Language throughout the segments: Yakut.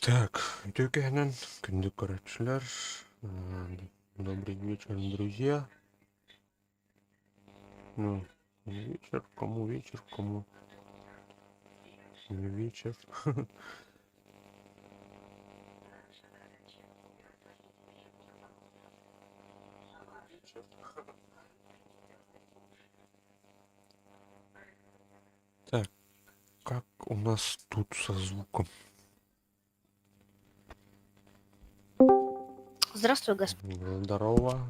Так, үтүө киэһэнэн күндү көрөөччүлэр, добрый вечер, друзья. Ну, не вечер, кому вечер, кому не вечер. Так, как у нас тут со звуком? Здравствуй, господин. Здорово.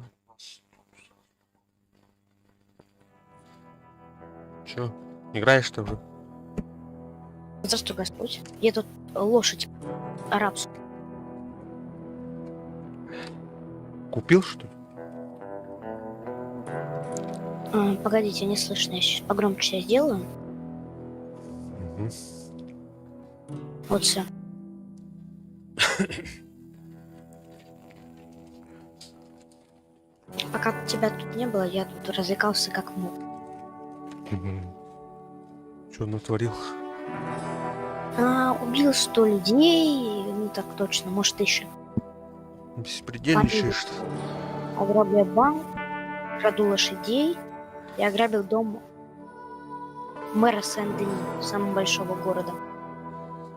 Чё, играешь ты уже? Здравствуй, Господь. Я тут лошадь арабскую. Купил, что ли? А, погодите, не слышно. Я сейчас погромче сделаю. Угу. Вот все. Пока тебя тут не было, я тут развлекался как мог. Что натворил? Убил 100 людей, ну так точно, может, 1000. Беспредельничаешь. Ограбил банк, краду лошадей и ограбил дом мэра Сен-Дени, самого большого города.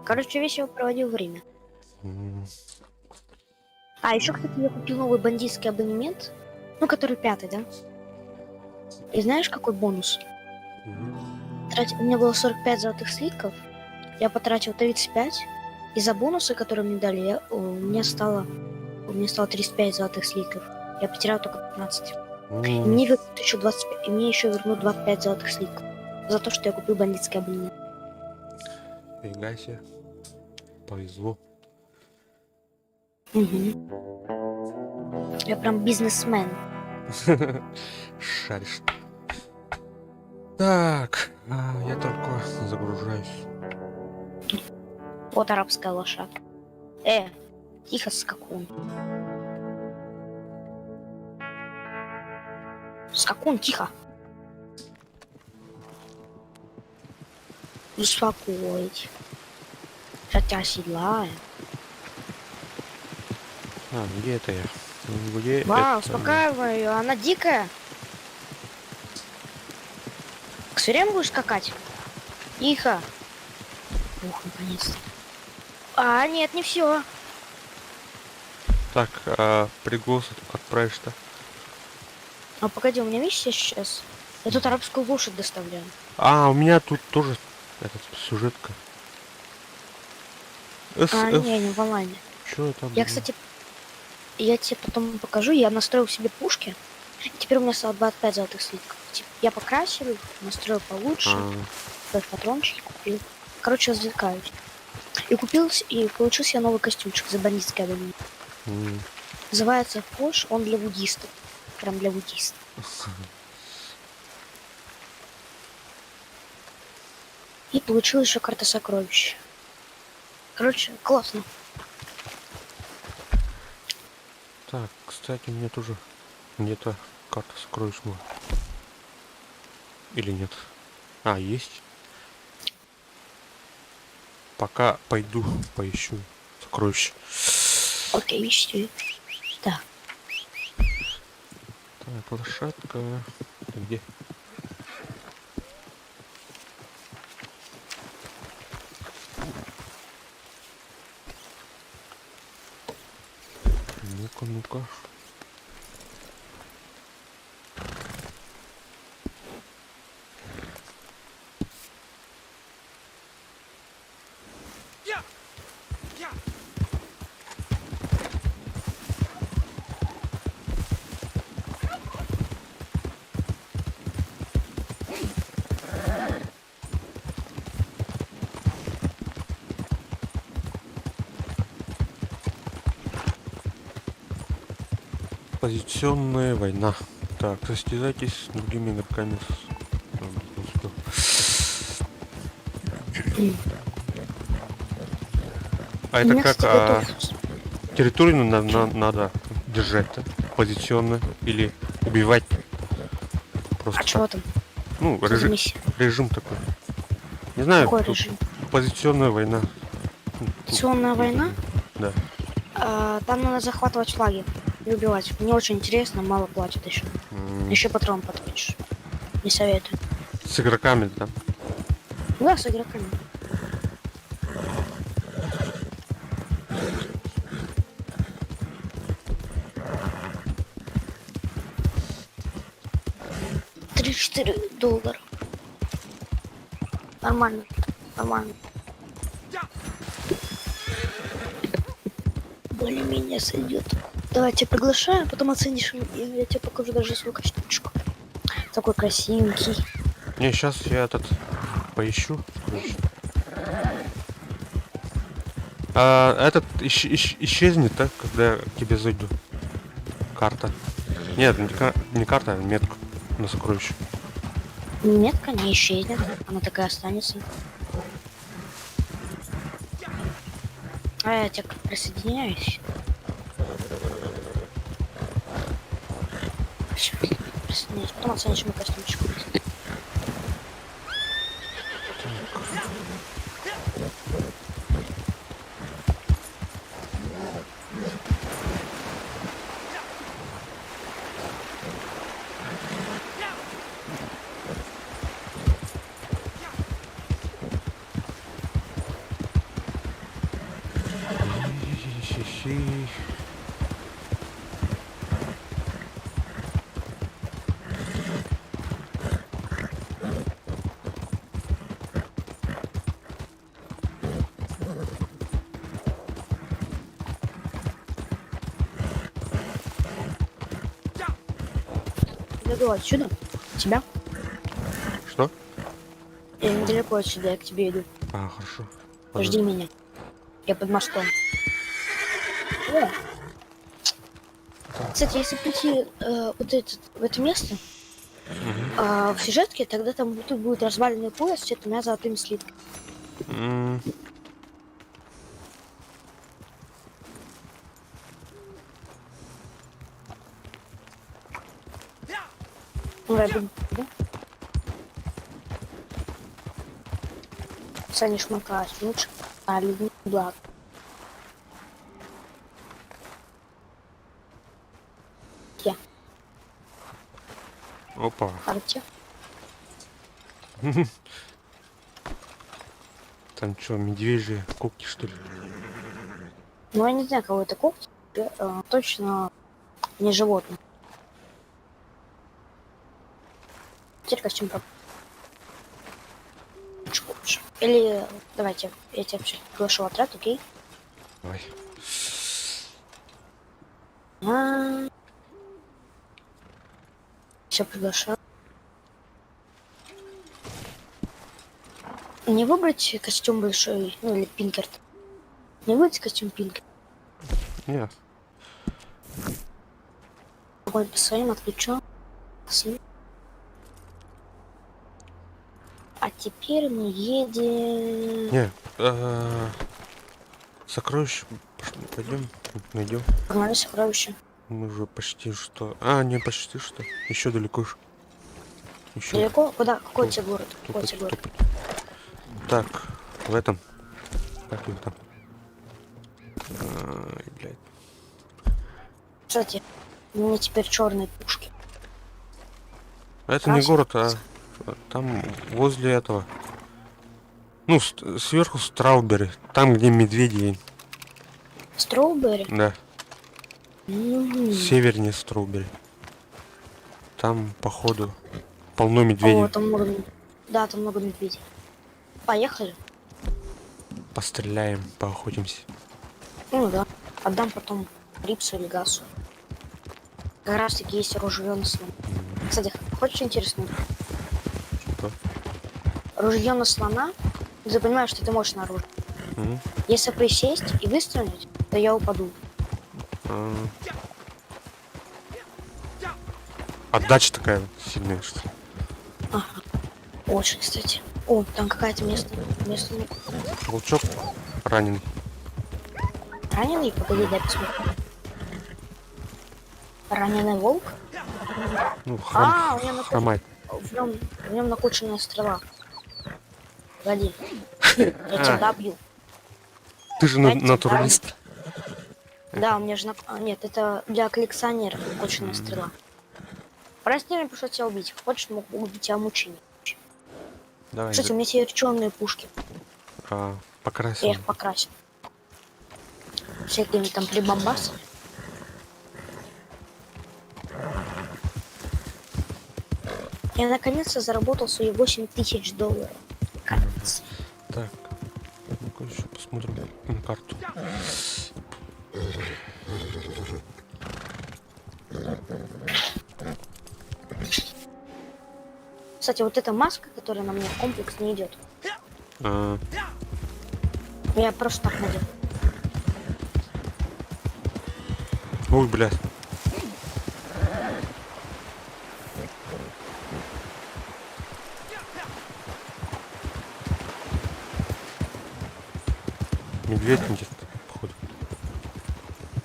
Короче, весело проводил время. А, еще, кстати, я купил новый бандитский абонемент, ну, который 5-й, да? И знаешь, какой бонус? У меня было 45 золотых слитков, я потратил 35, и за бонусы, которые мне дали, у меня стало 35 золотых слитков. Я потерял только 15. И мне вернут еще 25, и мне еще вернут 25 золотых слитков за то, что я купил бандитский абонемент. Фига себе. Повезло. Угу. Я прям бизнесмен. Шаришь. Так, я только загружаюсь. Вот арабская лошадка. Тихо, скакун. Скакун, тихо. Успокоить. Сейчас тебя оседлаю. А, где это я? Где Вау, это я? успокаиваю ее, она дикая. Все время будешь скакать? Тихо. Ух, наконец-то. А, нет, не все. Так, а приглас отправишь-то? А погоди, у меня миссия сейчас. Я тут арабскую лошадь доставляю. А, у меня тут тоже этот сюжетка. С, А, F. не, не в онлайне. Чё там? Я, кстати, я тебе потом покажу. Я настроил себе пушки. И теперь у меня стало 25 золотых слитков. Я покрасил их, настроил получше. Патрончики купил. Короче, развлекаюсь. И получил себе новый костюмчик за бандитский абонемент. Называется Фош, он для буддистов. Прям для буддистов. И получил еще карта сокровищ. Короче, классно. Так, кстати, у меня тоже где-то карта сокровищ была. Или нет? А, есть. Пока пойду поищу сокровища. Окей, ищи. Так. Так, лошадка. Ты где? Ну-ка, ну-ка. Позиционная война. Так, состязайтесь с другими игроками. А это Меня, как, кстати, готов. территорию надо держать, да? Позиционно или убивать? Просто А чего так. там? Что за миссия? Режим такой. Не знаю, Какой тут режим? Позиционная война. Информационная война? Да. А, там надо захватывать флаги и убивать. Мне очень интересно, мало платят еще. Еще патрон потратишь. Не советую. С игроками, да? Да, с игроками. $34. Нормально. Нормально. Более-менее сойдет. Давай я тебя приглашаю, потом оценишь, и я тебе покажу даже свой костюмчик. Такой красивенький. Не, сейчас я этот поищу, короче. А, этот исчезнет, да, когда я к тебе зайду? Карта. Нет, не карта, а метка на сокровище. Метка не исчезнет, она такая останется. А я тебя присоединяюсь. Всё, присоединяюсь. Потом оценишь мой костюмчик. Хи-хи-хи. Недалеко отсюда. Тебя? Что? Я недалеко отсюда, я к тебе иду. А, хорошо. Жди меня. Я под мостом. О! Кстати, если прийти вот этот, в это место, в сюжетке, тогда там будто будет разваленный пояс с четырьмя золотыми слитками. Давай, буду, да? Саня Шмака, лучше, а людьми благ. Я. Опа. Арти. Там что, медвежьи когти, что ли? Ну, я не знаю, кого это когти. Точно не животное. Теперь костюм лучше. Или давайте, я тебя вообще приглашу в отряд, окей? Давай. Все, приглашаю. Не выбрать костюм большой, ну или Пинкерт. Не выбрать костюм Пинкерт. Нет. Огонь по своим отключу. А теперь мы едем. Не, сокровище пойдем, найдем. Погнали сокровище. Мы уже почти что. А, не почти что. Еще далеко ж. Еще. Далеко? Куда? Какой тебе город? Какой Топать, тебе город? топать. Так, в этом. Как его там? Ай, блядь. Кстати, у меня теперь черные пушки. Это не Красный. город, а там возле этого. Ну, сверху Strawberry. Там, где медведи. Strawberry? Да. Севернее Strawberry. Там, походу, полно медведей. О, там много Да, там много медведей. Поехали. Постреляем, поохотимся. Ну да. Отдам потом Рипсу или Гасу. Как раз таки есть ружье на слона. Кстати, хочешь интересный? Что? Ружье на слона. Ты понимаешь, что ты можешь на оружие. Если присесть и выстрелить, то я упаду. А. Отдача такая сильная, что ли? Ага. Очень, кстати. О, там какая-то место. Место. Волчок раненый. Раненый? Погоди, дай посмотрю. Раненый волк? Ну, А, у него хромает. В нем накоченная стрела. Погоди. Я тебя добью. Ты же Пять натуралист. Да, у меня же... Нет, это для коллекционеров кочная стрела. Прости, мне пришлось тебя убить. Хочешь, могу убить тебя мучением. Давай, Кстати, у меня теперь черные пушки. а, Я покрасим. их покрасил. Всякими там прибамбасами. Я наконец-то заработал свои 8000 долларов. Капец. Так, ну-ка еще посмотрим на карту. Кстати, вот эта маска, которая на мне в комплекс не идет. А, Я просто так надел. ой, блядь. Медведь где-то, походу.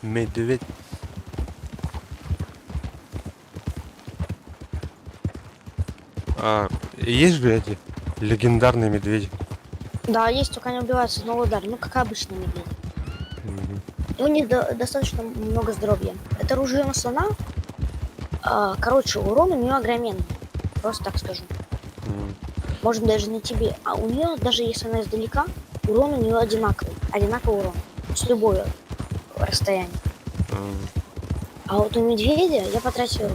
Медведь. А, есть же эти легендарные медведи? Да, есть, только они убиваются с одного удара. Ну, как обычно медведи. Мгм. И у них достаточно много здоровья. Это ружье на слона. А, короче, урон у нее огроменный. Просто так скажу. М. Можно даже на тебе. А у нее, даже если она издалека, урон у нее одинаковый. Одинаковый урон. С любого расстояния. А, А вот у медведя я потратил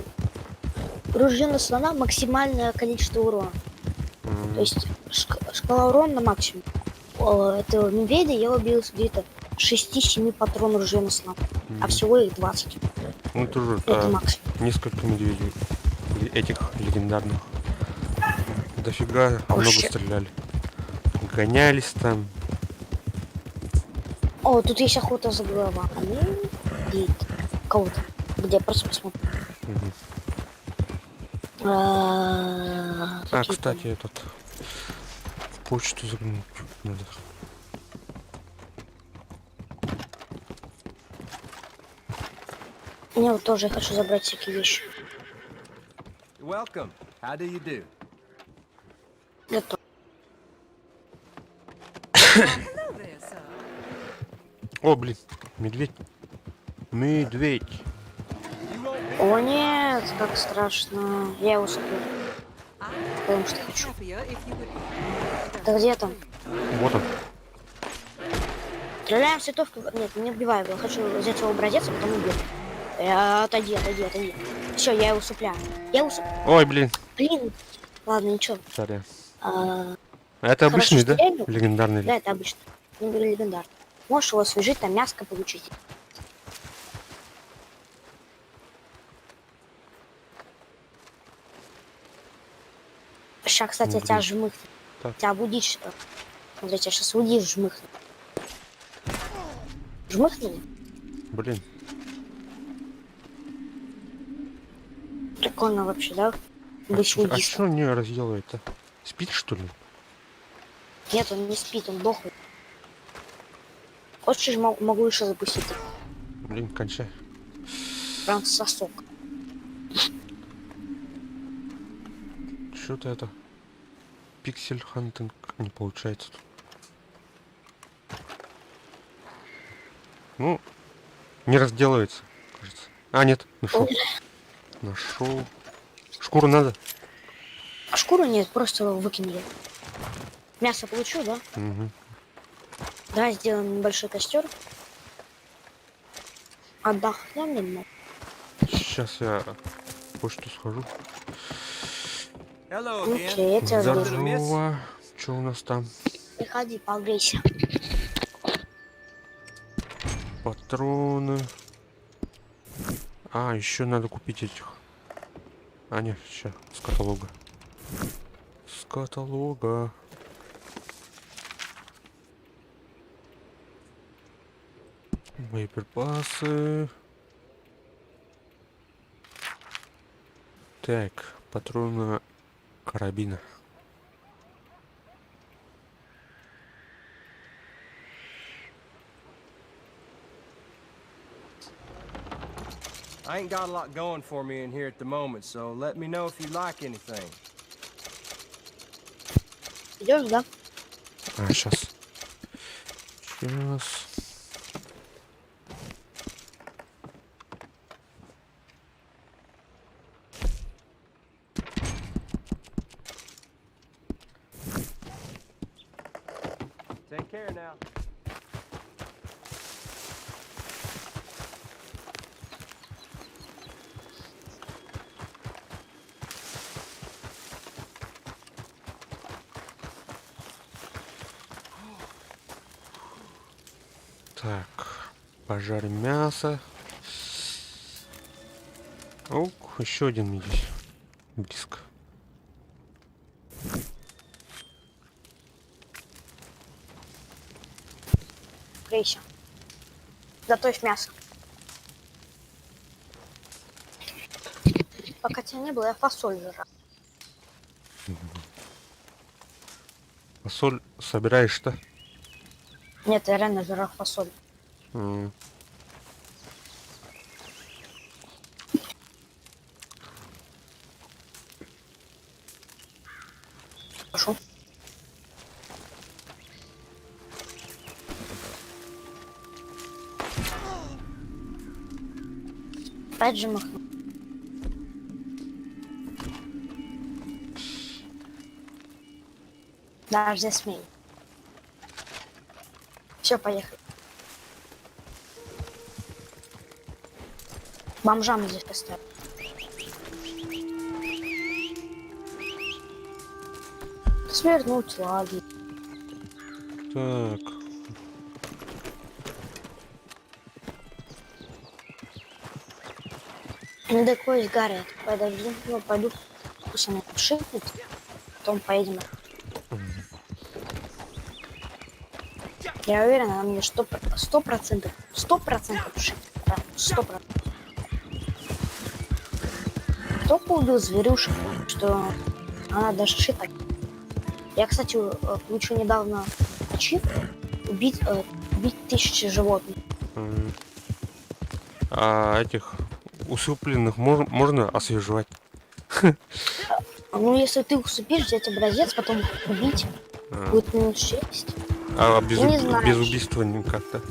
ружье на слона максимальное количество урона. м. То есть шкала урона на максимум. Этого медведя я убил где-то 6-7 патрон ружья на слона. А Мгм. всего их 20. Ну, тоже Это максимум. несколько медведей этих легендарных. Дофига много Вообще. стреляли. Гонялись там. О, тут есть охота за головами. Где Кого-то. Где? Просто посмотрим. Мгм. А, А, какие кстати, этот в почту заглянуть надо. там? Мне вот тоже я хочу забрать всякие вещи. Welcome. How do you do? Готово. Hello there, sir. О, блин, медведь. Медведь. О нет, как страшно. Я его соплю, потому что хочу. Happier if you would. Да где там? Вот он. Стреляем с винтовки. Нет, не убивай его. Я хочу взять его образец, а потом убью. Отойди, отойди, отойди. Все, я его усыпляю. Я его усып... Ой, блин. Блин. Ладно, ничего. Сорян. А, А это Хорошо, обычный, да? стреляю. Легендарный. да, это обычно. Не говорю легендар. Можешь его освежить, там мяско получить. Сейчас, кстати, я тебя Блин. жмыхну. Так. Тебя будишь. Смотри, тебя сейчас будишь, жмыхну. Жмыхнули? Блин. Прикольно вообще, да? А Быть чё, а буддистом. чё он не разделывает-то? Спит, что ли? Нет, он не спит, он дохлый. Хочешь, могу еще запустить. Блин, кончай. Прям сосок. Что-то это... Pixel hunting не получается тут. Ну, не разделывается, кажется. А, нет, нашел. Нашел. Шкуру надо? А шкуру нет, просто выкинули. Мясо получу, да? Угу. Давай сделаем небольшой костер. Отдохнем немного. Сейчас я в почту схожу. Hello again. Окей, я тебя жду. Здорово. Что у нас там? Приходи, погрейся. Патроны. А, еще надо купить этих. А, нет, сейчас, с каталога. С каталога. Боеприпасы. Так, патроны карабина. I ain't got a lot going for me in here at the moment, so let me know if you like anything. Идешь, да? А, сейчас. Сейчас. Take care now. Так, пожарим мясо. Ок, еще один здесь. Близко. Грейся. Готовь мясо. Пока тебя не было, я фасоль жрал. Фасоль собираешь-то? Нет, я реально жрал фасоль. Прошу. Опять же махнул. Даже смей. Все, поехали. Бомжам здесь поставим. Свернуть лаги. Так. Ну такой сгорает. Подожди, ну пойду, пусть она пшикнет, потом поедем. Я уверен, она мне 100%, 100% пшикнет. Прям 100%. Только убил зверюшек, что она даже шитает. Я, кстати, получил недавно ачив убить 1000 животных. А этих усыпленных можно освежевать? Ну, если ты усыпишь, взять образец, потом убить, А. будет минус 6. А Не знаю. без убийства никак-то?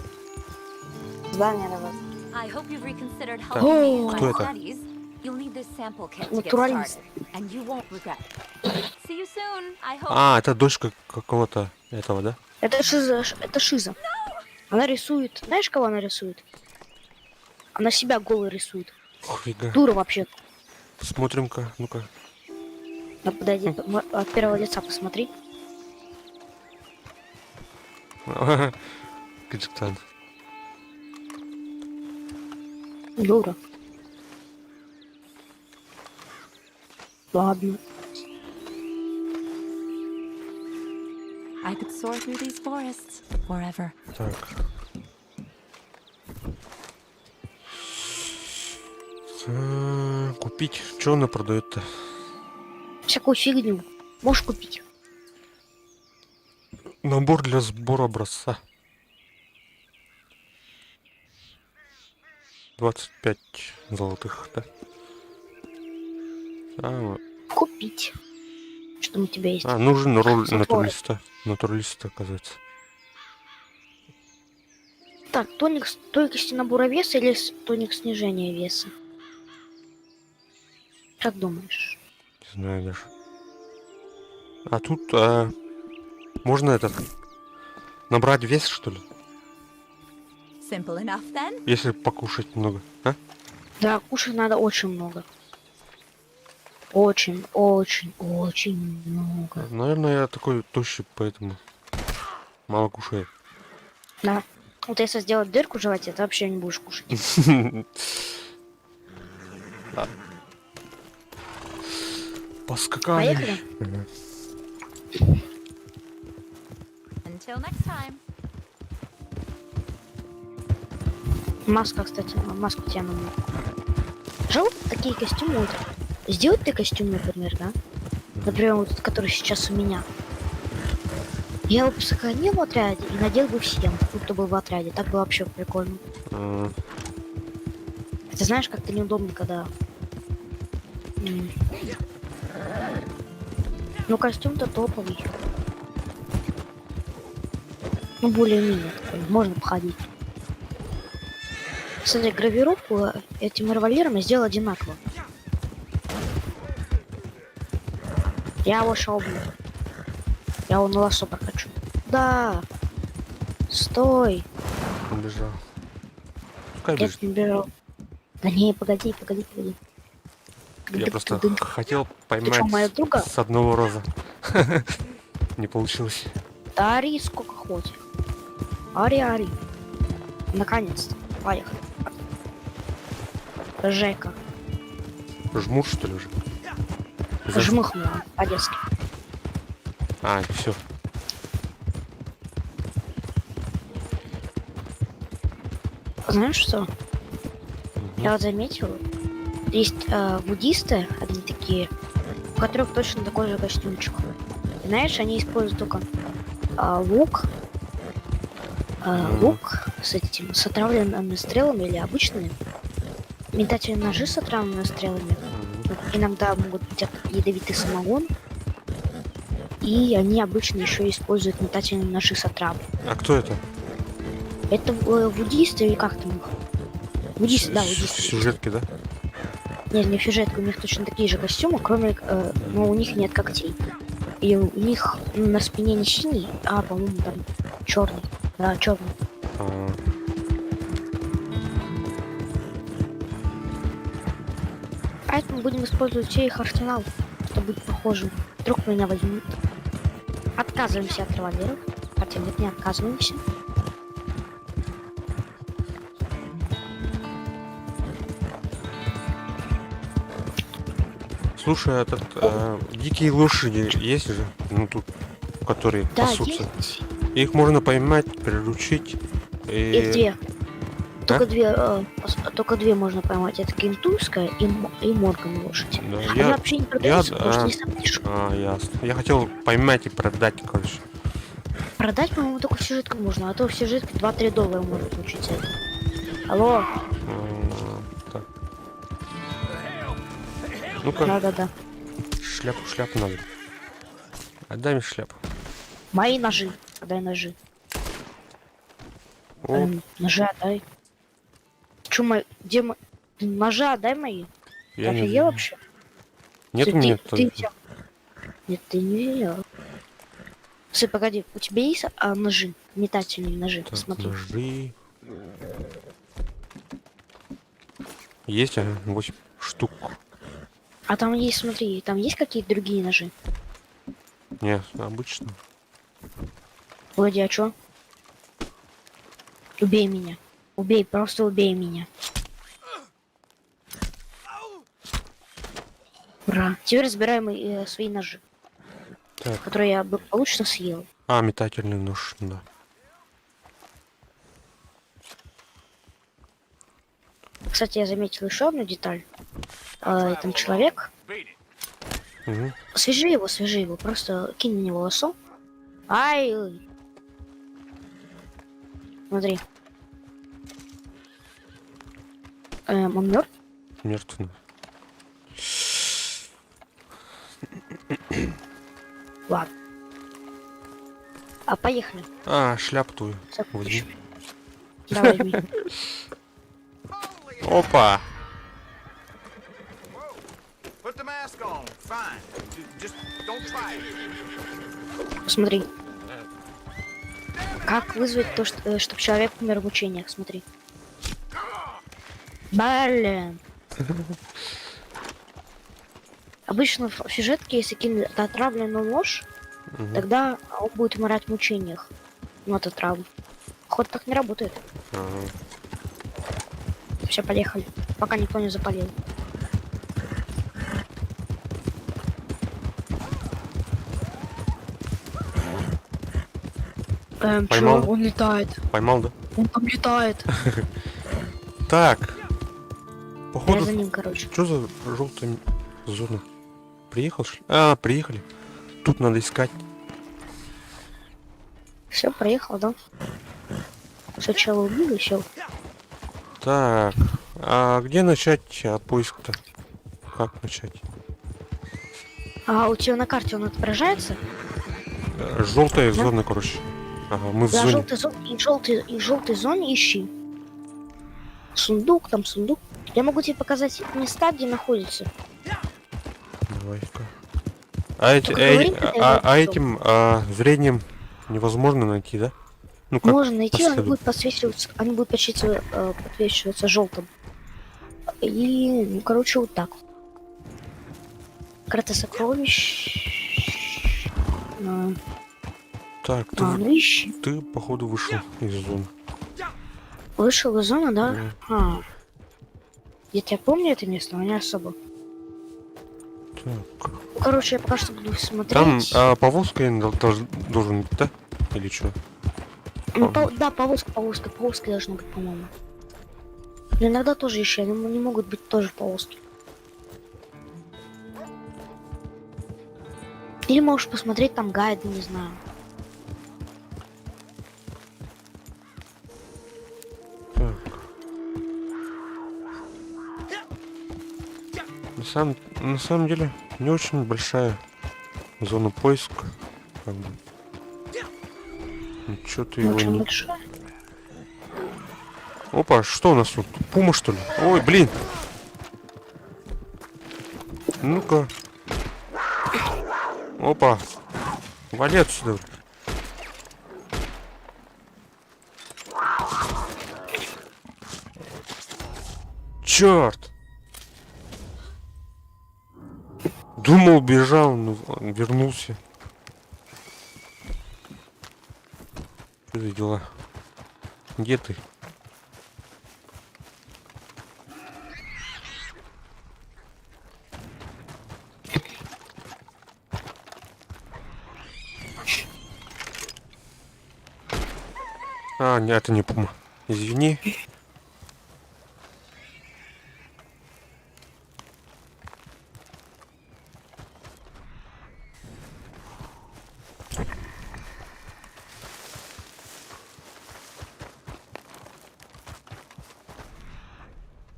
Здание давай. I hope you've reconsidered Так, helping me in my кто это? studies. You'll need this sample kit to get Натуралист. started, and you won't regret it. See you soon, I hope. А, это дочка какого-то этого, да? Это Шиза, это Шиза. Она рисует. Знаешь, кого она рисует? Она себя голой рисует. Хуйга. Дура вообще. Смотрим-ка, ну-ка. Ну, подойди, от первого лица посмотри. Каджиктан. Дура. Ладно. I could soar through these forests forever. Так. Купить. Чё она продает-то? Всякую фигню. Можешь купить. Набор для сбора образца. 25 золотых, да? А, вот. Купить. Что там у тебя есть? А, нужен роль Сотворы. натуралиста. Натуралиста, оказывается. Так, тоник стойкости набора веса или тоник снижения веса? Как думаешь? Не знаю даже. А тут можно набрать вес, что ли? Simple enough, then. Если покушать много, а? Да, кушать надо очень много. Очень, очень, очень много. Наверное, я такой тощий, поэтому мало кушаю. Да. Вот если сделать дырку в животе, ты вообще не будешь кушать. Да. Поскакали. Поехали. Until next time. Маска, кстати, маску тебе нужна. Жалко такие костюмы. Вот. Сделать ты костюм, например, да? Например, вот этот, который сейчас у меня. Я бы сохранил в отряде и надел бы всем, кто был в отряде. Так было вообще прикольно. Ты знаешь, как-то неудобно, когда... Ну, костюм-то топовый. Ну, более-менее такой, можно походить. Кстати, гравировку этим револьвером я сделал одинаково. Я его шоблю. Я его на лосо прокачу. Да. Стой. Убежал. Пускай Я бежит. не бежал. Да не, погоди, погоди, погоди. Я просто хотел Ты поймать чё, моего друга? с одного раза. Не получилось. Да ори сколько хочешь. Ари, ари. Наконец-то. Поехали. Жека. Жмут, что ли, уже? Жмыхнула по-детски. А, все. Знаешь что? Я вот заметил, есть буддисты, одни такие, у которых точно такой же костюмчик. И знаешь, они используют только лук, лук с этим, с отравленными стрелами или обычными, метательные ножи с отравленными стрелами, иногда могут быть ядовитый самогон, и они обычно еще используют метательные ножи с отравой. А кто это? Это буддисты или как там их? Буддисты, да, буддисты. Сюжетки, да? Нет, не сюжетка, у них точно такие же костюмы, кроме, но у них нет когтей. И у них на спине не синий, а, по-моему, там черный. Да, черный. А, Поэтому будем использовать все их арсенал, чтобы быть похожим. Вдруг меня возьмут. Отказываемся от револьверов. Хотя нет, не отказываемся. Слушай, этот дикие лошади есть же? Ну тут, которые Да, пасутся. есть. Их можно поймать, приручить. И... Их две. А? Только две можно поймать. Это кентукская и Морган лошадь. Да, Она я... вообще не продается, потому что а. не самая А, ясно. Я хотел поймать и продать, короче. Продать, по-моему, только в сюжетку можно, а то в сюжетке 2-3 доллара можно получить за это. Алло. Так. Ну-ка. Да-да-да. Шляпу, шляпу надо. Отдай мне шляпу. Мои ножи. Отдай ножи. О. Ножи отдай. Чё мои? Где мои? Ножи отдай мои. Я Ты не офигел знаю. вообще? Нет Ты, у меня ты только. взял. Нет, ты не взял. Слушай, погоди, у тебя есть ножи? Метательные ножи, Так, смотри. ножи. Есть, ага, 8 штук. А там есть, смотри, там есть какие-то другие ножи? Нет, обычно. Погоди, а чё? Убей меня. Убей, просто убей меня. Ура. Теперь разбираем свои ножи. Так. Которые я благополучно съел. А, метательный нож, да. Кстати, я заметил еще одну деталь. Там человек. Угу. Свяжи его, свяжи его. Просто кинь на него лосо. Ай! Смотри. Он мертв? Мертв. Ладно. А поехали. А, шляпу твою. Всё, Возьми. Давай, возьми. Опа! Put the mask on. Fine. Just don't try it. Смотри. Как вызвать то, что, чтобы человек умер в мучениях? Смотри. Блин. Обычно в сюжетке, если кинуть отравленную ложь, тогда он будет умирать в мучениях. Ну, от отравы. Ход так не работает. Ага. Все, поехали. Пока никто не запалил. Поймал? Чё? Он летает. Поймал, да? Он там летает. Так. Я Походу, за ним, короче. что за желтая зона? Приехал, что ли? А, приехали. Тут надо искать. Все, проехал, да? Все, чела убили, все. Так, а где начать поиск-то? Как начать? А у тебя на карте он отображается? Желтая Да? зона, короче. Ага, мы в Да, зоне. желтый зон, и желтый, и в желтой зоне ищи. Сундук, там сундук. Я могу тебе показать места, где находится. Давай-ка. А, эти, Только э, говори, когда я а, а выйду. этим а, зрением невозможно найти, да? Ну как? Можно найти, по они следу? будут подсвечиваться, они будут подсвечиваться, подсвечиваться желтым. И, ну, короче, вот так. Карта сокровищ. А, Так, ты, а, ну ищи. ты походу вышел из зоны. Вышел из зоны, да? Да. А. Я тебя помню это место, но не особо. Так. Ну, короче, я пока что буду смотреть. Там а, повозка я должен быть, да? Или что? Ну, да, повозка, повозка, повозка должна быть, по-моему. Но иногда тоже еще, они не могут быть тоже в повозке. Или можешь посмотреть там гайды, не знаю. Так. На самом деле, не очень большая зона поиска. Как бы. Ничего ты Не его очень не... большая. Опа, что у нас тут? Пума, что ли? Ой, блин! Ну-ка. Опа. Вали отсюда. Черт! Думал, бежал, но вернулся. Что за дела? Где ты? А, нет, это не пума. Извини.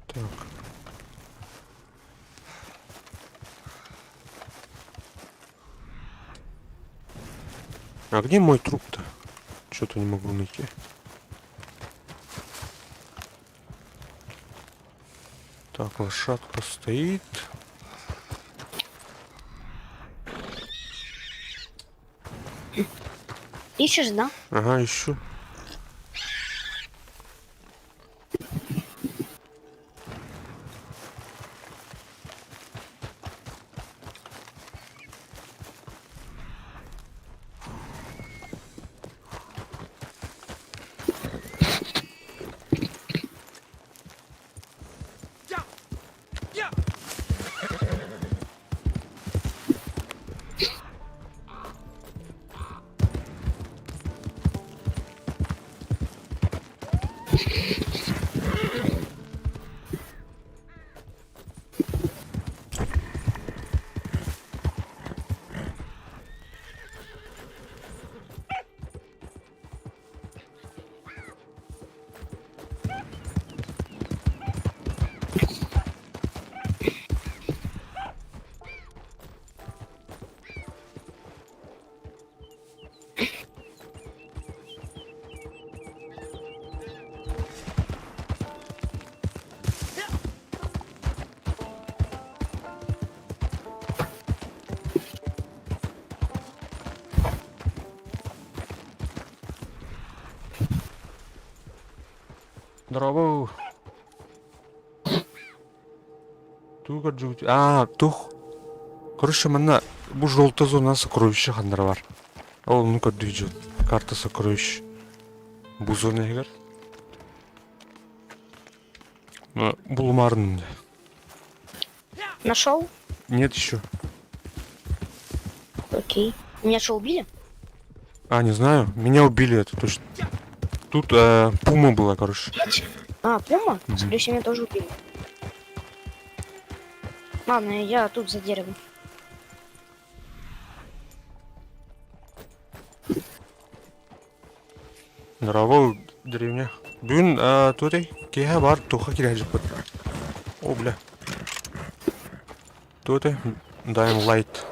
Так. А где мой труп-то? Что-то не могу найти. Так, лошадка стоит. Ищешь, да? Ага, ищу. Здорово. Туга джут. А, тух. Короче, манна бу желтая зона сокровища ханнар баар. Ол ну көрдүү Карта сокровищ. Бу зона эгер. Булумарным. Нашел? Нет еще. Окей. Меня что, убили? А, не знаю. Меня убили, это точно. Тут пума была, короче. А, пума? Мгм. Скорее всего, меня тоже убили. Ладно, я тут за деревом. Здорово, деревня. Бүгүн туотай киэһэ бар туха кирэһдьиппит. О, бля. Туотай Dying Light.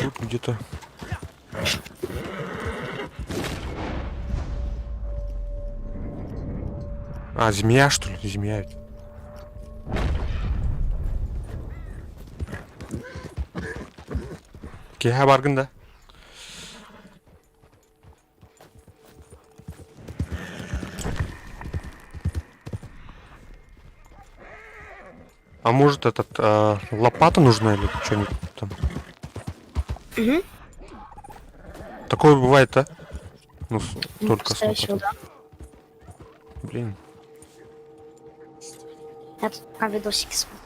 Тут где-то. А, змея, что ли? Змея ведь. Киэһэ баргын да? А может этот лопата нужна или что-нибудь там? Угу. Такое бывает, да? Ну, только с Скорее всего, лопатой. да. Блин. Я тут пока видосики смотрю.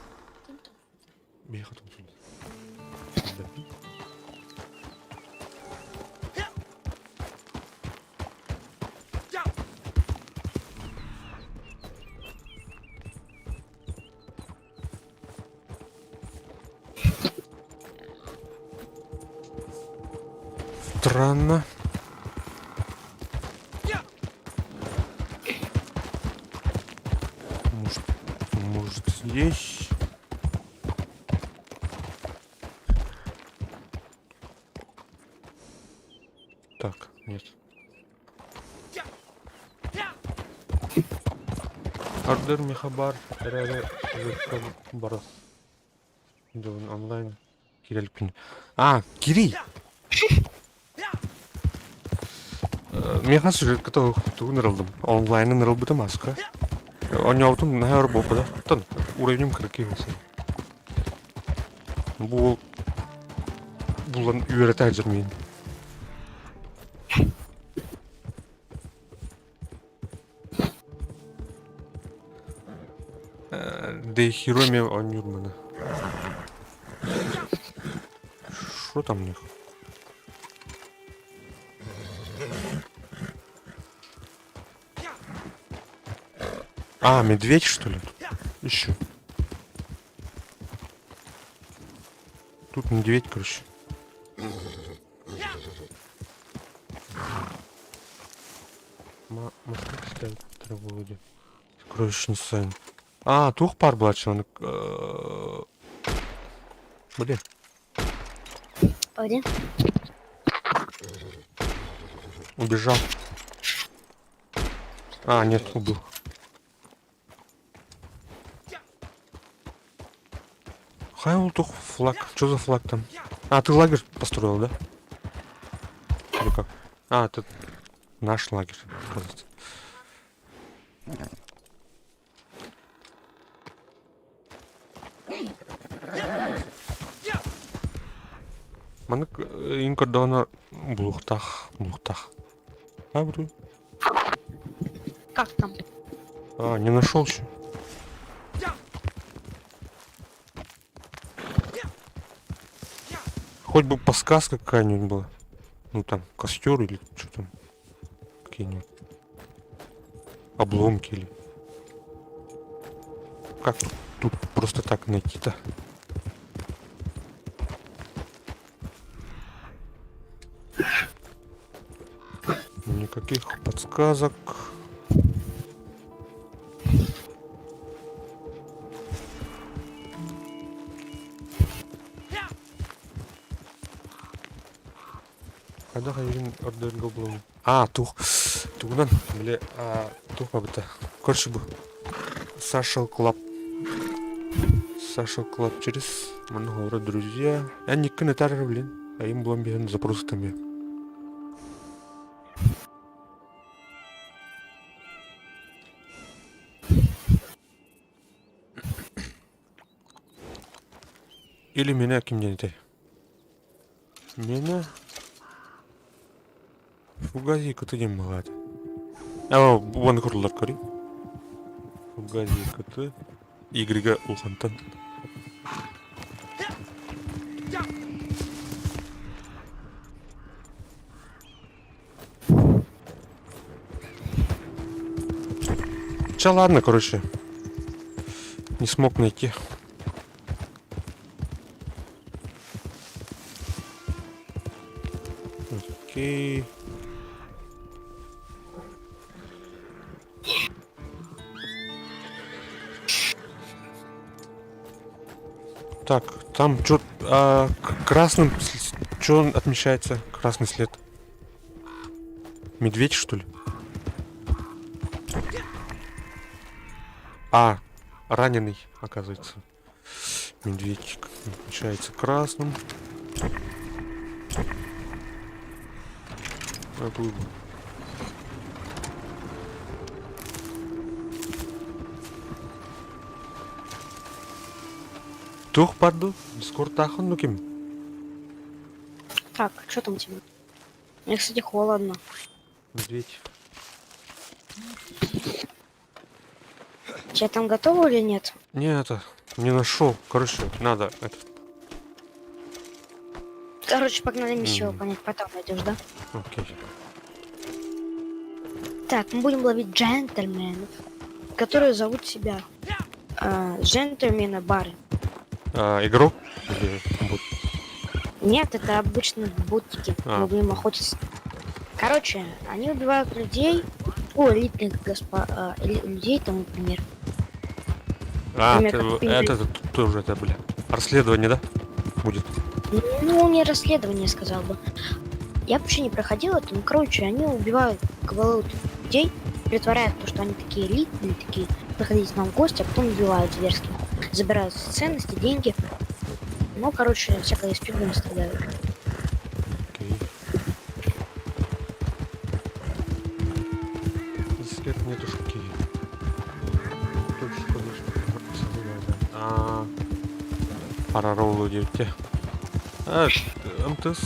Странно. Может, может здесь? Так, нет. Ардыр Мехабар эрээри бар дьон онлайн киирэликпин. А, кирий! Миэхэ сюжетка тугун ырылдым. Онлайнын ырылбытым аска. Оонньообутум наһаа өр буолбата. Оттон уровнем кыракый болсын. Бу уол булан үөрэтэ сылдьар миин. Дейхироми оонньуур маны. Что там у них? А, медведь, что ли? Еще. Тут медведь, короче. Сокровищный сайн. А, туох баар буолааччы Блин. Погоди. Убежал. А, нет, убил. Хайа туох флаг. Что за флаг там? А, ты лагерь построил, да? Или как? А, это наш лагерь, оказывается. Маннык иҥ көрдөҕүнэ булуохтаах, булуохтаах. А, буду. Как там? А, не нашел еще. Хоть бы подсказка какая-нибудь была. Ну там, костер или что там. Какие-нибудь. Обломки или. Как тут, тут просто так найти-то? Никаких подсказок. Хайдах эйигин ордерга булабын? А, тух. Тугунан, били, тух бабыта. Короче, бу. Саша Клаб. Саша Клаб через манна друзья. Я никкин этар, блин. А им булан биһэн запрос там я. Или меня ким диэн этэй? Миэнэ Фугази коты диэн баҕаата. Аа, уонна куруллар көрүй. Фугази коты Y улхантан. Че, ладно, короче. Не смог найти. Окей. Так, там что а, красным, что он отмечается? Красный след. Медведь, что ли? А, раненый, оказывается. Медведчик отмечается красным. Оплыву. Туох баар дуу? Дискордтааххын дуу ким? Так, что там у тебя? Мне, кстати, холодно. Медведь. Тебя там готово или нет? Не, это, не нашел. Короче, надо этот. Короче, погнали миссию Мгм. выполнять, потом найдешь, да? Окей. Так, мы будем ловить джентльменов, которые зовут себя джентльмены бары. А, игрок? Или бот? Нет, это обычно ботики. А. Мы будем охотиться. Короче, они убивают людей, о, элитных госпо... людей там, например. А, Например, ты, как это, это тоже это, бля. Расследование, да? Будет. Ну, не расследование, сказал бы. Я вообще не проходила это, ну, короче, они убивают кого людей, притворяют то, что они такие элитные, такие, приходите к нам в гости, а потом убивают зверски. Забирают ценности, деньги. Ну, короче, всякое из фигни стреляют. Окей. Здесь нет нетушки. Тут конечно, А, параролу диэбитэ. А, МТС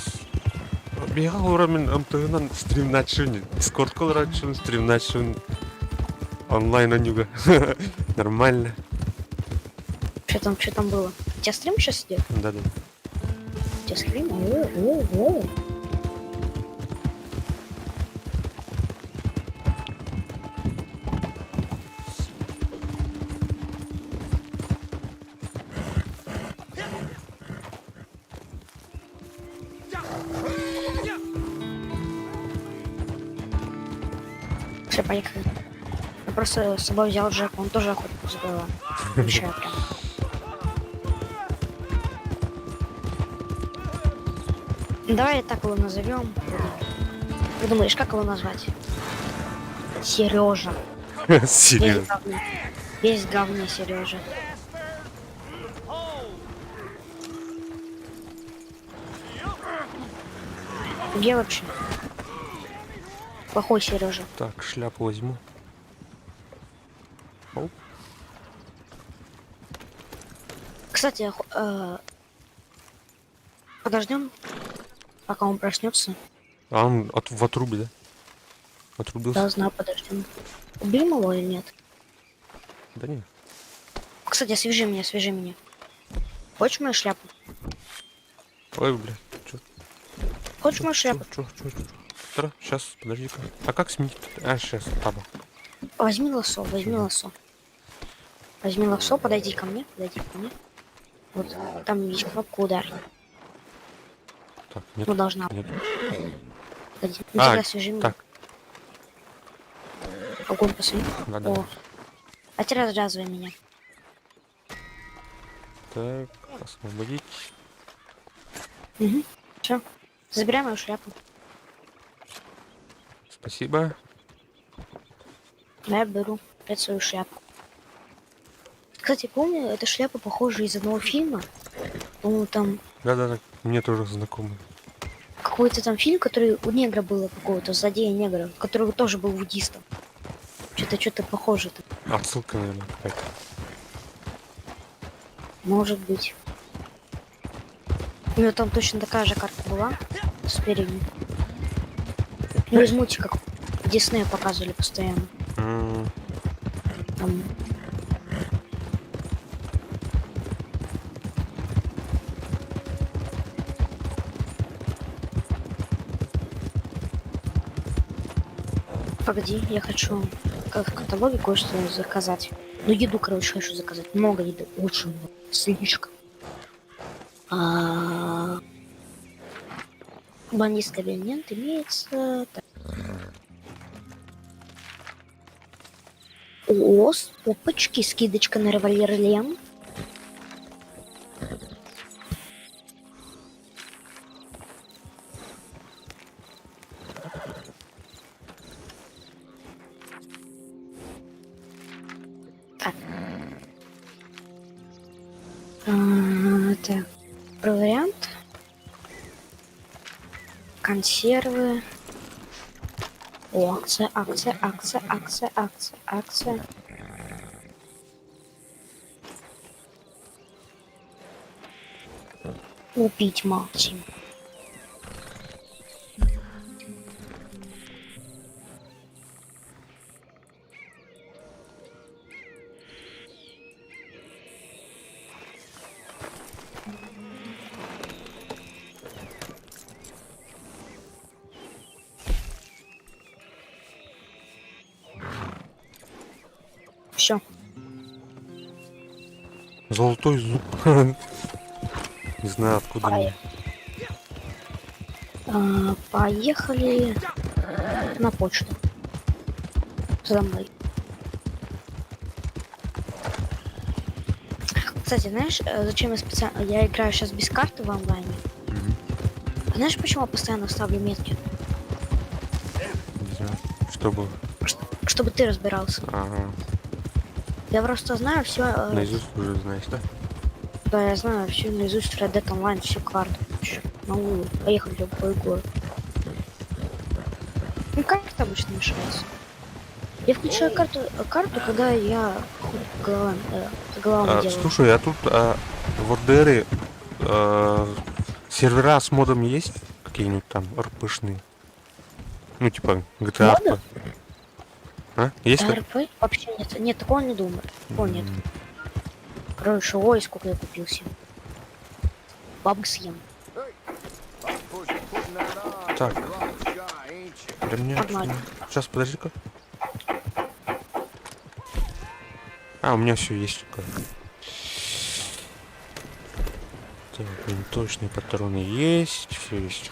биһиэхэ олорор мин МТС-нан стримнааччыбын Дискордка олорооччубун стримнааччыбын онлайн онньуга нормально. Что там было? У тебя стрим сейчас идет? Да-да. У тебя стрим? О, о, о. Все, поехали. Я просто с собой взял Джека, он тоже охотник за головами. Вообще прям. Давай так его назовем. Ты думаешь, как его назвать? Сережа. Весь Серьезно. в говне. Весь в говне Сережа. Где вообще? Плохой Сережа. Так, шляпу возьму. Оп. Кстати, подождем, пока он проснется. А он в отрубе, да? Отрубился? Да, знаю, подождем. Убьем его или нет? Да нет. Кстати, свяжи меня, свяжи меня. Хочешь мою шляпу? Ой, бля, чё? Хочешь мою шляпу? Чё, чё, чё, чё? Сейчас, подожди-ка. А как сменить? А, сейчас, таба. Возьми лосо, возьми лосо. Возьми лосо, подойди ко мне, подойди ко мне. Вот, там есть кнопка удар. Так, нет. Ну, должна. Нет. Погоди. Ну, А, тогда свяжи меня. Так, Огонь посмотри. да, да. О. А теперь развязывай меня. Так, освободить. Угу. Все. Забирай мою шляпу. Спасибо. Да, я беру опять свою шляпу. Кстати, помню, эта шляпа похожа из одного фильма. По-моему, там Да-да-да, мне тоже знакомый. какой-то там фильм, который у негра было какого-то, злодея негра, который тоже был буддистом. Что-то, что-то похоже там. Отсылка, наверное, какая-то. Может быть. У него там точно такая же карта была с перьями. Ну, из мультика Диснея показывали постоянно. Там. Погоди, я хочу как в каталоге кое-что заказать. Ну, еду, короче, хочу заказать. Много еды, очень много. Слишком. А, Бандитский абонемент имеется. Так. О, опачки, скидочка на револьвер Лем. Так. А, так. Про вариант. Консервы. О, акция, акция, акция, акция, акция, акция. Купить Максим. Все. Золотой зуб. Не знаю, откуда мне. А, поехали на почту. За мной. Кстати, знаешь, зачем я специально... Я играю сейчас без карты в онлайне. Мгм. А знаешь, почему я постоянно ставлю метки? Не знаю. Чтобы... Чтобы ты разбирался. Ага. Я просто знаю все. Наизусть уже знаешь, да? Да, я знаю всю наизусть Red Dead Online, всю карту. Могу поехать в любой город. Ну, карта обычно мешается. Я включаю карту, когда я хуй головами А, делаю. слушай, а тут в РДРе сервера с модом есть? Какие-нибудь там РПшные? Ну, типа GTA Моды? RP. А? Есть? так? РП? Вообще нет. Нет, такого не думаю. Такого нет. Короче, ой, сколько я купил себе. Бабок съем. Так. Для меня... Погнали. Сейчас, подожди-ка. А, у меня все есть. Так, винтовочные патроны есть, все есть.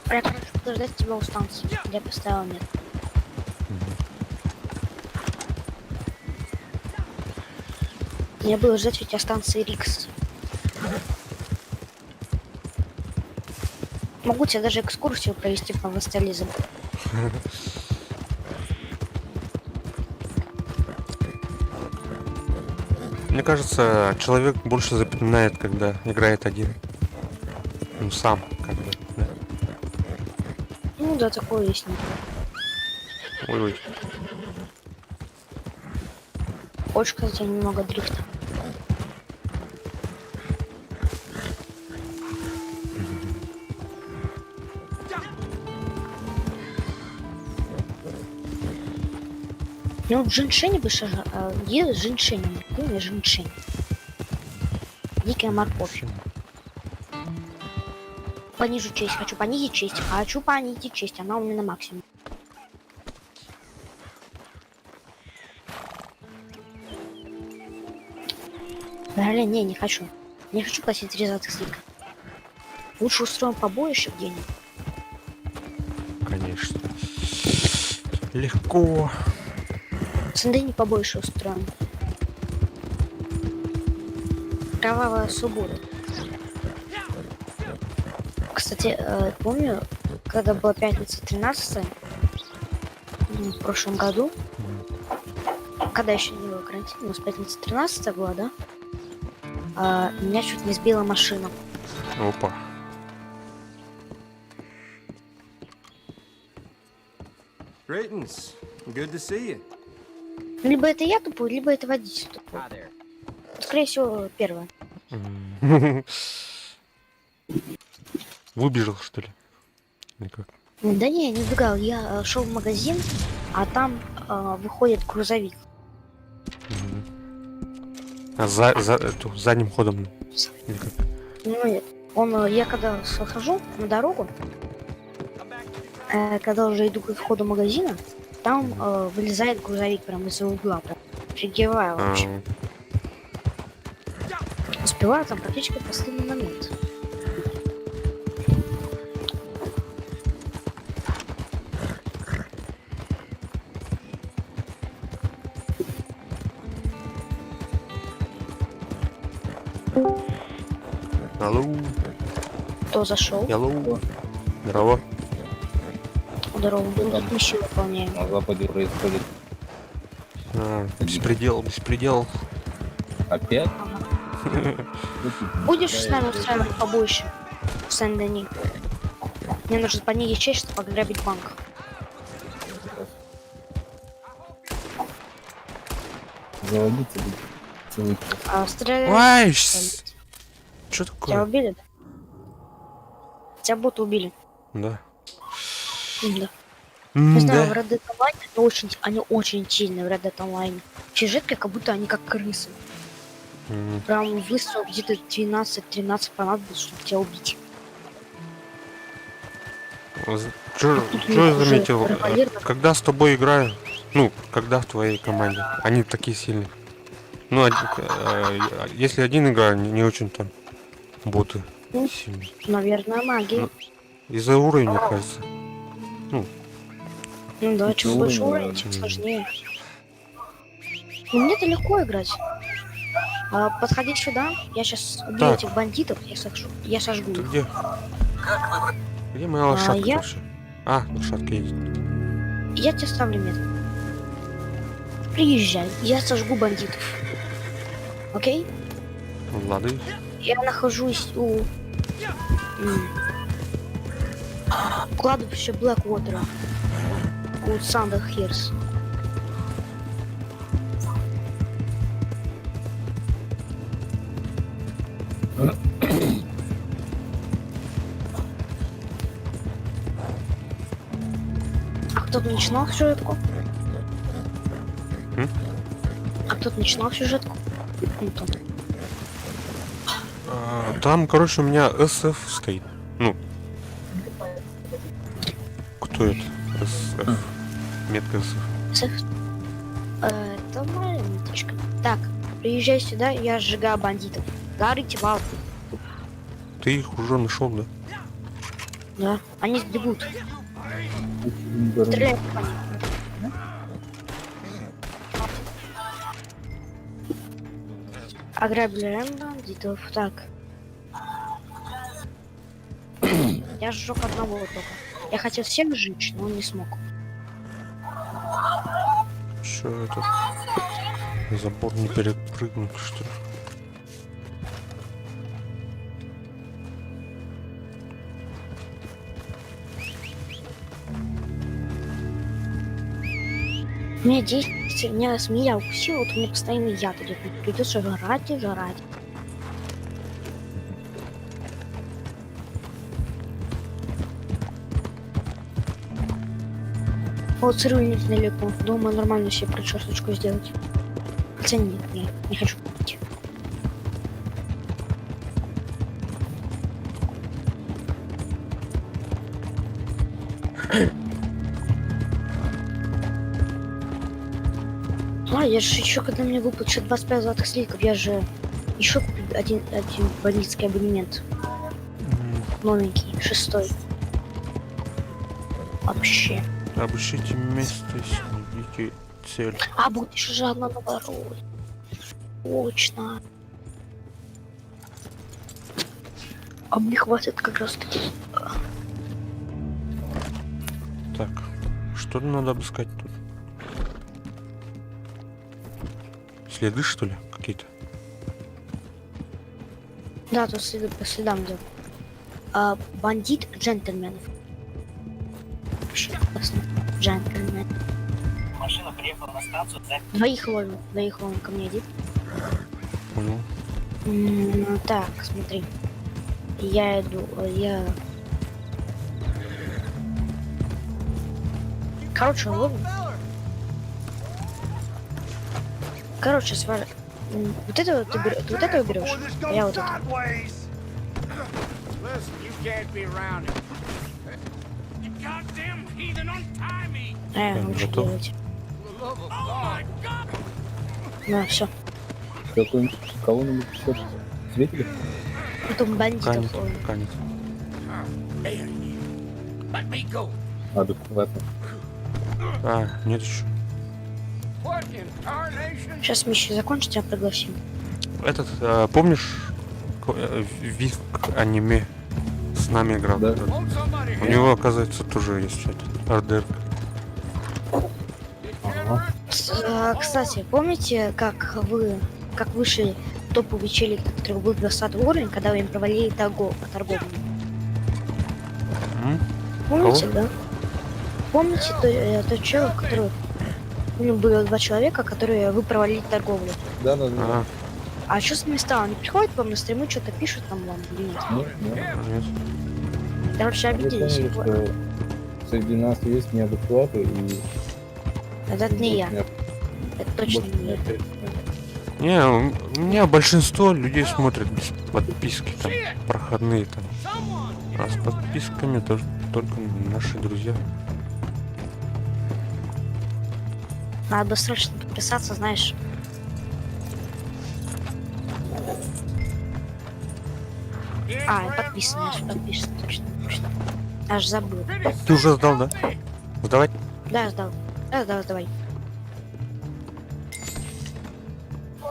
Я, короче, буду ждать тебя у станции. Я поставила метку. Я буду ждать у тебя станции Рикс. Могу тебе даже экскурсию провести по вастализму. Мне кажется, человек больше запоминает, когда играет один. Ну, сам, как бы, да. Ну да, такое есть. Ой-ой. Хочешь сказать, я немного дрифта. Ну, в женьшене бы где женьшень? Где у меня женьшень? Дикая морковь. Понижу честь, хочу понизить честь, хочу понизить честь, она у меня на максимум. Блин, не, не хочу. Не хочу платить 3 золотых слитка. Лучше устроим побоище где-нибудь. Конечно. Легко. Сандыни побольше устроим. Кровавая суббота. Кстати, помню, когда была пятница 13 в прошлом году, когда еще не было карантина, у нас пятница 13 была, да? Меня чуть не сбила машина. Опа. Greetings. Good to see you. Либо это я тупой, либо это водитель тупой. Скорее всего, первое. Выбежал, что ли? Или как? Да не, я не убегал. Я шел в магазин, а там выходит грузовик. А задним ходом? Или как? Ну, нет. Я когда схожу на дорогу, когда уже иду к входу магазина, там вылезает грузовик прямо из-за угла. Прям. Офигеваю вообще. Успеваю там практически в последний момент. Алло. Кто зашел? Алло. Здорово. Здорово. Мы Там. тут миссию выполняем. На западе происходит. А, беспредел, беспредел. Опять? Будешь с нами устраивать побоище в Сен-Дени? Мне нужно понизить честь, чтобы ограбить банк. Заводиться будет целый час. А, стреляй. Ай, что Тебя такое? убили, да? Тебя будто убили. Да. Да. Не знаю, в Да. Red Dead Online они очень сильные в Red Dead Online. В сюжетке как будто они как крысы. Прям выстрел где-то 12-13 понадобится, чтобы тебя убить. Чё, Тут чё я уже заметил? револьвер. Когда с тобой играю, ну, когда в твоей команде, они такие сильные. Ну, если один играю, не очень там боты Ну. сильные. Наверное, магия. Ну. Из-за уровня, мне кажется. Ну да, Из-за чем больше уровня, уровень, тем Мгм. сложнее. Ну, мне-то легко играть. А, подходи сюда, я сейчас убью Так. этих бандитов, я сожгу Ты их. где? Где моя лошадка я- вообще? А, лошадка едет. Я тебе ставлю метку. Приезжай, я сожгу бандитов. Окей? Лады. Я нахожусь у кладбища Блэквотера. У Сандерхирс. А кто-то начинал сюжетку? М? А кто-то начинал сюжетку? Ну, там. А, там, короче, у меня SF стоит. Ну. Кто это? SF. Метка SF. SF. Это моя меточка. Так, приезжай сюда, я сжигаю бандитов. Горите в Ты их уже нашел, да? Да. Они сбегут. Стреляй по ним. Ограбили бандитов. Так. Я сжег одного только. Я хотел всех сжечь, но не смог. Че этот забор не перепрыгнуть, что ли? Меня действие, меня змея укусила, вот у меня постоянно яд идет. Мне придется жрать и жрать. Вот цирюльник недалеко. Думаю, нормально себе причесочку сделать. Хотя нет, не, не хочу купить. А, я же еще, когда мне выплатят 25 золотых слитков, я же еще куплю один бандитский абонемент. Новенький, шестой. Вообще. Обыщите место и найдите цель. А, будет еще же одна новая роль. Точно. А мне хватит как раз таки. Так, что надо обыскать тут? Следы, что ли, какие-то? Да, тут следы по следам идем. А, бандит джентльменов. Вообще классно. Джентльмен. Машина приехала на станцию за Двоих ловим, двоих ловим, ко мне иди. Понял. Так, смотри. Я иду, я... Короче, ловим. Короче, вот это вот ты берешь, вот это берешь, а я вот это. Listen, you can't be around him. You goddamn heathen, untie me! А, лучше готов. делать. Да, все. Какой-нибудь кого-нибудь еще встретили? Потом бандитов Канет, ловим. канет. Let me go. Адекватно. А, нет еще. What in tarnation? Сейчас миссию закончим, тебя пригласим. Этот, помнишь, Виск аниме с нами играл? Да. Этот? Won't somebody У help? него, оказывается, тоже есть этот. РДР. Ага. Кстати, помните, как вы, как вышли топовый челик, который был 20 уровень, когда вы им провалили торговлю? М? Помните, да? Помните тот чел, который... Ну, было два человека, которые вы провалили торговлю. Да, да, да. А, А что с ними стало? Они приходят к вам на стримы, что-то пишут там вам или нет? Нет, нет. нет. Короче, Мы обиделись. поняли, что среди нас есть неадекваты и... Это не я. больше Это точно больше не я. общаются с нами. Не, у меня большинство людей смотрят без подписки, там, проходные там. А с подписками тоже только наши друзья. Надо срочно подписаться, знаешь. А, я подписан, я же подписан, точно, точно. Аж забыл. Ты уже сдал, да? Сдавать? Да, сдал. Да, да, сдавай.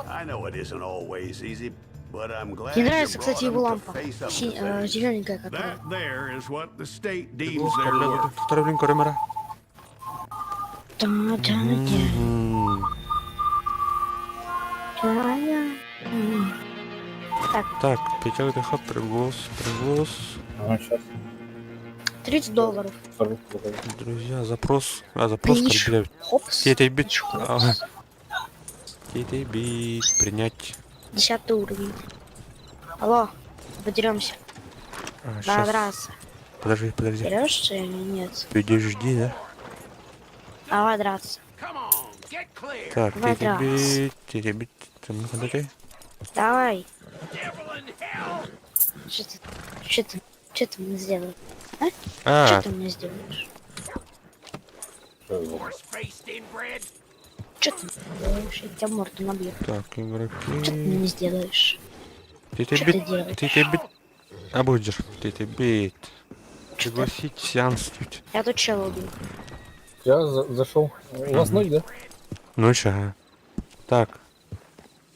I know it isn't always easy, but I'm glad Мне you нравится, brought кстати, 'em его to лампа. face up to things. Зелененькая которая. That there is what the state deems their worth. Да, да, да. М. Да, да. М. Так, Так, пятерка приглас, приглас. Ага, сейчас. 30 долларов. Друзья, запрос. А, запрос, Глич как, блядь. Хопс. Тетя бит. Глич Хопс. Ага. Тетя бит. Принять. 10 уровень. Алло, подеремся. А, Да, щас. драться. Подожди, подожди. Дерешься или нет? Подожди, да? Давай драться. Так, Давай тетя драться. бит, тетя бит. Там, ну, подожди. Давай. Что ты, что ты, что ты мне сделаешь? А, Что ты мне сделаешь? Что ты мне сделаешь? Я тебя морду набью. так, Что ты игроки. мне сделаешь? Тетя Что ты бит, делаешь? тетя бит. А будешь, тетя бит. Чё ты? Пригласить сеанс. тють. Я тут чела убил. Я зашел. У вас ночь, да? Ночь, ага. Так.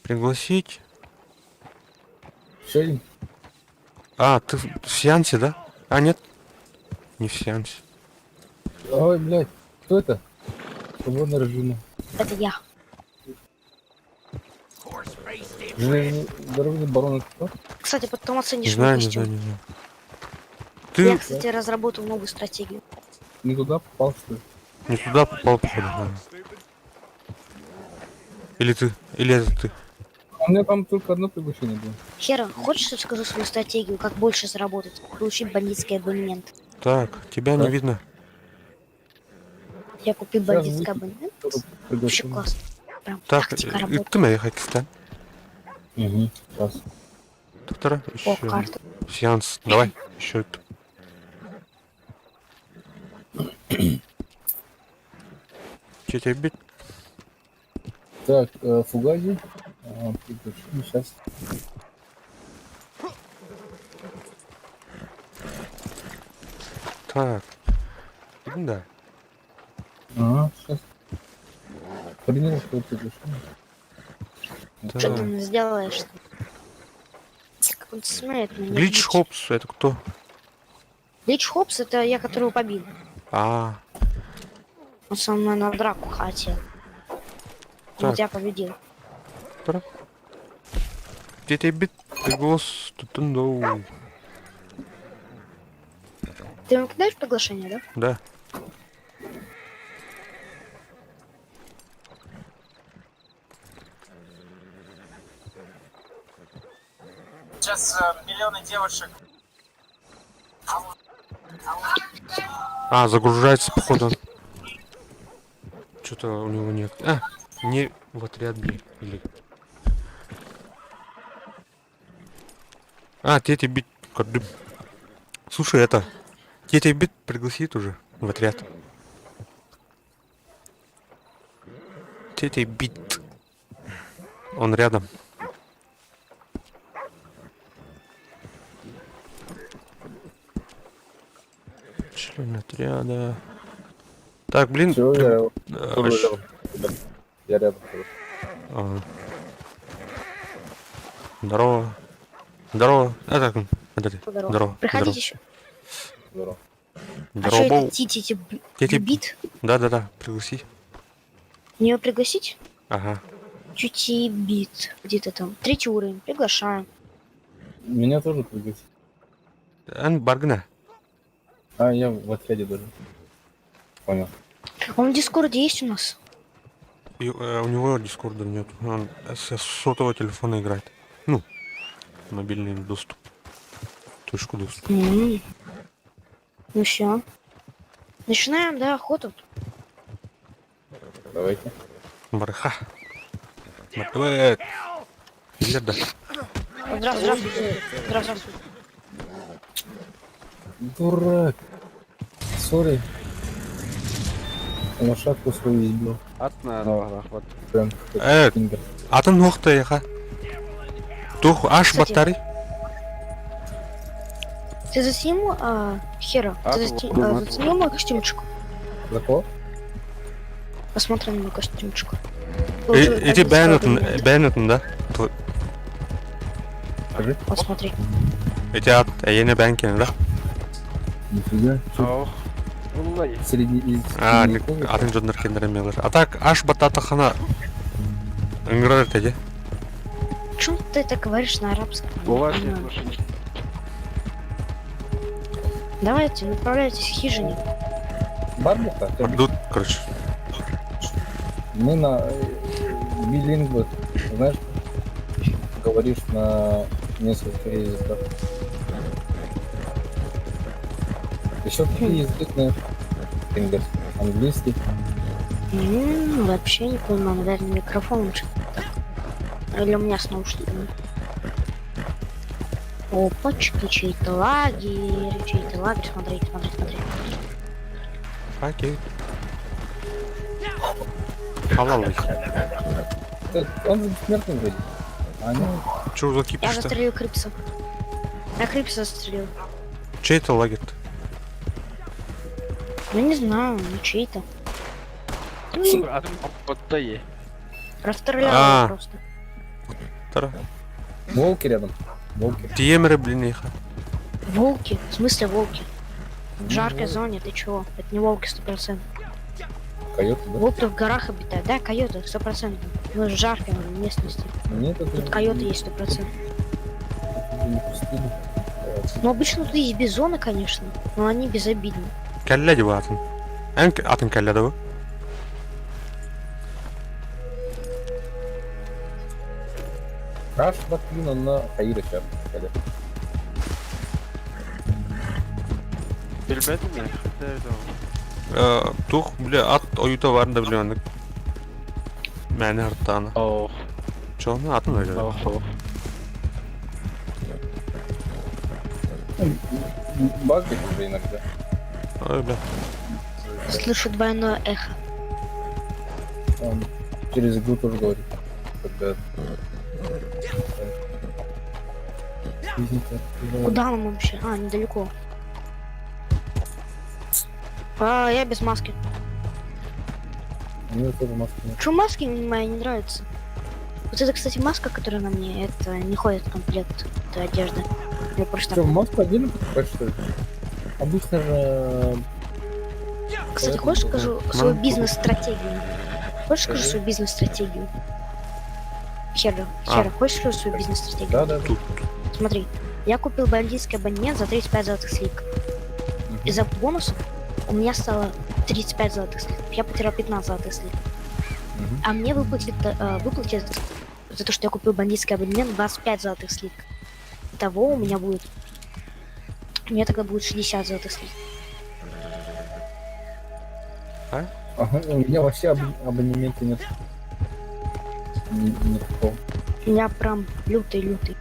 Пригласить. Еще один. А, ты в сеансе, да? А, нет. Не в сеансе. Ой, блядь. Кто это? Свободный режим. Это я. Дорожный барон это кто? Кстати, потом Не оценишь знаю, мой не костюм. знаю, не знаю. Я, Ты кстати, разработал новую стратегию. Не туда попал, что ли? не туда попал, походу. да. Или ты, или это ты. У меня там только одно приглашение было. Хера, хочешь, я скажу свою стратегию, как больше заработать? Получить бандитский абонемент. Так, тебя не Так. видно. Я купил Сейчас бандитский выйду. абонемент. Только Вообще приглашение. классно. Прям Так, тактика работает. ты моя хакиста. Угу. Сейчас. Доктора, О, еще карта. сеанс. Давай, еще это. Че бит? Так, Фугази. А, приглашение сейчас. Так. Да. Ага, сейчас. Принял твое приглашение. Что ты Так. мне сделаешь? Как он смеет меня Глич бить. Хопс, это кто? Глич Хопс это я, которого побил. А, Он со мной на драку хотел. Так. Вот я победил. Тетя бит, приглас, тутундоу. Ты ему кидаешь приглашение, да? Да. Сейчас миллионы девушек А, загружается, походу. Что-то у него нет. А, не в отряд Б. Или... А, тетя бит. Кордым. Слушай, это... Тетя бит пригласит уже в отряд. Тетя бит. Он рядом. Член отряда. Так, блин. Все, я вообще- рядом. Я рядом. короче. Ага. Здорово. Здорово. А так, подожди. Здорово. Здорово. Приходите Здорово. еще. Здорово. А что это Дроботу. Тити Тити- Бит? Да-да-да, пригласи. Мне ее пригласить? Ага. Тити Бит. Где-то там. Третий уровень. Приглашаем. Меня тоже пригласили. Эн бааргын. А, я в отряде даже. Понял. Он в Дискорде есть у нас? И, у него дискорда нет. Он с сотового телефона играет. Ну, мобильный доступ. Точку доступа. Ну все. Начинаем, да, охоту. Давайте. Барха. Мартвет. Да. Здравствуй, здравствуй. Здравствуй. Дурак. Сори. Лошадку свою избил. Прям как Кингер. Атын нохта яха. Тух аш Кстати, батари. Ты заценил, Хера? Ты заценил мой костюмчик? За кого? Посмотри на мой костюмчик. Эти бэйэн бэйэн да? Скажи. Вот смотри. Эти ат эйэни бэйэн да? Нифига. Чё, Среди из А, средневековья? атын дьоннор киирэллэр. А так аш баттаатаххына ыҥырар этэ. Почему ты это говоришь на арабском? Я не понимаю. Давайте, направляйтесь к хижине. Барбуха? Тут, короче. Мы на билингвах, знаешь, говоришь на нескольких языках. Еще какие языки знаешь? Фингер. Английский. Вообще не понимаю, наверное, микрофон что-то так. Или у меня с наушниками. Опачки, чей-то лагерь, чей-то лагерь, смотри, смотри, смотри. Окей. Халалый. Он же бессмертный вроде. А ну, Чё за Я кипиш-то? застрелил Крипса. Я Крипса застрелил. Чей это лагерь-то? Ну не знаю, ну чей-то. Расстрелял А. его просто. Тара. волки рядом. Волки. Тиемеры, блин, их. Волки? В смысле волки? В жаркой зоне, ты чего? Это не волки 100%. Койоты, да? Волки в горах обитают, да, койоты, 100%. Мы в жаркой местности. Нет, это Тут койоты есть 100%. не пустыня. Ну обычно тут есть бизоны, конечно, но они безобидны. Кэллэ дии атын. Эн атын кэллэ дуо. Аш баттыын онно хайыр этэ. Тух, бля, ат ойута бар да билен. Мээнэ артаана. Чону атын öyle. Багает уже иногда. Ой, бля. Слышу двойное эхо. Он через игру тоже говорит. Когда... Куда нам вообще? А, недалеко. А, я без маски. У него тоже маски нет. Почему маски моя не нравится? Вот это, кстати, маска, которая на мне, это не входит в комплект этой одежды. Я просто... Что, маску отдельно покупать, что ли? Обычно же... Кстати, поэтому хочешь тоже. скажу свою бизнес-стратегию? Хочешь скажу свою бизнес-стратегию? Хера, А. Хера, хочешь скажу свою бизнес-стратегию? Да, да. Тут. Смотри, я купил бандитский абонемент за 35 золотых слитков. Из-за бонусов у меня стало 35 золотых слитков. Я потерял 15 золотых слитков. Мгм. А мне выплатят за то, что я купил бандитский абонемент, 25 золотых слитков. Итого у меня будет... У меня тогда будет 60 золотых слитков. Ага, у меня вообще абонемента нет. Никакого. У меня прям лютый-лютый.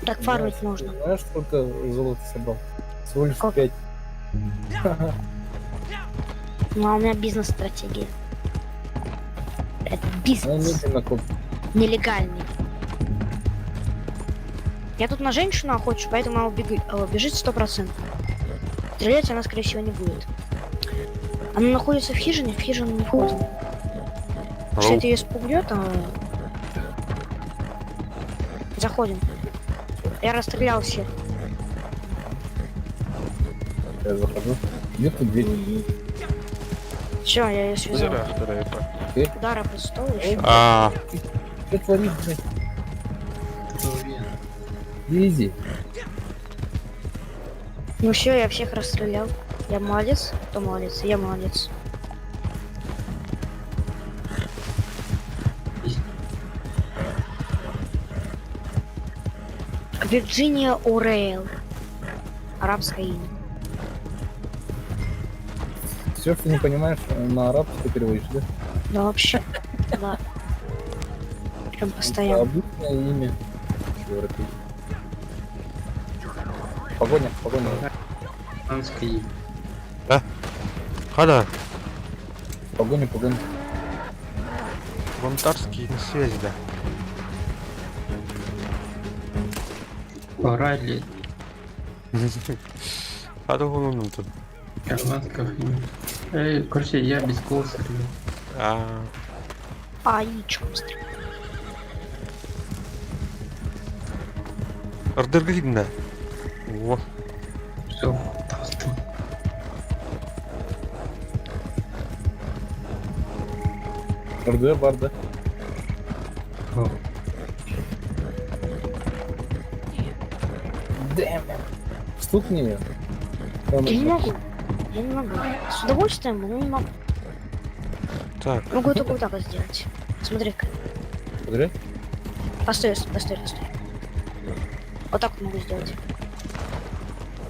Так фармить Я, можно. Знаешь, сколько золота собрал? Всего лишь Сколько? 5. Ну, а у меня бизнес-стратегия. Это Она бизнес. медленно копит. Нелегальный. Я тут на женщину охочусь, поэтому она убежит 100%. Стрелять она, скорее всего, не будет. Она находится в хижине, в хижину не входим. Если Алло. это ее спугнет, а... Заходим. Я расстрелял всех. Я захожу. Где тут дверь? Все, я ее связал. Удара по столу еще. А, Что творишь, блядь? Изи. Ну все, я всех расстрелял. Я молодец, кто молодец, я молодец. Вирджиния О'Рейл. Арабское имя. Все, что не понимаешь, на арабский переводишь, да? Да вообще. Да. Прям Это постоянно. обычное имя. Европейское. Погоня, погоня. Хада, Погоня, погоня. Бонтарский на связи, да. Пора ли? Хада вон он тут. Эй, короче, я без голоса, ребят. А, А, яичком стрелял. Ардергрин, да. Во. Все, толстый. РД, бар, да? О, Damn. Стукни ее. Там- Я не могу. Я не могу. С удовольствием, но не могу. Так, Могу только вот так вот сделать. Смотри-ка. Подожди. Постой, постой, постой. Вот так вот могу сделать.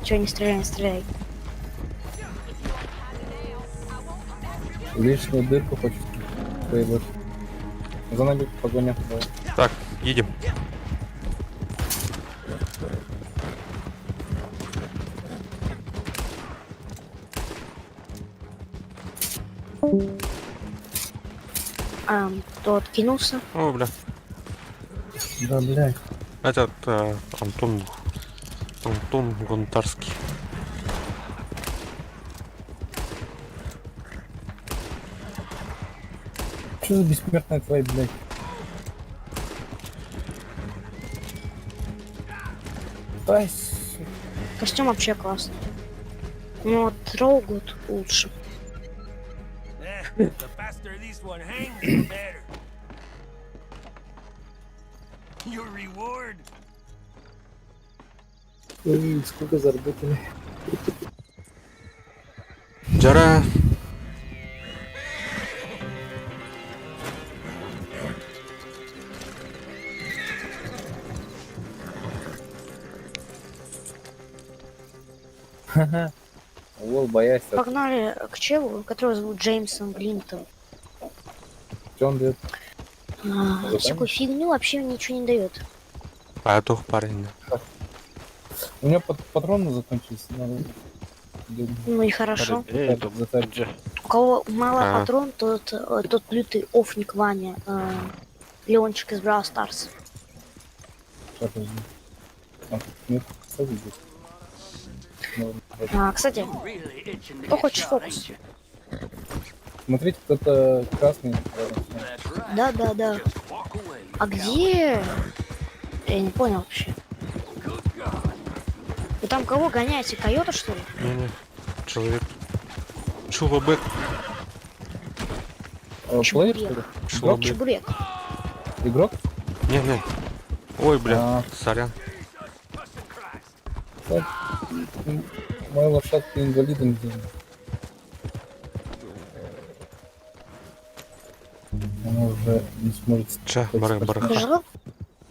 Чего, не стреляй, не стреляй. Лишнюю дырку хочешь проебать. За нами погоня. Давай. так, едем. А, кто откинулся? О, бля. Да, блядь. Этот Антон. Антон Гонтарский. Что за бессмертная тварь, блядь? Ай, сука. Костюм вообще классный. Ну вот Роугуд лучше. The faster this one hangs, the better. Your reward. Ой, сколько заработали. Жара. Ха-ха. Лол, боясь. Погнали к челу, которого зовут Джеймсом Линтон. Что он дает? А, Задание? всякую фигню вообще ничего не дает. А это парень. да. У меня патроны закончились. Надо... Ну и хорошо. Затарить. У кого мало А. патрон, тот, тот лютый офник Ваня. Леончик из Brawl Stars. Сейчас, подожди. А, нет, кстати, здесь. Ну, вот. А, кстати, кто хочет фокус? Смотрите, кто-то красный рядом с нами. Да, да, да. А где? Я не понял вообще. Вы там кого гоняете? Койота, что ли? Не-не. Человек. Чулобек. А, плеер, что ли? Чулобек. Чебурек. Игрок? Не-не. Ой, бля. А. Сорян. Так, моя лошадка инвалидом сделана. Она уже не сможет... Ча, стать бара, бараха. Жалко,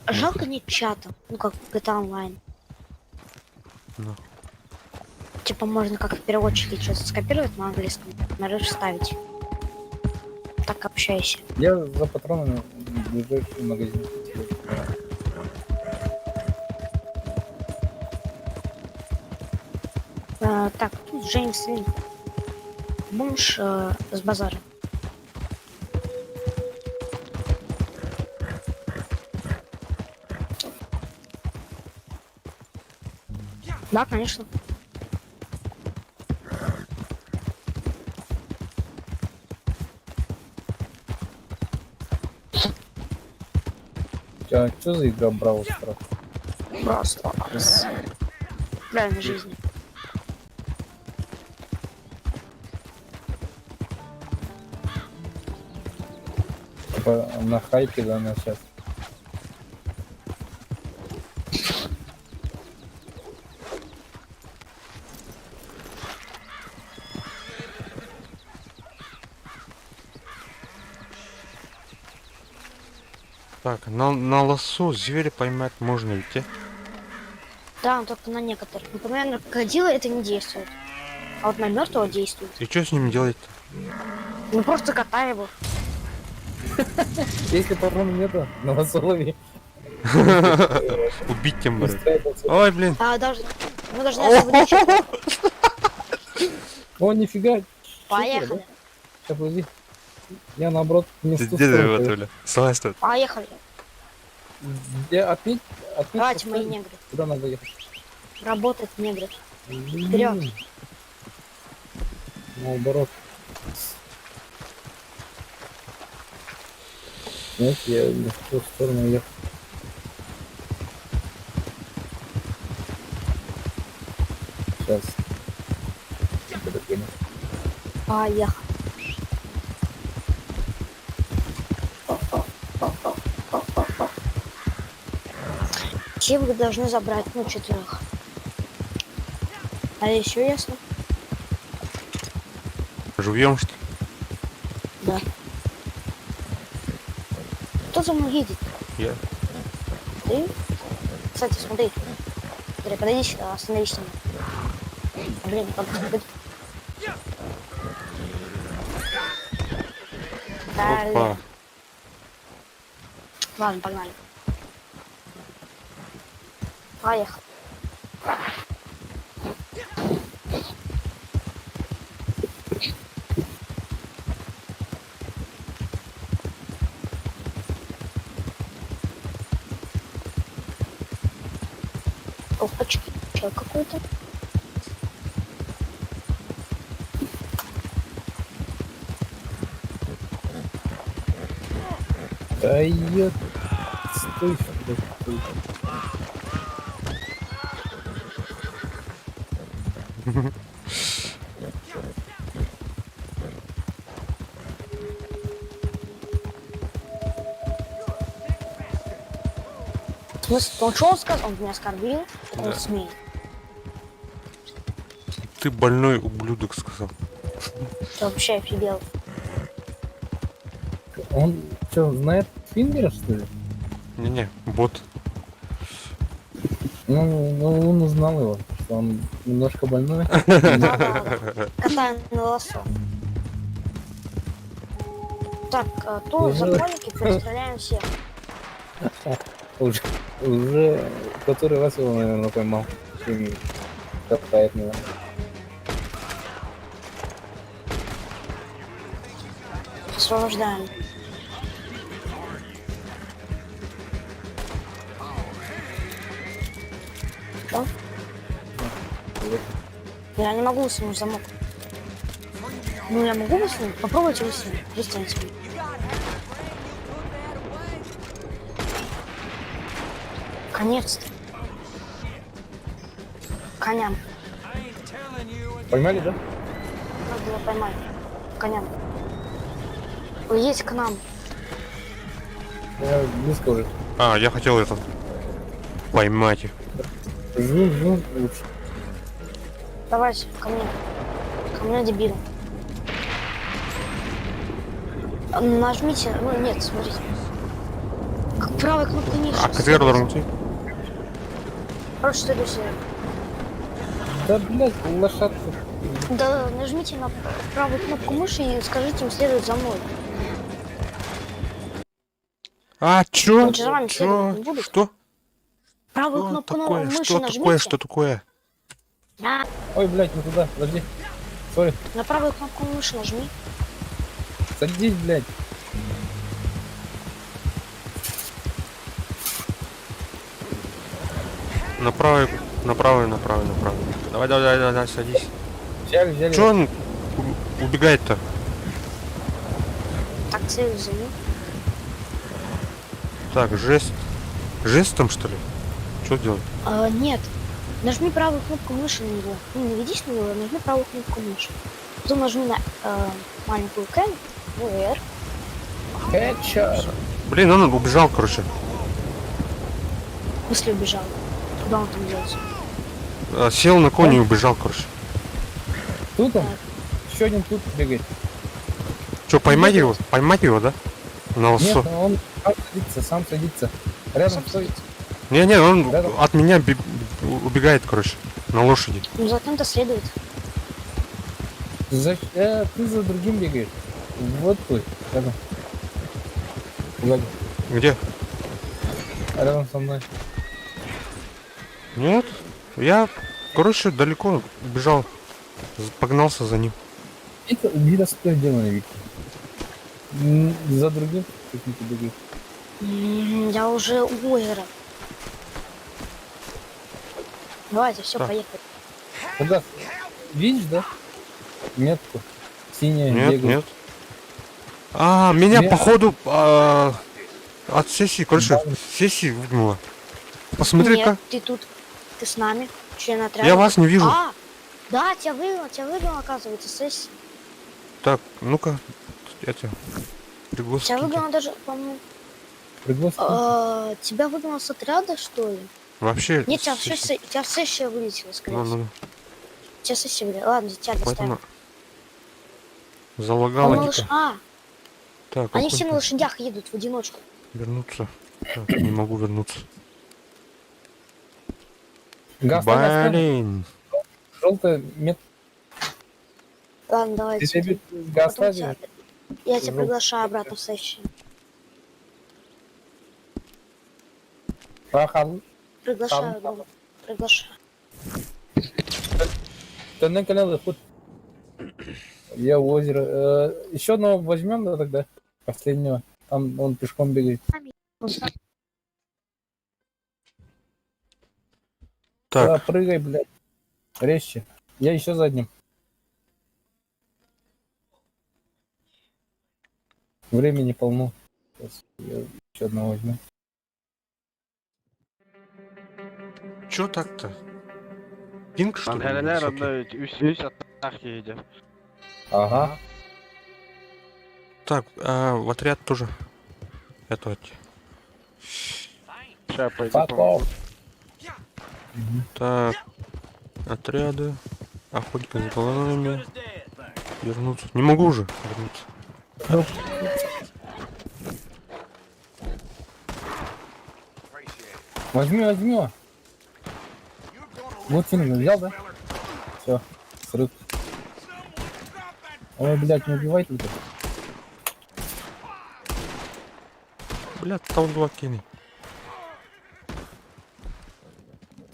жалко нет чата. Ну как в GTA Online. Ну. Типа можно как в переводчике что-то скопировать на английском, на вставить. Так общайся. Я за патронами в ближайший магазин. Так, тут Джеймс Лин. Бомж с базара. Да, конечно. А что за игра Brawl Stars? Просто. Правильно жизни. Типа на хайпе, да, она сейчас. Так, на лассо зверя поймать можно ведь, э? Да, но только на некоторых. Например, на крокодила это не действует. А вот на мертвого действует. И что с ним делать-то? Ну просто кота его. Если патрона нету, на лосо лови. Убить тем более. Устраиваться. Ой, блин. А даже. Мы должны освободить человека. О, нифига. Поехали. Сейчас, подожди. Я наоборот не Ты с ту где ты сторону его, поехал. Толя? Слазь тут. Поехали. Я отметь, отметь Давайте, мои поставь, негры. Куда надо ехать? Работать, негры. Вперед. Наоборот. Нет, я не в ту сторону ехал. Сейчас. Подогоню. Поехали. Все вы должны забрать, ну, четверых. А еще ясно? Живьем, что ли? Да. Кто за мной едет? Я. Ты? Кстати, смотри. Смотри, подойди сюда, остановись на меня. Блин, как как- Да, Опа. Ладно, погнали. Поехали. Опачки, чел какой-то. Да ё... Стой, блядь, стой. В смысле, он что он сказал? Он меня оскорбил? Он Да. смеет. Ты больной ублюдок, сказал. Ты вообще офигел. Он что, знает Фингера, что ли? Не-не, бот. Ну, он узнал его, что он немножко больной. Да-да-да. Катаем на лосо. Так, а, то Уже. законники перестреляем всех. Уже, уже который раз его, наверное, поймал. И катает, наверное. Освобождаем. Что? Я не могу высунуть замок. Ну, я могу высунуть? Попробуйте высунуть. Высуните. Конец-то. Коням. Поймали, да? Надо было поймать. Коням. Едь к нам. Я близко уже. А, я хотел этот... Поймать их. Жму, жму, лучше. Давайте, ко мне. Ко мне, дебилы. Нажмите, ну нет, смотрите. К правой кнопкой ниже. А, КТР должен идти? Короче, следующий. Да, блядь, лошадка. Да, нажмите на правую кнопку мыши и скажите им следовать за мной. А, чё? Он же за вами следовать Чё? не будет. Что? Правую Что кнопку на- такое? мыши Что нажмите. такое? Что такое? А, Ой, блядь, не туда, подожди. Sorry. на правую кнопку мыши нажми. Садись, блядь. Направо, направо, направо, направо. Давай, давай, давай, давай, садись. Взяли, взяли. Чё он убегает-то? Так, цель за ним. Так, жест. Жестом, что ли? Что делать? А, нет. Нажми правую кнопку мыши на него. Ну, наведись на него, нажми правую кнопку мыши. Потом нажми на маленькую К, ну, R. Headshot. Блин, он убежал, короче. В смысле убежал? Куда он там делся? А, сел на коне и убежал, короче. Тут он? Еще один тут бегает. Че, поймать его? Поймать его, да? На Нет, лосо. он сам садится, сам садится. Рядом Сам стой. Не-не, он Да-да. от меня убегает, короче. На лошади. Ну, за кем-то следует. Ты за другим бегаешь. Вот тут, рядом. Сзади. Где? Рядом со мной. Нет. Я, короче, далеко убежал. Погнался за ним. Это вида демона, Виктор. За другим каким-то бегает. Я уже у озера. Давайте, все, Так. поехали. Куда? Видишь, да? Метку. Синяя Нет, бегает. нет. А, меня Нет. походу от сессии, короче, Да. сессии выгнало. Посмотри-ка. Нет, ты тут, ты с нами, член отряда. Я вас не вижу. А, да, тебя выгнало, оказывается, сессия. Так, ну-ка, я тебя приглас Тебя скиньте. выгнало даже, по-моему, Приглас. тебя выгнало с отряда, что ли? Вообще. Нет, тебя, сессия- тебя сессия вылетела, скорее Ну, всего. ну, ну. Тебя сессия вылетела. Ладно, тебя доставим. Поэтому залагало Он на дико. лош- А, Так, они все на охотник. лошадях едут в одиночку. Вернуться. Так, не могу вернуться. Газ, газ, газ. Блин. Желтая метка. Ладно, давайте. Ты тебе газ Потом тебя- Я тебя Жёлтая приглашаю обратно в сессию. Рахал. Приглашаю, Там. дома. Приглашаю. Тоннель канал ход. Я у озера. Еще одного возьмем, да, тогда? Последнего. Там он пешком бегает. Так, Да, прыгай, блядь. Резче. Я еще за одним. Времени полно. Сейчас я еще одного возьму. чё так-то? Пинг, что ли? высокий? Ага. Так, а, в отряд тоже. Это вот. Fuck off. Так, отряды. Охотника за головами. Вернуться. Не могу уже вернуться. Возьми, возьми. Вот Финн взял, да? Все, срыв. Ой, блядь, не убивай только. Бля, там два кини.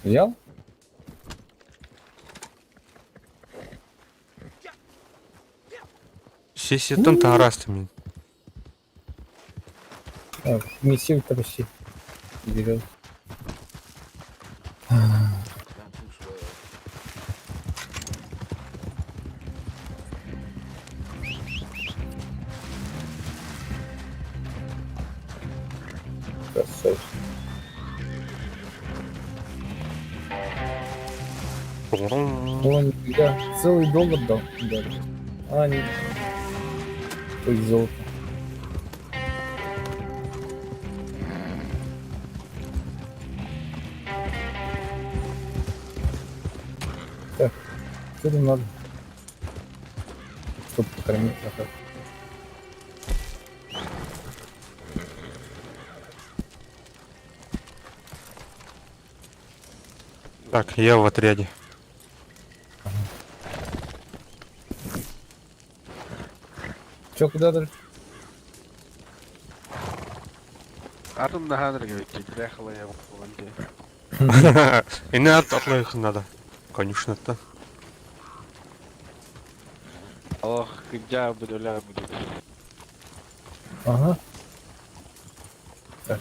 Взял? Сессия там тараста мен. А, месил-то почти. Берет. Красавчик. О, нифига. Целый доллар дал. Дали. А, не. То есть золото. Так, что там надо? Чтобы покормить лоха. Так, я в отряде. Чё, куда дальше? И на отлых надо. Конечно то. Ага. Так.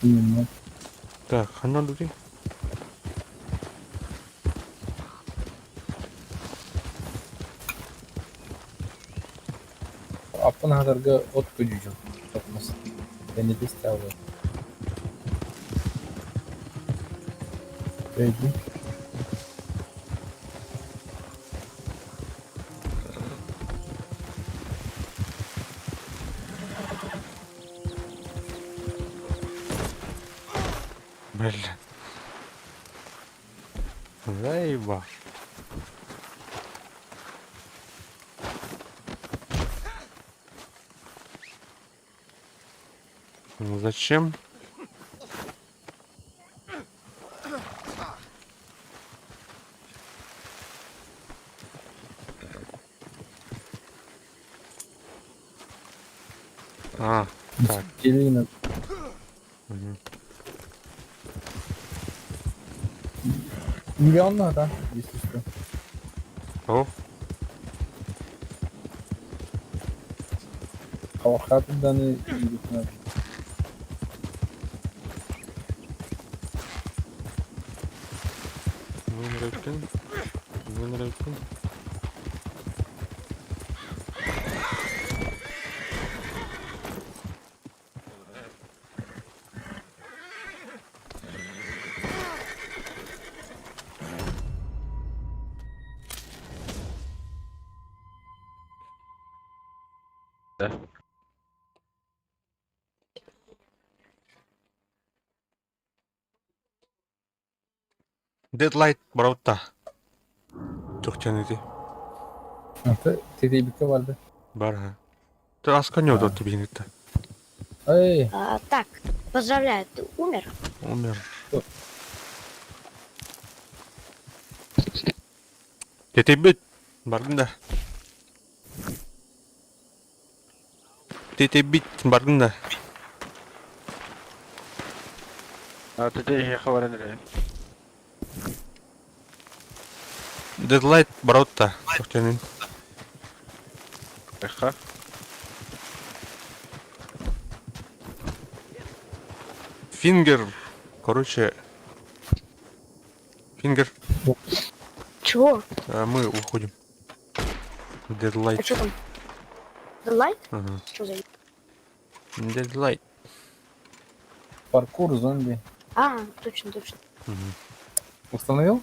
Именно. Так, хана дури. Аппанадарга от күдүжү. Я не достал. Иди. Бля. Заебал. Ну зачем? А, так. Келина. Мгм. Миллион надо, если что. О, Халхаты даны идут на. Нын Нын Да. Deadlight бараута. Тохтян иди. Ты vardı. Бар ха. Ты асканё до тебе не Эй, А, так, поздравляю, ты умер? Умер. Тетебит. Бардын да. Тетебит бардын да. А ты где ехал, Андрей? Deadlight бараута. Тохтянин. Ха. Фингер. Короче. Фингер. Чего? А мы уходим. А Deadlight. что там? Deadlight? Ага. Что за... Deadlight. паркур, зомби. А, точно, точно. Мгм. Установил?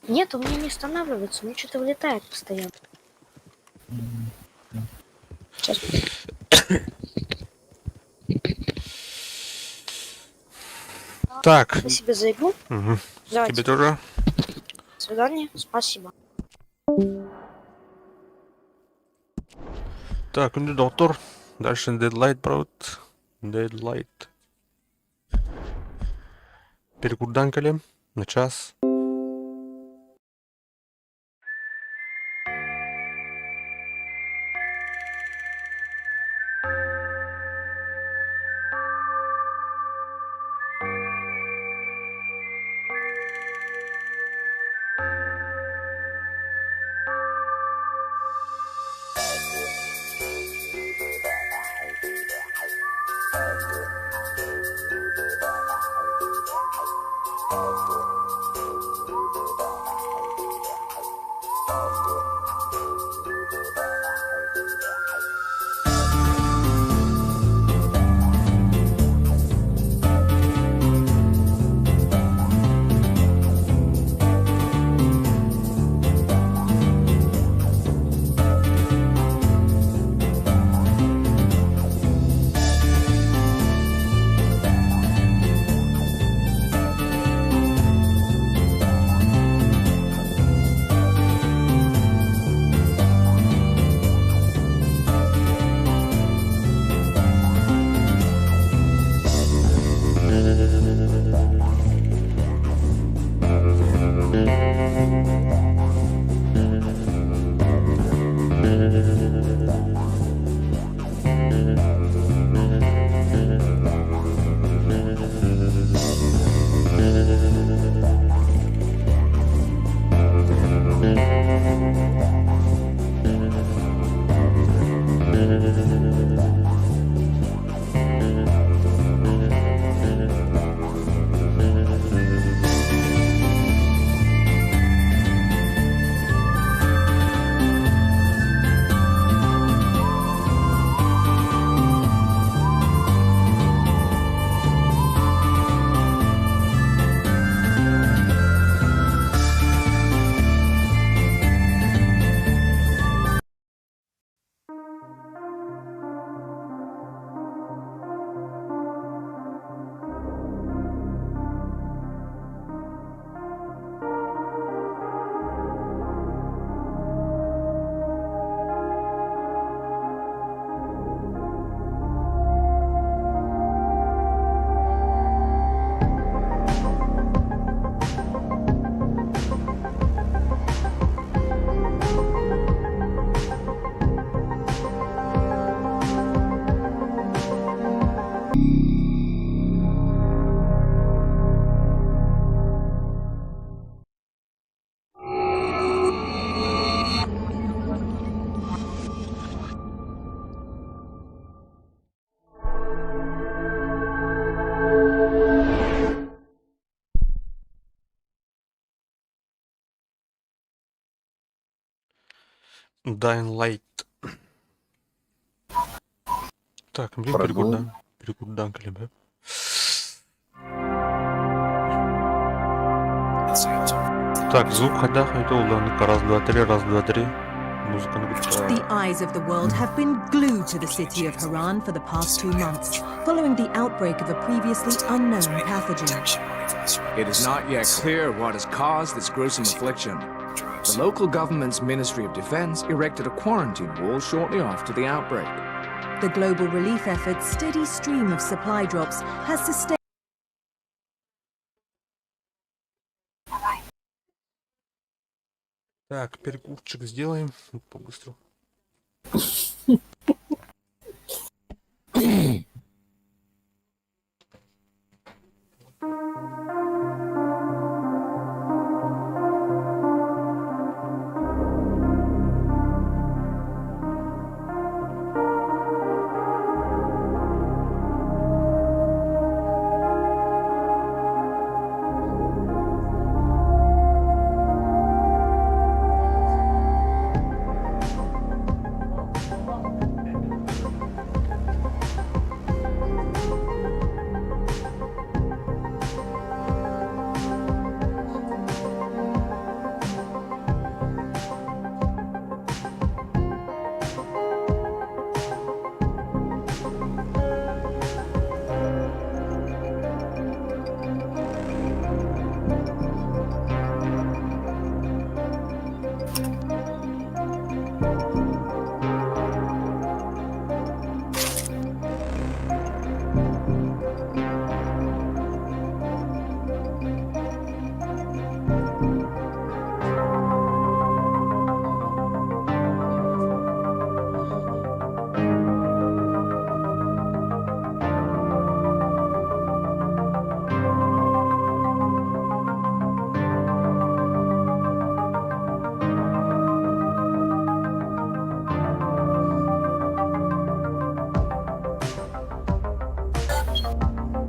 Нет, у меня не останавливается, у меня что-то вылетает постоянно. Сейчас. Так. Спасибо за игру. Угу. Давайте. Тебе тоже. До свидания. Спасибо. Так, ну доктор. Дальше Deadlight, брат. Deadlight. Перекурдан калем на час. Dying Light. Так, блин, Прогул. перекурдан. Перекурдан кэллим. Так, звук хайдах это Раз, два, три, раз, два, три. Музыка The eyes of the world have been glued to the city of Harran for the past 2 months, following the outbreak of a previously unknown pathogen. It is not yet clear what has caused this gruesome affliction. The local government's Ministry of Defense erected a quarantine wall shortly after the outbreak. The global relief effort's steady stream of supply drops has sustained Так, перекурчик сделаем по-быстрому.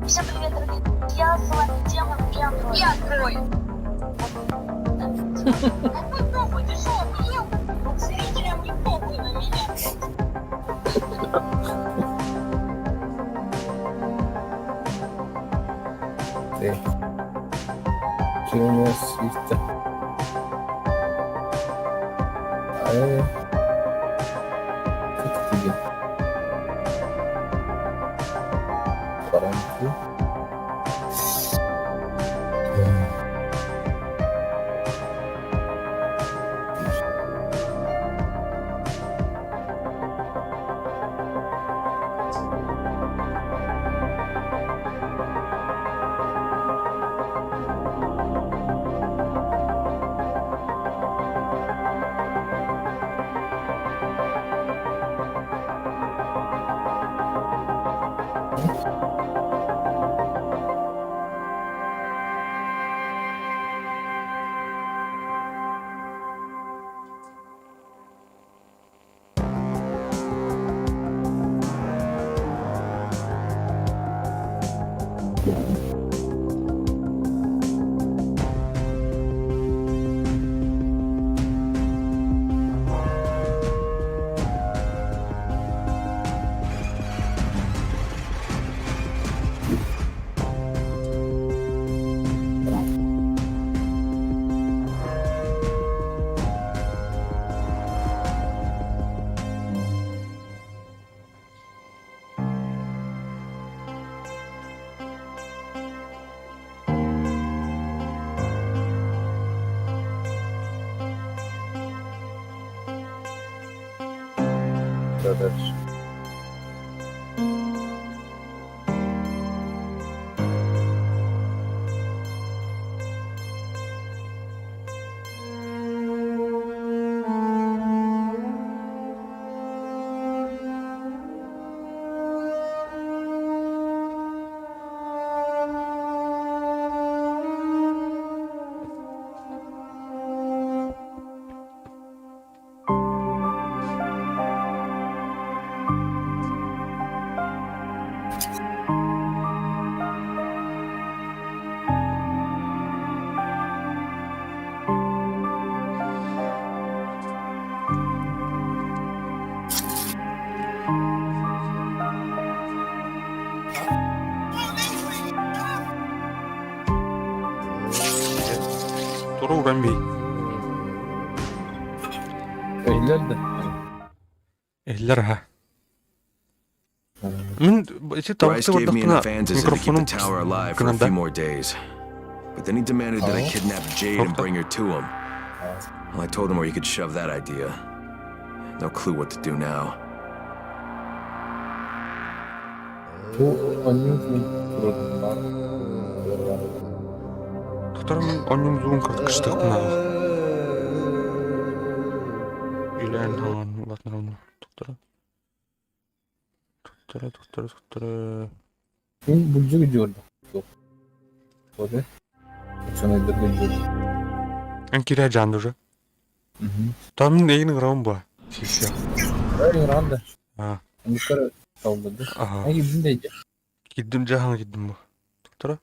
Всем привет, дорогие друзья, с вами Тема Пьян. Я открою. Какой похуй, ты что, охуел? Зрителям не похуй на меня. Ты. Что у нас есть-то? А, как тебе? Параметры. Что дальше? Тура уран бей. Өйлөр да. Эллэр аха. Мин ити Bryce табыкты gave me бардахпына enough antizin to keep микрофонум the tower alive for a гынан да. few more days. But then he demanded that I kidnap Jade and bring her to him. Well, I told him where he could shove that idea. No clue what to do now. Бу онньуу турар. Тохтор мин онньум зуун кыргыстыахпын аҕа. Илээн хаҥан улаатынарым тохтора. Тохтора, тохтора, тохтора. Мин булдьук дьуорда. Тоже. Ученыйдарга дьуорда. Эн кирэ дьаанды уже. Там мин эйин ыҥырабын буа. Сиссиэх. Ыҥыран да. Аа. Оннуктар талбыды. Аха. Ай кирдим да дьэ. Кирдим дьаһаҥа кирдим бу. Тохтора.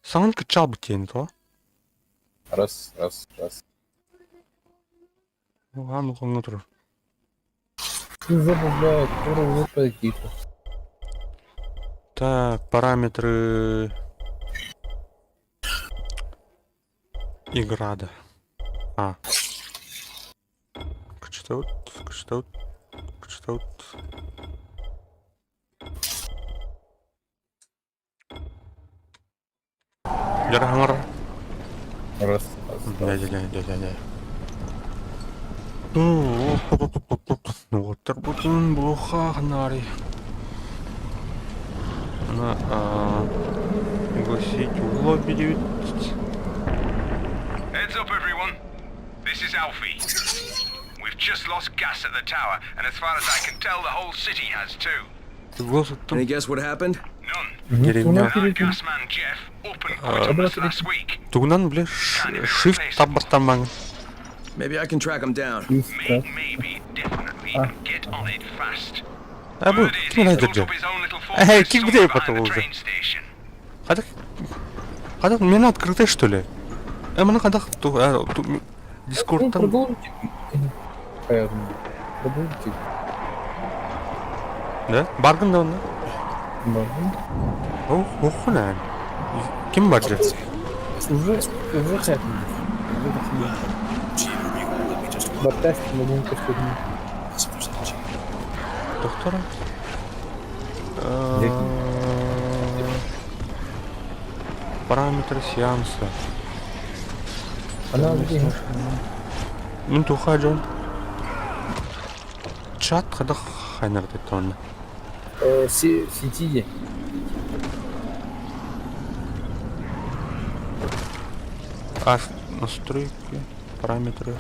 Саҥан кыччаабыт диэн тоҕо? Раз, раз, раз. Аан ухаҥҥа турар. Жопу, блядь, скоро уже какие-то. Так, параметры играда. А. Кычтаут, кычтаут, кычтаут. Дьараһаҥар. Раз, раз, Дьэ, дьэ, дьэ, дьэ, дьэ. Уоттарбытын булуохха ханаары. Ана пригласить в лобби диэбит. Heads up, everyone. This is Alfie. We've just lost gas at the tower, and as far as I can tell, the whole city has too. Any guess what happened? Деревня. Our gas man Jeff up and quit on us last week. Тугунан, бля, shift таббартамаҥ. Maybe I can track him down. Maybe, definitely, and get on it fast. А бу ким элайдыр Эй, ким где потом уже? Хадах, хадах, меня открытый что ли? Э, маны хадах, ту, ту, Дискордтан. Продолжите. Продолжите. Да? Баргын да онно? Баргын. Ох, охунан. Ким бар же? Уже, уже хотим. Баттаст модун көстөрүн. Доктора? Параметры сеанса. Она где? Мин туха дьон. Чат хадах хайнар тонна. Сети. А настройки, параметры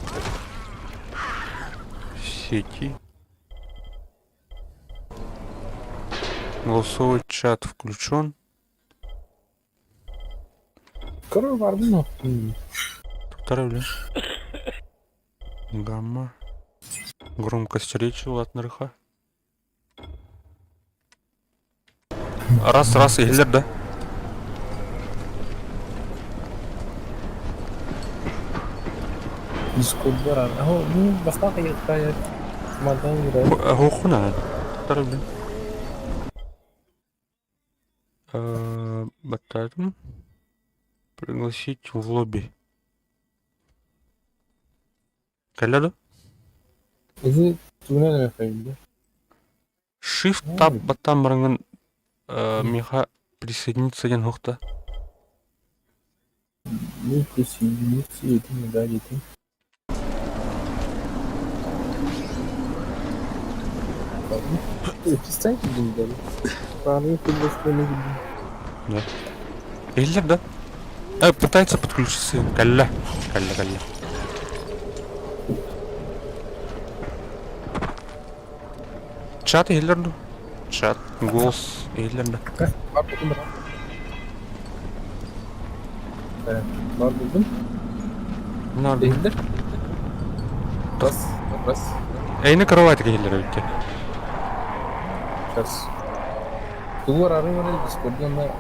сети. Голосовой чат включен. Короче, барбын. Второй, бля. Гамма. Громкость речи, ладно, Раз, раз, иһиллэр да? Дискорд барар. Ну, бастаах Мадан Хоохуна. Второй, бля. Баттаатым. Пригласить в лобби. Кэллэ да? Изи тугунан эмэ Shift Tab баттаан бараҥҥын миэхэ присоединиться диэн суохта. Ну, присоединиться, этим, да, этим. Перестаньте деньгами. Правильно, Да. Иһиллэр да? Пытается подключиться. Кэллэ. Кэллэ, кэллэ. Чат иһиллэр дуу? Чат, голос иһиллэр да? Бар булдум Бар булдум. Иһиллэр? Раз, раз. Эйни кровать иһиллэр эбит Сейчас. Тугар арыгары Дискордна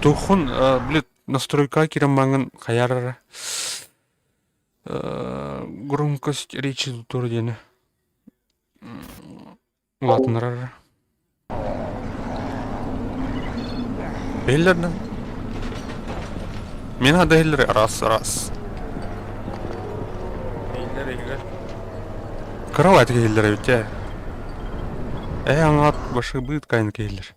Тухун, блин, настройка кирен маҥын хайарара громкость речи тур диэни улаатыннарара. Иһиллэр да? Мин хада иһиллэр раз раз. Иһиллэр иһиллэр. Кыра этик иһиллэр эбит ээ. Ээ аҥаат башыбыт кайын киһиллэр.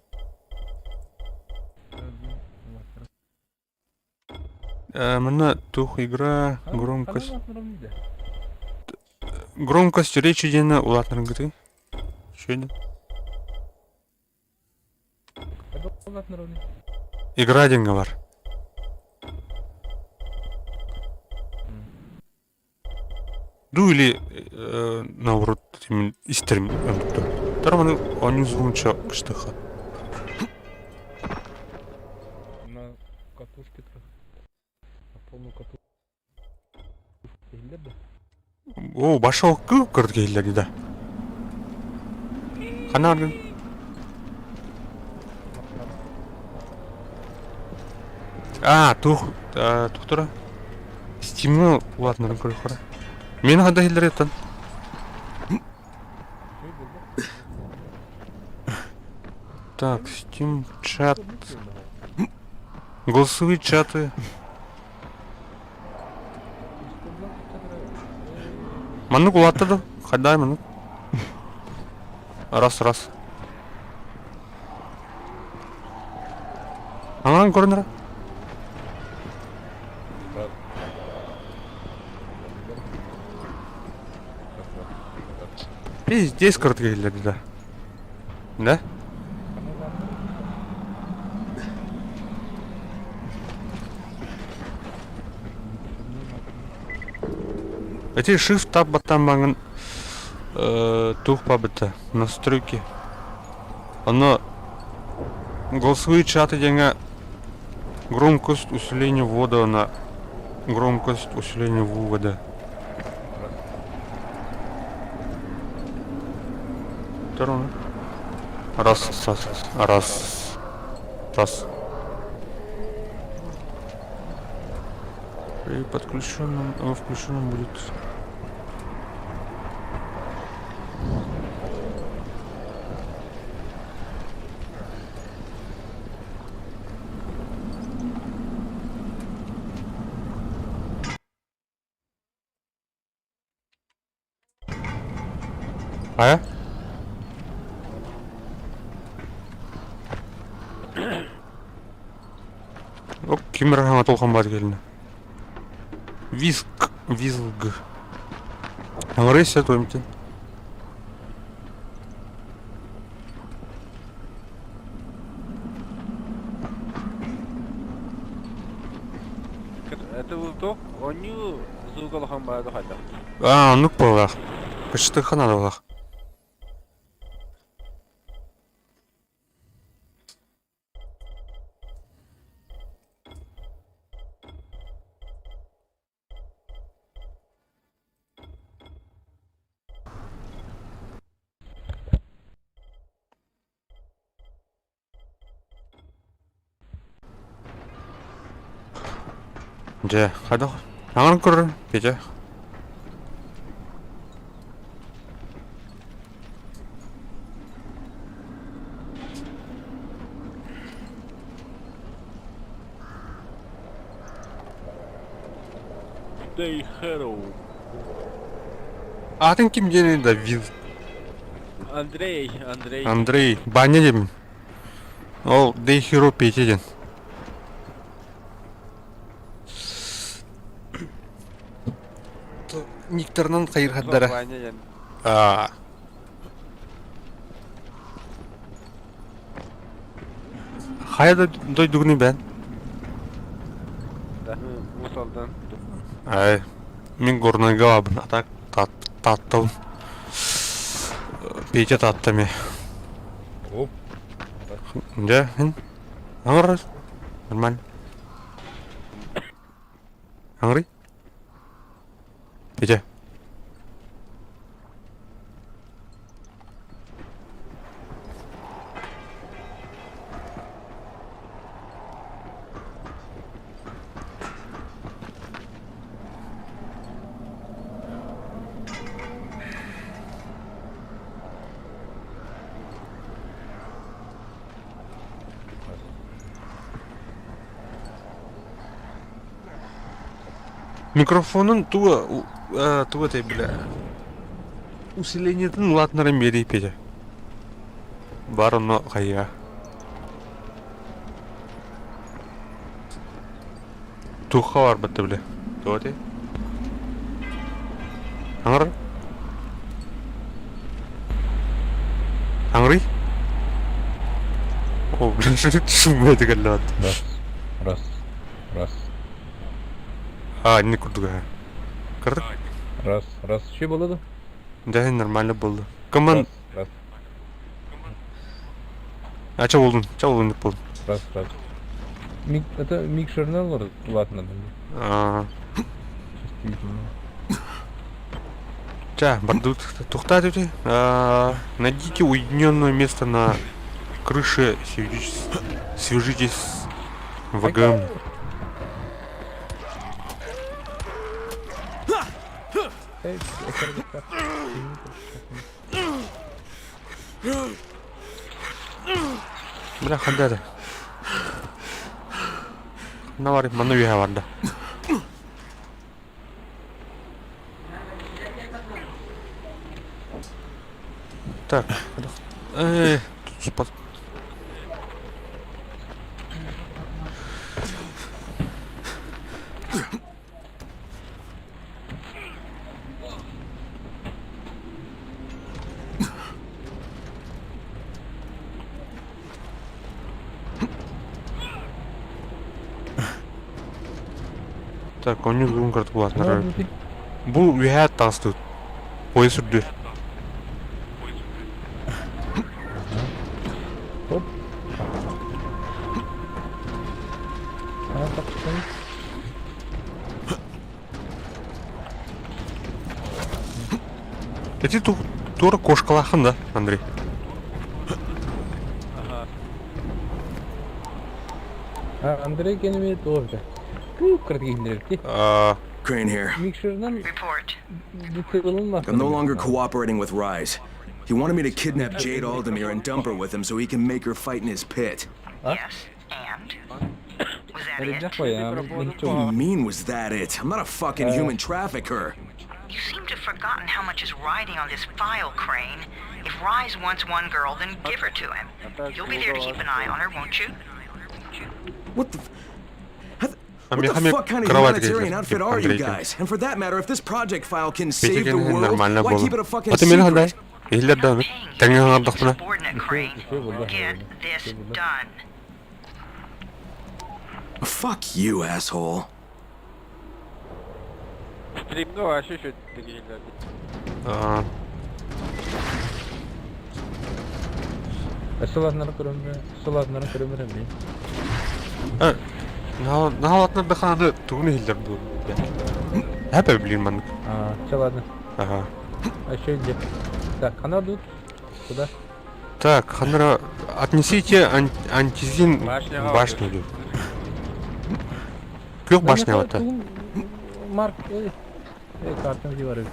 Манна туох игра громкость громкость речи диэни улаатынаргытый? Үчүгэй Игра диэҥҥэ бар. Ду или наоборот истэрим өлбүттэр. Тар маны оонньуу звонча кыштыха. На катушке На полную катушку. Иһиллэр да? Оо, баша кыы кырдык иһиллэр да. Ханна аргын? Аа, тух, тухтара. Стимул улаатынарын көрөхөрө. Мин хада иһиллэр еттан. Так, Steam чат. Голосовые чаты. Маннык улаатта да? Хайдай маннык. Раз, раз. Аҥаан көрүнэрэ. Пиздец кырдык иһиллэрди да. Да? Эти shift tab баттан баҥын тух бабыта настройки. Оно голосовые чаты диэҥэ громкость усиление ввода на громкость усиление вывода. Раз, раз, раз, раз. При подключенном, включенном будет. А? Оп, ким эрэ толхан баар кэллэ. Визг, визг. Аҥарыйса туомтин. Это был Онньуу звук улахан баҕайы хайдах? Аа, оннук буоллаах. Кычтыха наадалаах. Дьэ, хайдах аҥарын көрөр, Петя? Day Hero. Аатын ким диэний да Вил? Андрей, Андрей. Андрей, Баня диэбин. Ол Day Hero Петя диэн. Никторынан хайырхаддара. Ваня диэн. Аа. Хайа да дойдугуну бэн? Мусалдан. Ай, мин Горнайга бабын, а так Тааттабын. Петя Таатта эмиэ. Оп. Дьэ, мин аҥар нормально. Аҥарый? Петя. Микрофонун тугу тугу этэй бля усилениетын улаатыннаран биэрии Петя. Бар онно хайыа. Туохха барбатта бile. Туох этэй? Аҥар? Аҥарый? О, блин, шуммайды кэллэҕит. Раз, раз, раз. А, не курдук аха. Кырдык? Раз, раз. Что было да? Да, нормально было. Команд... Раз, раз. А, ча болдун? Ча болдун деп болдун. Раз, раз. Мик, это микшерный ладно. А. Ча, бардут, тухта тут. Найдите уединенное место на крыше, свяжитесь, свяжитесь с ВГМ. Бля, хандада. Ханна бар, манна үөһэ барда. Так, э, тут Так, он не карту булатнар. Бу үһэ таастыт. Поезд үрдү. Хоп. Эти тура кошкалахын да, Андрей? А, Андрей кенеме тоже. Crane here. I'm no longer cooperating with Rise. He wanted me to kidnap Jade Aldemir and dump her with him so he can make her fight in his pit. Yes, and? Was that it? What do you mean, was that it? I'm not a fucking human trafficker. You seem to have forgotten how much is riding on this file, Crane. If Rise wants one girl, then give her to him. You'll be there to keep an eye on her, won't you? What the... What the fuck kind of humanitarian outfit are you guys? And for that matter, if this project file can save the world, why keep it a fucking secret? Get this done. Fuck you, asshole. Стримга вообще еще дегенерат. Сылаатнара көрөмөрө, Наһалатна баханы тугуну хиллер бу. Хәпә блин ман. А, все ладно. Ага. А еще где? Так, она тут. Куда? Так, ханра, отнесите ан антизин башню. Күөх башня вот. Марк, эй, эй, картам где варю.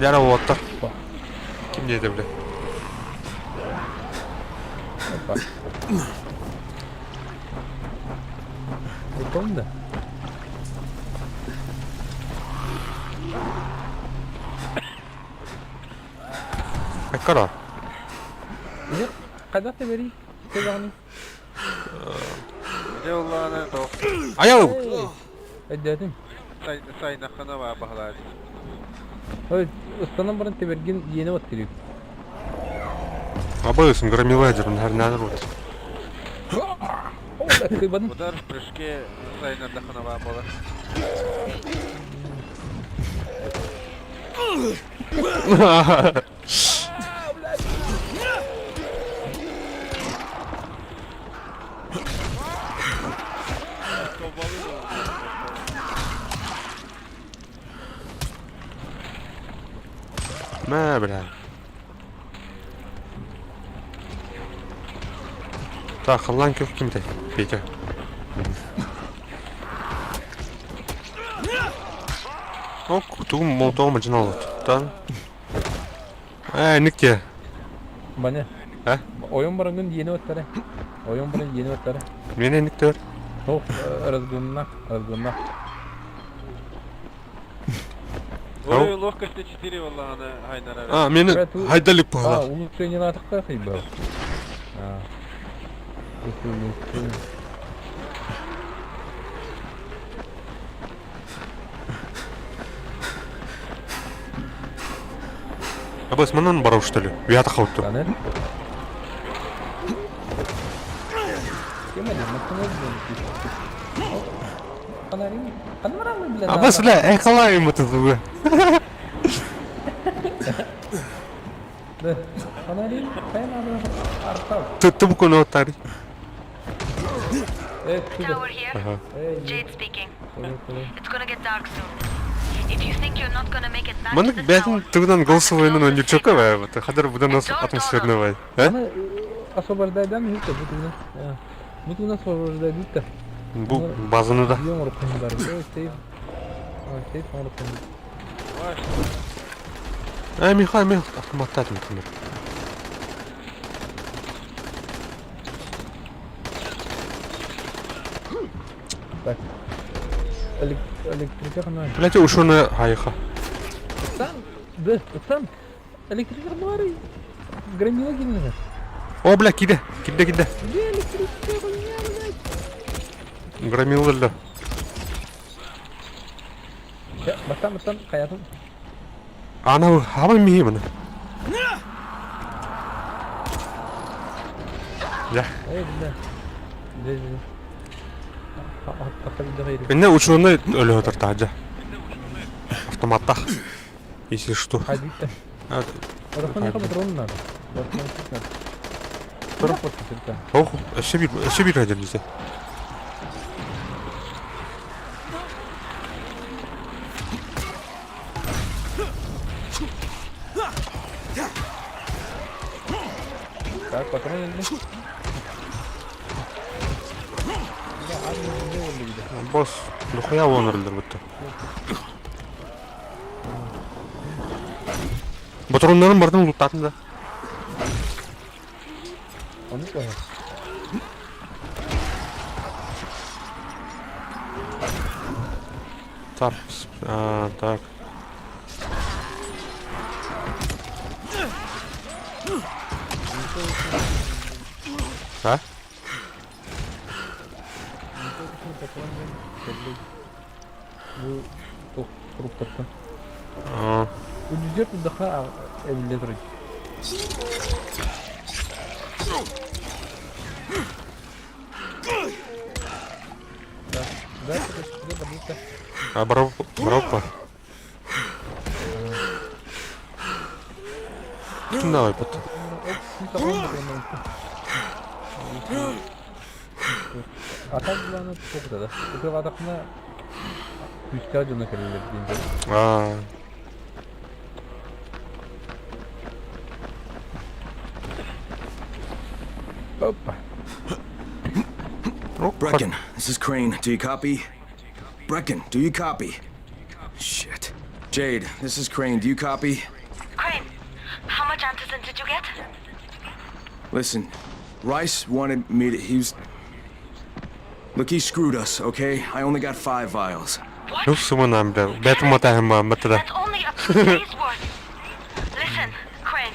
Яра вот так. Ким диэтэ бля? Опа. Прикольно, да? Айкара. Когда ты бери? Ты должен. Аял. Эддетим. Сайнахана бар бахалар. Ой, устанам баран теберген иене вот тирик. Абайсын громилайдер, наверное, вот. Удар в прыжке сайнахана бар была. Мә, бля. Так, халлан көх кимтэй? Петя. Ок, тугум молотогум мажинал Тан. Э, никте. Баня. А? Ойон барангын иене оттары. Ойон баран иене оттары. Мене никте. Ох, разгонна, разгонна. Ой, ловкости 4 валлааны хайнара. А, мени хайдалик А, пахала. улучшение надо хайбал. А. Улучшение. Абас манан барау что ли? Вята хаутту. Абас ля, эй халай ему тут. Тубку тари. Tower here. Ага. Jade speaking. It's gonna get dark soon. If you think you're not gonna make it back to Маннык the бэйэтин тугунан голосовойнан ойнучока бай, хадыр будан атмосферный бай. Э? Освобождай да минута, бу тугунан. Бу тугунан освобождай да. Бу базаны да. Э, Михай, мен автоматтатым тыныр. Так. Электрика Блять, ушуны хайха. Сам, да, сам. Электрика бары. Громила гиннер. О, бля, киде, киде, киде. Где электрическая хуйня, блядь? Громила да. Бастан, бастан, хаятын. Ана, хабай михи мына. Я. Эй, бля. Бля, бля. Инне учуны өлө тартаджа. Автоматтах. Если что. Ох, өссө бир хадер десе. Так, патроны. Босс, нахуя он өлдір бітті. Патроннарын бардым лутатын да. Оны понял. Так, а, так. А? Бу круптарта. А. Үдүзер туддаха эбилле турар. Да, да, да, А бароп, баропа. Давай потом. А так главное сколько да? Это вадахна күстә жона келелер дейм. А. Опа. Brecken, this is Crane. Do you copy? Brecken, do you copy? Shit. Jade, this is Crane. Do you copy? Crane, how much antizin did you get? Listen, Rice wanted me to. He was. Look, he screwed us, okay? I only got 5 vials. Ну, сумына, бля. Бәтім матахым ба, мытыда. That's only a few days worth. Listen, Crane,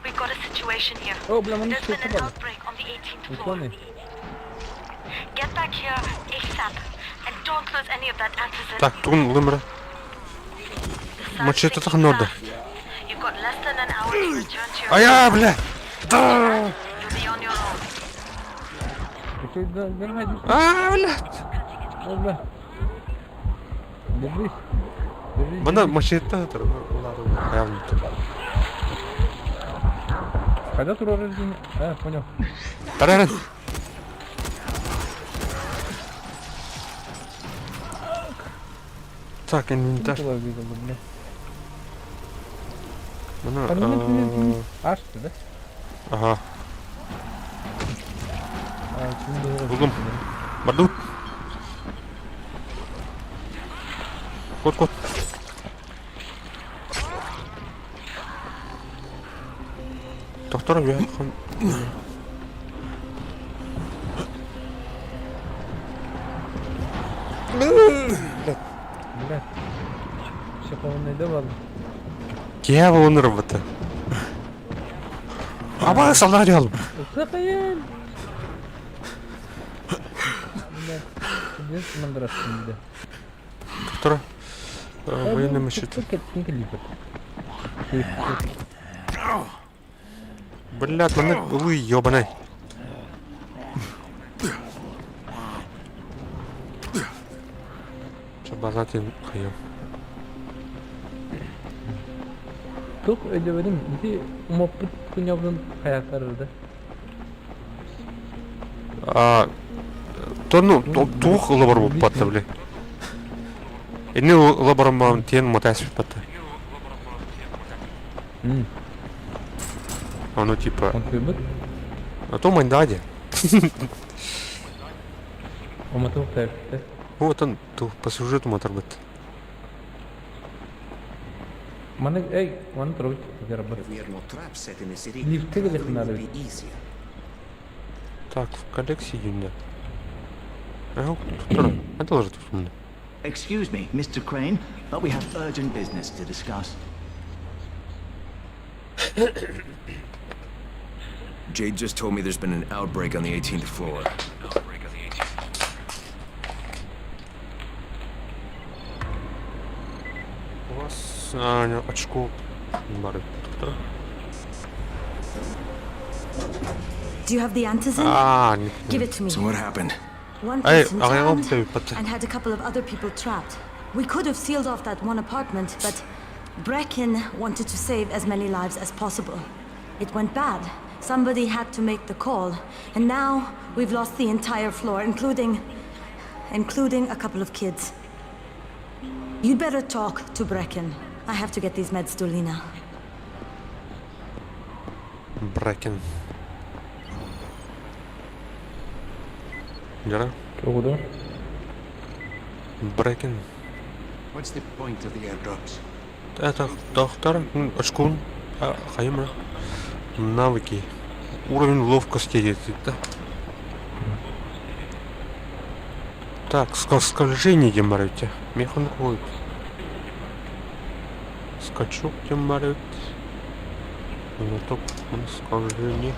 we've got a situation here. О, бля, маны There's been an бар. outbreak on the 18th floor. Ученый. Get back here ASAP and don't lose any of that antizin. Так, тугун лымра. Мачете тахнорда. You've got less than an hour to return to your Ая, бля. Да. You'll be on your own. А, блядь. О, бля. Держись. Держись. Мана мачете тар. Явно. Когда турар рождения? А, понял. Тараран. Так, инвентарь. Мана. Аш ты, да? Ага. А, Булдум. Бардут. Кот, кот. Доктор, я хан. Хайда бал. Киһи буолан ырбыта. Аба саллар дьалым. Сахайын. Доктора, военный мечет. Блядь, маннык ылыы ёбаный. Чабазатын хайым. Тух өйдөбөдүм ити умаппыт күнөбүн хайаттарырды. А, то ну, туох ылабар буолбатта били. Инни ылабарым баам тиэн мотаас биппатта. Ону типа... А то мандаде. Уматык тәртті. Вот он по сюжету матарбыт. Маны эй, маны трогать жарабыт. Лифтте келе надо. Так, в коллекции юнда. Ага, тут Это тоже тут. Excuse me, Mr. Crane, but we have urgent business to discuss. Jade just told me there's been an outbreak on the 18th floor. У вас а, очко бары. Do you have the antizin? А, Give it to me. So what happened? One Эй, person аҕыйаҕым turned тэбиппэт. and had a couple of other people trapped. We could have sealed off that one apartment, but Brecken wanted to save as many lives as possible. It went bad. Somebody had to make the call, and now we've lost the entire floor, including including a couple of kids. You'd better talk to Brecken. I have to get these meds to Lena. Брекен. Дьара. Тугу Брекен. What's the point of the airdrops? Это доктор, очкун, хайымра. Навыки. Уровень ловкости где-то, да? Так, скольжение демарите. Механ ходит. Скачок демарит. Знаток скольжение.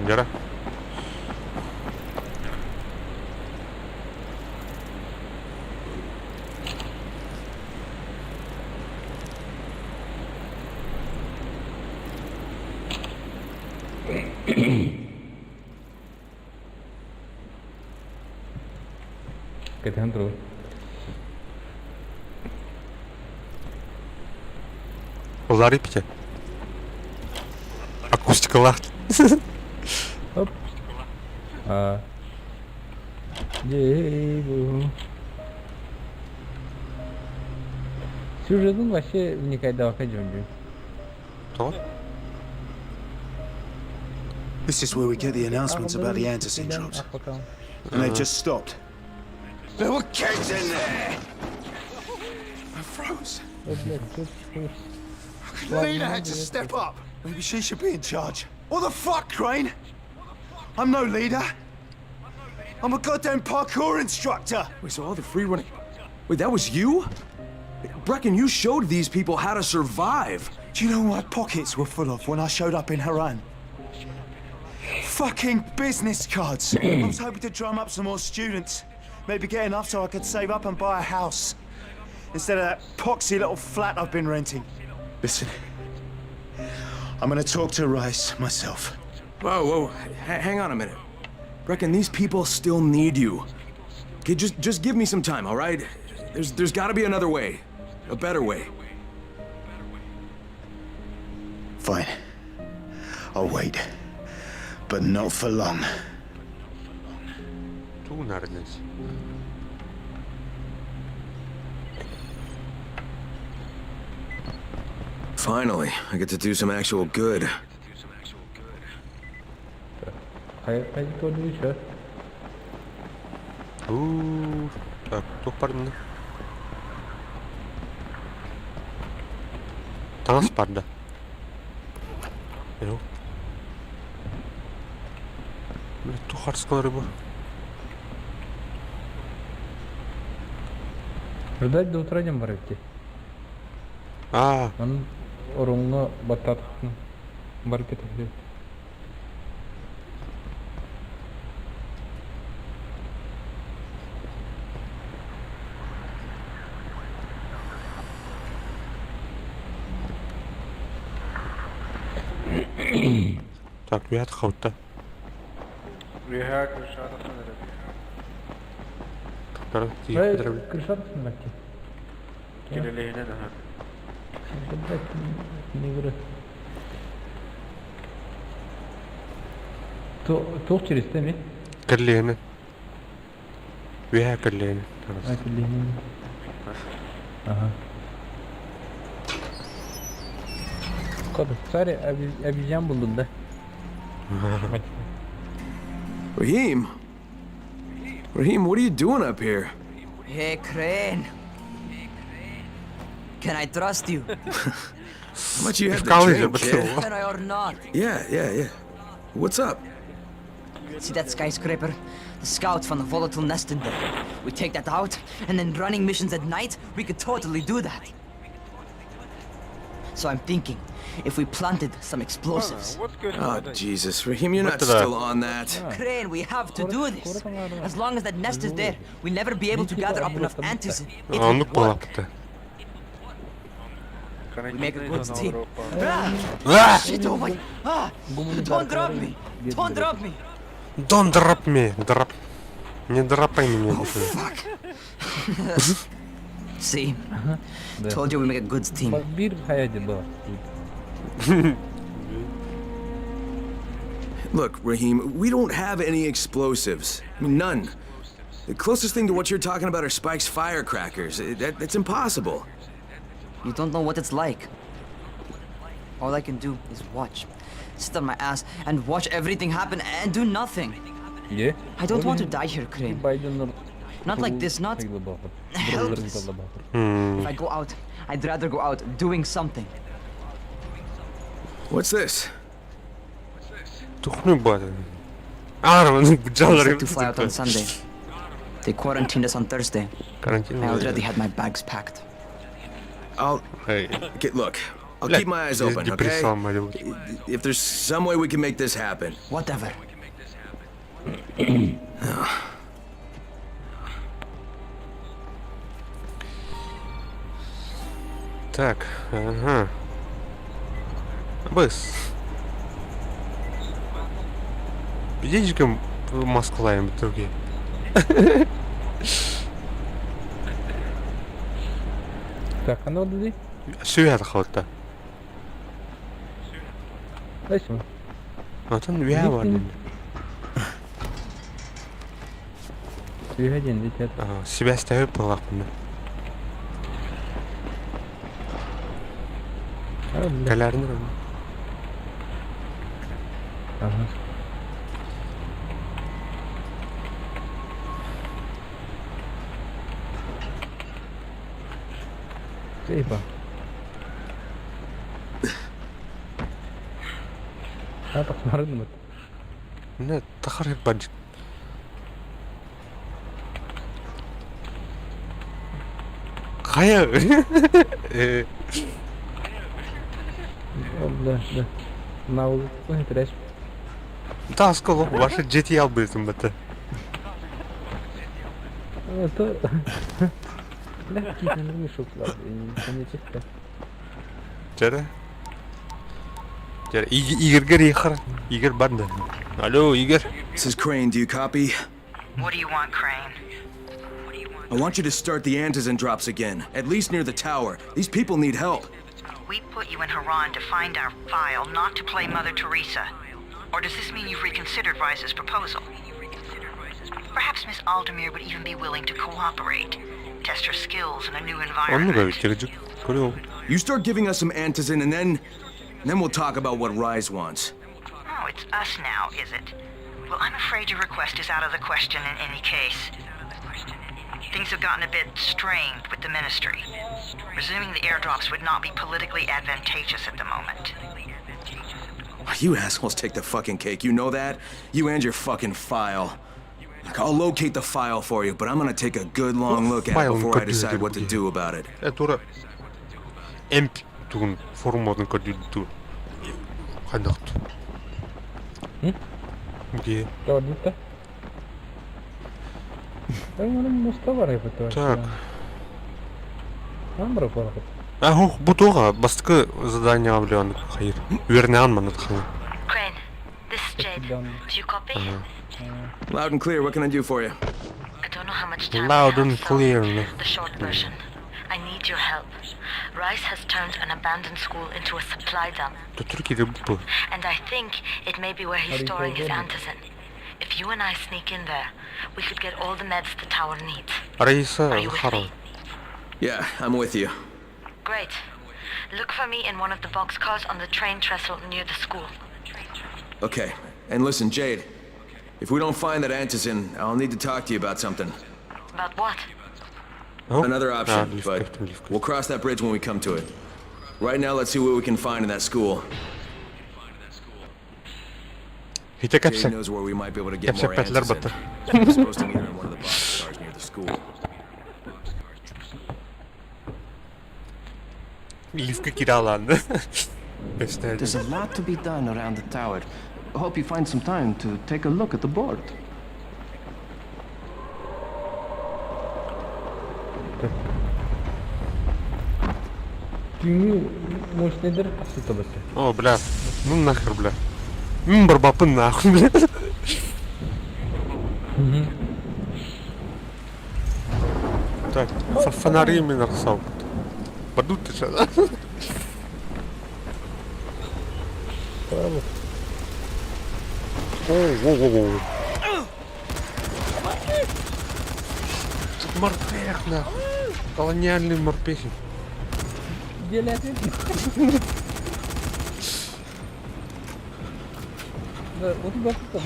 Гера. Кэтэн туру. Лары пите. Акустика лах. Оп. А. Ей-бу. Сюжетын вообще вникайдавака дьон То? This is where we get the announcements about the antizin drops. And they've just stopped. There were kids in there! I froze. Lena had to step up. Maybe she should be in charge. What the fuck, Crane? I'm no leader. I'm a goddamn parkour instructor. Wait, so all the free running. Wait, that was you? Brecken, you showed these people how to survive. Do you know what my pockets were full of when I showed up in Haran? Fucking business cards. I was hoping to drum up some more students. Maybe get enough so I could save up and buy a house. Instead of that poxy little flat I've been renting. Listen, I'm gonna talk to Rice myself. Whoa, whoa, hang on a minute. Brecken, these people still need you. Okay, just give me some time, all right? There's got to be another way, a better way. Fine. I'll wait. But not for long. Туу наарднес. Finally, I get to do some actual good. Хайа көрдү Уу, так, туох бардына? Таҥас барда. Yok. Тух харскалары бу. Ждать до утра не бар идти. Аа. Онон ороҥҥо баттаатахпына бары кэтэһиэм. Так, үөһэ хавта. Үөһэ крыша тахсан эрэр. Тахтара тиийбит Крыша тахсан эрэр Кирилиһинэн аһа. Туох через ми? Кирлиһинэн. Үөһэ кирлиһинэн. А, кирлиһинэн. Ага. Код, царь обезьян булдун да. Raheem? Raheem, what are you doing up here? Hey, Crane. Can I trust you? How much you have to drink, kid? Can I or not? Yeah. What's up? See that skyscraper? The scouts found the volatile nest in there. We take that out, and then running missions at night, we could totally do that. So I'm thinking, if we planted some explosives. Oh, Jesus. Raheem, you're not still on that. Crane, we have to do this. As long as that nest is there, we'll never be able to gather up enough antizin. It would Оннук work. буолааппыта. We make a good team. Ah! Ah! Shit, oh my... Ah! Don't drop me! Don't drop me! Don't drop me. Drop. Не дропай меня. See? Told you we make a good team. Биир хайа было. Look, Raheem, we don't have any explosives. I mean, none. The closest thing to what you're talking about are Spike's firecrackers. That's impossible. You don't know what it's like. All I can do is watch. Sit on my ass and watch everything happen and do nothing. Yeah. I don't want to die here, Crane. Not like this, not helpless. If I go out, I'd rather go out doing something. What's this? Тухны бат. Аа, We бужалар. set to fly out on Sunday. They quarantined us on Thursday. Карантин. I already had my bags packed. I'll... Okay, look, I'll keep my eyes open, okay? If there's some way we can make this happen. Whatever. Так, ага. Быс. Бидичкам маскалаем другие. Так, а ну дали. Сүһэр халта. Дальше. Отон үһэ бар. Сүһэ диэн дитят. Связь тэбэ буоллахпына. Кэлээрин Ага. Типа. А, так смотри, Не, тахар баджи. Хайа. Да, да. На интерес. Да, сколо, ваше GTA албытым бата. Это... Бля, какие мешок, ладно, не чисто. Жара. Жара, Игорь Игорь Игорь Банда. Алло, Игорь. This is Crane, do you copy? What do you want, Crane? I want you to start the antizin drops again, at least near the tower. These people need help. We put you in Haran to find our file, not to play Mother Teresa. Or does this mean you've reconsidered Rise's proposal? Perhaps Miss Aldemir would even be willing to cooperate, test her skills in a new environment. You start giving us some antizin and then we'll talk about what Rise wants. Oh, it's us now, is it? Well, I'm afraid your request is out of the question in any case. Things have gotten a bit strained with the ministry. Resuming the airdrops would not be politically advantageous at the moment. You assholes take the fucking cake, you know that? You and your fucking file. Look, I'll locate the file for you, but I'm gonna take a good long look at it Файл before I decide what to do about it. Тура эмп тугун форматын көрдүү хайдахт. Где? Көрдүттэ. Так. А, хух, бу туға бастыкы задание блин, хайыр. Үөрнээн маннык хана. Crane, this is Jade. Do you copy? Loud and clear, what can I do for you? I don't know how much time Loud we and have, so clear. The short version. I need your help. Rice has turned an abandoned school into a supply dump, Төтөр кире бу. and I think it may be where he's storing his antizin. If you and I sneak in there, we could get all the meds the tower needs. Раиса Are you with Захарова. me? Yeah, I'm with you. Great. Look for me in one of the boxcars on the train trestle near the school. Okay, and listen, Jade. If we don't find that antizin, I'll need to talk to you about something. About what? Another option, but we'll cross that bridge when we come to it. Right now, let's see what we can find in that school. Хитэ Jade кэпсэ. knows where we might be able to get more Кэпсэппэтлэр antizin. баттар. We're supposed to meet her in one of the boxcars near the school. Лифка кираланды. There's a lot to be done around the tower. Hope you find some time to take a look at the board. Түүнү мощныйдыр тахсыта бэтэ. О, бля. Ну нахер, бля. М, барбапын нахуй, бля. Так, фонари мен арсал. Баду ты что? О, о, о, о. Морпех, нахуй. Колониальные морпехи. Да, вот баттар.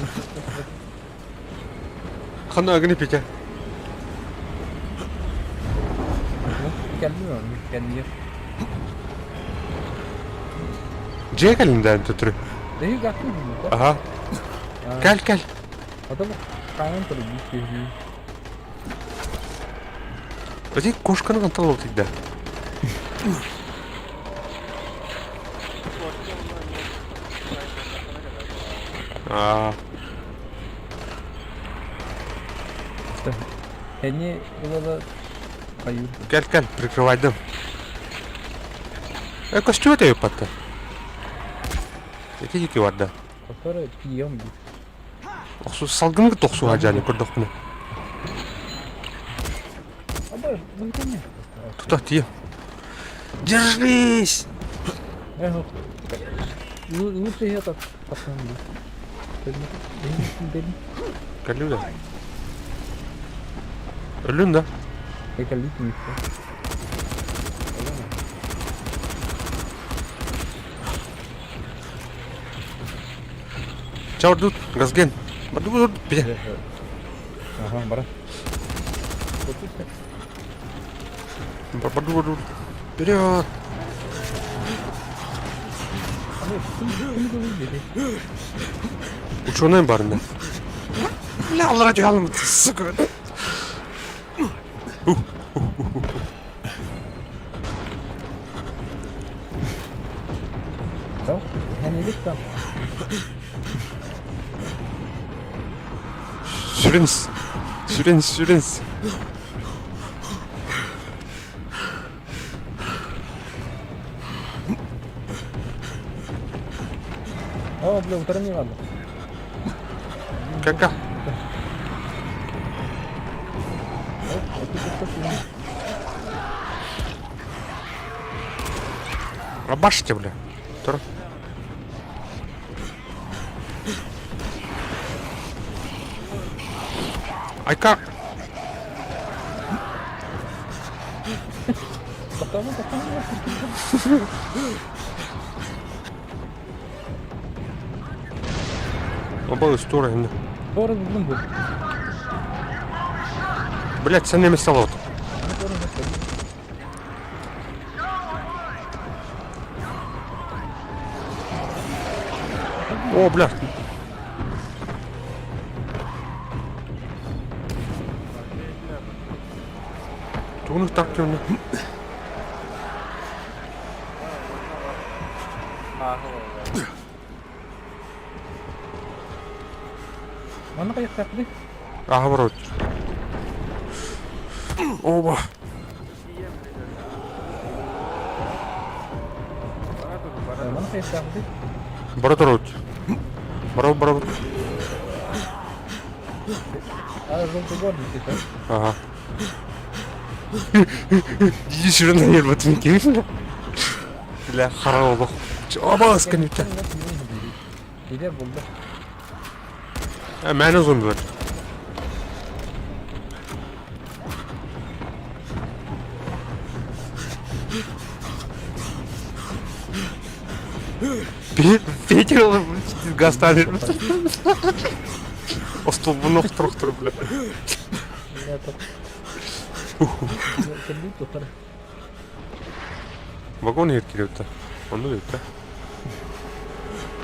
Хана огни Петя. Кэллим кэллим. Дьиэ кэлин төтөрү. Дэһи гакты Ага. Кэл, кэл. Ата хаан турбут киһи. Эти кошканы кантал тогда. А, Эни ылала кайыр. кэл, кэл, прикрывай дым. Э, костюм это ёпта. Эти дики бар да. Который пьем бит. Охсу салгын тохсу хажали көрдөхпүнэ. Аба, ну Туда тие. Держись! Эх, лучше я так посмотрю. Калюда. Өлүн да. Чаурдут, газген. Баду баду Петя. Ага, бара. Баду баду. Вперед! Ученый барында. Бля, алар жалым, сука. Да? Ханилик там. Сүренс. Сүренс, сүренс. О, бля, утырмый калды. Кака. Рабашите, бля. Тур. Айка. Потом, потом. Оба стороны. Город блин. Блять, сен неме салат. О, бля. Тугун так кемне? Манна хайыахтаахпытый? Аха барабыт. Оба. Манна хайыахтаахпытый? Бара турабыт. Бара барабыт. А, желтый город это. Ага. Дии сүрүн айырбытын ким? Бля, хара олох. Оба, сканюта. Киирэр булда. Мээнэ зомбилар. Петя гастаныр. Остолбун охторохтор бля. Вагон иһит кириэбитэ. Онно диэбитэ.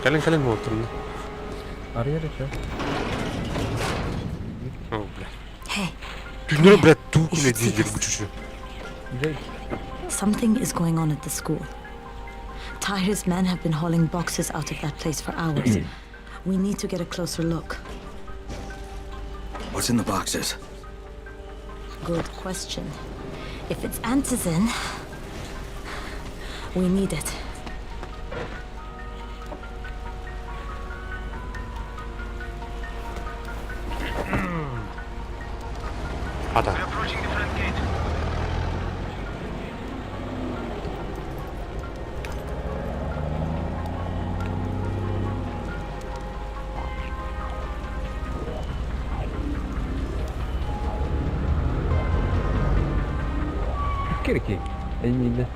Кэлин кэлин буолтурна. Арыйар этэ. О, бля. Түннөрө, блядь, туу күнэ дииллэр бу чучу. Something is going on at the school. Tahir's men have been hauling boxes out of that place for hours. We need to get a closer look. What's in the boxes? Good question. If it's antizin, we need it. Хата. Кирки. Эмиде.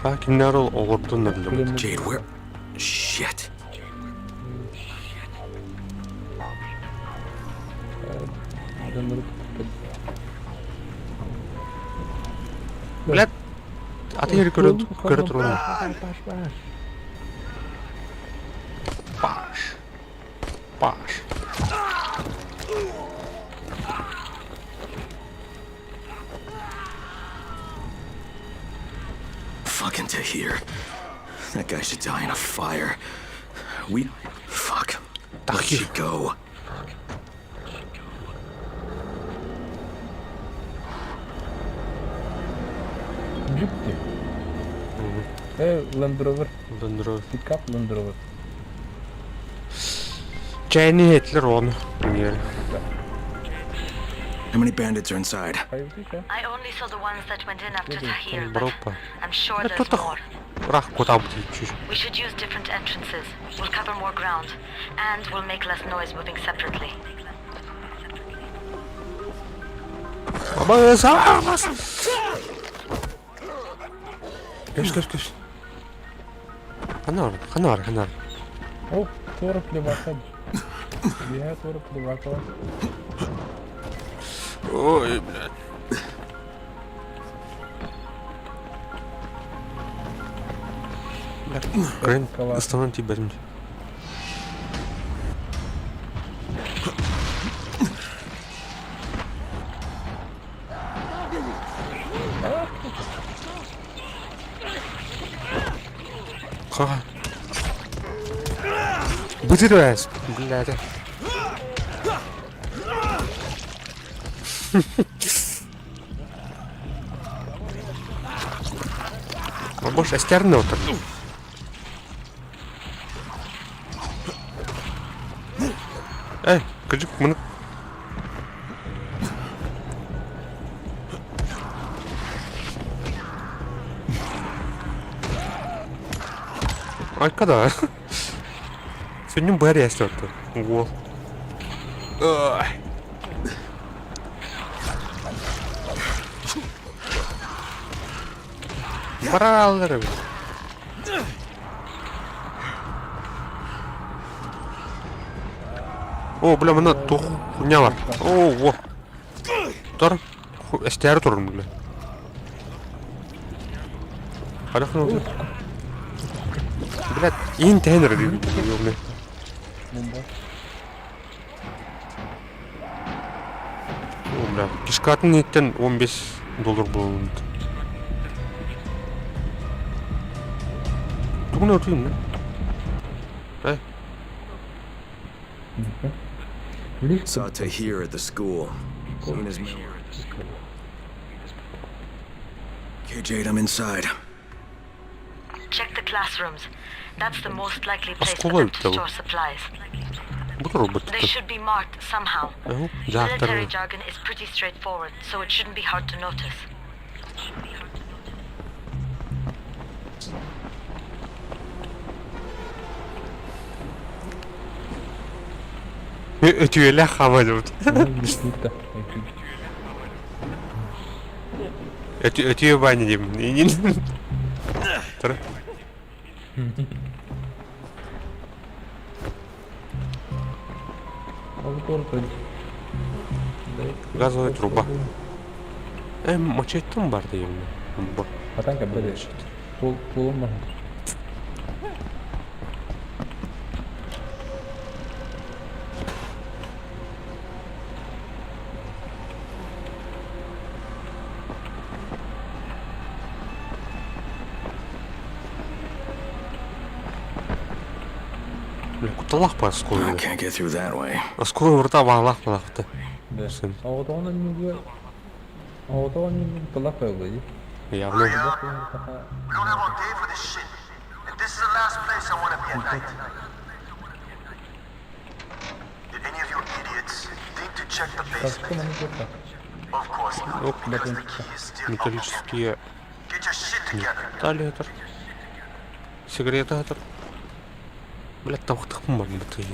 А кимнэр ол олордун билбит. Jade, where? Shit. Блядь, аты жери көрө көрө турун. Паш, паш. Паш. Паш. Fucking Tahir. That guy should die in a fire. We. Fuck. Where'd she go? Джип ти. Э, Land Rover. Land Rover. Пикап Land Rover. Чайны хетлер оны. Премьер. How many bandits are inside? I only saw the ones that went in after Tahir, but Бропа. I'm sure there's more. Рах куда будет We should use different entrances. We'll cover more ground, and we'll make less noise moving separately. Абас, абас. Кеш, кеш, кеш. Ханар, ханар, ханар. О, тура плевака. Я тура плевака. Ой, блядь. Крен, останови тебя. Ха. Бытырас, блядь. А больше астерны отыр. Эй, кыжык мını Айкада. Сүннүн бары ястырды. Уол. Ой. Баралары. О, бля, мына тух хуйня бар. О, во. Тор. Эстер турун, бля. Харах oldu. Блядь, иин тэһэн эрэ диибин. О, бля, кишкатын иһиттэн 15 доллар буолбут. Тугун өртүйүм да? Эй. Saw Tahir at the school. Seen his Okay, Jade, I'm inside. Check the classrooms. That's the most likely place for Оскола them to эбит store supplies. Бу робот. They should be marked somehow. Эһу, дьаахтар. Military jargon is pretty straightforward, so it shouldn't be hard to notice. Өтүөлээх хаамадыбыт. Өтүө баанньа диэбин. Инин. Тара. Газовая труба. Э, мачеттым бар дейм. Бу. Атанка били. Пол полум бар. Бля, куталах по I осколы. can't get through that way. Осколы врата бағалақ балақты. Да. Оҕотоҕун онньуга оҕотоҕун онньуга куталах байылла дии. Явно. We don't have all day for this shit. And this is the last place I want to be at night. Did any of you idiots think to check the basement? Of course not, Оп, because the key is still up. Металлические Get your shit together. детали атыр. Сигарета атыр. Блядь, тамақтықпын бар бітті.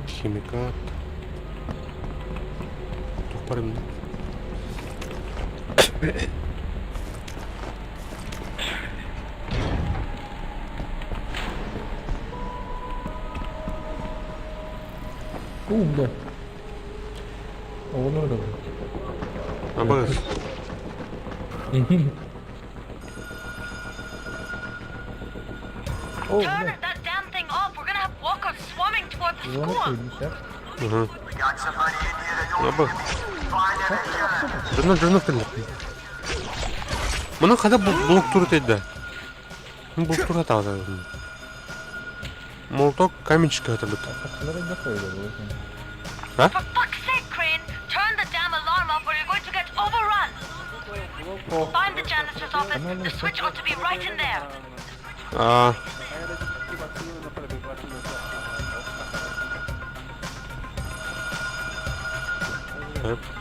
Химикат. Тух бар емді. Уу, бля. Оҕолор да. Абыз. О, Turn бля. that damn thing off! We're gonna have walkers swarming toward the Звонок school! койдун, Угу. We got somebody in here that don't Абы. find them and kill them. Жына жына кілді. Мұны қада блок тур деді. Блок тур атады. Молоток каменчик атыр бітті. Хасылар да койду бу. А? For fuck's sake, Crane! Turn the damn alarm off or you're going to get overrun! Find the janitor's office. The switch ought to be right in there. А.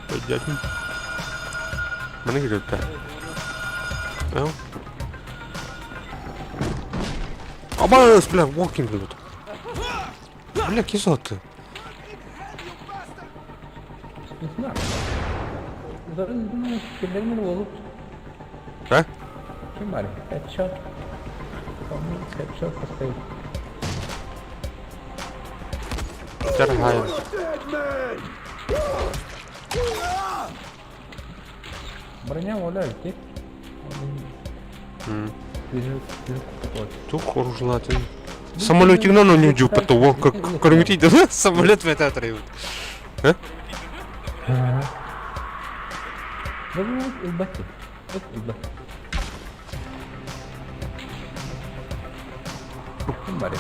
Пойдём. Маны кирилтэ. Эл. Абаас, бля, walking тут. Бля, кисоты. Не знаю. Киллермен буолуп. А? Ким бар? Headshot. Headshot поставить. Дорогая. Броня воля, ти. Тух оружлатын. Самолетигнан он не потом, как кормить, самолет в это отрывает. А? Ылбатты. Ылбат. Ким бар?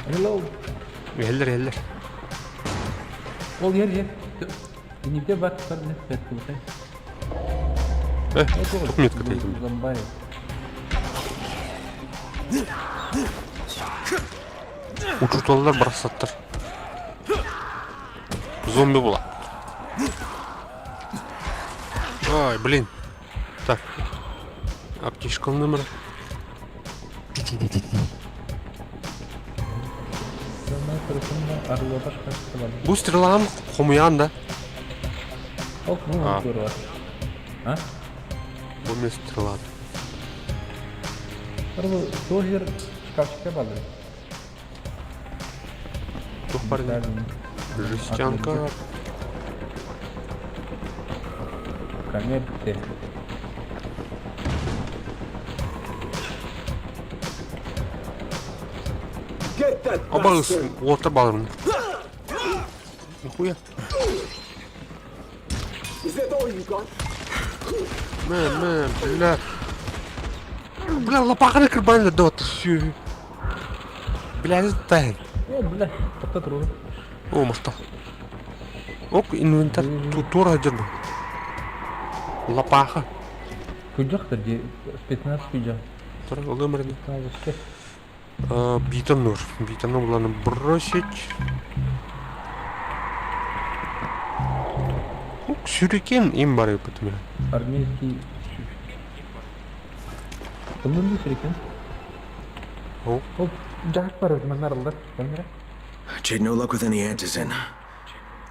Hello. Хеллер, хеллер. Ол ер ер. Инипте бар бар не бет Э, тух метка дейдим. Зомбари. Учуталлар барасаттар. Зомби була. Ай, блин. Так. Аптечка номер. Бу стрелам хомуян да. Ок, ну А. здорово. А? Бу мен стрела. Арбы тоже шкафчикке барды. Тух бар. Жестянка. Камерте. Оба уота балырын. Нихуя. Мэ, мэ, бля. Бля, лопаханы кырбан да сү. Бля, тайын. О, бля, тоқта тұру. О, махтал. Ок, инвентарь тура дербу. Лопаха. Күджақтыр, спецназ күджақ. Тура, олымырды. Битон нур. Битон буланы бросить. Ок, сюрикен им бар өпөтүмө. Армейский. Кымдын сюрикен? О. Оп, жақ бар өтмөн аралдар. Jade, no luck with any antizin.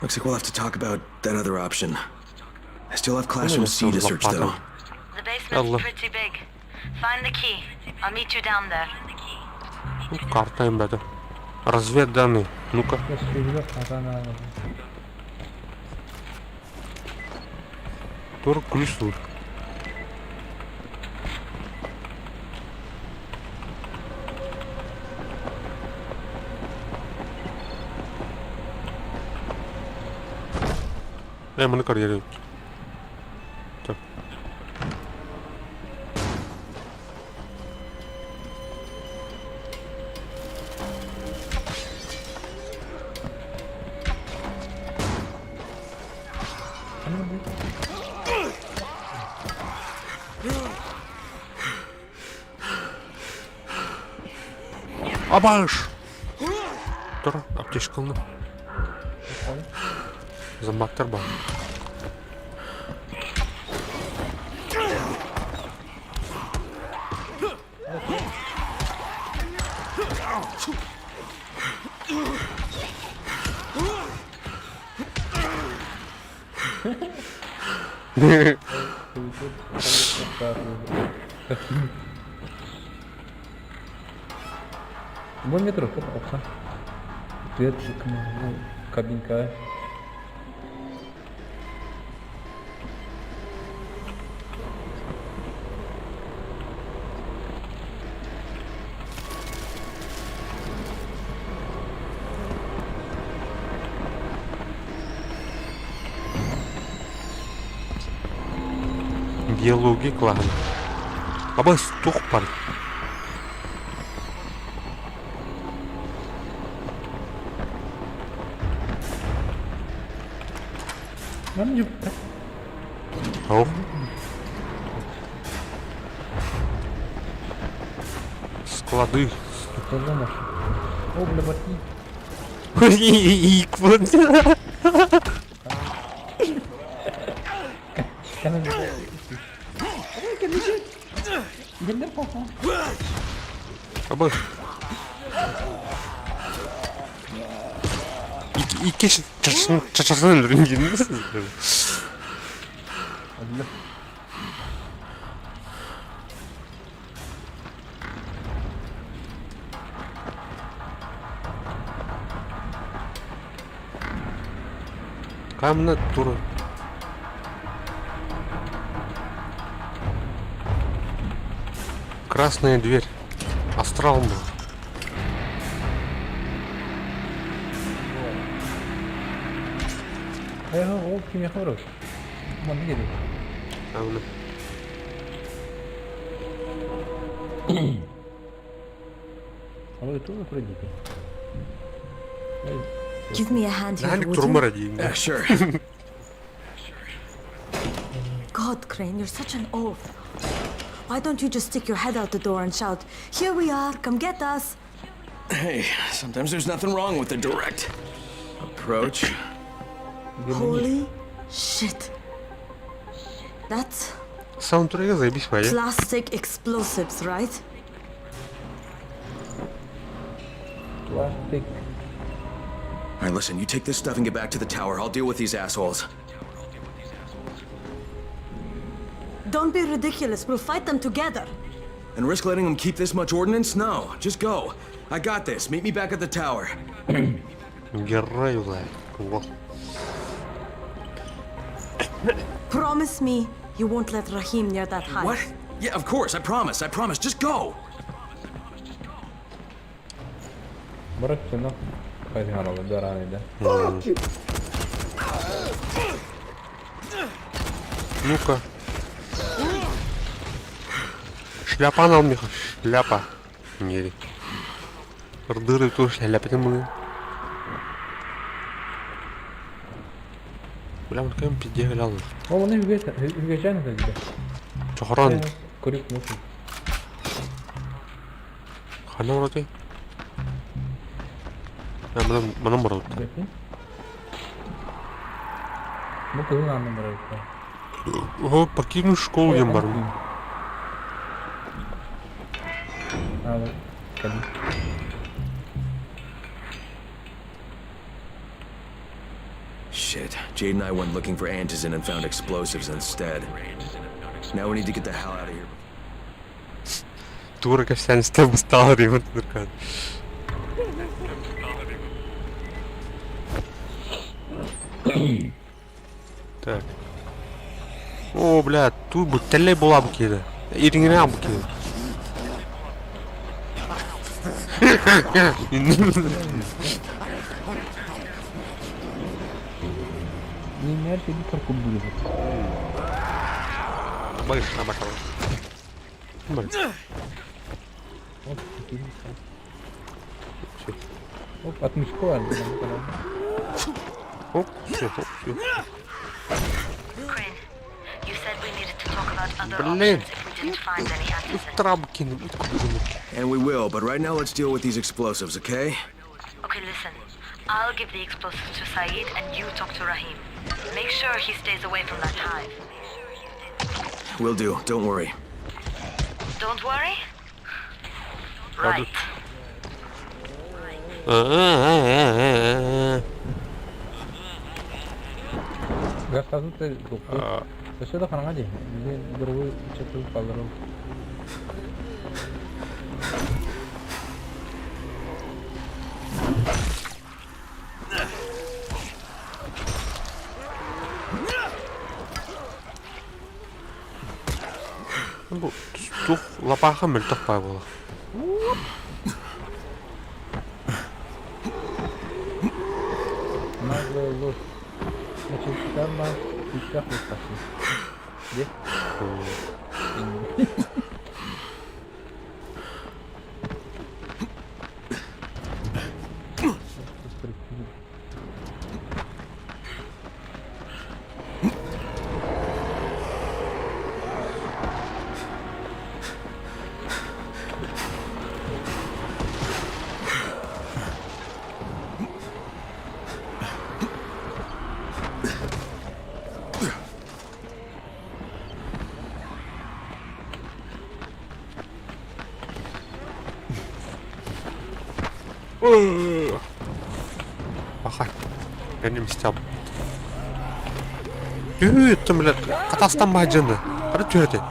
Looks like we'll have to talk about that other option. I still have classroom C to search, though. The basement's pretty big. Find the key. I'll meet you down there. Карта им бәді. Разведданные. Ну-ка. Тур ключ тут. Э, мы на карьере. Так. Абаш! Тур, аптечкалны. Зомбактар бар. Бу метро опса. Свет, кабинка. Биология клаһын. Абас тух бар. Ау. Склады. О, бля, бати. Абас. Икки чачасын өлөрүн Камна тура. Красная дверь. Астрал был. Ол ким яхмыров? Маны керек. Ауны. А вы тоже пройдите. Give me a hand here, Наһалик would you? турмара дейм. Yeah, sure. God, Crane, you're such an oaf. Why don't you just stick your head out the door and shout, Here we are, come get us? Hey, sometimes there's nothing wrong with a direct approach. Holy shit. That's Саундтреги заебись моя. plastic explosives, right? Plastic. All right, listen, you take this stuff and get back to the tower. I'll deal with these assholes. Don't be ridiculous. We'll fight them together. And risk letting them keep this much ordnance? No, just go. I got this. Meet me back at the tower. Герой, блядь. Во. Promise me you won't let Rahim near that hive. What? Yeah, of course. I promise. I promise. Just go. Бараччыны хайдыһан дараныйда. Ну-ка. Шляпа анал миха. Шляпа. Не. Ырдыры тур шляпатын мы. Бля, он кем пизде глял. Ол оны үгәчән это Чохорон. Көрүк мушу. Хана вроде. Я манан манан барабыт. Бу кыһыл аннын барабыт. О, покину школу диэн барым. Shit. Jade and I went looking for antizin and found explosives instead. Now we need to get the hell out of here. Тура кэпсээн истэ быстаалар диэн ныркаан. Так. О, бля, тут бу тэллэй буолаа бу киһи. Ириҥинэ бу киһи. Ниннэр сиди туркум будет. Быш, обошел. Оп, Оп, отмычку Оп, все, оп, все. Crane, you said we needed to talk about other Блин. options if we didn't find any antizin. Трабки, And we will, but right now let's deal with these explosives, okay? Okay, listen. I'll give the explosives to Saeed and you talk to Rahim. Make sure he stays away from that hive. Will do. Don't worry. Don't worry? Right. Гастазы Өссө да хараҥа дии. Били дорогой чатыл қалдырыл. Бу тух лапаха мөлтөх баа буолар. Наглая ложь. Значит, там икках выпаси. Где? Баха. Benim istem. Тү, бля, Татарстан баһдьыны. Бары түһэти.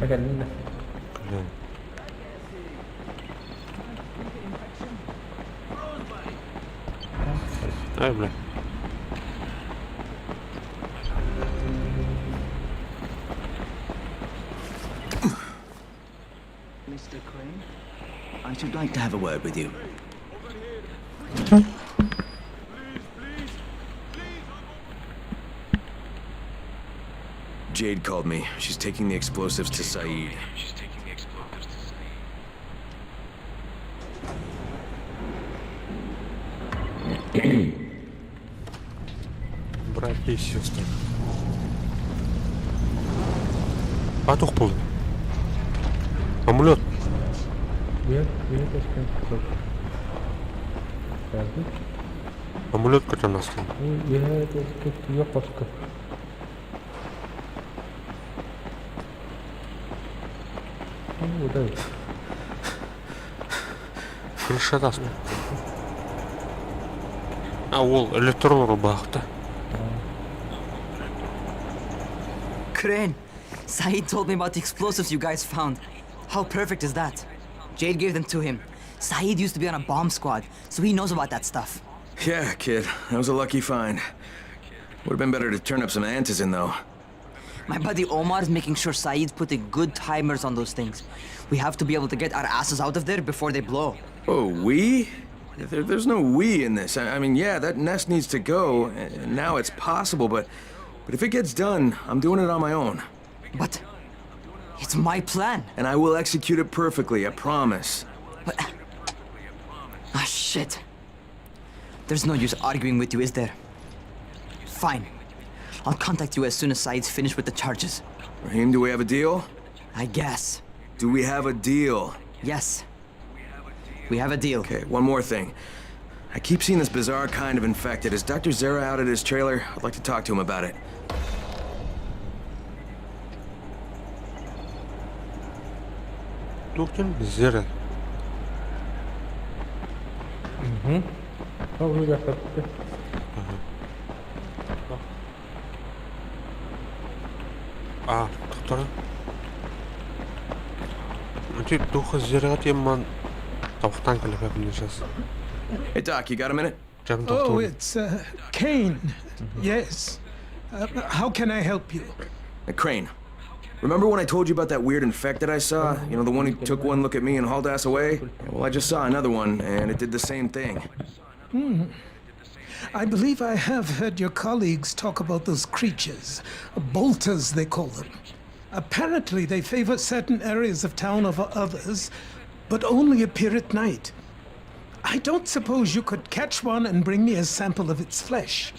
Кэллин да. Блин. Ай, бля. Mr. Crane, I should like to have a word with you. Jade called me. She's taking the explosives to Saeed. She's taking the explosives to Saeed. Братья и сестры. Атух был. Амулет. Амулет который у нас там. Я. Крыша тас. А ол электр баахта. Crane, Saeed told me about the explosives you guys found. How perfect is that? Jade gave them to him. Saeed used to be on a bomb squad, so he knows about that stuff. Yeah, kid. That was a lucky find. Would have been better to turn up some antizin, though. My buddy Omar is making sure Saeed's putting good timers on those things. We have to be able to get our asses out of there before they blow. Oh, we? There's no we in this. I mean, yeah, that nest needs to go, and now it's possible, but if it gets done, I'm doing it on my own. But it's my plan. And I will execute it perfectly, I promise. But ah, shit. There's no use arguing with you, is there? Fine. I'll contact you as soon as Saeed's finished with the charges. Rahim, do we have a deal? I guess. Do we have a deal? Yes. We have a deal. Okay, one more thing. I keep seeing this bizarre kind of infected. Is Dr. Zara out at his trailer? I'd like to talk to him about it. Доктор Зера. Угу. А, доктор. Ити духа Зера тем тавхтан калифа сейчас. Hey, Doc, you got a minute? Oh, it's Kane. Yes. How can I help you? Crane. Remember when I told you about that weird infected I saw? You know, the one who took one look at me and hauled ass away? Well, I just saw another one, and it did the same thing. I believe I have heard your colleagues talk about those creatures. Bolters, they call them. Apparently, they favor certain areas of town over others, but only appear at night. I don't suppose you could catch one and bring me a sample of its flesh.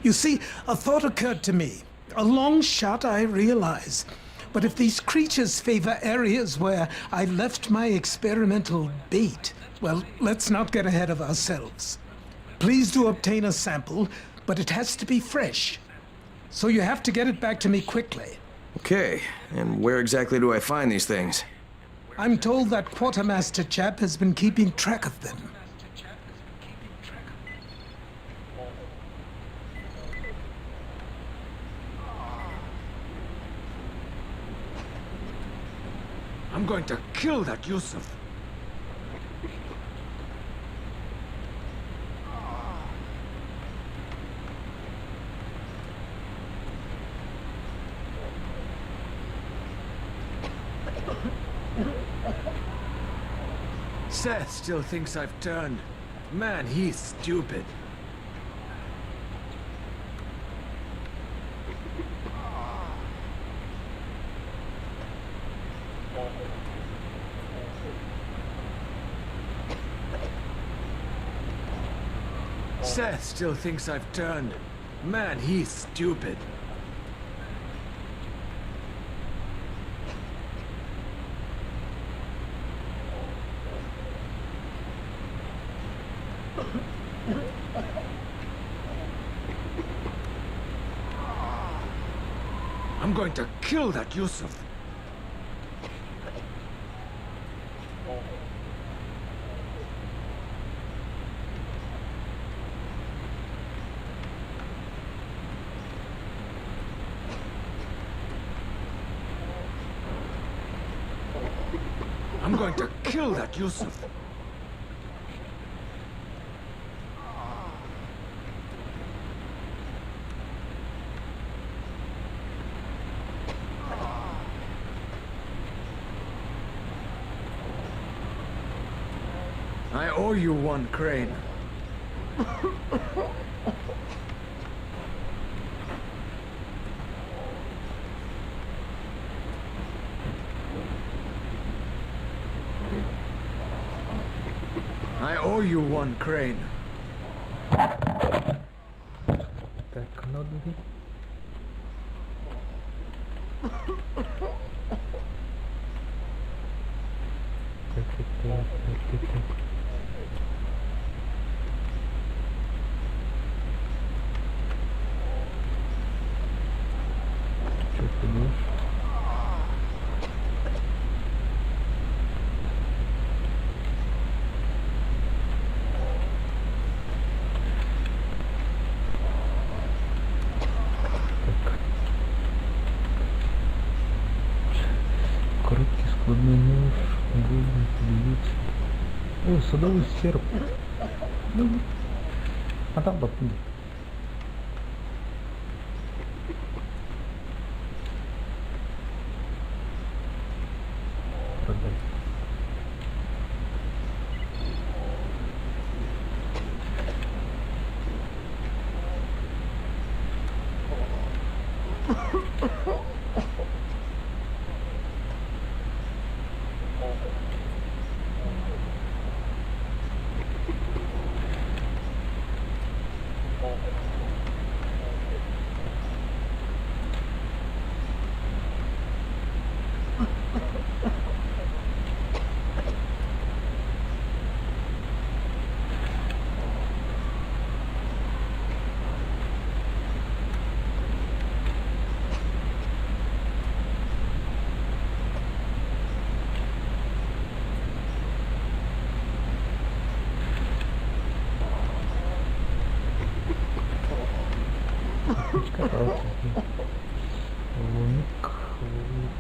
You see, a thought occurred to me. A long shot, I realize. But if these creatures favor areas where I left my experimental bait, well, let's not get ahead of ourselves. Please do obtain a sample, but it has to be fresh. So you have to get it back to me quickly. Okay, and where exactly do I find these things? I'm told that quartermaster chap has been keeping track of them. I'm going to kill that Yusuf. Seth still thinks I've turned. Man, he's stupid. Seth still thinks I've turned. Man, he's stupid. I'm going to kill that Yusuf. I'm going to kill that Yusuf. I owe you one, Crane. I owe you one, Crane. Так, надо. Так, так, так, так, так. Чё ты будешь? Садовый серп. Ну, а там баттын. Продай. Луник, луник.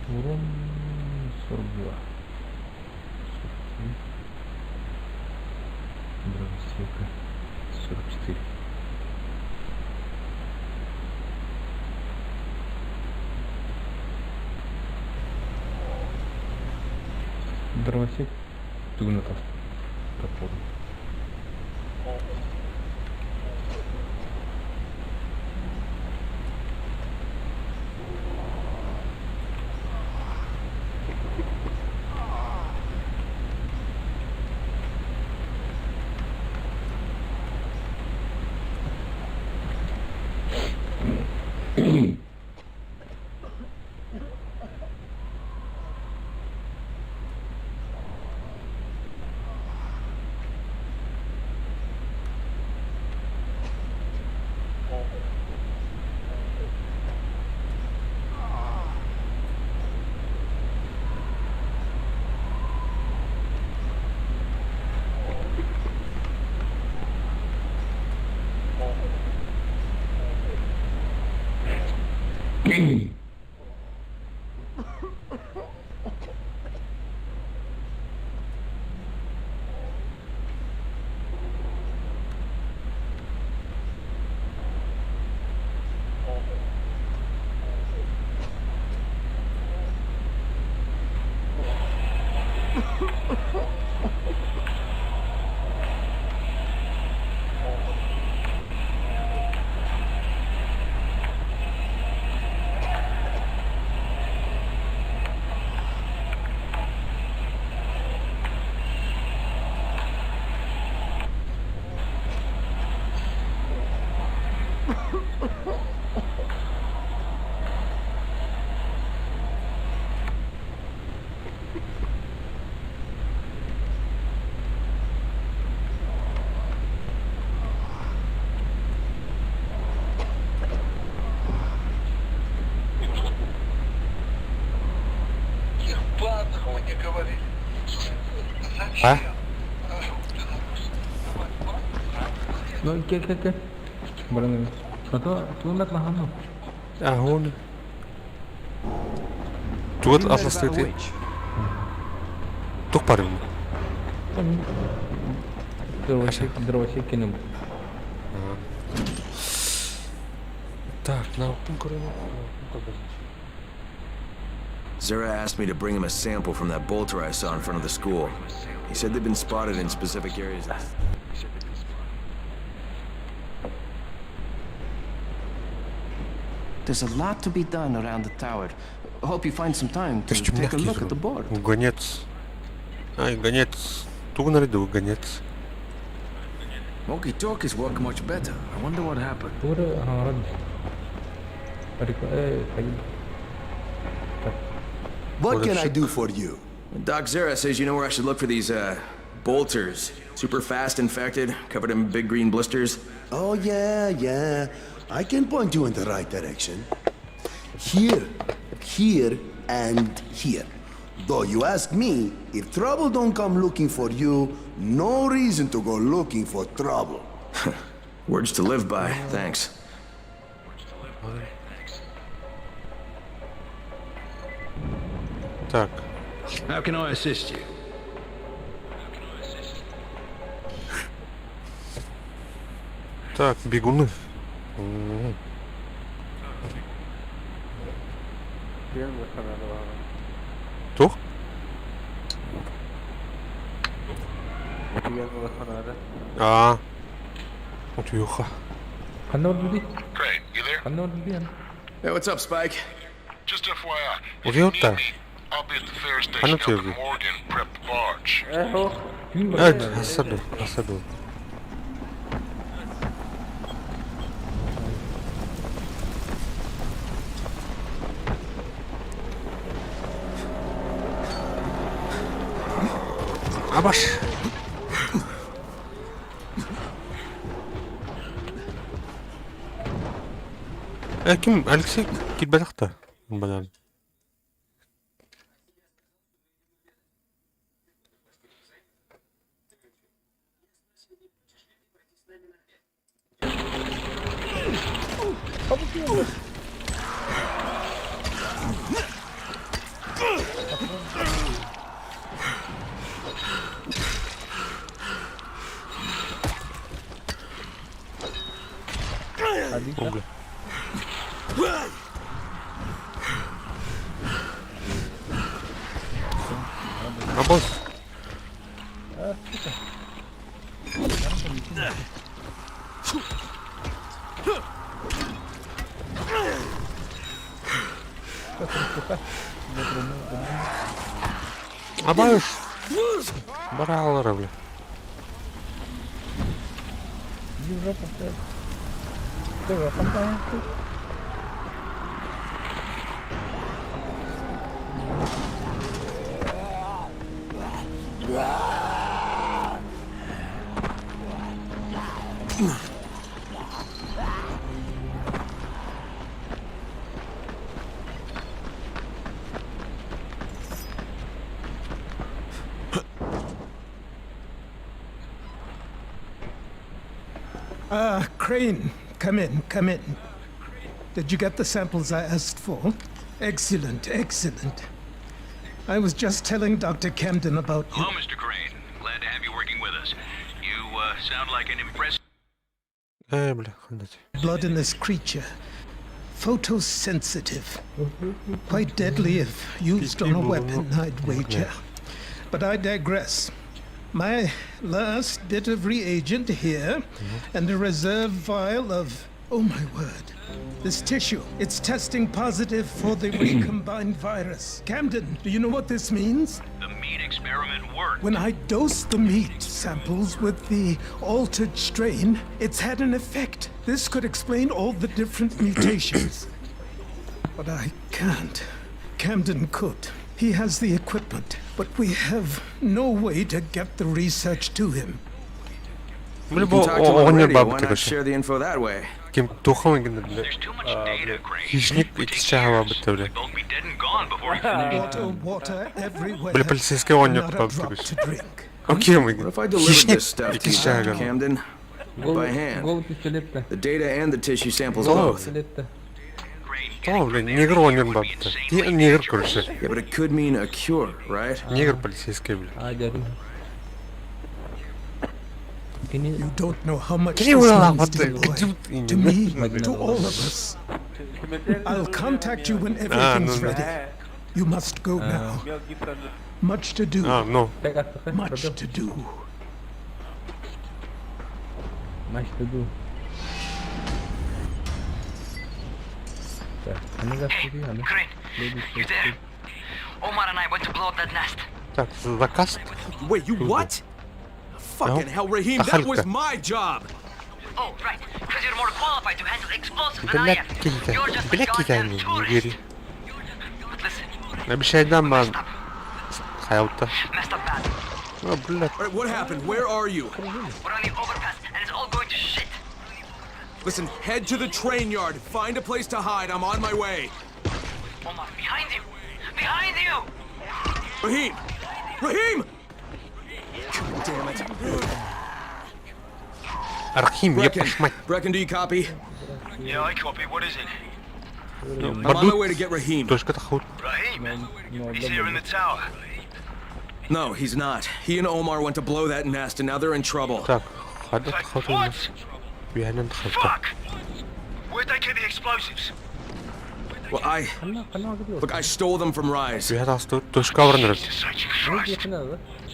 Урон 42. 43. Дровосека 44. Дровосек тугунатар топор. А? Ну, ке ке ке. Баран. А то тугунат лахану. А, он. Тугат атластыты. Тук парым. Дровосек, дровосек кинем. Так, на пункт Zara asked me to bring him a sample from that bolter I saw in front of the school. He said they've been spotted in specific areas. There's a lot to be done around the tower. Hope you find some time to take a look at the board. Гонец. Ай, гонец. Тугнали да гонец. Walkie talkies work much better. I wonder what happened. Тура харад. What can I do for you? Doc Zara says you know where I should look for these, bolters. Super fast infected, covered in big green blisters. Oh, yeah. I can point you in the right direction. Here, here, and here. Though you ask me, if trouble don't come looking for you, no reason to go looking for trouble. Words to live by, thanks. Так. How can I assist you? Так, бегуны. Туох? Аа. Утуйуха. Ханна барбытый? Ханна барбытый? Hey, what's up, Spike? Утуйута. Ханна утуйугуй? Эт, хасаду, хасаду. Абаш. Э, ким Алексей килбэтэх Банан. Угля. Абос. Абаш. Баралара, бля. Иди в жопу, блядь. Ты в жопу, нахуй. Ah, Crane, come in, come in. Did you get the samples I asked for? Excellent, excellent. I was just telling Dr. Camden about you. Hello, Mr. Crane. Glad to have you working with us. You sound like an impressive. Э, бля, ханна Blood in this creature. Photosensitive. Quite deadly if used on a weapon, I'd wager. But I digress. My last bit of reagent here, and a reserve vial of. Oh my word. This tissue, it's testing positive for the recombined virus. Camden, do you know what this means? The meat experiment worked. When I dosed the meat samples with the altered strain, it's had an effect. This could explain all the different mutations. But I can't. Camden could. He has the equipment, but we have no way to get the research to him. Бля, You can talk to him on the оҕонньор radio. Why баабыт not короче. share the info that way? Ким туохам гынна бля. Хищник иккис чааһа баабыт бля. Water, water everywhere. Бля, полицейский оҕонньор Not a баабыт drop короче. to drink. Окей, мы What if I delivered Хищник this stuff to иккис you, Dr. чааһа. Camden? By hand. Голый пистолет-то. The data and the tissue samples Oh. both. Пистолет-то. О, бля, негр оҕонньор баабыт. Негр, короче. Yeah, but it could mean a cure, right? Негр полицейский, бля. А, дядя. You don't know how much Can you this allow means what to the- the boy, you- to me, to all of us. I'll contact you when everything's no, no. ready. You must go now. Much to do. А, ну. Much to do. Much to do. Так, а ну заходи, а ну. Crane, you there? Omar and I went to blow up that nest. Так, заказ. Wait, you what? Fucking hell, Raheem, that was Дахалка. my job! Oh, right, because you're more qualified to handle explosives than I Бля, am. килте. You're just a Бля, goddamn китайный, tourist. не But listen, Обещай дам Хайалта. messed up bad. О, бля. All right, what happened? Where are you? We're on the overpass, and it's all going to shit. Listen, head to the train yard. Find a place to hide. I'm on my way. Omar, behind you! Behind you! Raheem! Raheem! God damn it. Архим, Brecken, епаш мать. Brecken, do you copy? Yeah, I copy. What is it? I'm on my way to get Raheem. Точка тахут. Raheem? He's here in the tower. No, he's not. He and Omar went to blow that nest, and now they're in trouble. Так, хадат хатылмас. Үйәнен халта. Where'd they get the explosives? Well, I... Look, I stole them from Rise. Үйәт асты точка барныр.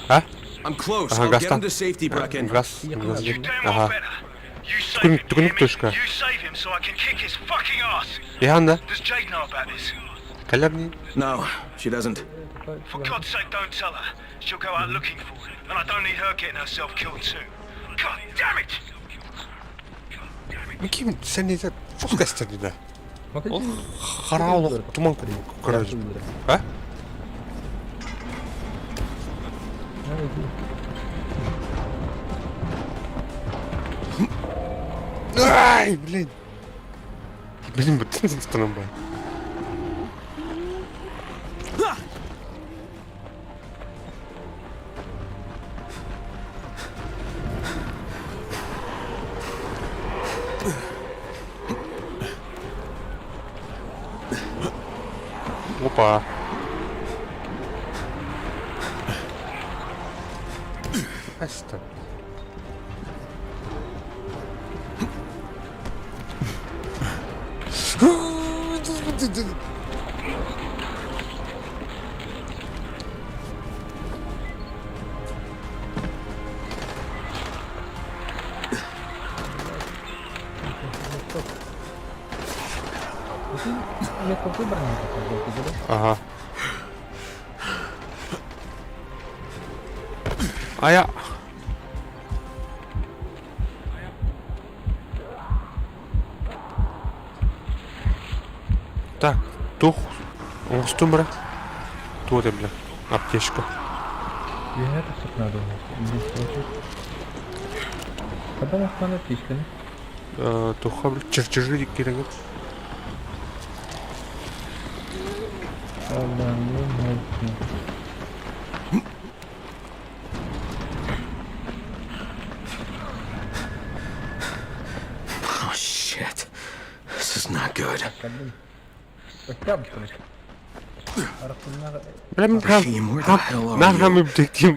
А? I'm close. Ага, I'll get гастан. him to safety, Brecken. Газ. Газ. Ага. Түгүн түгүнүк точка. You save him so I can kick his fucking ass. Яханда. Does Jade know about this? Калерни. No, she doesn't. For God's sake, don't tell her. She'll go out looking for him, and I don't need her getting herself killed too. God damn it! Ким сен не фокус да. Ол хараал туман көрөр. А? Ай, блин. Блин, бүтэн стран ба. Опа. Хаста. Ага. Ая. Так, тух. Оңостун бара. Туо бля. Аптечка. Туха бля чертежи керек. Oh, shit. This is not good. Бля, мен Raheem, where the hell are Нахрен you? ми бдектим.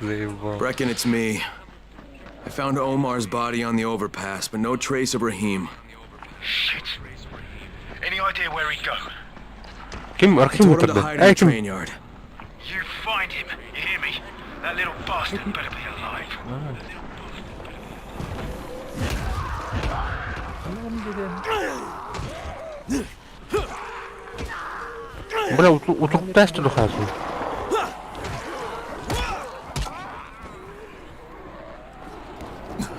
Заебал. Brecken, it's me. I found Omar's body on the overpass, but no trace of Raheem. Shit. Any idea where he'd go? Ким I архив told him to өтөрдө? hide in the Эй, ким? train yard. You find him, you hear me? That little bastard better be alive. Бля, утук тесті духазын.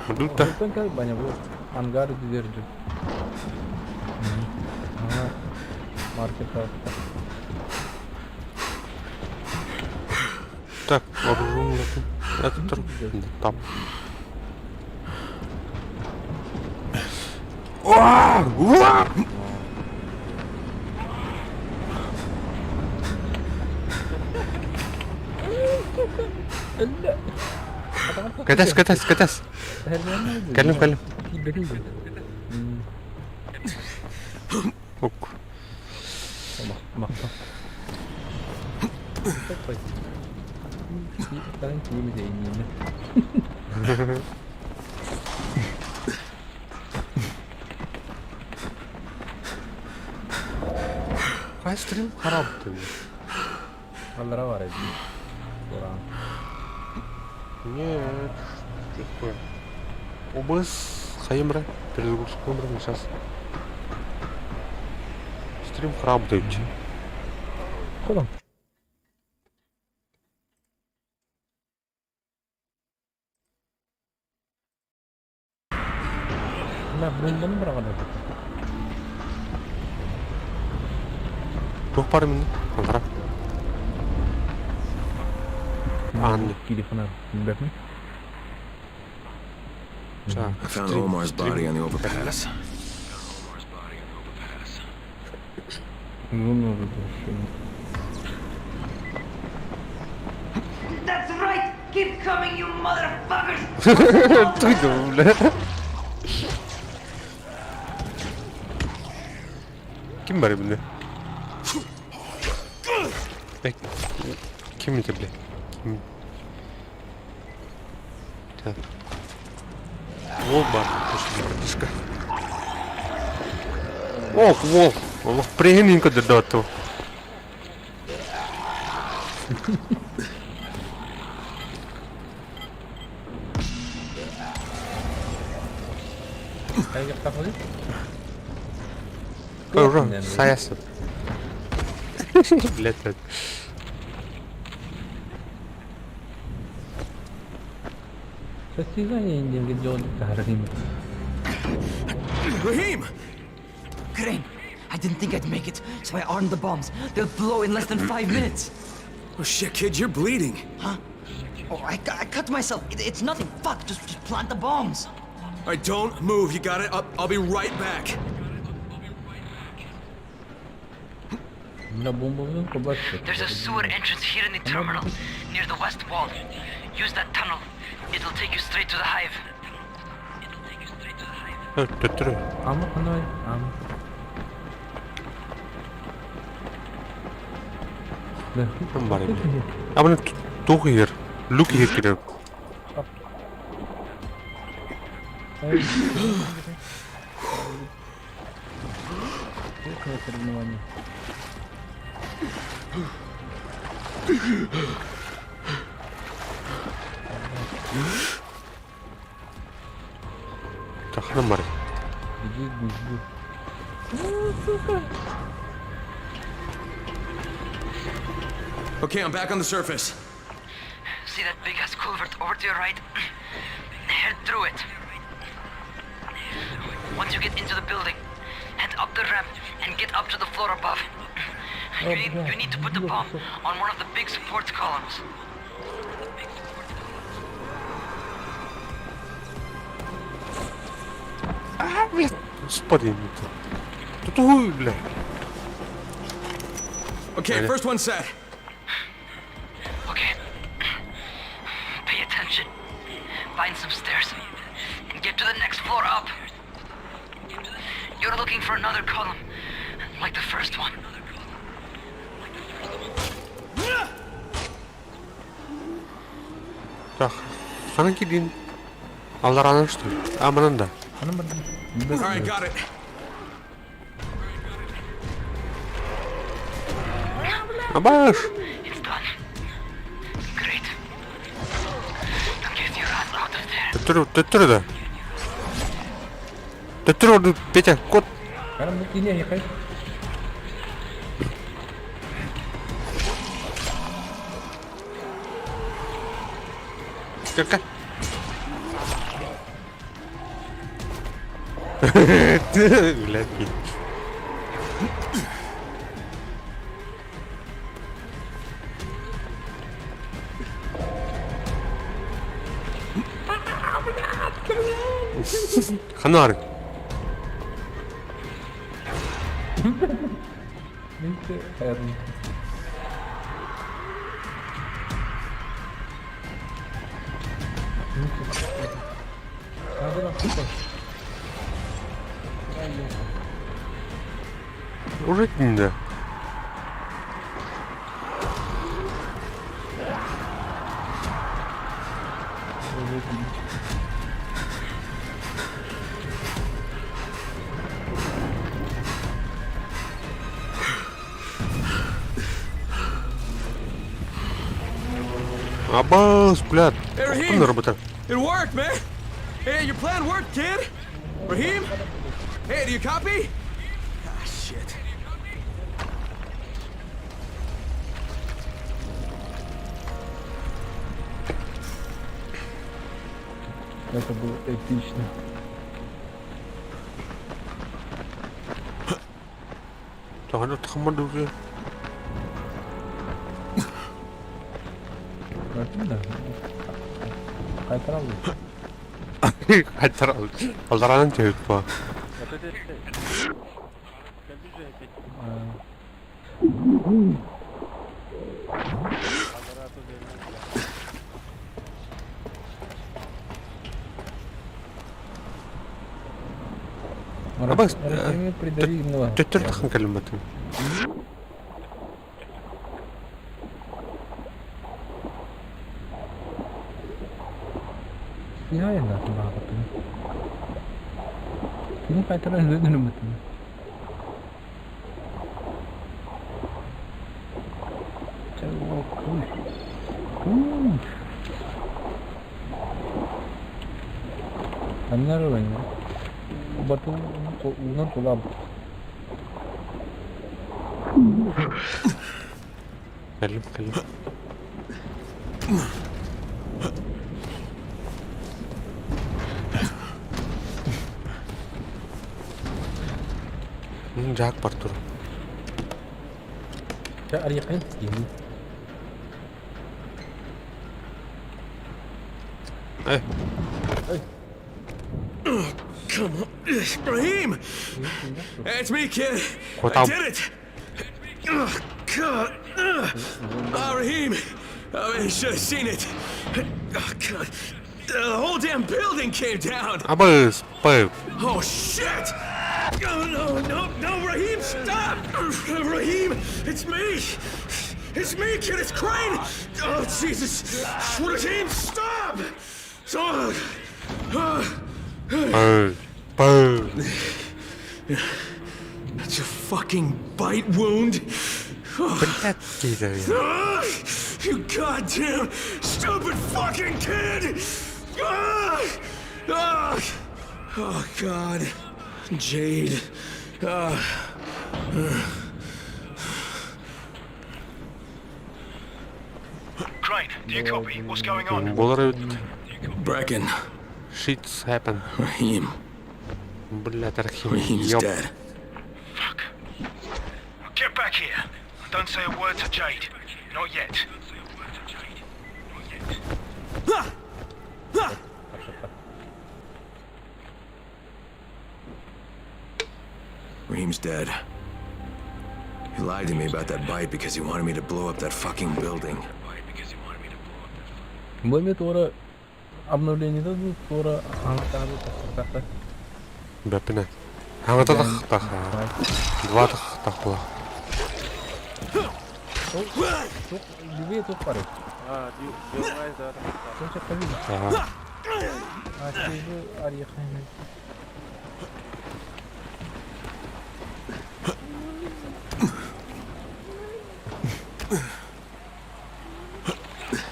Дута. Ангар двердю. Ага. Маркет Так, вооружен. Это там. Уа! Уа! Катас, катас, катас. Кэлим, кэлим. Ок. Хай стрим харап ты. Аллара бар эди. Нет, что такое? ОБС хайымра, перезагрузка сейчас. Стрим храп дают. Куда? Мә, бомбаны быраган. Тух бар мине? Аңгара. Анны. Телефона бәпме? I found Omar's body on the overpass. That's right! Keep coming, you motherfuckers! Туйду, бля. Ким бар били? Ким это, бля? Ким? Так. Волк бар, братишка. Волк, волк. Волк пригиненько додату. Уже саясып. Блядь. Состязание не делать Raheem! Crane, I didn't think I'd make it, so I armed the bombs. They'll blow in less than 5 minutes. Oh shit, kid, you're bleeding. Huh? Oh, I cut myself. It's nothing. Fuck, just plant the bombs. All right, don't move. You got it? I'll be right back. There's a sewer entrance here in the terminal, near the west wall. Use that tunnel. It'll take you straight to the hive. Okay, I'm back on the surface. See that big ass culvert over to your right? Head through it. Once you get into the building, head up the ramp and get up to the floor above. You need to put the bomb on one of the big support columns. А, блядь, господи. Тут бля. Okay, first one set. Okay. Pay attention. Find some stairs and get to the next floor up. You're looking for another column, like the first one. Так, ханан кидин. Алдаранан что ли? А, манан да. All right, got it. Абаш! It's done. Great. Now get your ass out of there. Төттөрү, төттөрү да. Төттөрү орду, Петя, кот. Кака? Блядь. Ханар. Уже не. Абас, блядь. Hey, Raheem! Охтун работа. It worked, man! Hey, your plan worked, kid! Raheem? Hey, do you copy? Ah, shit. Это было эпично. Тахана тахмаду. Алдаранан төһүт по. Абас Рахими придави именно. Төттөр тахын кэлиммэтин. Я нахуй баҕатым. Кини хайтара өлөн Аннары Бату уунан тулам. Кэлим, кэлим. Жаак бар тур. Арыйаххын дии. Эй. Come on. Raheem! It's me, kid. What I did it! Ugh, God. Ugh. Ah, Raheem! Oh, man, you should have seen it. Oh, God. The whole damn building came down. Абыс, пып. Oh, shit! Oh, no, no, no, Raheem, stop! Raheem, it's me! It's me, kid, it's Crane! Oh, Jesus! Raheem, stop! Oh, Пып, пып. That's a fucking bite wound. Блядь, киирэр. Ah, you goddamn stupid fucking kid! Ah, ah, oh God, Jade. Ah, Crane, do you copy? What's going on? Болар эбит. Brecken. Shit's happened. Raheem. Блядь, Рахим. Raheem's Ёб. dead. Get back here. Don't say a word to Jade. Not yet. Raheem's dead. He lied to me about that bite because he wanted me to blow up that fucking building. Бу эмиэ туора обновлениета дуу, туора аҥатаары тахсыбатах да. Бэппинэ. Хаҥата тахтах. Два тахтах була. Туох любые туох бары. Сонча повидно. Ага. А сижу арьяхайны.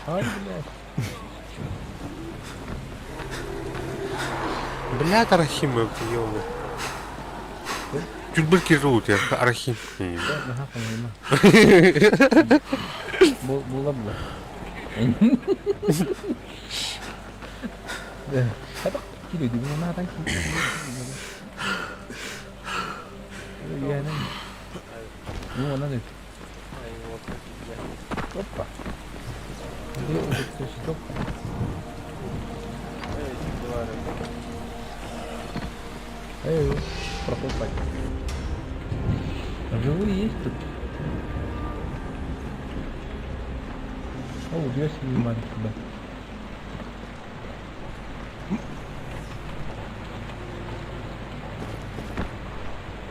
Ай, блядь. Блядь, Рахим, ёб. Тюльбыр кирут, я Рахим. Наха понимаю. Була була. Хайдах киирдим, наһаа киирдим. Ну, она не. Опа. Эй, проход так. Живые есть тут? О, убьешь внимание туда.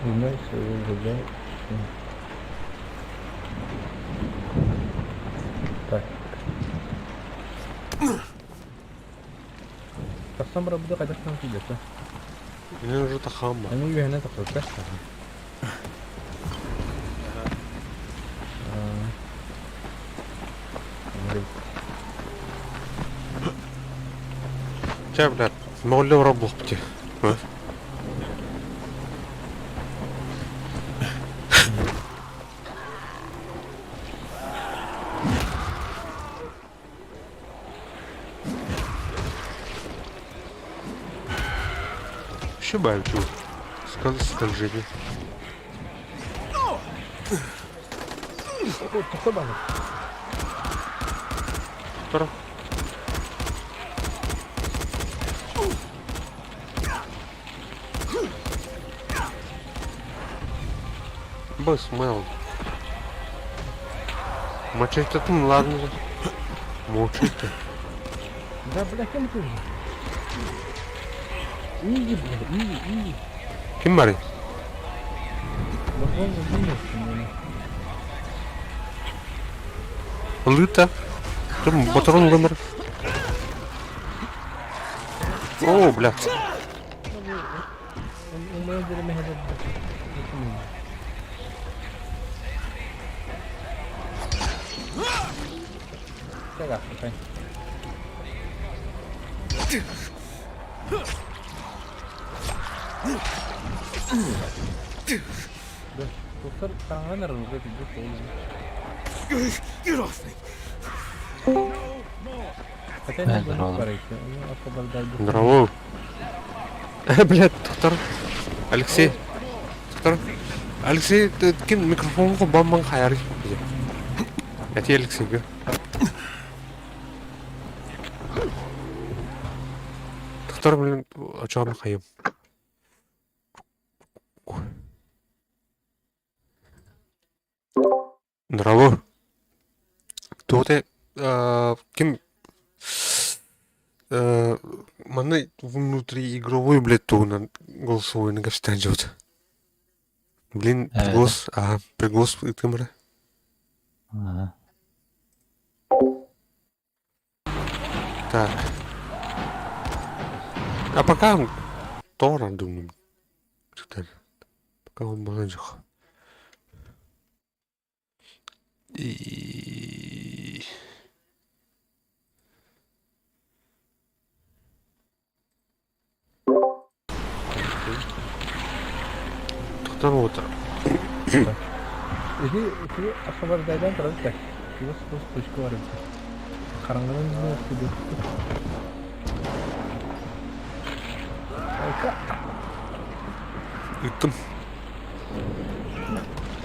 Узнай своего врага. Так. Тахсан барабыда хайдах тиийдэ? Мне уже тахамма. Эми үөһэнэ тахсыбыта. Чэ, блядь, молле ура булпути. Шибаю чу. Скольжение. Второ. Бас, мэл. Мачете ладно. Молчите. Да, бля, кем ты? Иди, бля, иди, иди. Ким барый? Ылыыта. Батарон ылан бар. О, бля. Get off me! Здорово. Блядь, доктор. Алексей. Доктор. Алексей, ким микрофонго бамман хайар. Эти Алексейга. Доктор, блин, очоҕун хайым. Здорово. Туох ким манна внутриигровой, блядь, туһунан голосовойны кэпсэтэн дьыбыт. Блин, приглас, ага, приглас ыытым эрэ. Так. А пока тоҕо думаю. Пока он баланжах. И... Тохтор уота. Ити ити освобождайдан турар да. Чугас чугас точка бар эбит. Хараҥадан Ыыттым.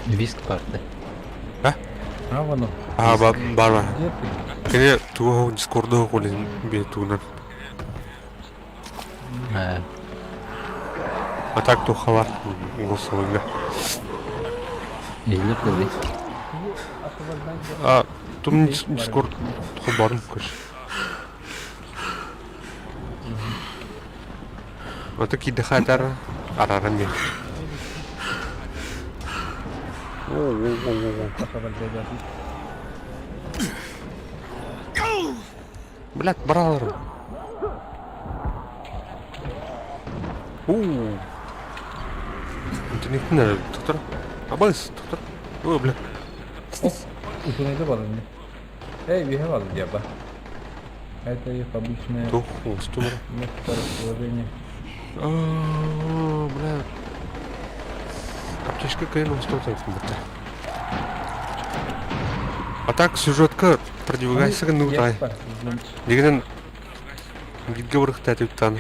Виск парты. А? А, вон А, бар бар. Кини тугу дискорду холин бе тугунан. А так тухалар голосовойга. Эллер да А, тум дискорд хобарым көш. Ото кидэхэ атар араран мен. Блядь, бараларым. Уу. Интенектин доктор. Абайс, доктор. Ой, бля. Утунайда бар не. Эй, биһэ бар диаба. Это их обычное Тух, устумар. место расположения. Бля. Аптечка кыйын устур бітті. А так сюжетка продвигайся нутай. Дегенен гидге барыхта туттан.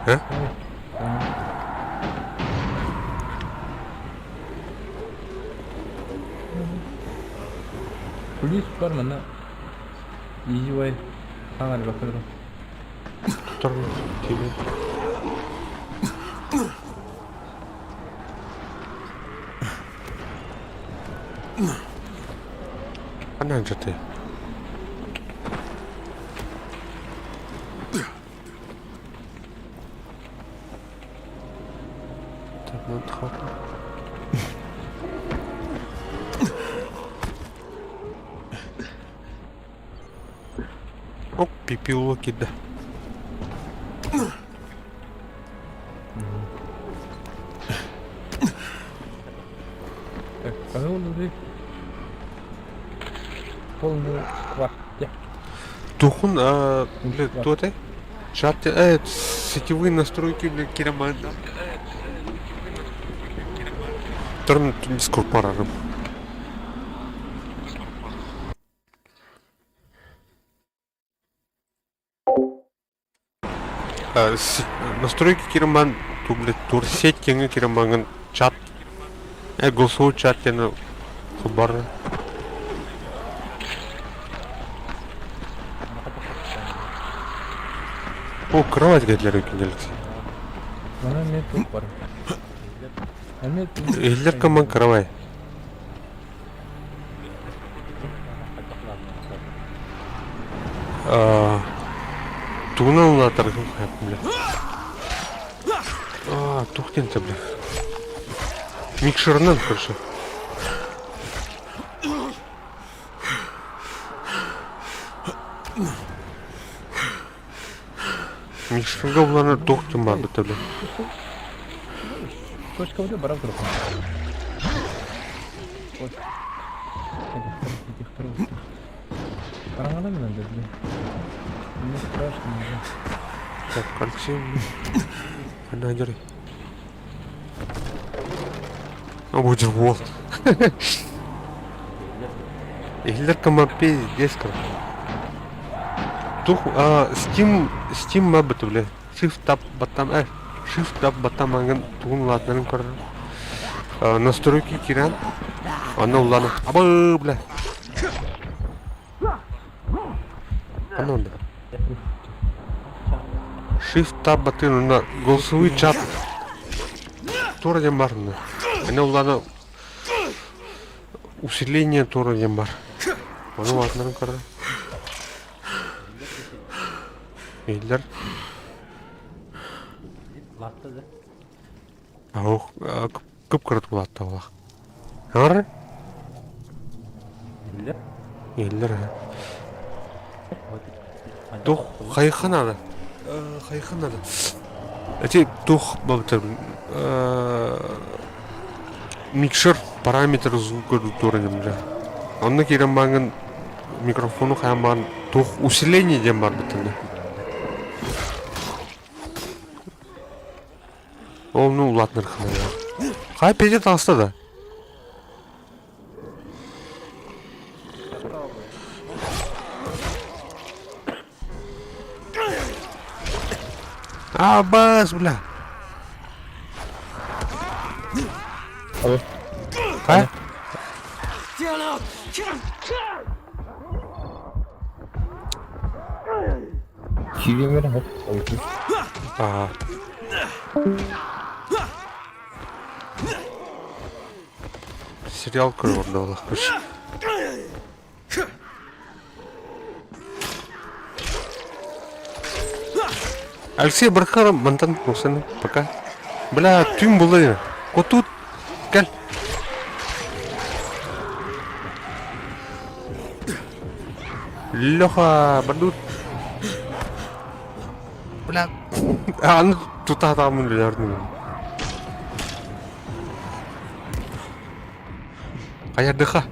Э? Плюс бар манна. Easy way. Хаҥар бакырым. Тор тебе. Ханан жаты. Так, ну хватит. Оп, пипило кида. Так, пожалуй, полный квартир. Тухун, а, бля, кто это? Чат, сетевые настройки, бля, кираман. Торн дискорд парарым. Настройки кираман, ту, бля, тур сеть кеңе кираманган чат. Голосовой чат тені хабар. О, кровать гетлер кинеликси. Мана эмиэ туох бар? Эмиэ Иһиллэр коман кровать. Тугунан улаатаргын бля. А, тух диэн бля. Микшерынан, короче. Микшерга буланар туох диэн баарбыта бля. Точка воды баран турар. Вот. Хараҥана минэн да блин. Мне страшно уже. Так, Алексей, ханна дьарый? О, вот. Иһиллэр кыма пиздец короче. Тух, а, Steam, Steam мабыт, бля. Shift tab баттам, Shift tab баттам ангын тугун улаатынарын көрөр. Настройки киран. Анна улана. Абы, бля. Анна онда. Shift tab баттын онна голосовой чат. Тура дем бар онна. Ана улана усиление тура дем бар. Оны улаатынарын көрөр. Иһиллэр. Латта да. Ох, кып-кырат улаатта олах. Ар? Иһиллэр. Иһиллэр аһа. Тух хайхан ада. Хайхан ада. Эти тух бабытар микшер параметр звука тура бля. Онно киирэн бааҥҥын микрофону хайан баан туох усиление диэн бар бытында. Ол ну улаатынар Хай пиздец таҕыста да. А, бас, бля. Алло. А? Киирэн бэрэ Аа. Сериал көрөр ордоолох короче. Алексей Бархаров мантан мусаны пока. Бля, түн булды. Котут кел. Леха, бардут. Бля, аны тутатамын билердим. Хайардыха.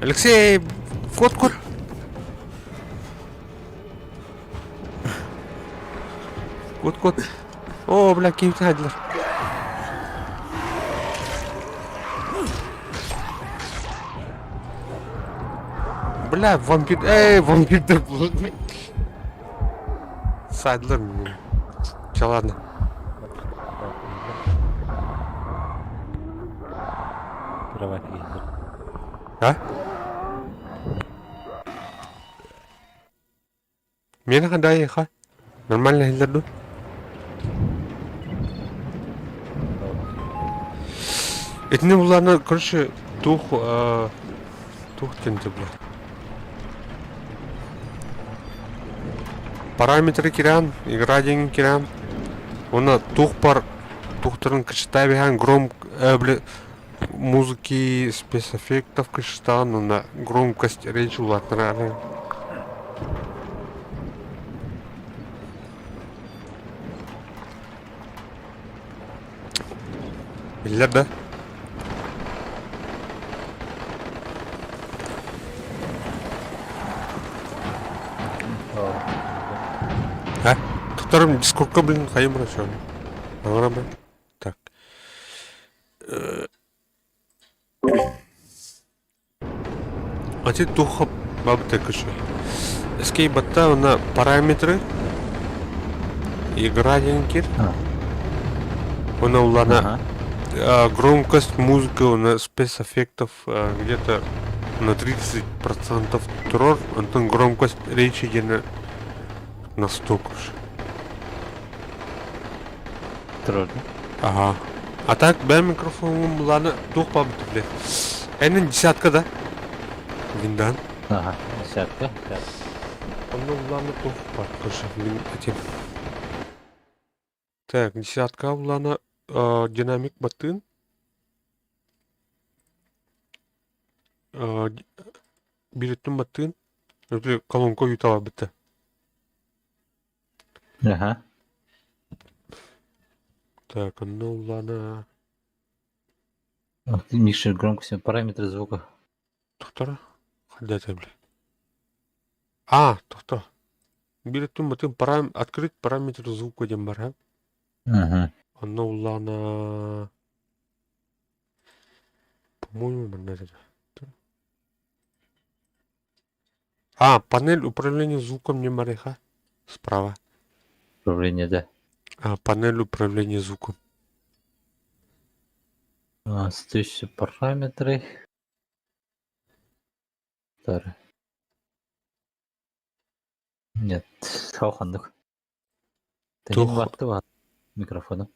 Алексей, кот кот. Кот кот. О, бля, ким хадлар. Бля, вампир. Эй, вампир Сайдлар мне. Че, ладно. Кровать иһиллэр. А? Миэнэ хандай ха? Нормально иһиллэр дуо? Итини булларына, короче, тух, тух диэн бля. Параметры киран, игра диэн киран. Уонна тух бар тухтарын кычытаа биһан гром бля музыки спецэффектов кычытаан уонна громкость речи улаатынара. Биллэр да? А? Туттарым дискордка блин хайым бара Аңырам Так. Ати туха бабыта кышы. Эскей батта на параметры игра диэн кир. Она улана громкость музыка на спецэффектов где-то на 30% турор, онтон громкость речи диэн. Настолько уж. Трудно. Ага. А так, бэм микрофонум буланы туох бабыт бile. Энин десятка да? Виндан. Ага, десятка. Онно буланы туох бар, короче, мин этим. Так, десятка буланы динамик баттыын. Бириттин баттыын. Колонка уютала битте. Ага. Так, онно улана... Микшер громкости, параметры звука. Тохтора? Ханда это, бля? А, тохто. Бириттин баттыын парам... Открыть параметр звука диэн бар, а? Ага. Онно улана... По-моему, манна это. А, панель управления звуком не мареха. Справа. Управление, да. А, панель управления звуком. А, следующие параметры. Второй. Нет, хохандык. Туох? Ватты микрофона.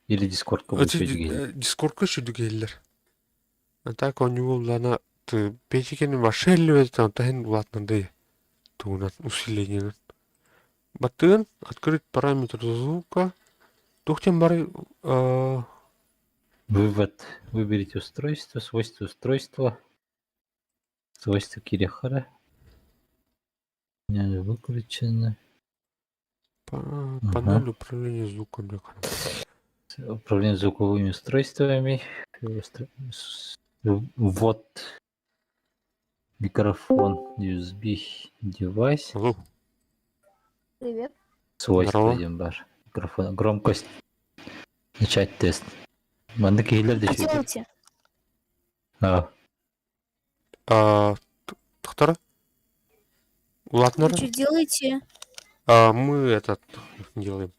Или дискордка Эти дискордка шүдүгээллер. А так у него улана печикени машелли там тахин улатнанды тугунан усилениенен. Баттыгын открыть параметр звука. Тухтен бары Вывод. Выберите устройство, свойства устройства. Свойства Кирихара. У меня выключено. Панель управления звуком. Управление звуковыми устройствами. Вот микрофон USB девайс. Алло. Привет. Свойства бар. Микрофон. Громкость. Начать тест. Маннык киһилэр Что делаете? А. А, Тохтора? Улатнар? Вы что делаете? А, мы этот делаем.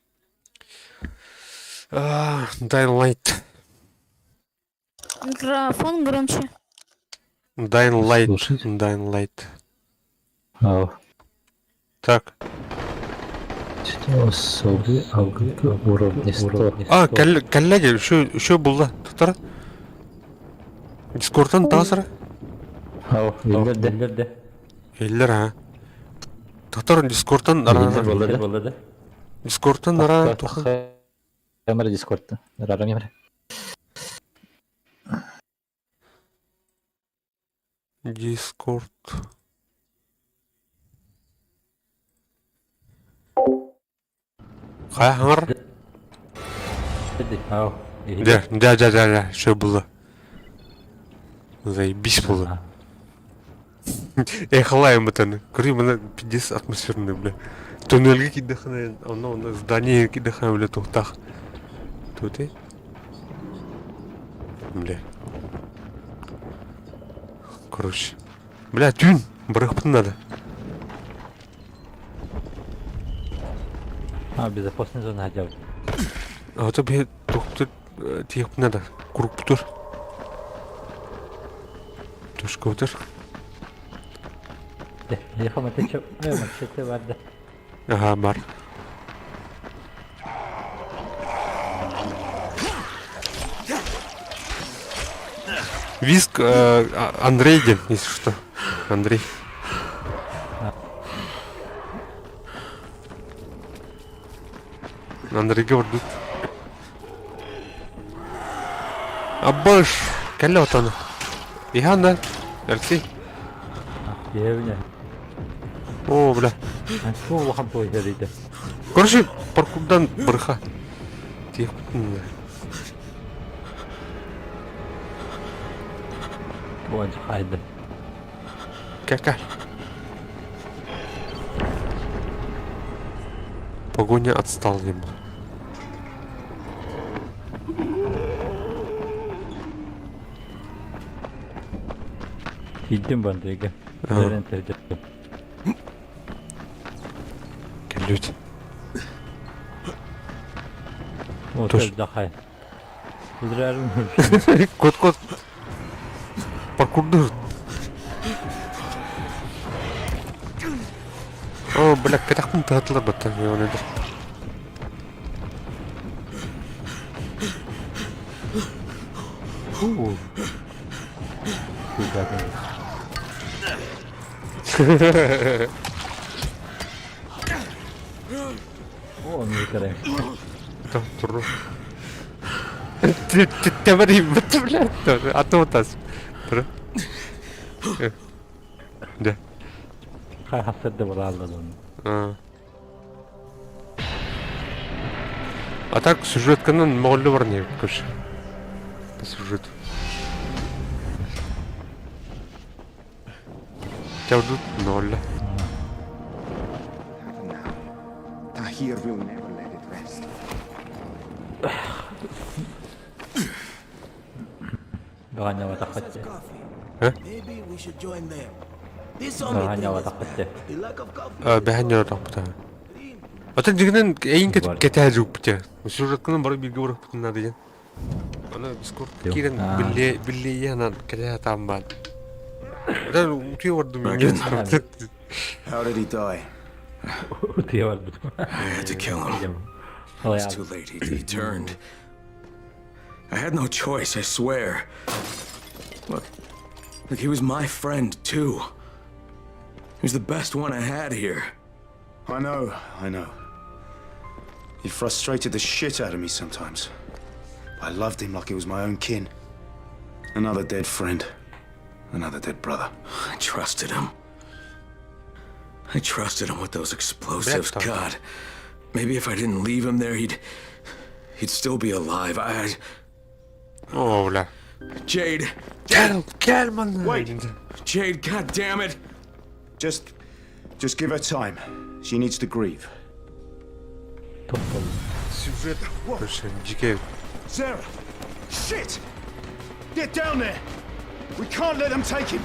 А, Dying Light. Микрофон громче. Dying Light. Dying Light. А. Так. Особый уровни 100. А, коллеги, еще, еще было. Тохтора? Дискордтан таасара? Ау, Иллер Иллер, а. Тохтор Дискордтан ара. Дискордтан ара туха. Камера Дискордта. Рара мемре. Дискорд. Хайа хаҥар? Ау. Да, да, да, да, да, что было? Заебись было. Эх, лаем это. Көрү мына пиздец атмосферный, бля. Туннельге кидахана, оно, оно, здание кидахана, бля, тухтах. Тут и? Бля. Короче. Бля, тюнь! Барахпын надо. А, безопасная зона хотя бы. А то бе тухтыр тиэхпин надо. Курукпутур. Тушкутур. Я мачете, мачете барда. Ага, бар. Виск Андрей ден, если что. Андрей. Андрей говорит. Абыш! Кэллэ отону. Иһан да, Алексей. Деревня. О, бля. Что улахан той дейді. Короче, паркурдан бырха. Тиэх Туан хайды. Кака. Погоня отстал ему. Хиддим бандыга. Ага. Кэллүт. Вот Тош. дахай. Кот кот. Паркурдур. О, бля, кэтэхпин тыһатылар баттан ионыдыр. Уу. О, ну кere. Тур. Тэбэри бля, а то тас. Тур. Да. Хасырды буолаллар. А так сюжетканан моҕоллу бар не короче. По сюжету. Тяудут ноль. Tahir will never let it rest. Баҕанньабатаххыт. Maybe we should join them. This army thing is Баҕанньабатаххыт. bad. The lack of coffee. Бэһэн Атын дьиҥинэн эйин кэтэһэ жууппутэ. Сюжетканан бары бииргэ барыахпытын наада диэн. Аны Дискорд киирэн биллиэ биллиэ анан кэтэһэ сатаан баан. Атын утуйа бардым How did he die? Утуйа барбытым. I had to kill him. It was too late. He turned. I had no choice, I swear. Look, look, he was my friend, too. He was the best one I had here. I know, I know. He frustrated the shit out of me sometimes. I loved him like he was my own kin. Another dead friend. Another dead brother. I trusted him. I trusted him with those explosives. Black God, maybe if I didn't leave him there, he'd still be alive. I. О, бля. Jade. Кэл, кэл манна. Wait. Jade, God damn it. Just give her time. She needs to grieve. Сюжет. Короче, дикий. Sarah! Shit! Get down there! We can't let them take him!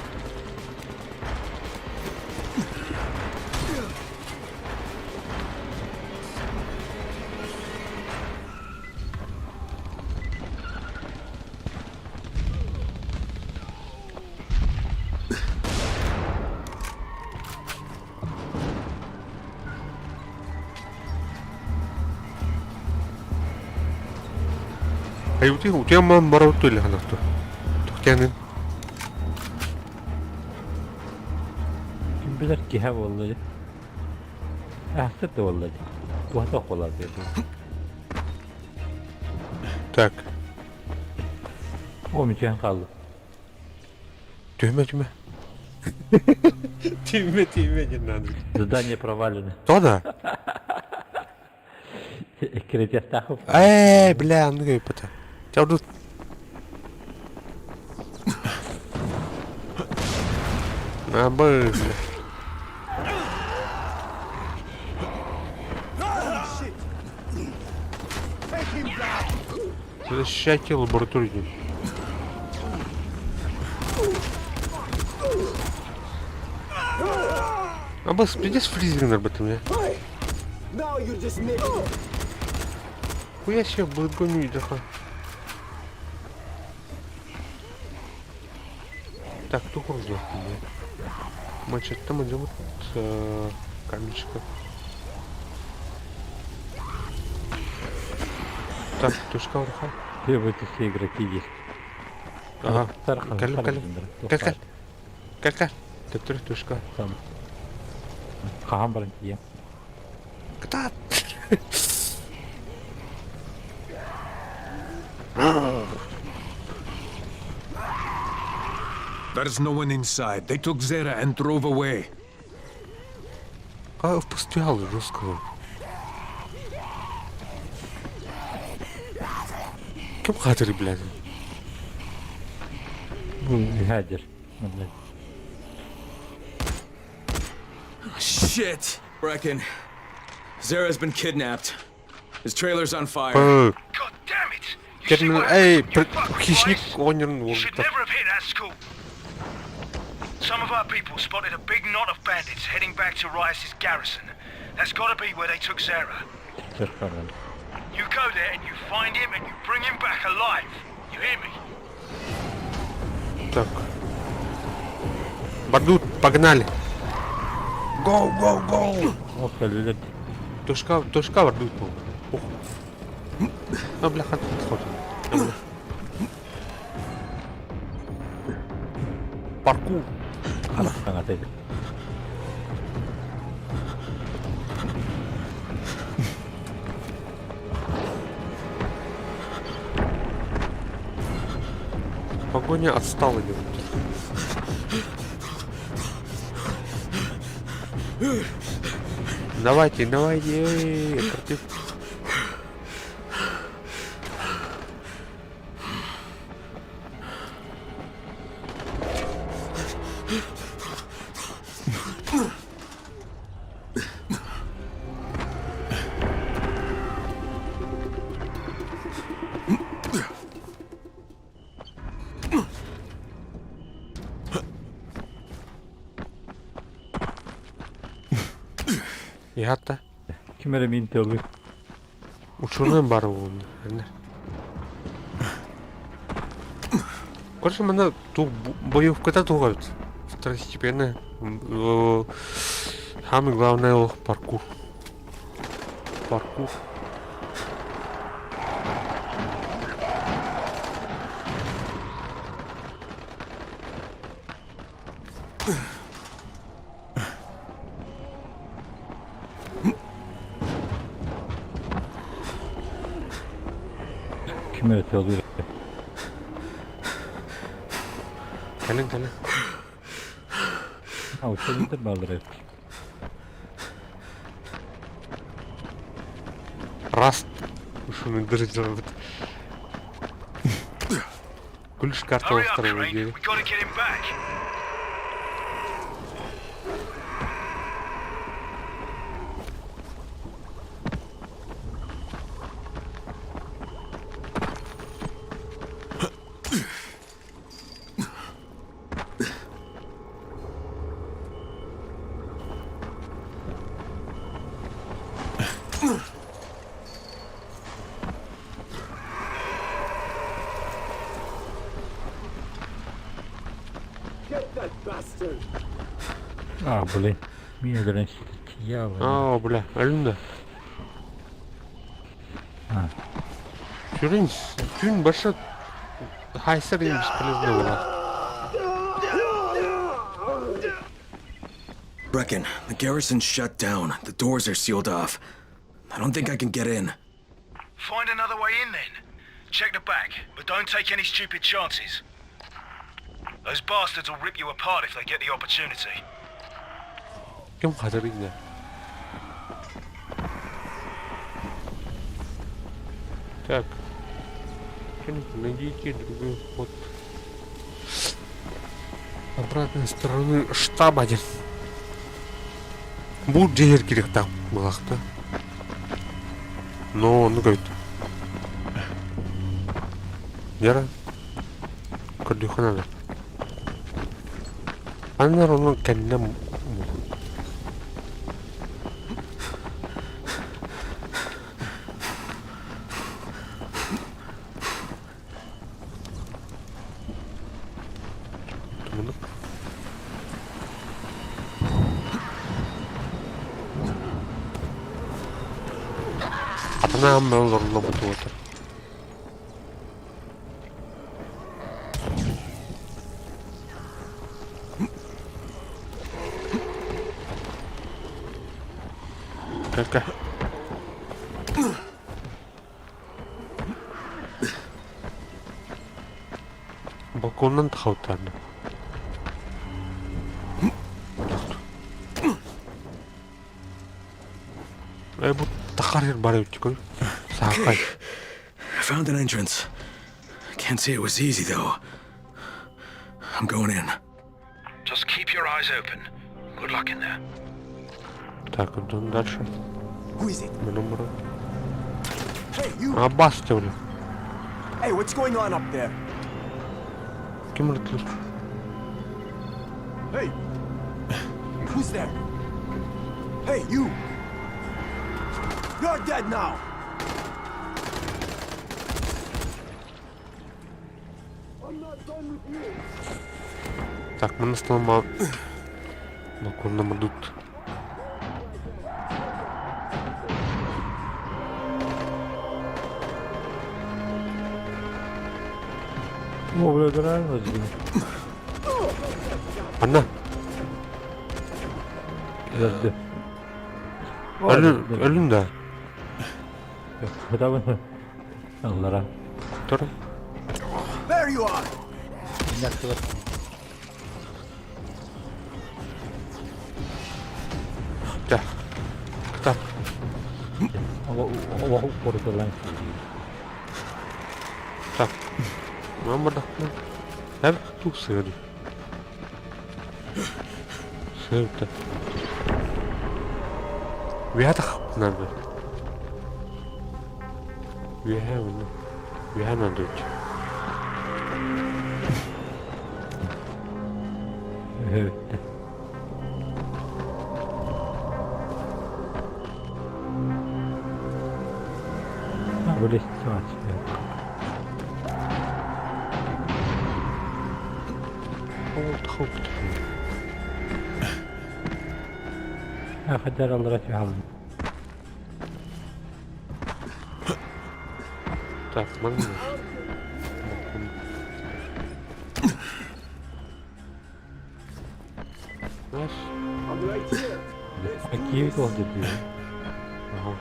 Ай утуйа утуйа барабыт или ханахту. Тохтянын. Ким билэр киһэ буолла дии. Аахсыр да буолла дии. Туһата буолла дии. Так. О, мүчүһэн хаалла. Түһүмэ түһүмэ. Түһүмэ түһүмэ диэн надо. Задание провалено. То да. Эккирэтиэхтээх. Э, бля, ну көйпөтө. Чабдут. А, бля. Защищайте лабораторию. А бас, пиздец фризинг об этом, я. Now you're just making Хуя себе, благоню даха. Так, тух нужно. Мачет там идем вот камешка. Так, тушка варха. Требуются все игроки есть. Ага. Кэл, кэл. Кэл, кэл. Кэл, кэл. Төттөрү тушка. Там. Хаһан баран тиийэм. Кытаат. There's no one inside. They took Zera and drove away. А впустил жестко. Ким хатыры, блядь? Бу Хадер. Shit! Brecken. Zera's been kidnapped. His trailer's on fire. God damn it! Эй, хищник онерн You should never have hit that school. Some of our people spotted a big knot of bandits heading back to Rias's garrison. That's gotta be where they took Zera. You go there and you find him and you bring him back alive. You hear me? Так. Бардут, погнали. Go, go, go! О, кэллилэр. Точка, точка бар дуут буолла. Ох. А, бля, хат сходит. Паркур. Саҥата эбит. Погоня отстала идет. Давайте, давайте, эй, против. Иһатта. Ким эрэ мин тылы. Ученым бар уонна. Короче, манна туох боевката туох эбит. Второстепенная. Самый главный ол паркур. Паркур. Ким эрэ тылы. Кэлин кэлин. А, учебниктар бааллар эбит. Раст. Ушуну дырдырбыт. Күлүш Hurry up, карталастар Crane. диэри. We gotta get him back. Get that bastard! А, блин. Меня раньше я, блин. Аа, бля, өлүм да. А. Сүрүн түүн баша хайсар им бесполезно была. Brecken, the garrison's shut down. The doors are sealed off. I don't think I can get in. Find another way in then. Check the back, but don't take any stupid chances. Those bastards will rip you apart if they get the opportunity. Ким хатырыйда? Так. Найдите другой вход. Обратной стороны штаб один. Бу дьиэр кириэхтээх буолахта. Но ону говорит. Яра. Көрдүөххэ наада. Аннар ону кэннэ Тумунук. Атанаам олоруллубут уотар. Кэ-кэ. Балконунан тахаутаана. Э бу тахар бар эбит көр. Саахай. I found an entrance. Can't say it was easy, though. I'm going in. Just keep your eyes open. Good luck in there. Так, идем дальше. Who is it? Номер. Hey, you! Аббас ты, Hey, what's going on up there? Ким ырытылыр? Hey! Who's there? Hey, you! You're dead now! I'm not done with you! Так, мы на слома. Балконном идут. О, бля, реально сбил. Анна. Подожди. Өлүн, өлүн да. Куда Аллара. Тур. There you are! Так. Так. Так. Мамада. Эп тух сыры. Сырты. Үөһэ надо. Үөһэ надо. Үөһэ надо. Үһэ Бу лестница. Хаддар аллара түһалым. Так, манна. Знаешь? Какие голды были? Ага.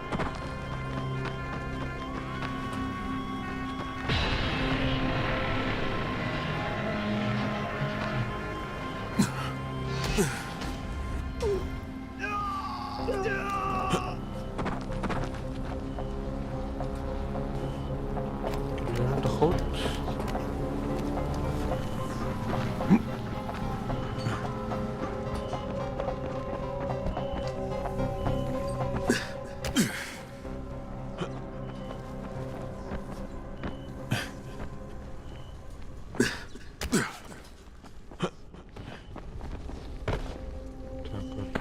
Доход.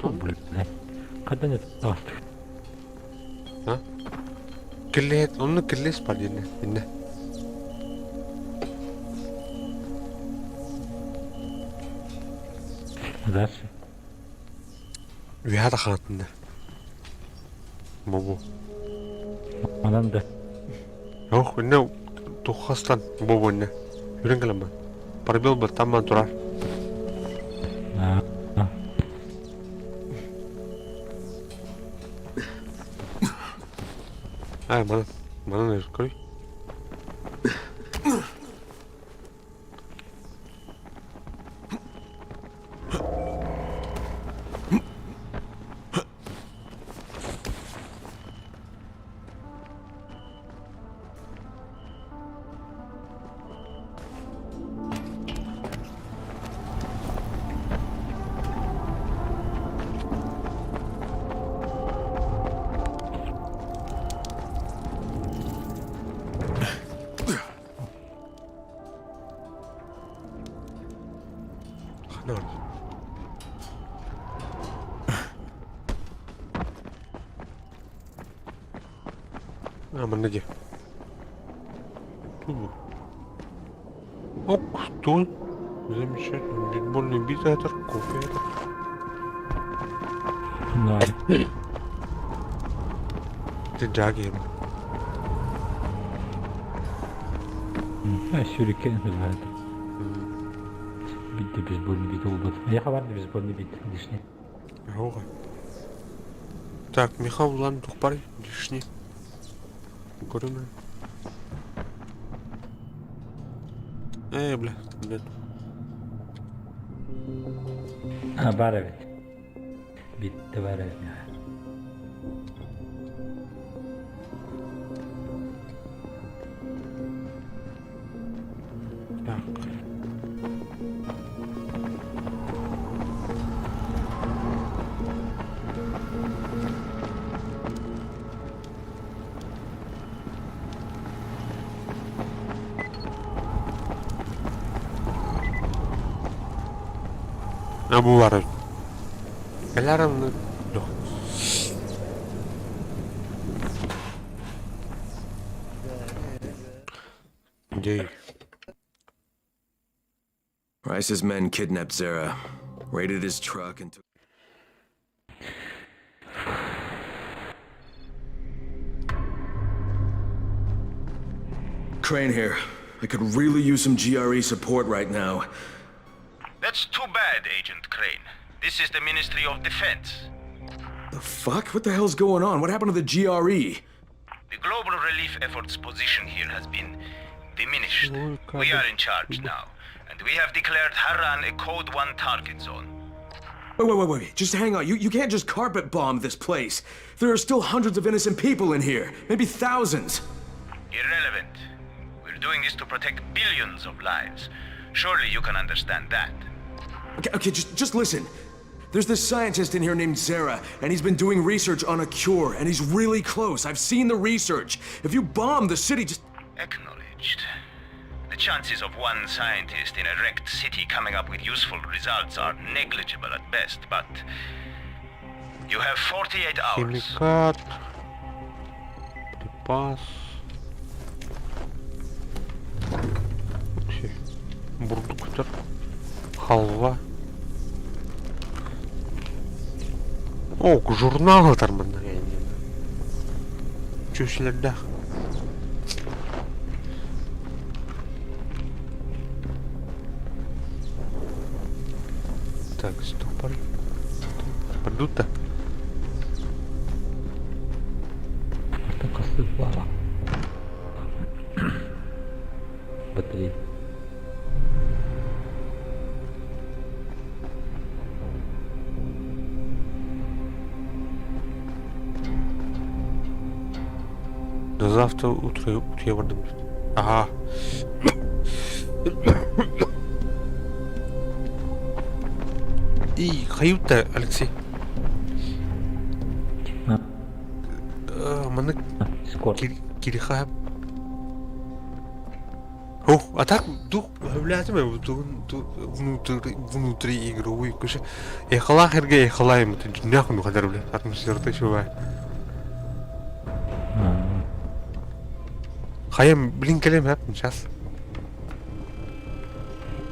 Блин, когда нет А? Киллет, онно киллес бар динне. Инне. Дальше. Үһэ да хаатынна. Бобу. Манан да. Ох, инне туххастан бобу инне. Үрен кэлэммэн. Пробел бар тамман турар. Ай, манан. Манан көрүй. Ханар. А, манна дии. Тубу. Ок, стул. Замечательно. Бейсбольный бита это, кофе это. Да. Ты джаги. А, сюрикен называют. Бит бейсбольный бит олбут. Я хабар бейсбольный бит лишний. Ого. Так, Михаил улан тухпар лишний. Көрөмүн. Э, бля, блядь. А, бар эбит. Битте бар эбит. Так. А бу бар. Кэлэрим yok. Дей. Rice's men kidnapped Zara, raided his truck, and took. Crane here. I could really use some GRE support right now. That's too bad, Agent Crane. This is the Ministry of Defense. The fuck? What the hell's going on? What happened to the GRE? The global relief effort's position here has been diminished. We are in charge now, and we have declared Harran a Code 1 target zone. Wait, wait, wait, wait. Just hang on. You can't just carpet bomb this place. There are still hundreds of innocent people in here. Maybe thousands. Irrelevant. We're doing this to protect billions of lives. Surely you can understand that. Okay, okay, just listen. There's this scientist in here named Zara, and he's been doing research on a cure, and he's really close. I've seen the research. If you bomb the city, just. Acknowledged. The chances of one scientist in a wrecked city coming up with useful results are negligible at best, but. You have 48 hours. Химикат. Припас. Вообще. Бурдуктар. Халва. О, журнал тарманна. Чүшлердэх. Так, стопор. Продукта. Косыпала. Батарей. До завтра утро утро бардым. Ага. И хаюта, Алексей. Маны кириха. О, а так дух появляется внутри внутри игровой кышы. Эхала херге эхалаем, это нахуй ну хадар бля. Атмосфера чувак. Хаям, блин, кэлем хэп, сейчас.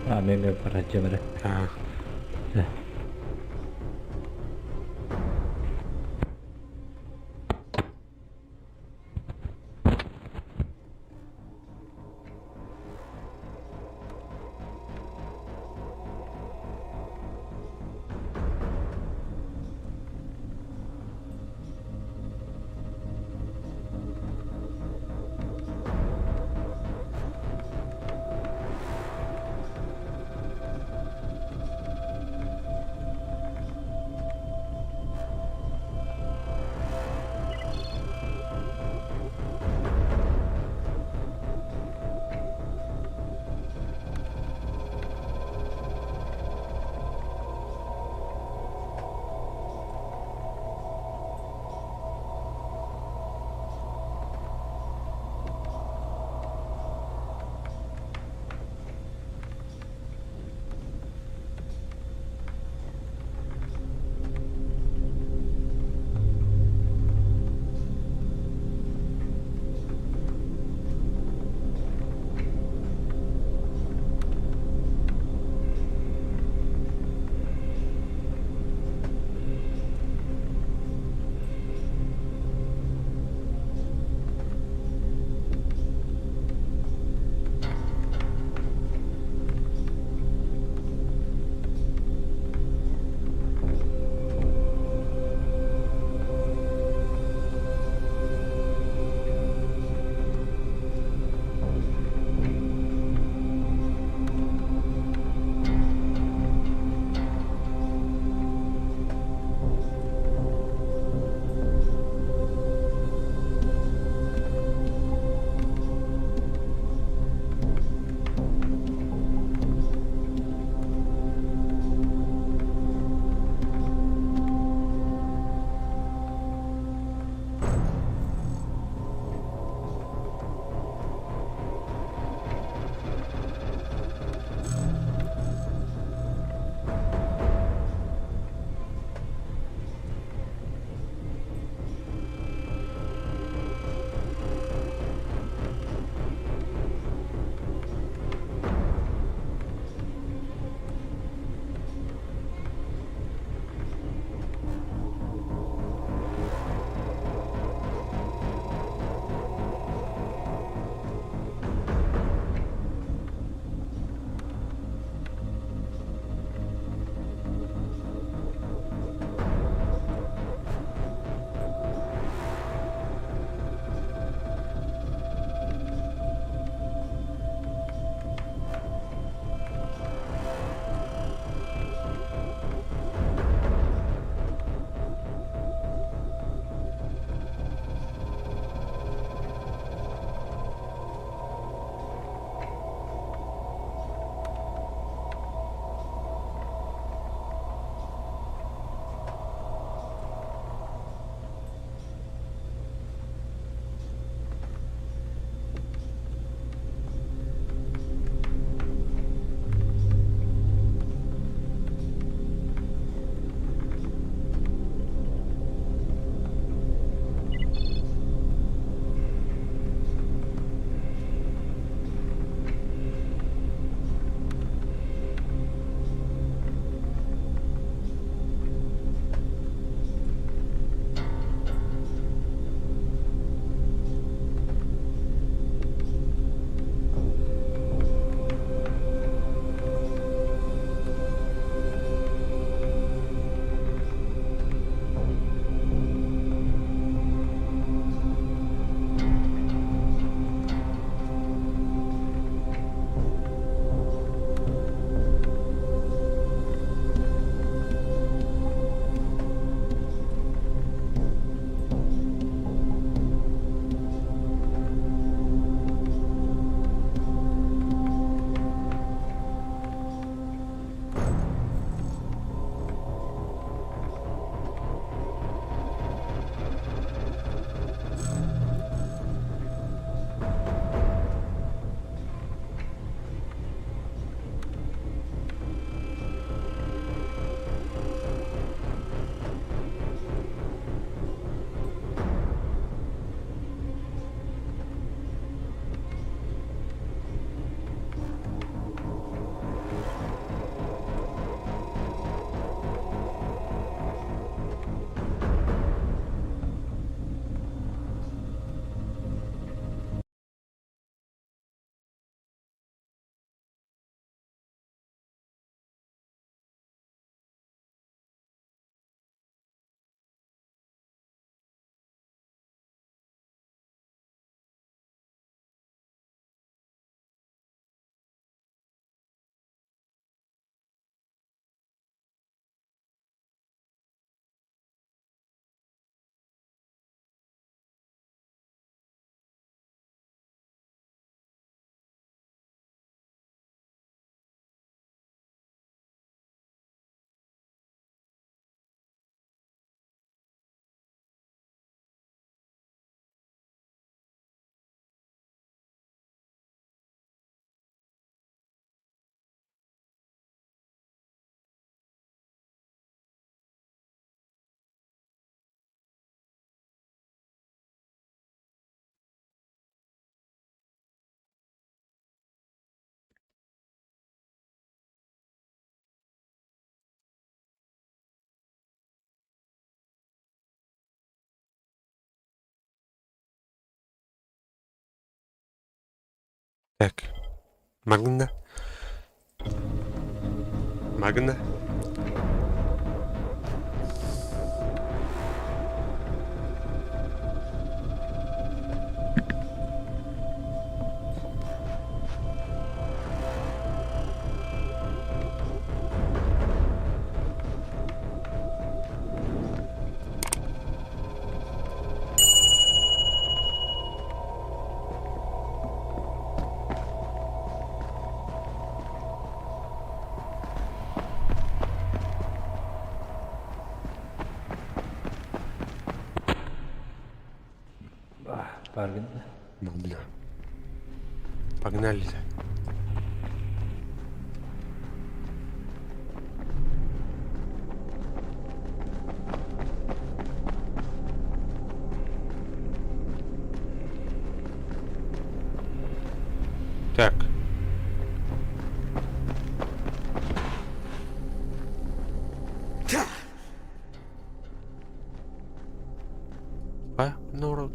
А, мен пора жемере. А. Так. Магна. Магна. Погнали. Ну, бля. Погнали. Так. А, ну,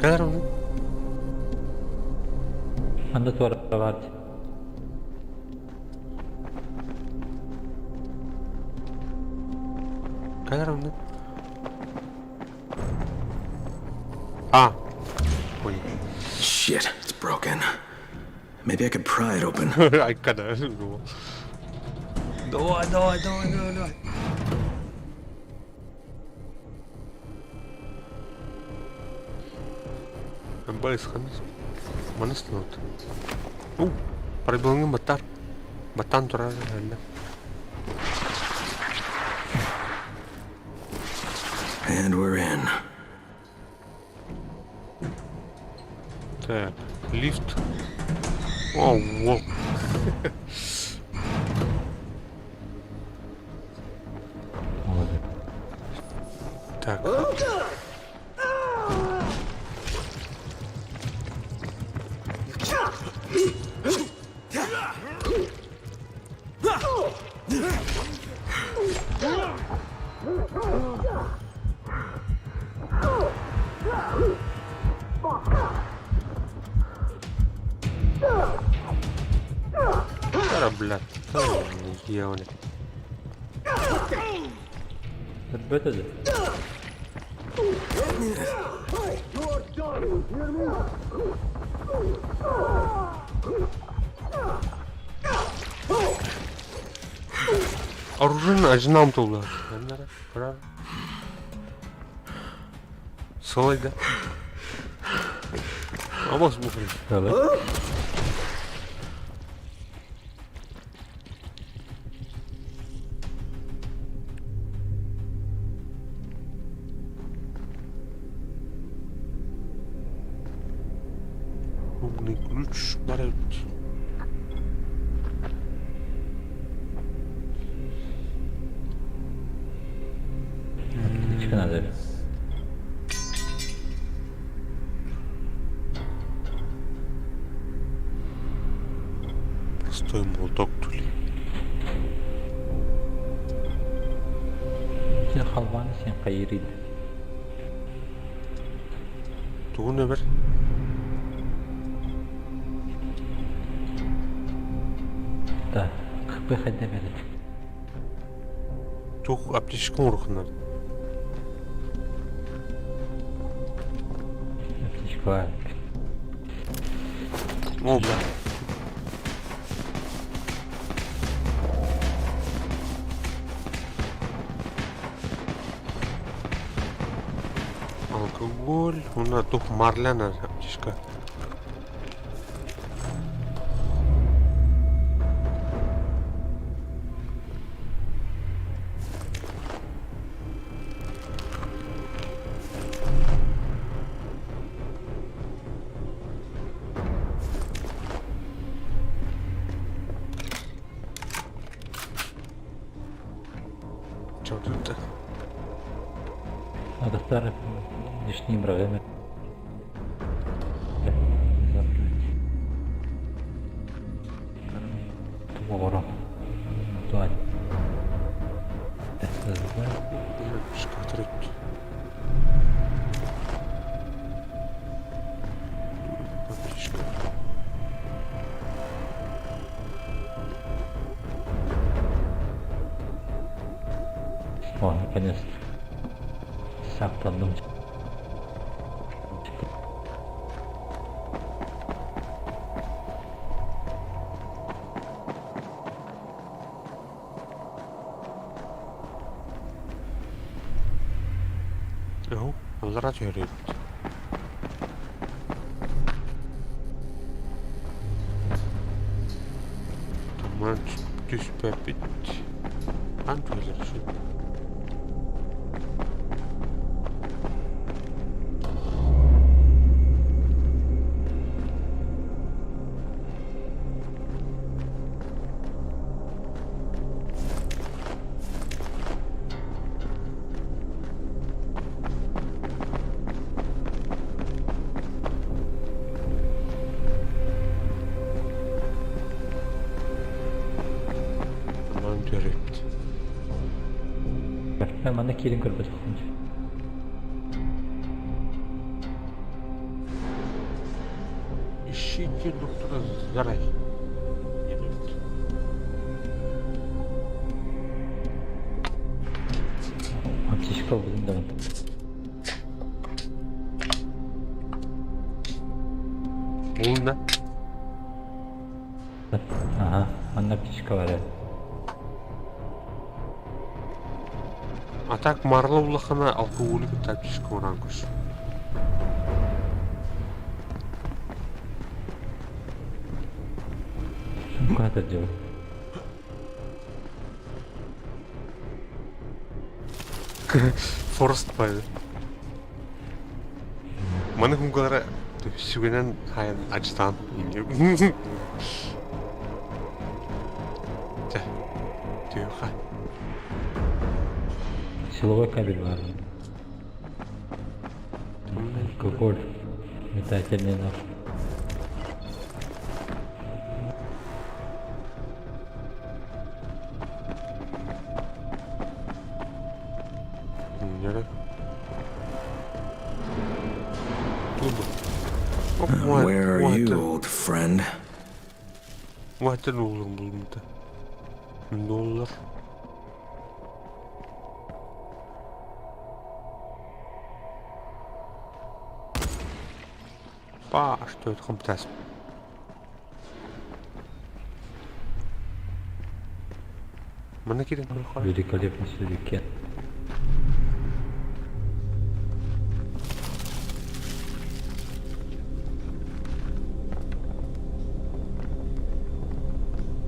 Kadar mı? Анда туора баар дии. Kadar mı? А. Ой. Shit, it's broken. Maybe I could pry it open. Ай, когда думал. Давай, давай, давай, давай, давай. Балис хамис. Манас нот. У, парабылыңы батар. Батан турар әлі. And we're in. Так, лифт. О, во. Так. Тара, блядь. Делали. Өлбөт этэ. Оружие ажинам тулар. Солай да. Амас бухры. Давай. Умный ключ барют. Аптечка надо. Простой молоток тули. Сен халваны сен хайырыйды. Тугун öбер. Да. Кпы хайда берет. Тух аптечка урухнар. Аптечка. О, бля. Алкоголь. У нас тух марляна аптечка. Чё тут? Надо старый лишним бровями забрать. Тугу Туан. О, наконец-то. Саптанным. Оһ, аллара түһэрибит. Таман түспэппит. Хаан түһэлэр үһү? Таман түһэрибит. Манна киирэн көрбөтөхпүн. Ищите доктора Зарай. Аптечка булдум даҕаны. Булна. Ага, манна аптечка бар. А так марла улахана алкоголик аптечка уран көс. Куда это делать? Форест бай. Маны хумкалара сүгэнэн хайан ачтаан. Чэ, түөхэ. Силовой кабель бар. Алкоголь. Метательный нож. Нere? Where are you, old friend? Muhtemelen oğlum bulundu. Ne olur? Ба, что это комплекс? Манна киирэн көрүөххэ. Великолепный сюрикен.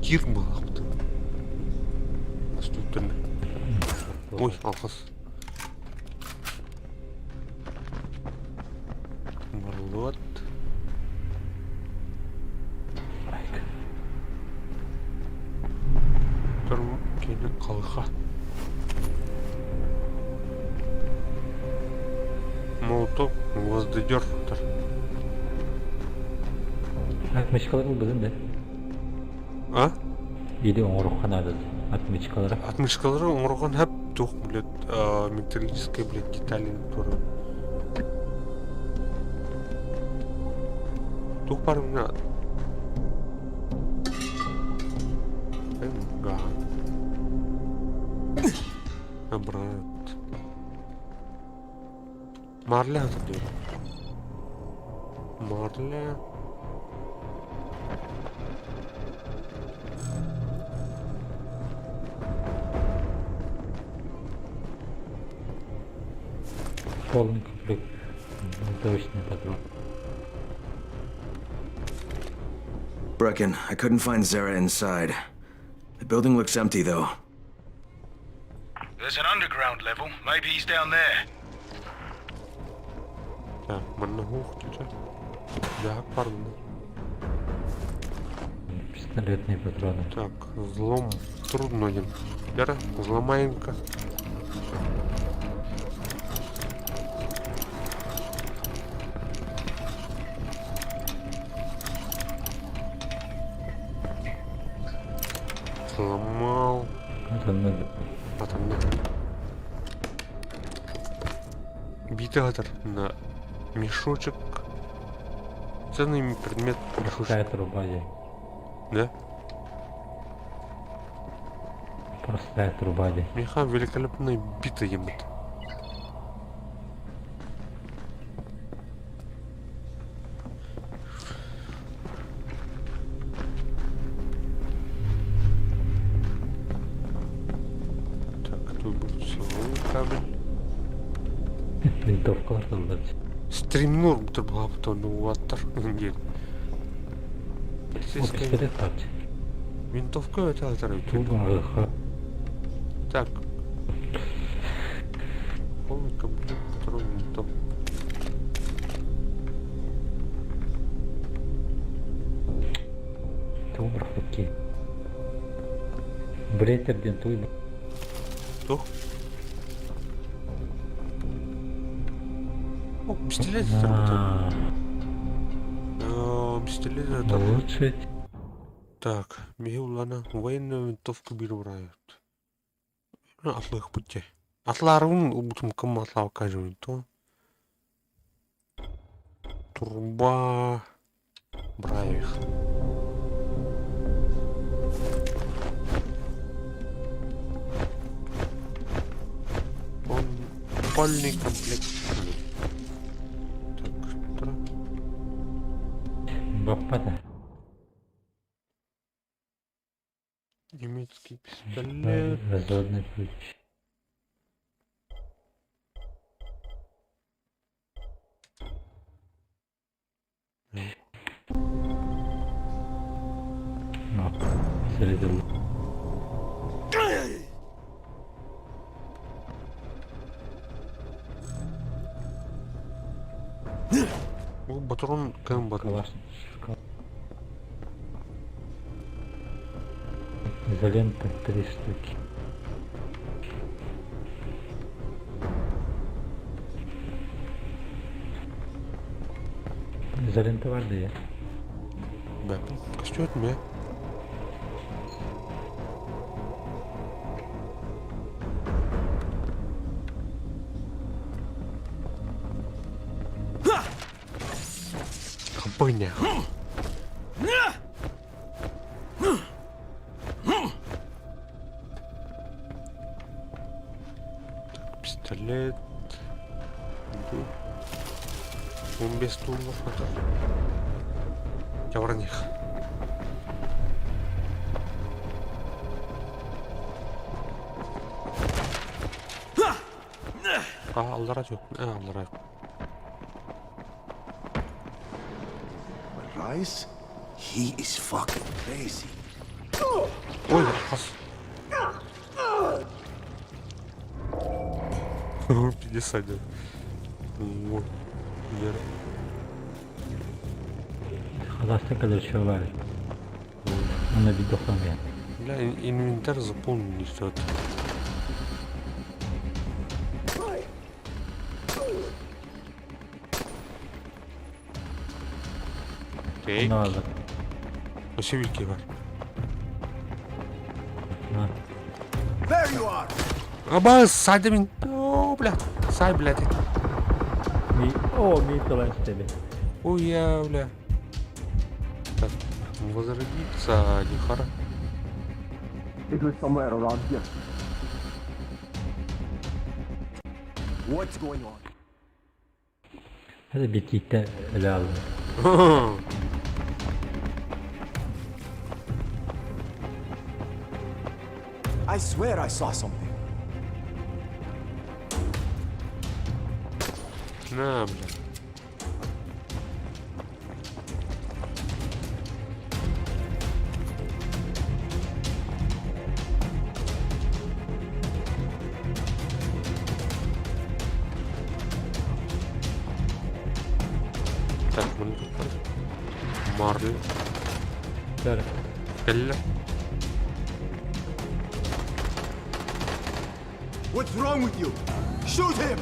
Кир буоллахпыт. Стуктурно. Ой, алхас. Марлот. Турм кини халха. Молоток, гвоздодер. Отмычкалар ылбытын да. А? Или оҥоруохха наада отмычкалара. Отмычкалары оҥоргон хэп туох, блядь, металлическая, блядь, детали тура. Туох бар мына. Га. А, брат. Марля диyor. Марля. Полный комплект винтовочный патрон. Brecken, I couldn't find Zara inside. The building looks empty, though. There's an underground level. Maybe he's down there. Так, манна хух түтэ. Дьаһак бар мында. Пистолетные патроны. Так, взлом трудно один. Вера, взломаем-ка. Сломал. Атанна. Биитэ на мешочек. Ценный предмет мешочек. Простая труба дии. Да? Простая труба дии. Миха великолепная бита ебать. Так, тут будет силовой кабель. Винтовкалар тыллар. Стримнур бутыр уаттар диэн. Полицейская Пистолет тапчы. винтовка это Так. Полный комплект патрон винтовка. Тугу бырахпыт Брейтер диэн туй Туох? О, пистолет заработал. Пистолет это. Улучшить. Так, Михаил военную винтовку беру. Атлых пути. Атларым убутум кым атлау кажу то. Труба Браевих. Он полный комплект. Так, что? Баппата. Немецкий пистолет. Разводный ключ. No, срезал. Бу патрон кем бар? Изолента три штуки. Изолента бар да Да. Костюм ме. Компания. Так, пистолет. 15 доллар хатар. Жабырних. А, аллара жоқ. А, аллара. But Rais, he is fucking crazy. Ой, хас. 51. Вот. Вера. Халаста короче бар. Она видохлами. Бля, инвентарь заполнен что-то. Так. Надо. Спасибо, бар. На. There you are! Аба, сзади меня. О, бля. Сай, блядь. Ми, о, ми талант тебе. Ой, я, бля. Так, возродиться, Дихара. It was somewhere around here. What's going on? Это битите лял. I swear I saw something. На, бля. Так, мы тут Марли. Бер. Келле. What's wrong with you? Shoot him!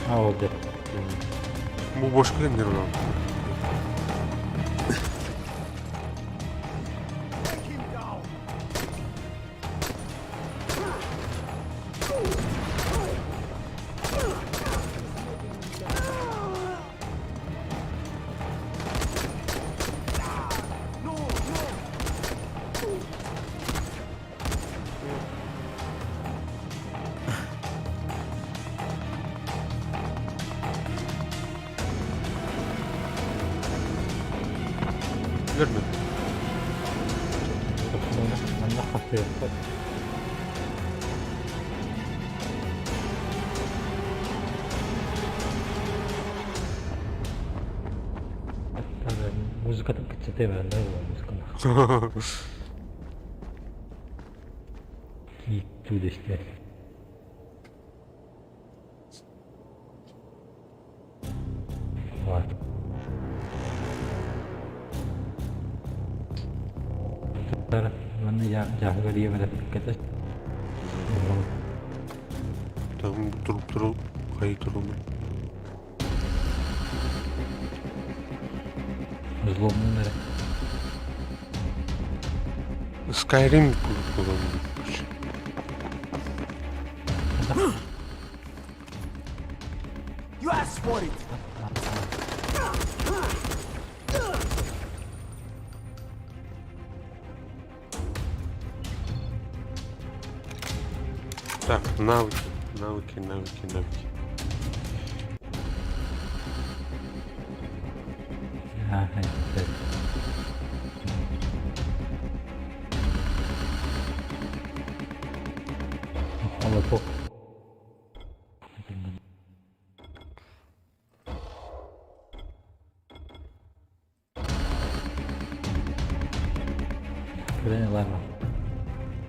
А, ол дьэ. Бу бошка кэннер улам. Билэр Манна хаппыйаппат. Музыкатын кытсатыы баар да музыканы. Кииттүүлэстэр. Манна дьааһыгар ийэбэр Там туруп туруп хайы турумун. Взломнун эрэ. Skyrim курдук You asked for it! Так, навыки, навыки, навыки, навыки. Ага, так. Холоток. Кэлэн ылаама.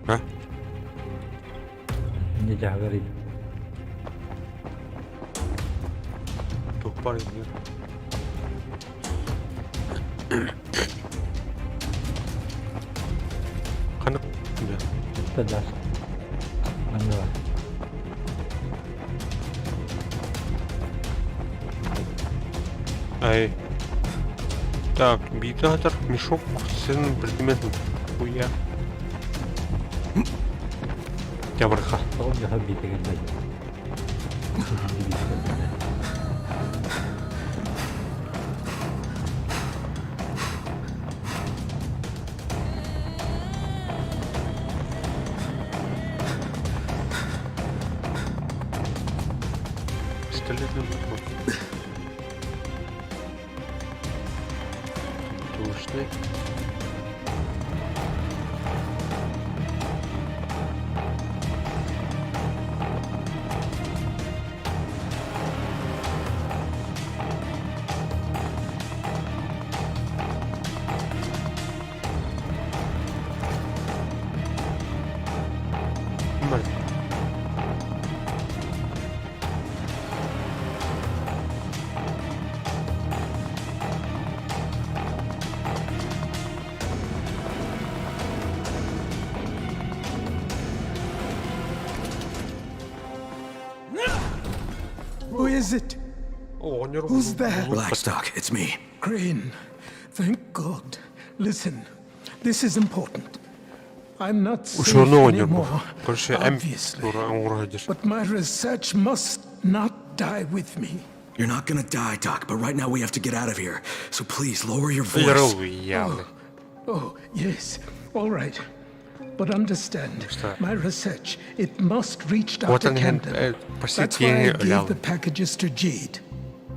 А? Не дьаһагар Туох бар иһигэр? Ханнык да. Да. Манна бар. Ай. Так, битатор, мешок с ценным предметом. Хуя. Тябырха. Ол дьаһал биитигэр да. Пистолетный патрон. Тушный. Бар. Who is it? Who's there? Relax, Doc. It's me. Crane, thank God. Listen, this is important. I'm not safe Ушуну оонньуур бу. anymore, Короче, эм obviously. оҥоро сылдьар. But my research must not die with me. You're not gonna die, Doc, but right now we have to get out of here. So please lower your voice. Явно. Oh, yes. All right. But understand, my research, it must reach Dr. Вот он, Camden. That's why I gave the packages to Jade.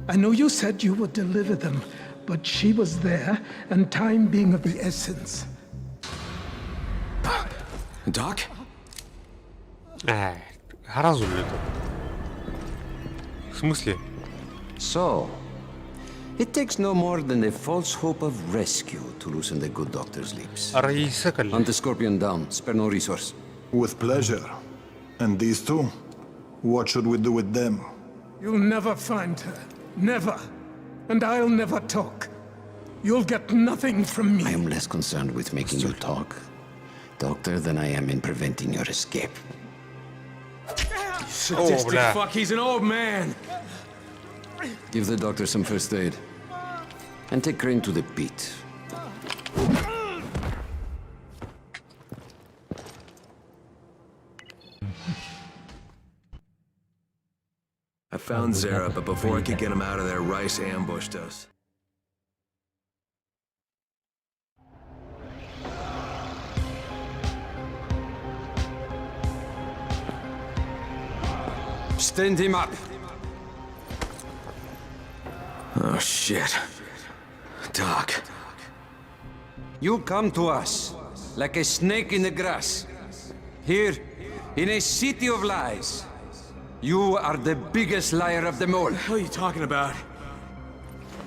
I know you said you would deliver them, but she was there, and time being of the essence. Doc? Эй, сразу ли это? В смысле? So, it takes no more than a false hope of rescue to loosen the good doctor's lips. Раиса кэллэ. Hunt the scorpion down, spare no resource. With pleasure. And these two? What should we do with them? You'll never find her. Never. And I'll never talk. You'll get nothing from me. I am less concerned with making you talk, Doctor, than I am in preventing your escape. Sadistic бля. fuck, he's an old man. Give the doctor some first aid. And take Crane to the pit. I found Zara, but before I could get him out of there, Rice ambushed us. Stand him up. Oh, shit. Doc. You come to us like a snake in the grass. Here, in a city of lies. You are the biggest liar of them all. What the hell are you talking about?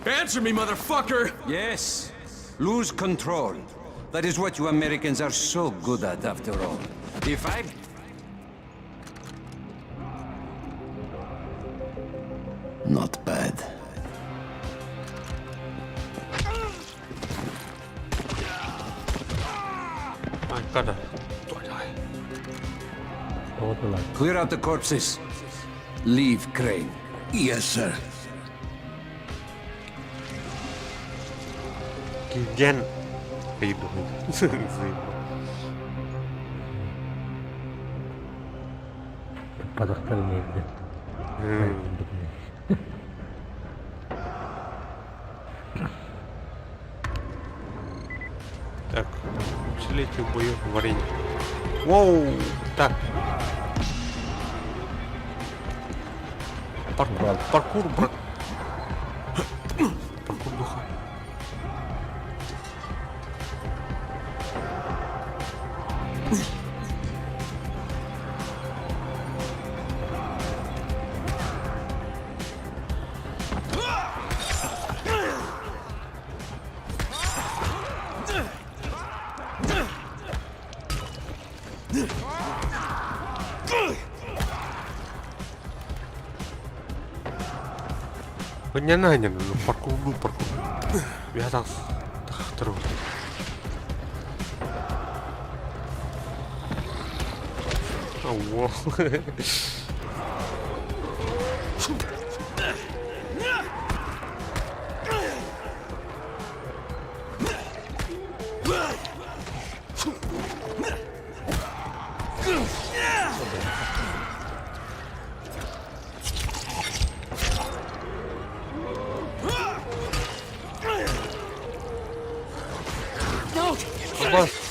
Answer me, motherfucker! Yes. Lose control. That is what you Americans are so good at, after all. If I Not bad. Айкада. Clear out the corpses. Leave Crane. Yes, sir. Килгән. Заебал. Падахтар нейді. Так, усилите в бою варенье. Воу! Так. Паркур, паркур, брат. Паркур духа. Не не, ну паркур был паркур. Я так так Ого. Abbas.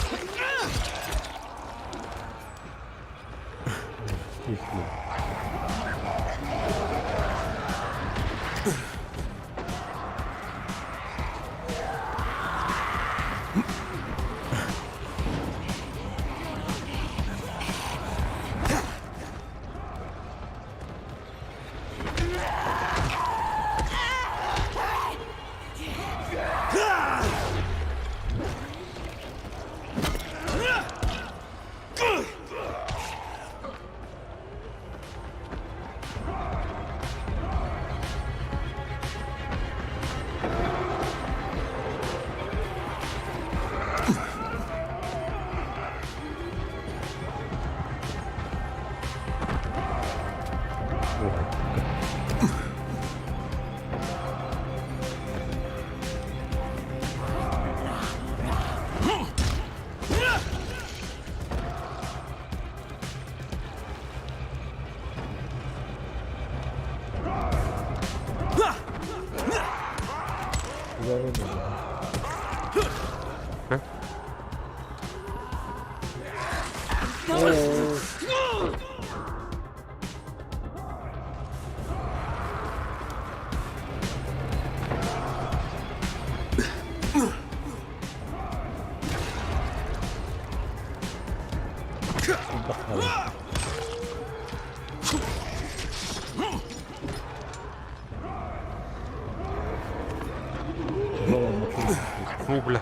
Ну, бля.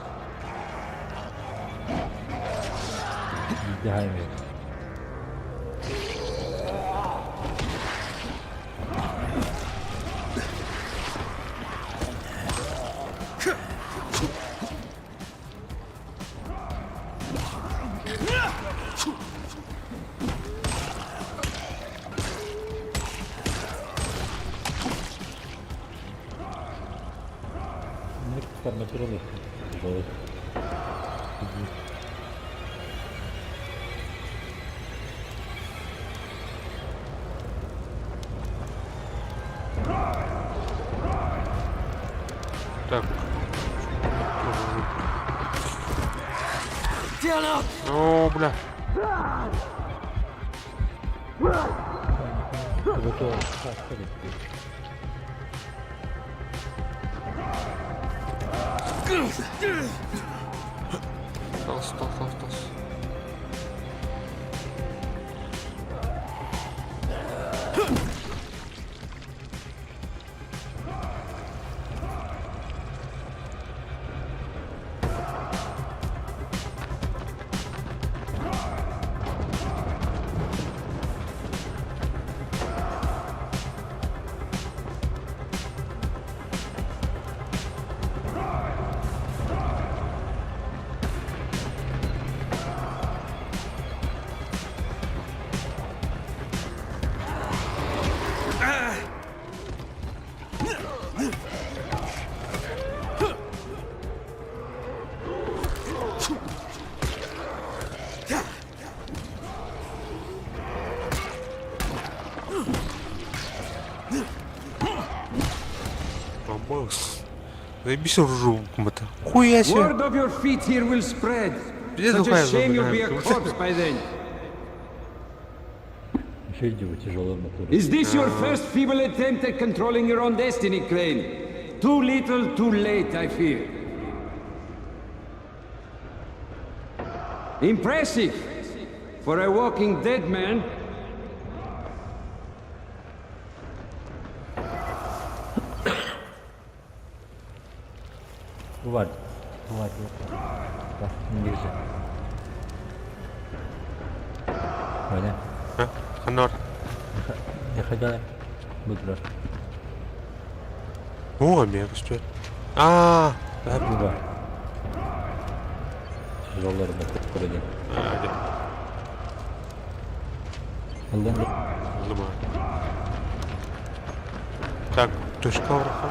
турар тяжелый. Так. О, бля. Тос, тос, тос, тос. Бабас. Заебись ржу это. Хуя себе. Word of your feat here will spread. Пиздец, Such a глухая shame зона, you'll be a блядь. corpse by then. Еще иди тяжелый мотор. Is this your first feeble attempt at controlling your own destiny, Crane? Too little, too late, I fear. Impressive for a walking dead man. Бывает. Бывает. Да, не держи. Ваня. А? Ханор. Я хотел быстро. О, мега стоит. А, да. Бывает. Тяжелый мотор один. А, где? Алдан. Думаю. Так, точка враха.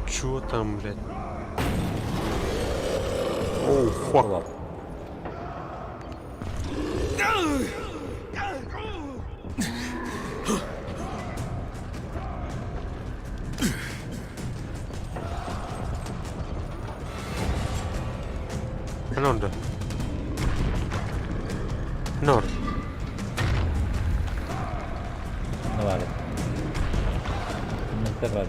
Чё там, блядь? Оу, fuck. Норда. Нор. Давай. Давай, давай.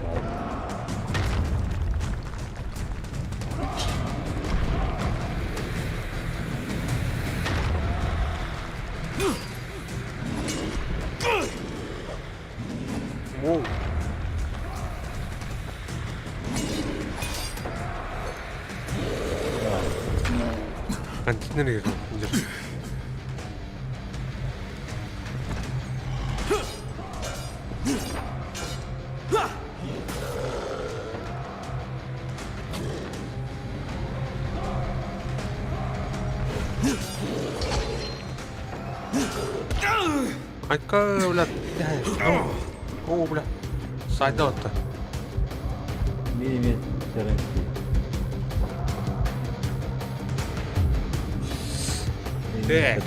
Воу. Контейнер держи. Айка, бля. О, бля. Сайда отта. Миллиметр. Так.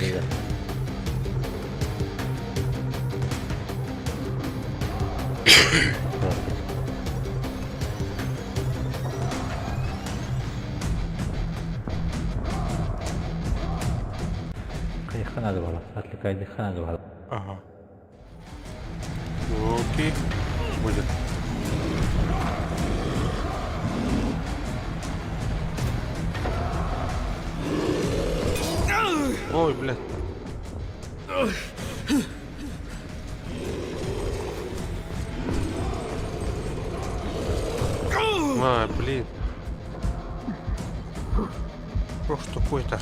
Ханада была. Отвлекай ханада была. Ага. Окей. Будет. Ой, блядь. А, блин. Что ж такое-то?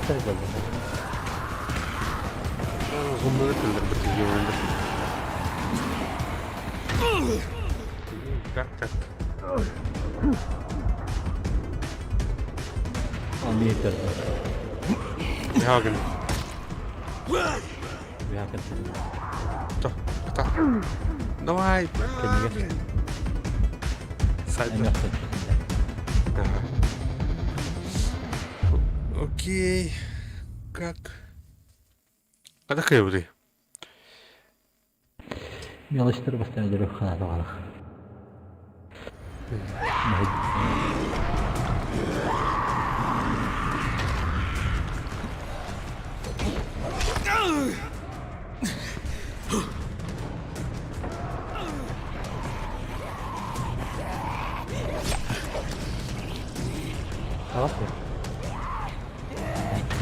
Мелочтар буолла. Зомбилар кэллэр бир Как так? Метр. Яғын. Яғын. То, то. Давай. Кемеге. Сайт. Ага. Окей. Как? А такая вот. Мелочтар бастан өлөрөх ханаата балах. Алас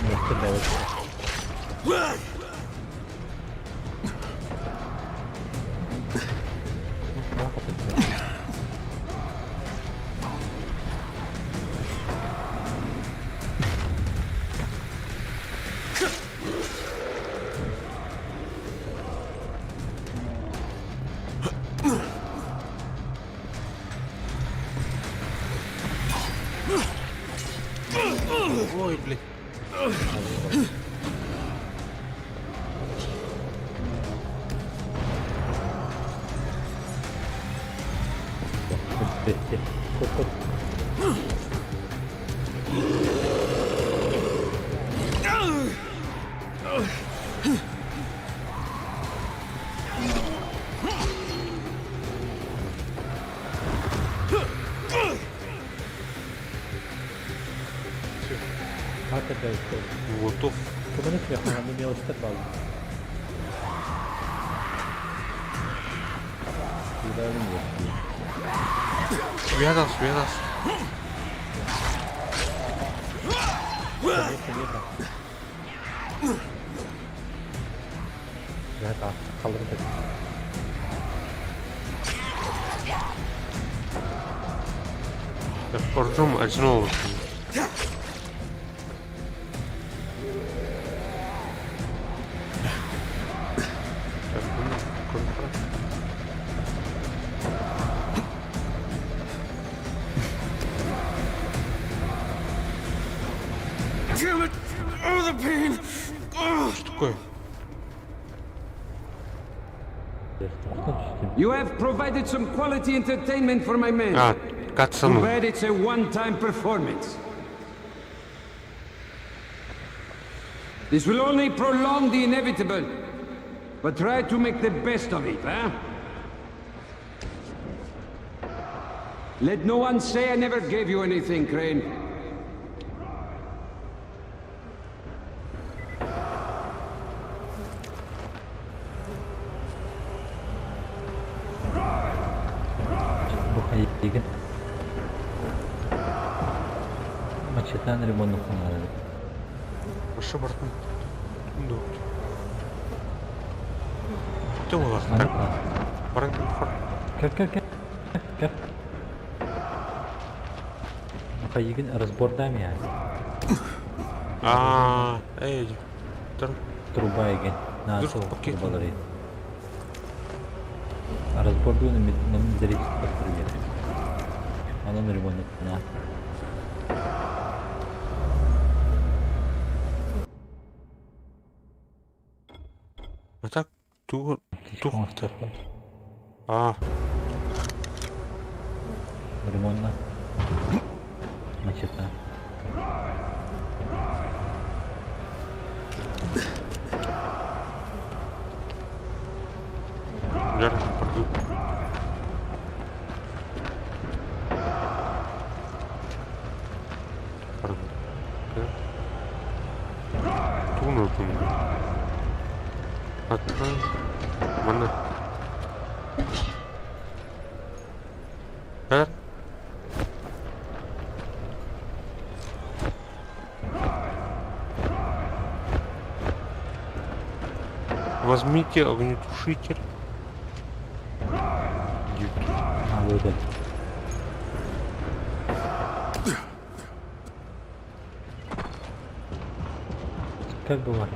Мелочтар бәлек. Ой, блин. Готов. Мелочтар бал. Связал, связал. Ордум очнулся. Damn it! Oh, the pain! Oh. Что такое? You have provided some quality entertainment for my men. А, Too катсану. bad it's a one-time performance. This will only prolong the inevitable. But try to make the best of it, huh? Let no one say I never gave you anything, Crane. Бу хайыгын. Мачетан ремонт ханары. Вообще бартын. Ты олар. Так. Баран хор. Кер кер кер. Кер. Хайыгын разбордам я. А, эй. Тор. Труба еген. На Dur, сол пакет. трубалары. Разборду на металлический пример. Анан ремонт на. А так ту ту. А, Ремонтна. Мачета. Жар, пардон. Пардон. Туну туну. Аттан. Мана. Эр? Возьмите огнетушитель. А, вот это. Аптечка была.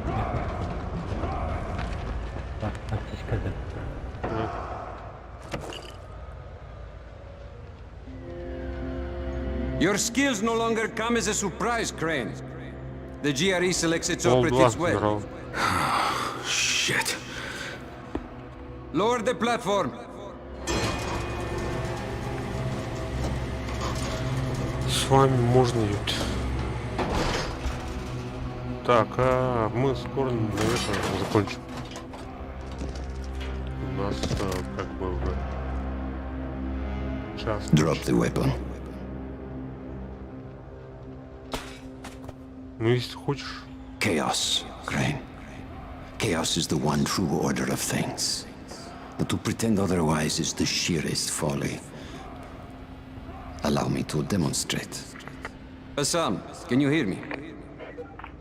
Да, аптечка да. Your skills no longer come as a surprise, Crane. The GRE selects its Ол operatives два, well. здорово. Shit. Lower the platform. С вами можно ют. Так, а мы скоро, наверное, закончим. У нас как бы уже час. Drop the weapon. Ну, если хочешь. Chaos, Crane. Chaos is the one true order of things. But to pretend otherwise is the sheerest folly. Allow me to demonstrate. Bassam, can you hear me?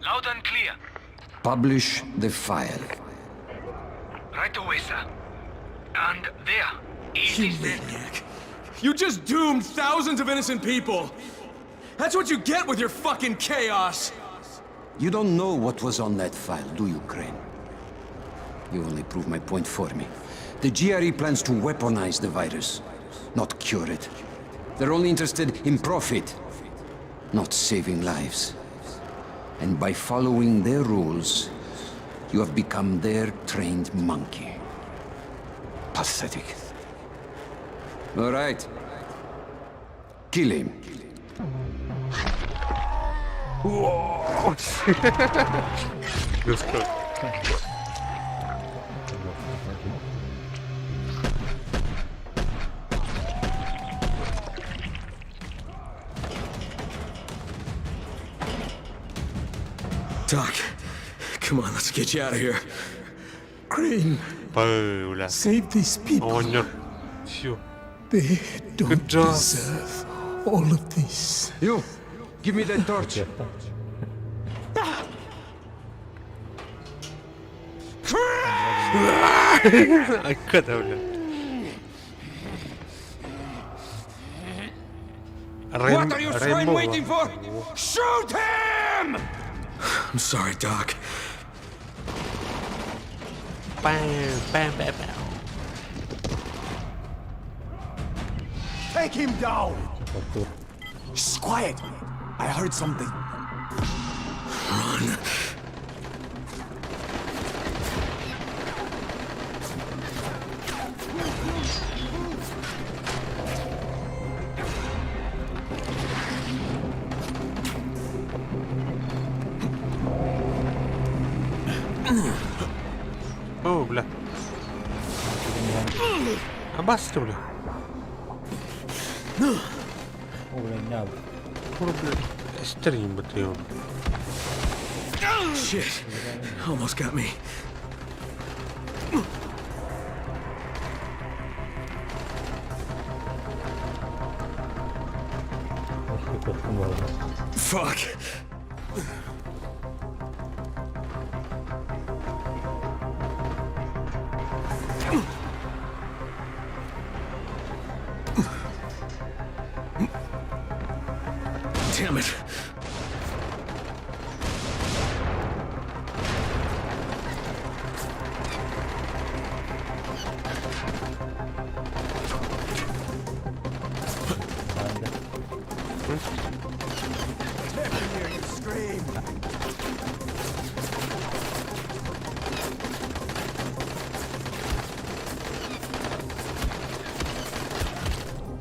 Loud and clear. Publish the file. Right away, sir. And there. It You is sent. maniac. You just doomed thousands of innocent people. That's what you get with your fucking chaos. You don't know what was on that file, do you, Crane? You only prove my point for me. The GRE plans to weaponize the virus, not cure it. They're only interested in profit, not saving lives. And by following their rules, you have become their trained monkey. Pathetic. All right. Kill him. Let's go. Doc, come on, let's get you out of here. Crane, Бля. save these people. Оҕонньор. Всё. They don't Good job. deserve all of this. You, give me that torch. Айка бля. What are you swine waiting for? Shoot him! I'm sorry, Doc. Bam, bam, bam, bam. Take him down! Shh, quiet! I heard something. Run. О, бля. Абасты, бля. О, бля, не Кур, бля. Эстерин бы ты его. Shit. Almost got me. Fuck. Damn it. Let me hear you scream!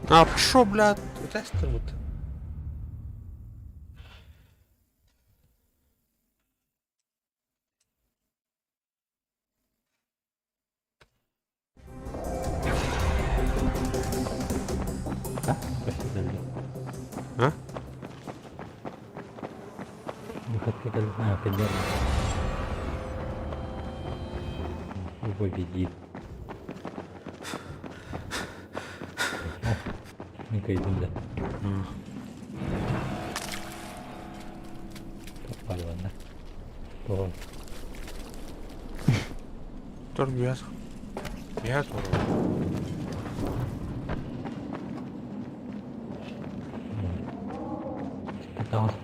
А, пошел, бля, тестер вот. А? Выход а, примерно. Победит. Никайдым да. Попали, да? Тор бияс. Бияс Потому что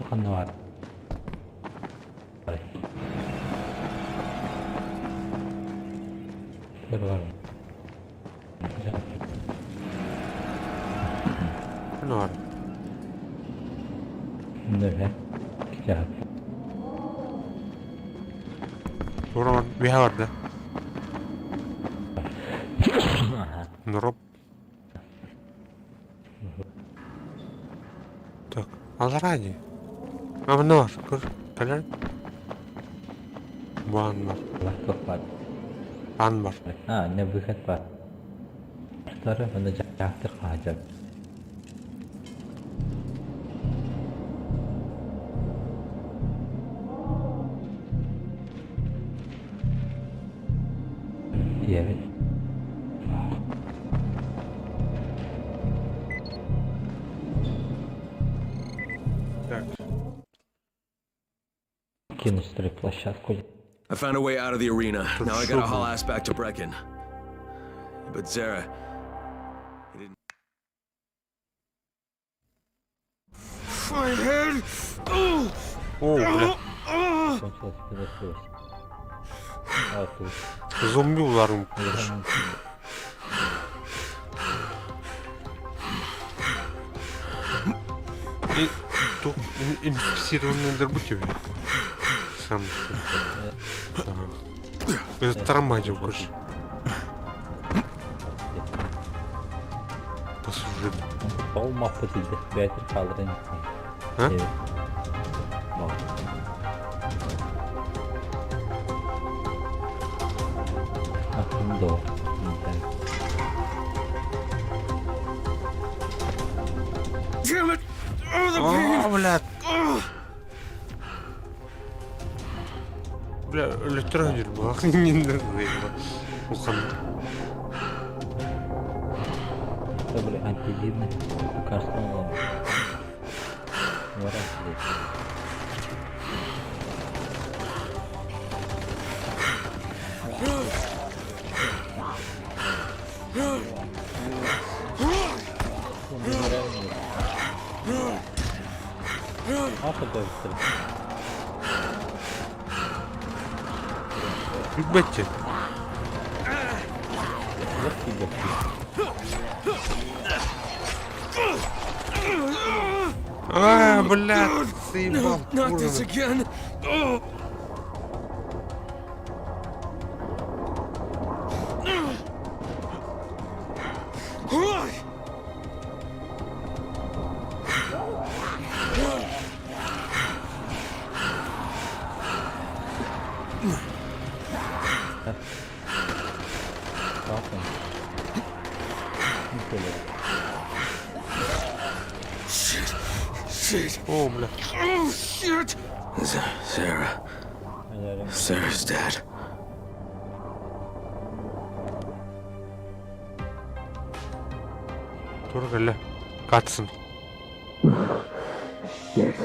Бар. Тура биһа бар да. Нроп. Так, аллараа дии. А манна бар, көр, кэлэр. Бу аан бар. Аан бар. А, не выход бар. Второй, онно дьаактыр хаажар. Диэбит. Так. Кинуть стройплощадку. I found a way out of the arena. Now I gotta haul ass back to Brecken. But Zara, he didn't. My head! Oh! О, бля. Кончилась выносливость. А тут. Зомби уларым. И тут инфицированный дырбутеви. Сам. Это тормозил, короче. Послужит. Ол маппы тилде бәтер калдырын. А? Ахындо. Damn it! Oh, the pain! О, блядь. Oh! Бля, өлөттөр буолах Ухан. Это были антивирные лекарства. Ворон. Бетти. А, блядь, заебал. Not this again! Oh! Shit! Shit! О, бля. Oh, shit! Sarah. Sarah's dead. Тур кэллэ. Катсын. Shit.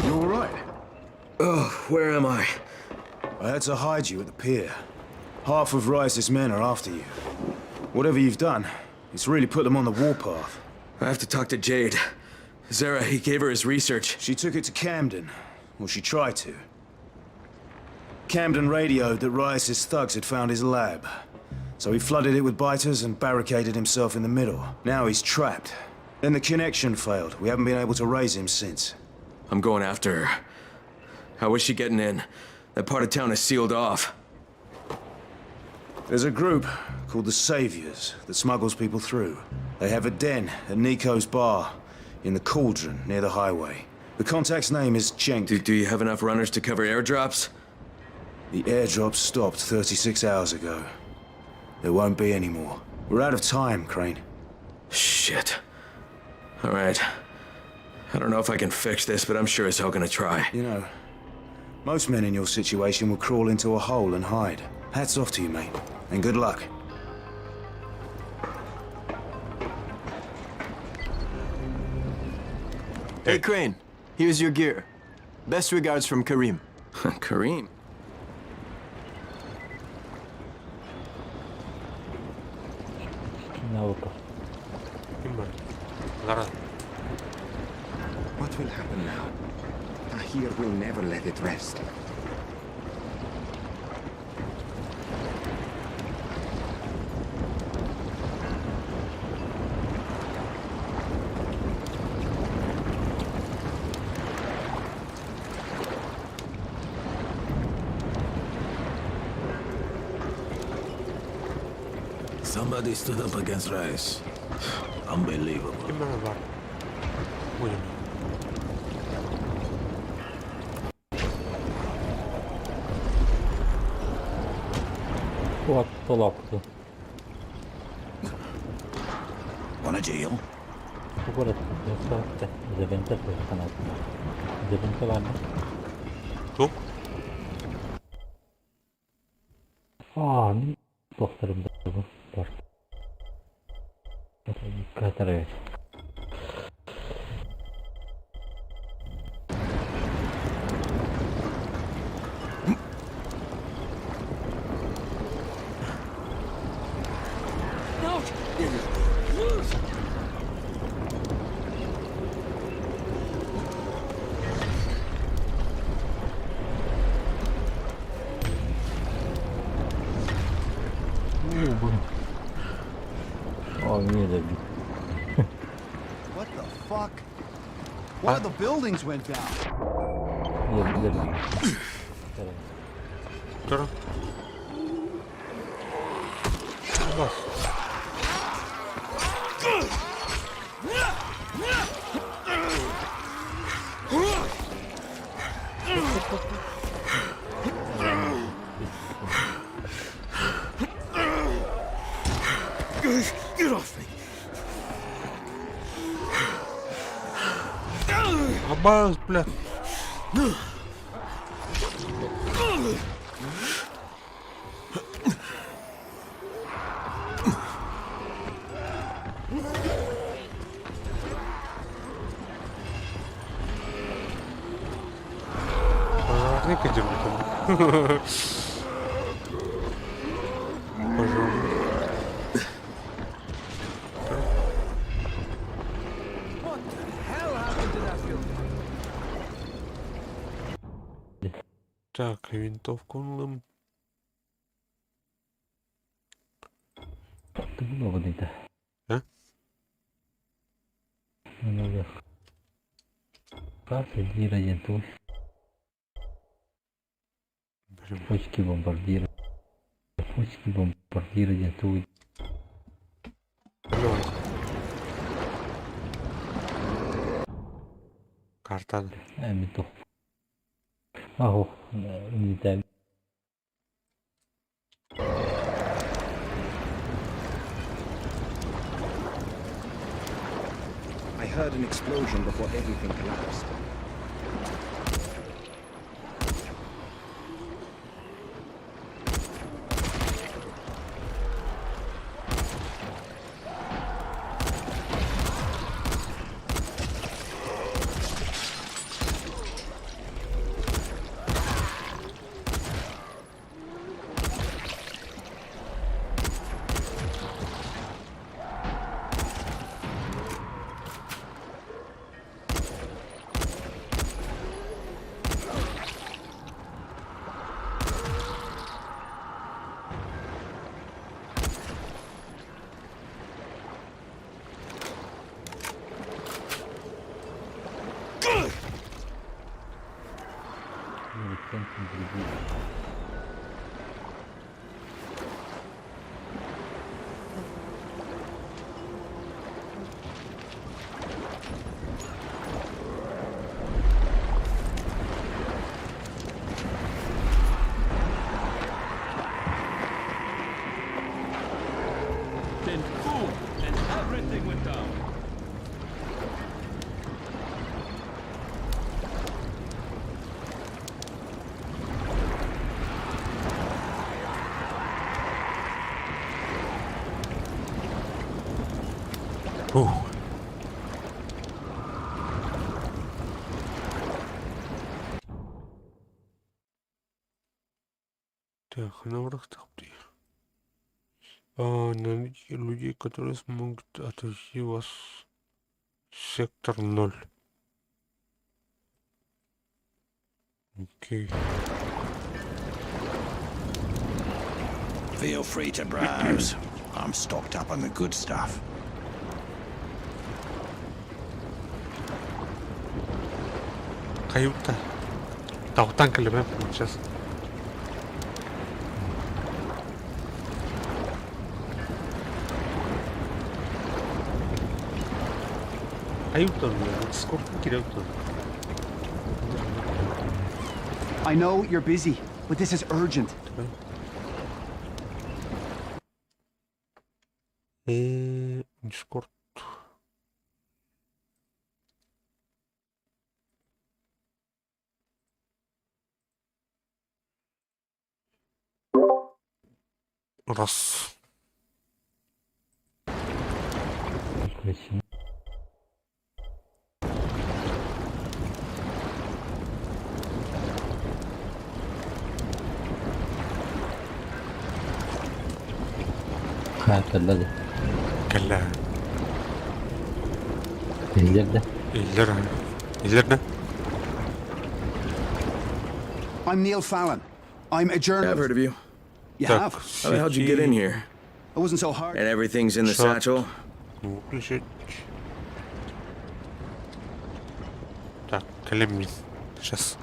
You all right? Oh, where am I? I had to hide you at the pier. Half of Rice's men are after you. Whatever you've done, it's really put them on the warpath. I have to talk to Jade. Zara, he gave her his research. She took it to Camden. Or she tried to. Camden radioed that Rice's thugs had found his lab. So he flooded it with biters and barricaded himself in the middle. Now he's trapped. Then the connection failed. We haven't been able to raise him since. I'm going after her. How is she getting in? That part of town is sealed off. There's a group called the Saviors that smuggles people through. They have a den at Nico's bar in the Cauldron near the highway. The contact's name is Cenk. Do you have enough runners to cover airdrops? The airdrop stopped 36 hours ago. There won't be any more. We're out of time, Crane. Shit. All right. I don't know if I can fix this, but I'm sure as hell gonna try. You know, most men in your situation will crawl into a hole and hide. Hats off to you, mate, and good luck. Hey, Crane. Here's your gear. Best regards from Karim. Karim? Навыков. Ким бар? Лара. What will happen now? here will never let it rest. Somebody stood up against Rice. Unbelievable. Ким мана баар? Будем. Лапты. Wanna jail? Туох? Аа, мин туохтарым да бар. Катарай. No! Lose! О, не добить. What the fuck? One of the buildings went down. Не добить. Тур. Бас. Get off me! Абас, бля. Пожарник иди, блядь. Пожарник. What the hell happened to that building? Так, винтовку ыллым. Ты А? Много. Карта один туй. Почки бомбардира. Почки бомбардира один туй. Давай. Картаны. Эми тух. Аху, не так. I heard an explosion before everything collapsed. Then boom, and everything went down. Ух. Так, на А, найдите людей, которые смогут отвести вас в сектор 0. Окей. Feel free to browse. I'm stocked up on the good stuff. Каюта. Тахтан кэлэмэ сейчас. Каюта, Дискорд кирилл I know you're busy, but this is urgent. Дискорд. Раз. Ха, кэллэ да. Кэллэ. Иһиллэр да. Иһиллэр. Иһиллэр да? I'm Neil Fallon. I'm a journalist. I've heard of you. You have? How the hell'd you get in here? It wasn't so hard. And everything's in the Shot. satchel? Выключить. Так, кэлэммин. Сейчас.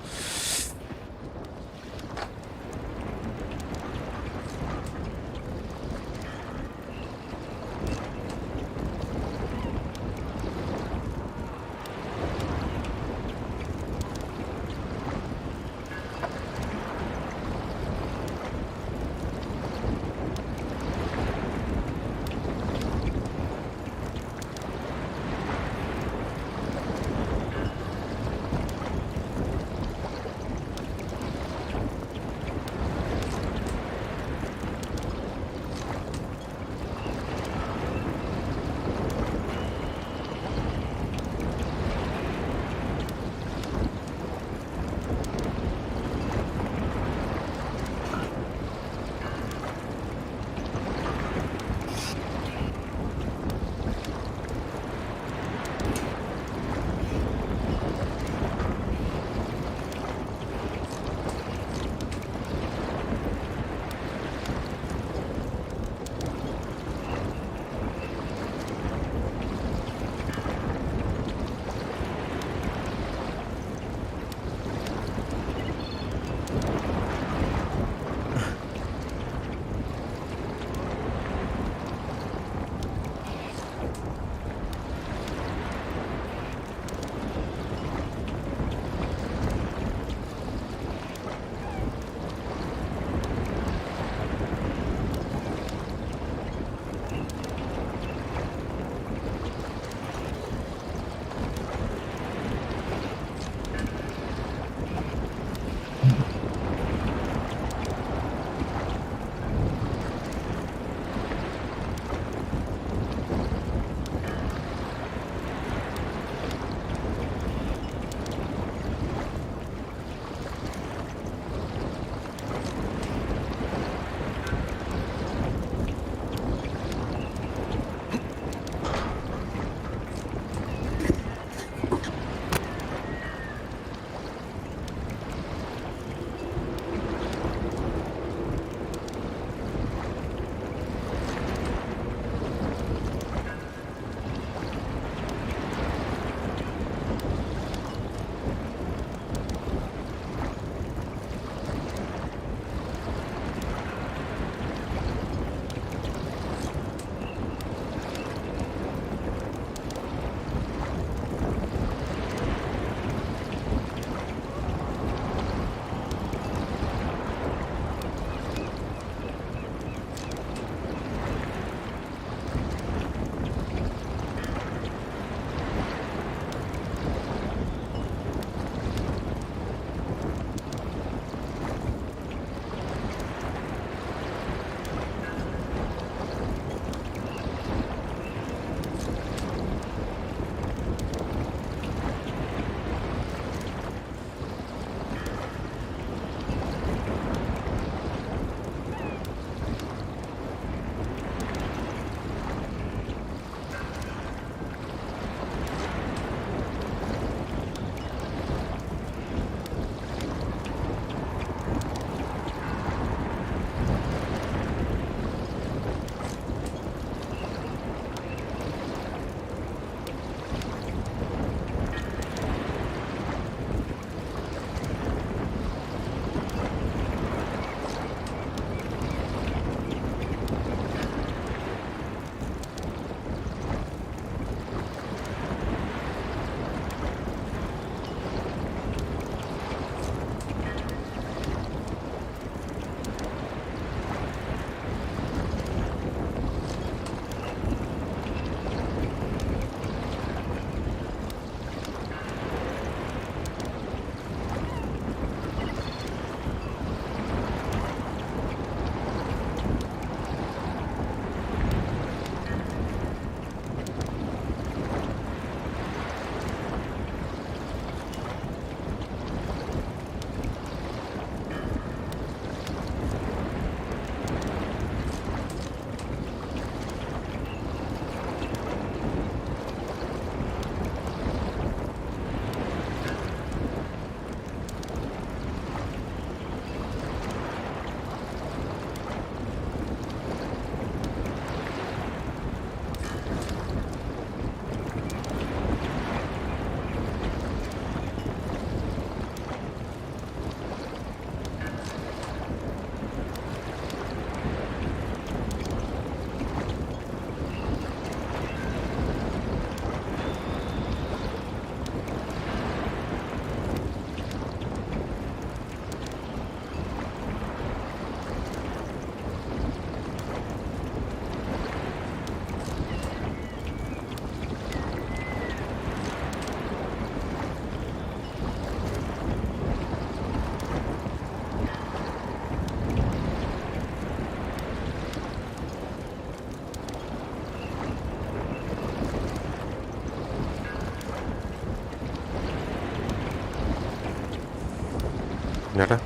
Нара.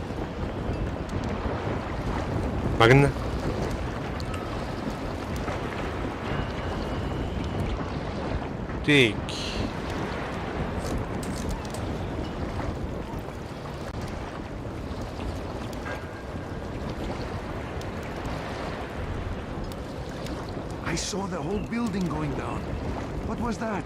Магна. Так. I saw the whole building going down. What was that?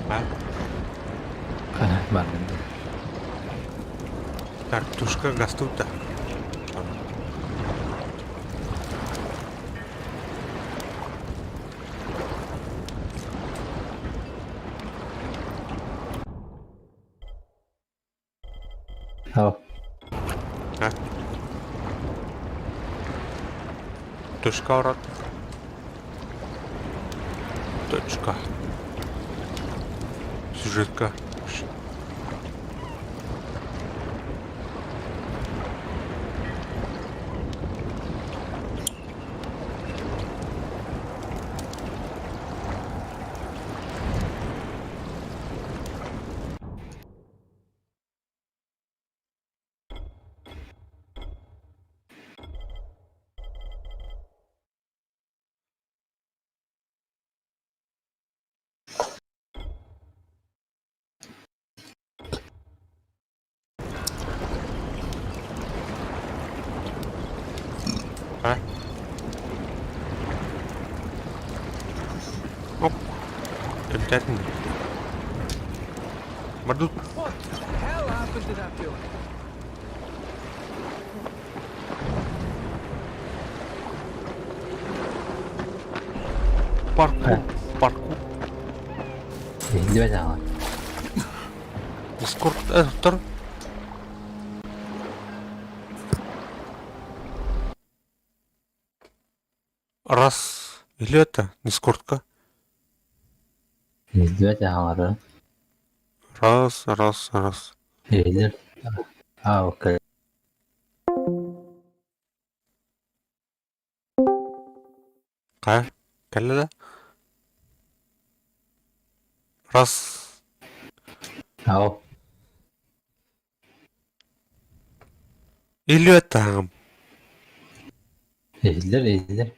А? Баргын. Так, тушка гастута. Ау. А? Точка урат. Точка. Сюжетка. А? Оп. Обязательно. Мордут. What the hell happened to that building? Паркур. Паркур. Иһиллибэт аҕа. Дискорд тор. Раз. Или это? Дискордка. Иһиллибэт аҕалара. Раз, раз, раз. Иһиллэр. А, окей. Хайа? Кэллэ да? Раз. Ау. Или это? Иһиллэр, иһиллэр.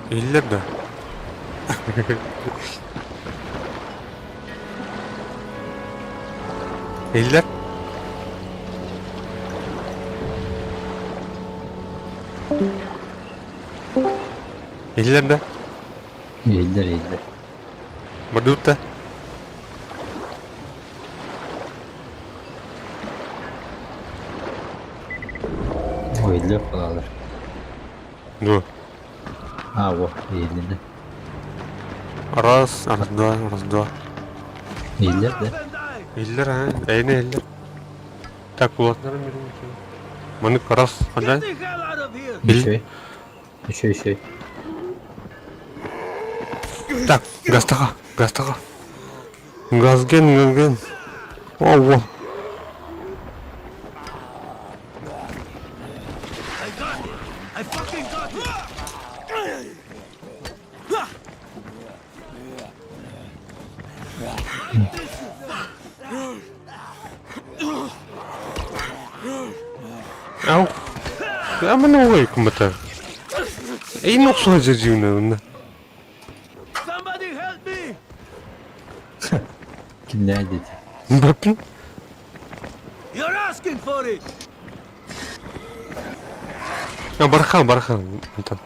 Иһиллэр да? Иһиллэр? Иһиллэр да? Иһиллэр, иһиллэр. Мордутта? Иһиллэр балалар. Ну. А, во, иһилиннэ. Раз, раз, два, раз, два. Иһиллэр да? Иһиллэр, а? Эйне иһиллэр. Так, кулатнарым берем. Манык раз, хандай? Еще. Еще, еще. Так, газтаха, газтаха. Газген, газген. О, во. I got it! I fucking got it! Ау. Амана ой кымата. Эй, нохсуха жаживна. Somebody help me! Кимнээх диэтэ? Баппин. You're asking for it! А, бархан, бархан. Антон.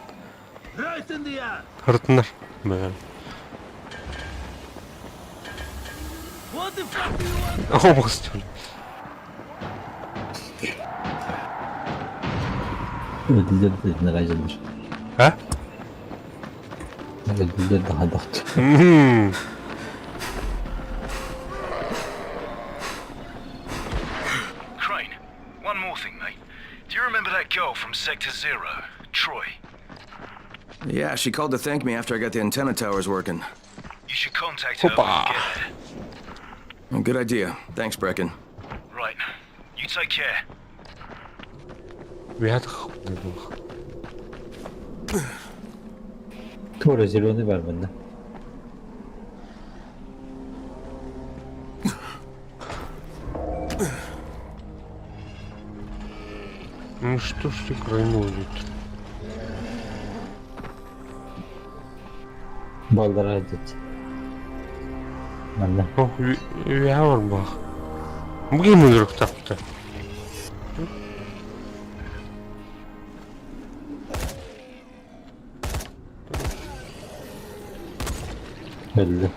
Right in the ass! Хартынар. Бля. What the fuck do you want? О, господи. Өлдүлэр да нагажылыр. А? Өлдүлэр да хадахт. Мгм. Crane, one more thing, mate. Do you remember that girl from Sector Zero, Troy? Yeah, she called to thank me after I got the antenna towers working. You should contact her when you get there. Good idea. Thanks, Brecken. Right. You take care. Туора зеленый бар манна. Ну что ж ты крайнули Баллара дит. Манна. Ох, үөһэ барбах. Бу ким өлөрүктахта? Өллө.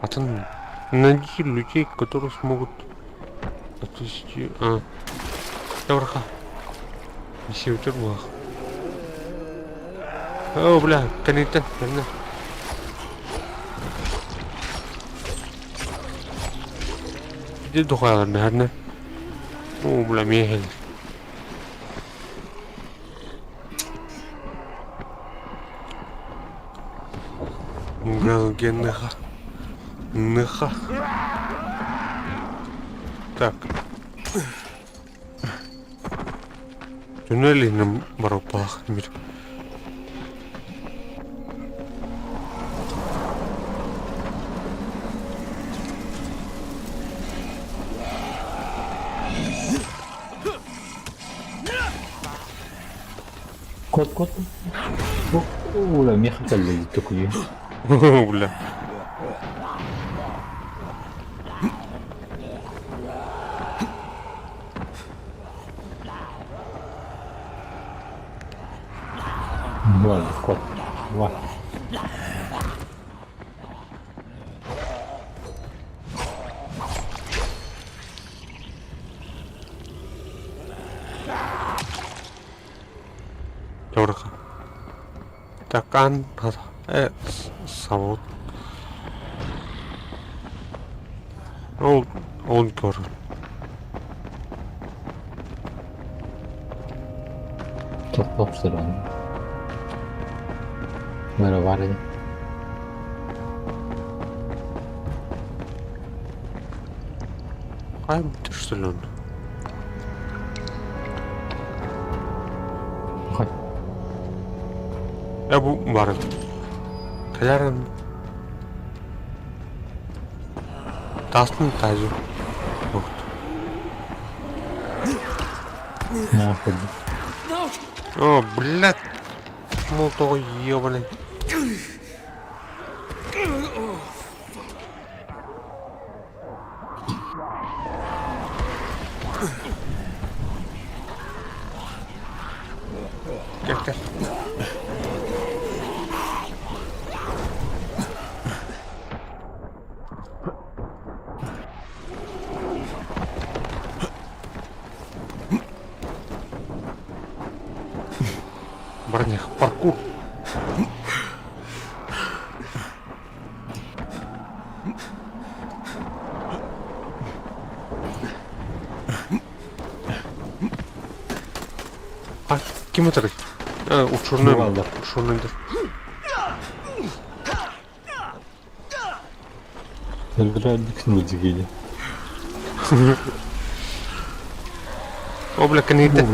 Атын найди людей, которые смогут отвести... А. Тавраха. Несеутер булах. О, бля, кэнниттэн, кэннэ. Иди духаялар бэһэрнэ. О, бля, миэхэл. Галгеныха. Ныха. Так. Туннель иһинэн барыппалаах мир. Кот кот. Ула миэхэ кэллэ токуйу. Бля. Буолла кот. Ва. Чабырҕа. Такаан сабыт. Ол ол көр. Топ сыран. Мөрө бар ини. Хайа бүтүрсүлүн. Хай. Э бу барын. Кэлэрин Таастын таажы. Нахуй. О, блядь. Ну того ебаный. Кэл кэл. Барних, паркур. А, ким ытарый? Э, учурнай, учурнайдар. Өлбүрээдик музыки. О, бля, кэнниттэн.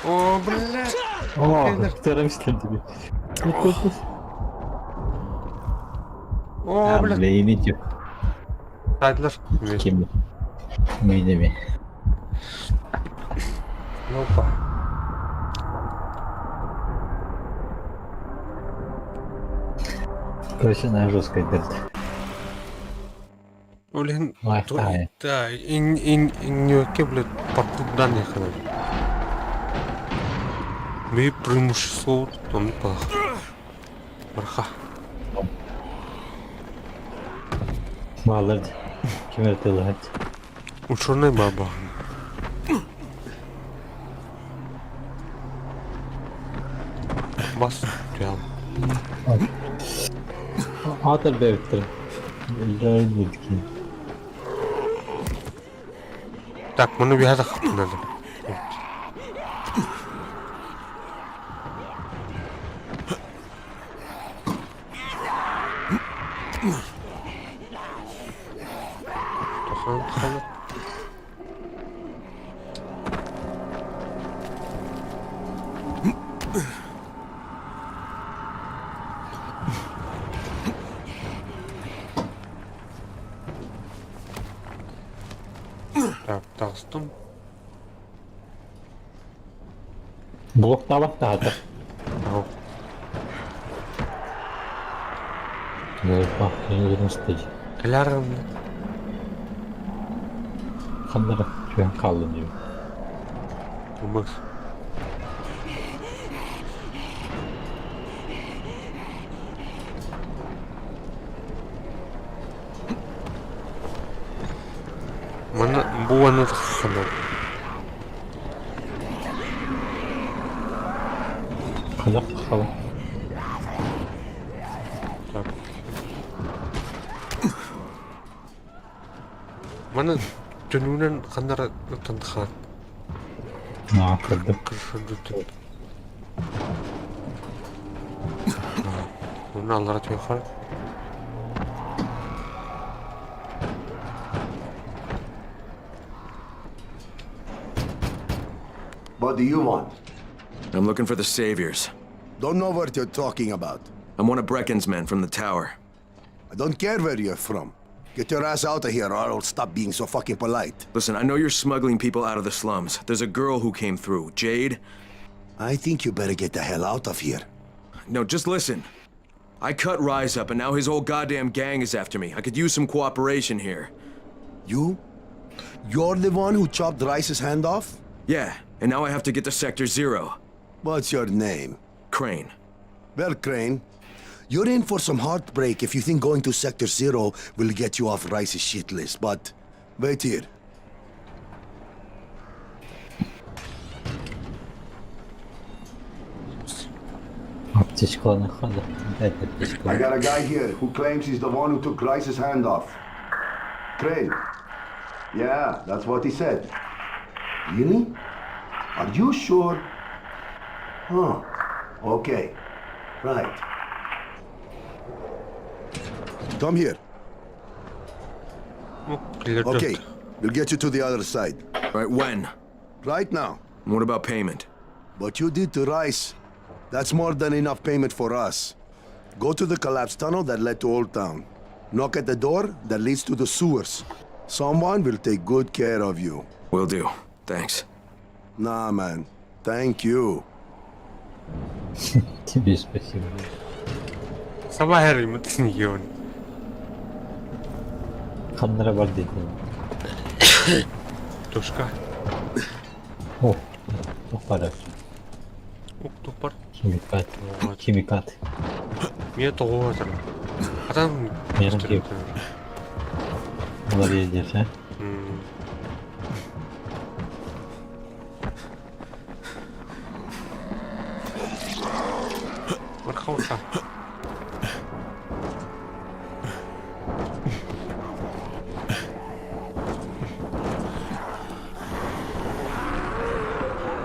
О, бля. О, бля. О, вторым тебе. О, бля. Бля, имите. Таайдылар. Ким? Мейдеме. Опа. Короче, на жесткой дырт. Блин, Лайфтайм. да, инньүөккэ, блядь, паркурдан ехали. Ми преимущество он пах. Барха. Баалар ким эрэ тылыһат. Ученый баба. Бас прям. Аатар бэбиттэр. Өллөөрүн Так, маны биһа да надо. Тохан хана. Так, таҕыстым. Блоктаабат таһата. Кэлэр Ханнара түһэн хааллын диэн. Умас. Манна бу уонна тахсанар. Ханах хала. Так. Маны түнүүнэн ханнара тантахаат. Аа, көрдüm. Көрдүм. Оны аллара түөхөр. What do you want? I'm looking for the saviors. Don't know what you're talking about. I'm one of Brecken's men from the tower. I don't care where you're from. Get your ass out of here or I'll stop being so fucking polite. Listen, I know you're smuggling people out of the slums. There's a girl who came through, Jade. I think you better get the hell out of here. No, just listen. I cut Rise up, and now his whole goddamn gang is after me. I could use some cooperation here. You? You're the one who chopped Rice's hand off? Yeah, and now I have to get to Sector Zero. What's your name? Crane. Well, Crane, you're in for some heartbreak if you think going to Sector Zero will get you off Rice's shit list, but wait here. Аптечкаланы хада. Опять аптечка. I got a guy here who claims he's the one who took Rice's hand off. Crane. Yeah, that's what he said. Really? Are you sure? Huh. Okay. Right. Come here. Okay, we'll get you to the other side. Right, when? Right now. What about payment? What you did to Rice, that's more than enough payment for us. Go to the collapsed tunnel that led to Old Town. Knock at the door that leads to the sewers. Someone will take good care of you. Will do. Thanks. Nah, man. Thank you. Тебе спасибо. Саба хәрим йон. Ханнара бар дейтін. Тушка. О, тоқпар. Ук тохпар. Химикат. Химикат. Мен тоҕуотар. Атан Менің кеп. Олар елдер, а? Мархауса.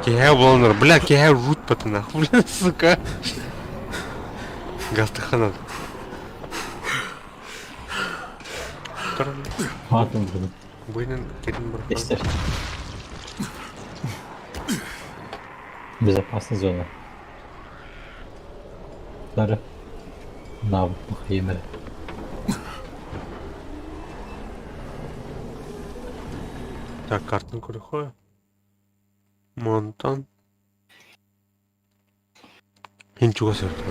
Киһэ буоланнар, бля, киһэ рут патына, бля, сука. Гастаханат. Атын бұны. Быйнын келин бар. Естер. Безопасная зона. Лары. Навык похремер. Так, картын көрөхө. Монтан. Хин чугас өртө.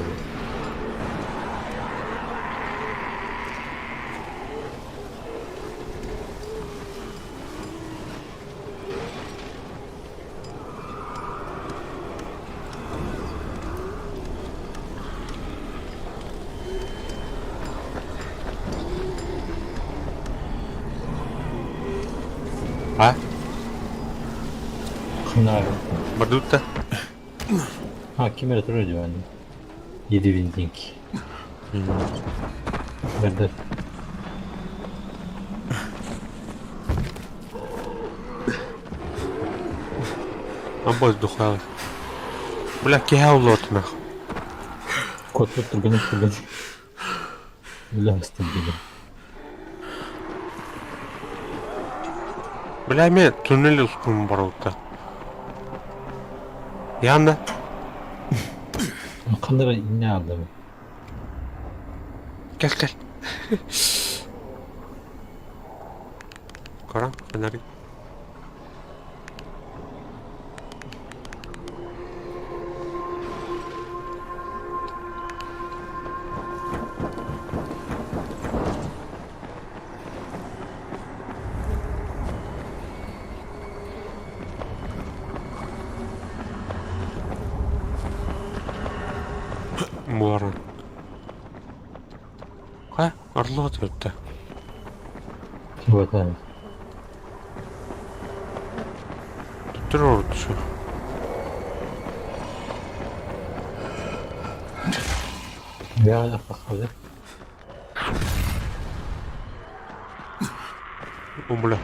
А? Ханнара. Бардутта. А, кемер турар диван. 7000 тенге. Берді. Амбоз духал. Бля, киһэ улуотунах. Кот тут турган турган. Үлэ астын диэн. Бля, мен туннель устун барыбыта. Янна. Ханна инне алдым. Кел кел. Коран, фонарик. Буоларын. Хайа, Орлова төрүттэ. Вот. Төттөрү ордушу. Я похоже. О, бля.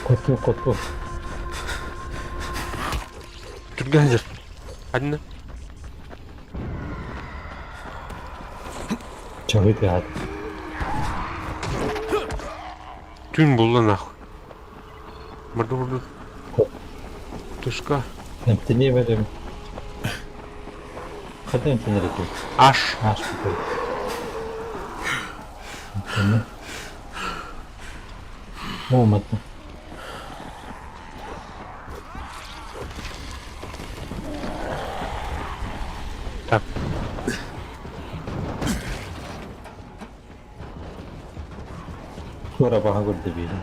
Коту, коту. Түргэн жер. Ханна. Чагы тиһат. Түн булла нахуй. Барду барду. Тушка. Эмтени берем. Хата эмтенер эти. Аш. Аш. Эмтени. О, матна. Так. Туора баха көрдө биирин.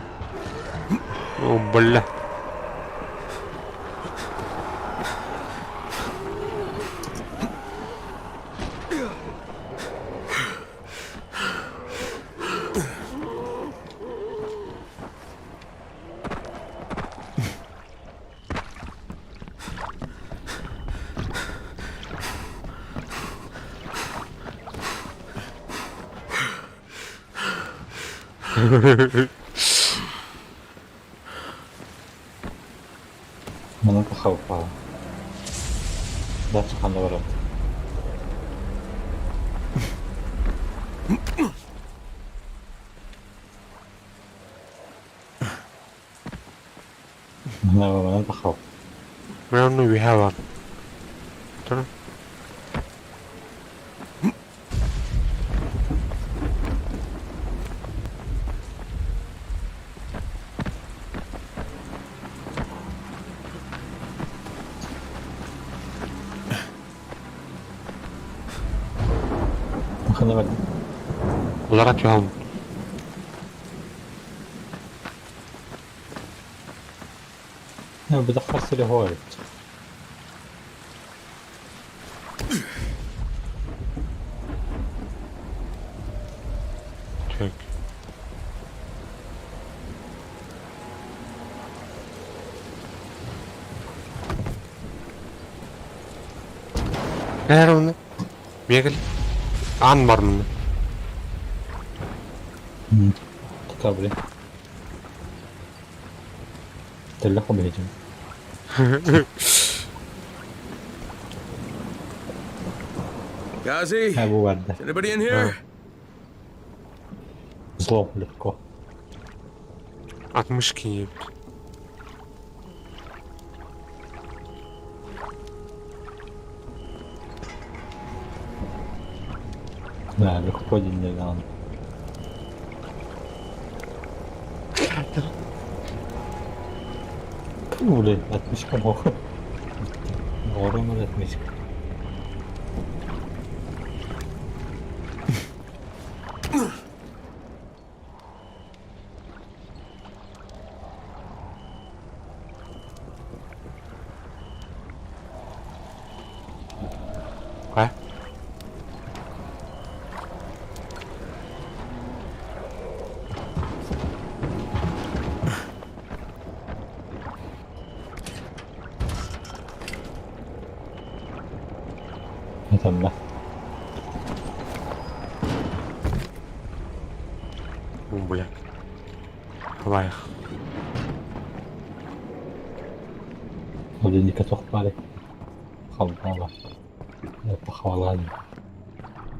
О, бля. Манан тахалпаа. Дача ханна барат. Манан тахал. Мен үһэ бар. Тұр. Ханна бар. Улара түһәм. بدخل سري هواي. Так. Нээр оны? Мегел. Ан бар мында. Табри. Телефон бейджим. Gazi? Бу барда. Is anybody in here? Зло легко. Отмышки ебет. Да, легко день не. Фу, блин, отмычка мог. Ворон отмычка. А? Это да. О, бля. Лайх. Блин, не котов пали. Халдала. Похвала.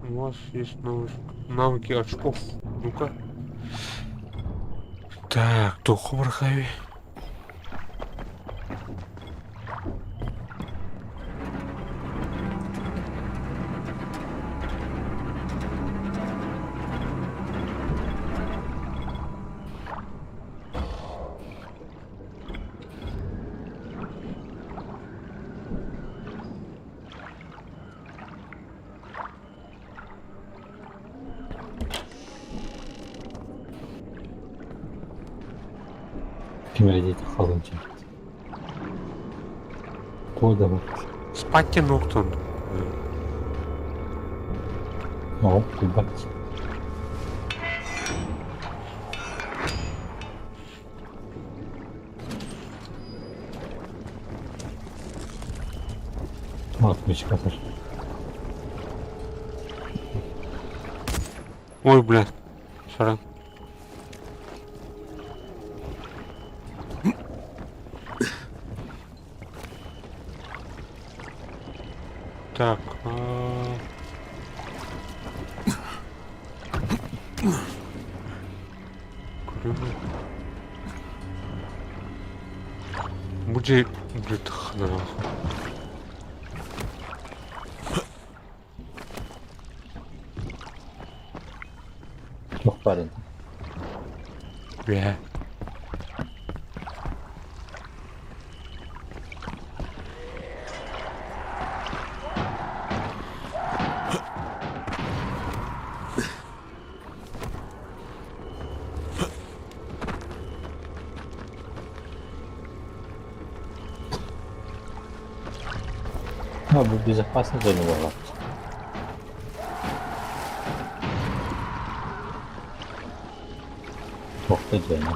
У вас есть навык, навыки очков. Ну-ка. Так, туохха барахайбый? Ким эрэ диэтэх халыҥ Туох да бар. Спать ноктон. Оҕом куйбат. Отмычка Ой, бля. Сорян. Так. Көрөмүн. Бу дьиэ блядь, хана. Туох баарын. Үөһэ. А, бу безопасный зона буолла. Туох да дьиэни.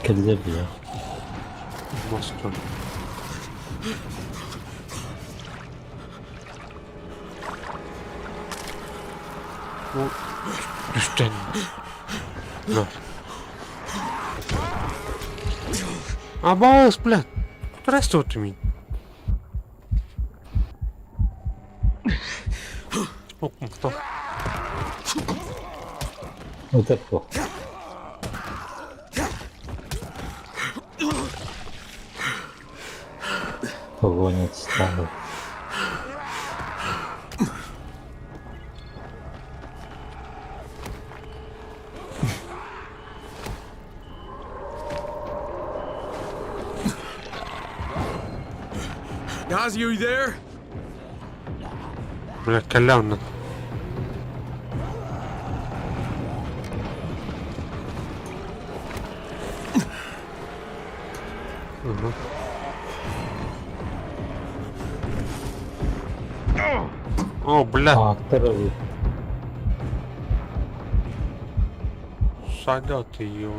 Кэллэ дии. Мостон. Ну, түстэн. На. Абаас, блядь. Здравствуй, мин. Кто? Вот это Погонят стало. Gazi, you there? Бля, калявна. Угу. О, бля. А, второй. Сада ты ее.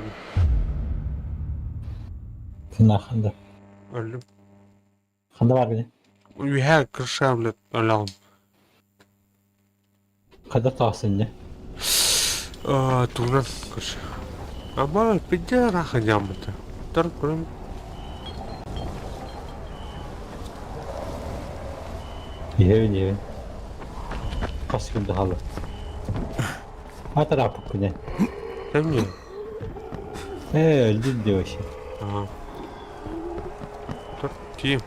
Ханда. Өллүм. Ханда бар бini. Үһэ крыша, блядь, өлөҕүм. Хада таасыння. Тугунан крыша. Ама пиздец раха няммыта. Тар көрөм. Иһэбин иһэбин. Хас күн хаалла. Атарааппыт күнэ. Кэмҥэ? Ээ, өлдүн дии вообще. Ага. Тар тиим.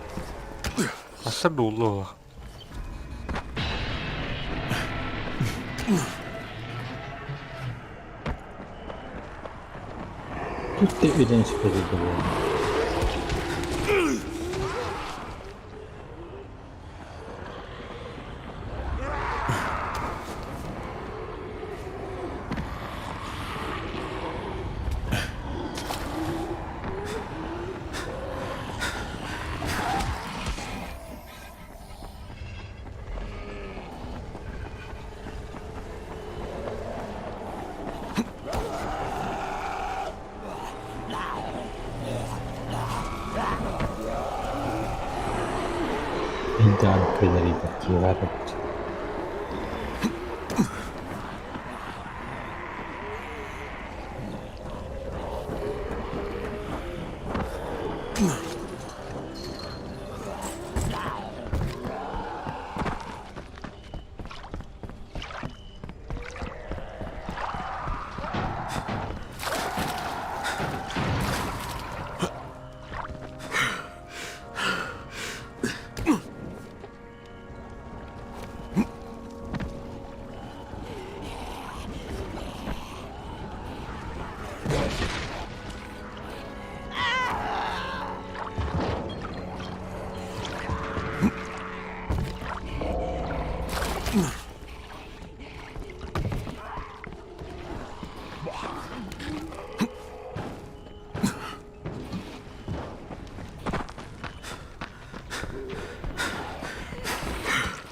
Аса дуулла. Тут ты үйден çıkıyor bu. İddialı köyleri kivar.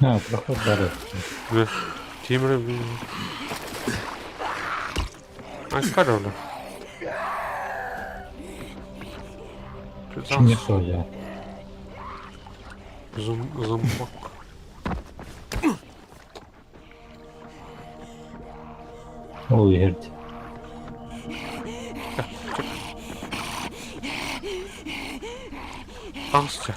А, проход бары. Бля, Тимир... Айскар оля. Не я. Зум, зумбак. Ол иһэрди. Таҥасча.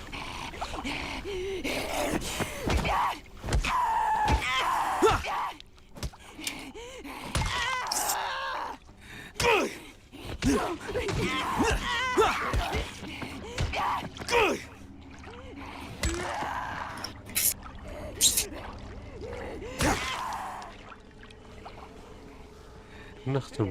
Нахтым.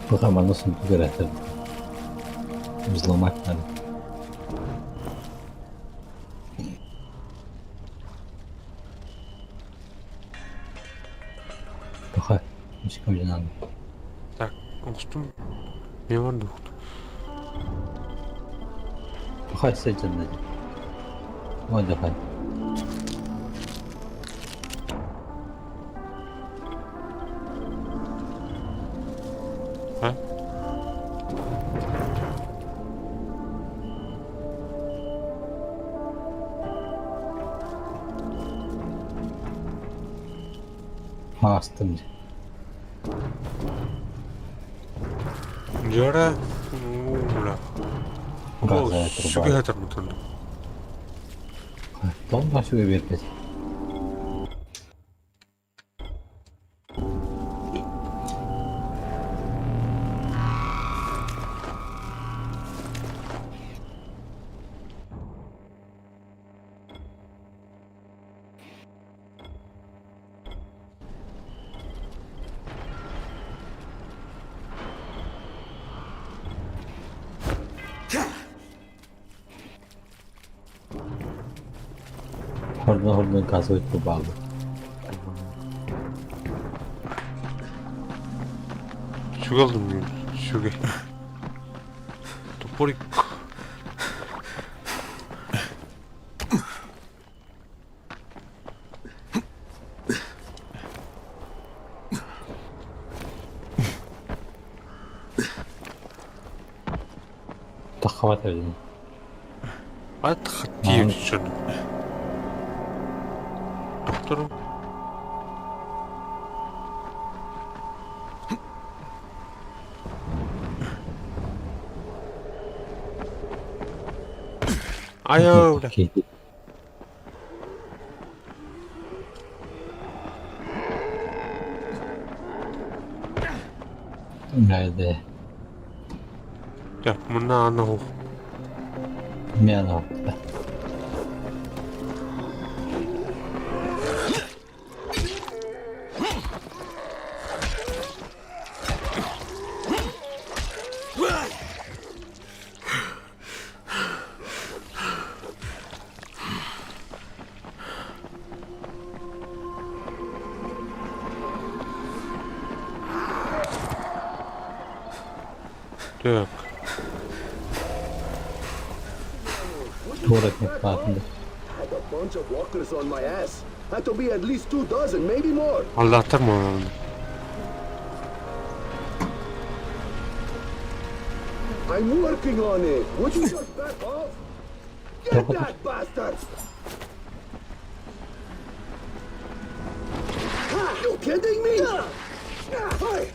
Пока манна сундук эрэ Взломать надо. Пока мускуле надо. Так, оҥостум. Не бар духту. Пока сетен надо. Ой, давай. А? Астым. Дьара уула. Газовая труба. Сүгэ хатармытын. Тоҕо сүгэ биэрбэт? Хордон-хордон газовый труба был. Сүгэ алдым мен. Сүгэ. Топорик. Таххабат эбитин. Ат хаттиир шын. Докторум. Айоо. Nerede? Я, мына анау. Мен алты. Так. Тура не Had a bunch of walkers on my ass. Had to be at least two dozen, maybe more. Allah'tan mı onu? I'm working on it. Would you just back off? Get that bastard! Ha, you kidding me? Hey.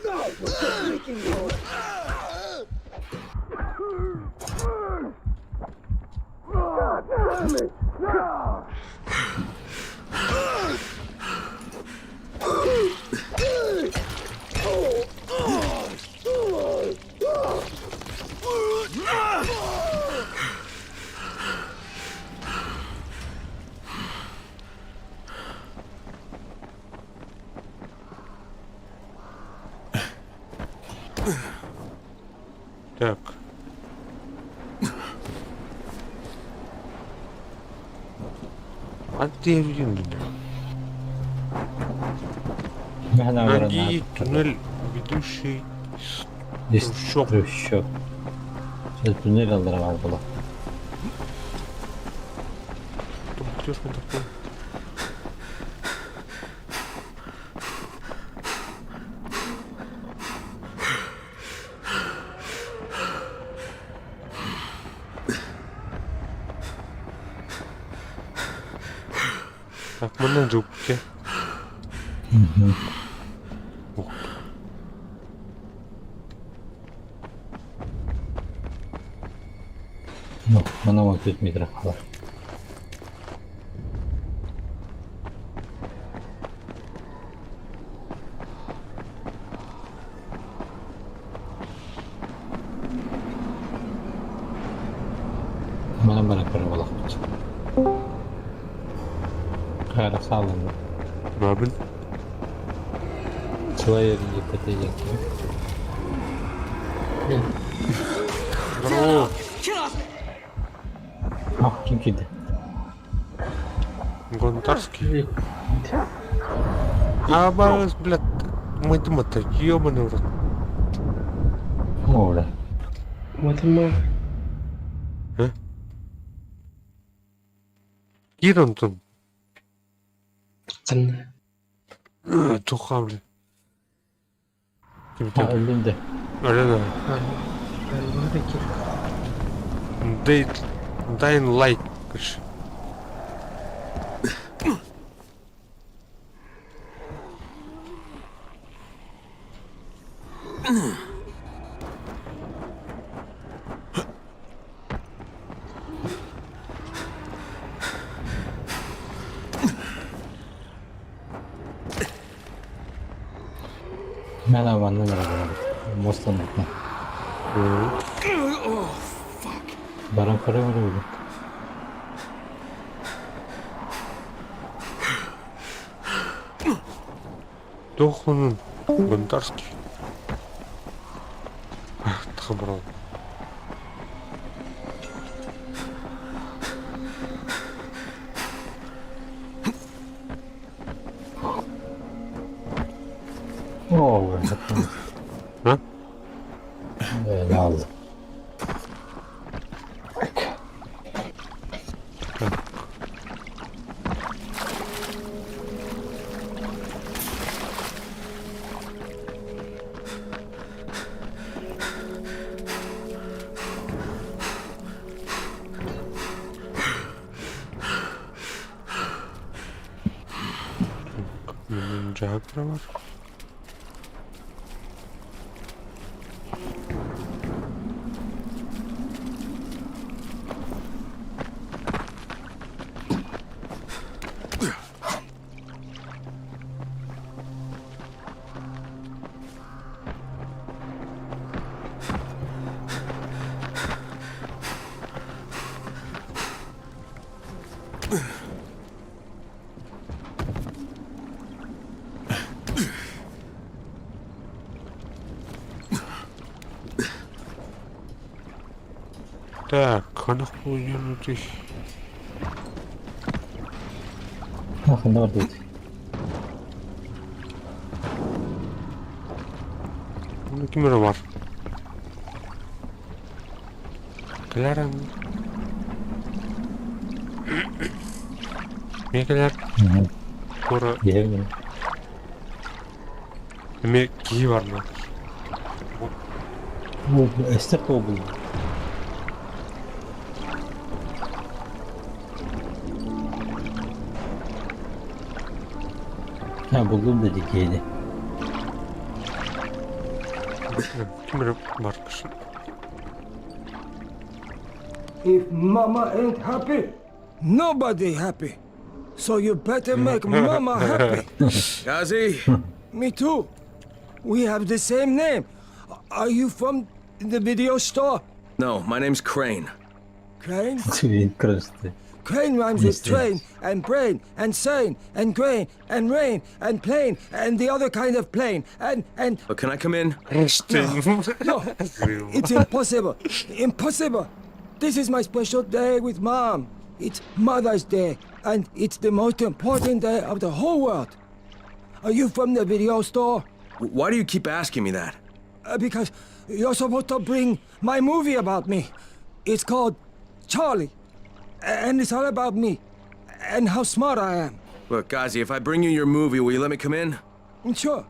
No, you're just making me. God damn it! No! Так. А ты видел? Найди туннель, ведущий из трущоб. Трущоб. Сейчас туннель алдырар була. Там кто такой? Так, мы на дубке. Угу. Ух. Ну, мана 14 метр қалар. Манан баран көрө болохпут. Хара хаалынна. Бабын. Сылай ерин Здорово. Ах, ким киирдэ? Гонтарский. А, блядь, мы думали, ёбаный в рот. О, бля. Вот мы. Кир Антон. Ханна. Туха, блядь. А, өллүм дэ. Алена. Дай, дай лайк, короче. Мен манна баран Мостан окна. Oh, fuck. Баран көрө көрө. Дохлый Гонтарский. Тхабрал. О, А? Э, алды. Джагра бар. Так, ханах полувернутый. Ах, бар дейт. Ну, кимер бар. Кляран. Мекелер. Кора. Эме кии бар ма? Бу эстер тобул. Ha buldum dedi keyini. Кимер бар кышын. If mama ain't happy, nobody happy. So you better make mama happy. Kazi? Me too. We have the same name. Are you from the video store? No, my name's Crane. Crane? Красты. Crane rhymes with train and brain and sane and grain and rain and plane and the other kind of plane and and Look, can I come in? No, no, it's impossible. Impossible. This is my special day with mom. It's Mother's Day, and it's the most important day of the whole world. Are you from the video store? Why do you keep asking me that? Because you're supposed to bring my movie about me. It's called Charlie, and it's all about me and how smart I am. Look, Gazi, if I bring you your movie, will you let me come in? Sure.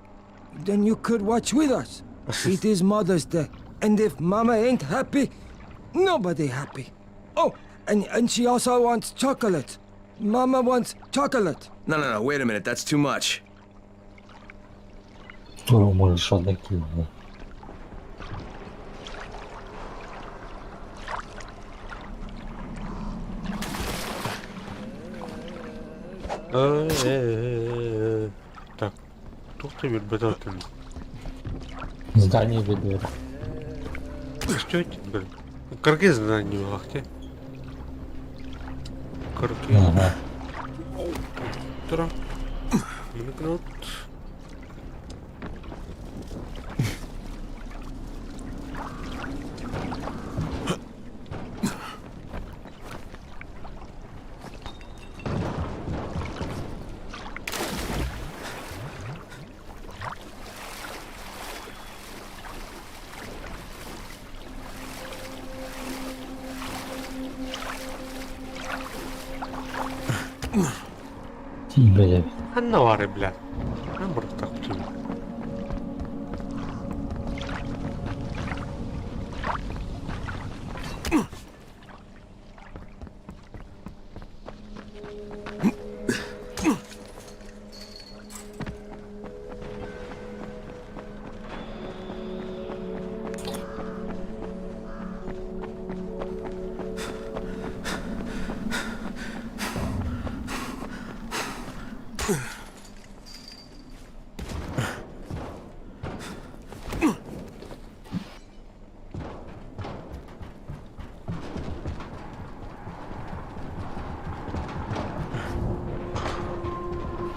Then you could watch with us. It is Mother's Day, and if Mama ain't happy, nobody happy. Oh, and she also wants chocolate. Mama wants chocolate. No, wait a minute, that's too much. Может, такие, да. Так, туох да билбэт атын. Здание бедер. Что это, блин? Кыргыз здание лахте. Кыргыз. Ага. Тура. Минут. Блядь. Ханна бары, бля. Мен бұрықтақ бүтін.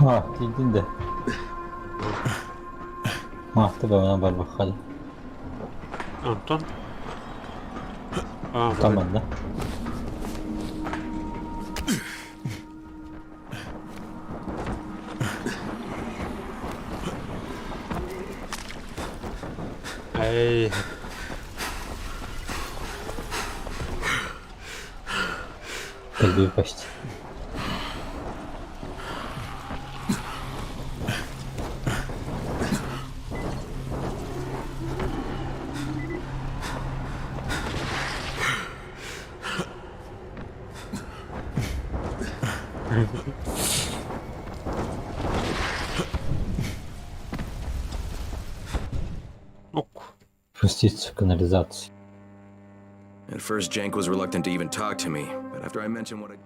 А, иди да. А, тебе вона барбахали. Антон? А, Там одна. Эй. Кальбей почти. Ок. Спуститься в канализацию. At first, Jank was reluctant to even talk to me, but after I mentioned what I.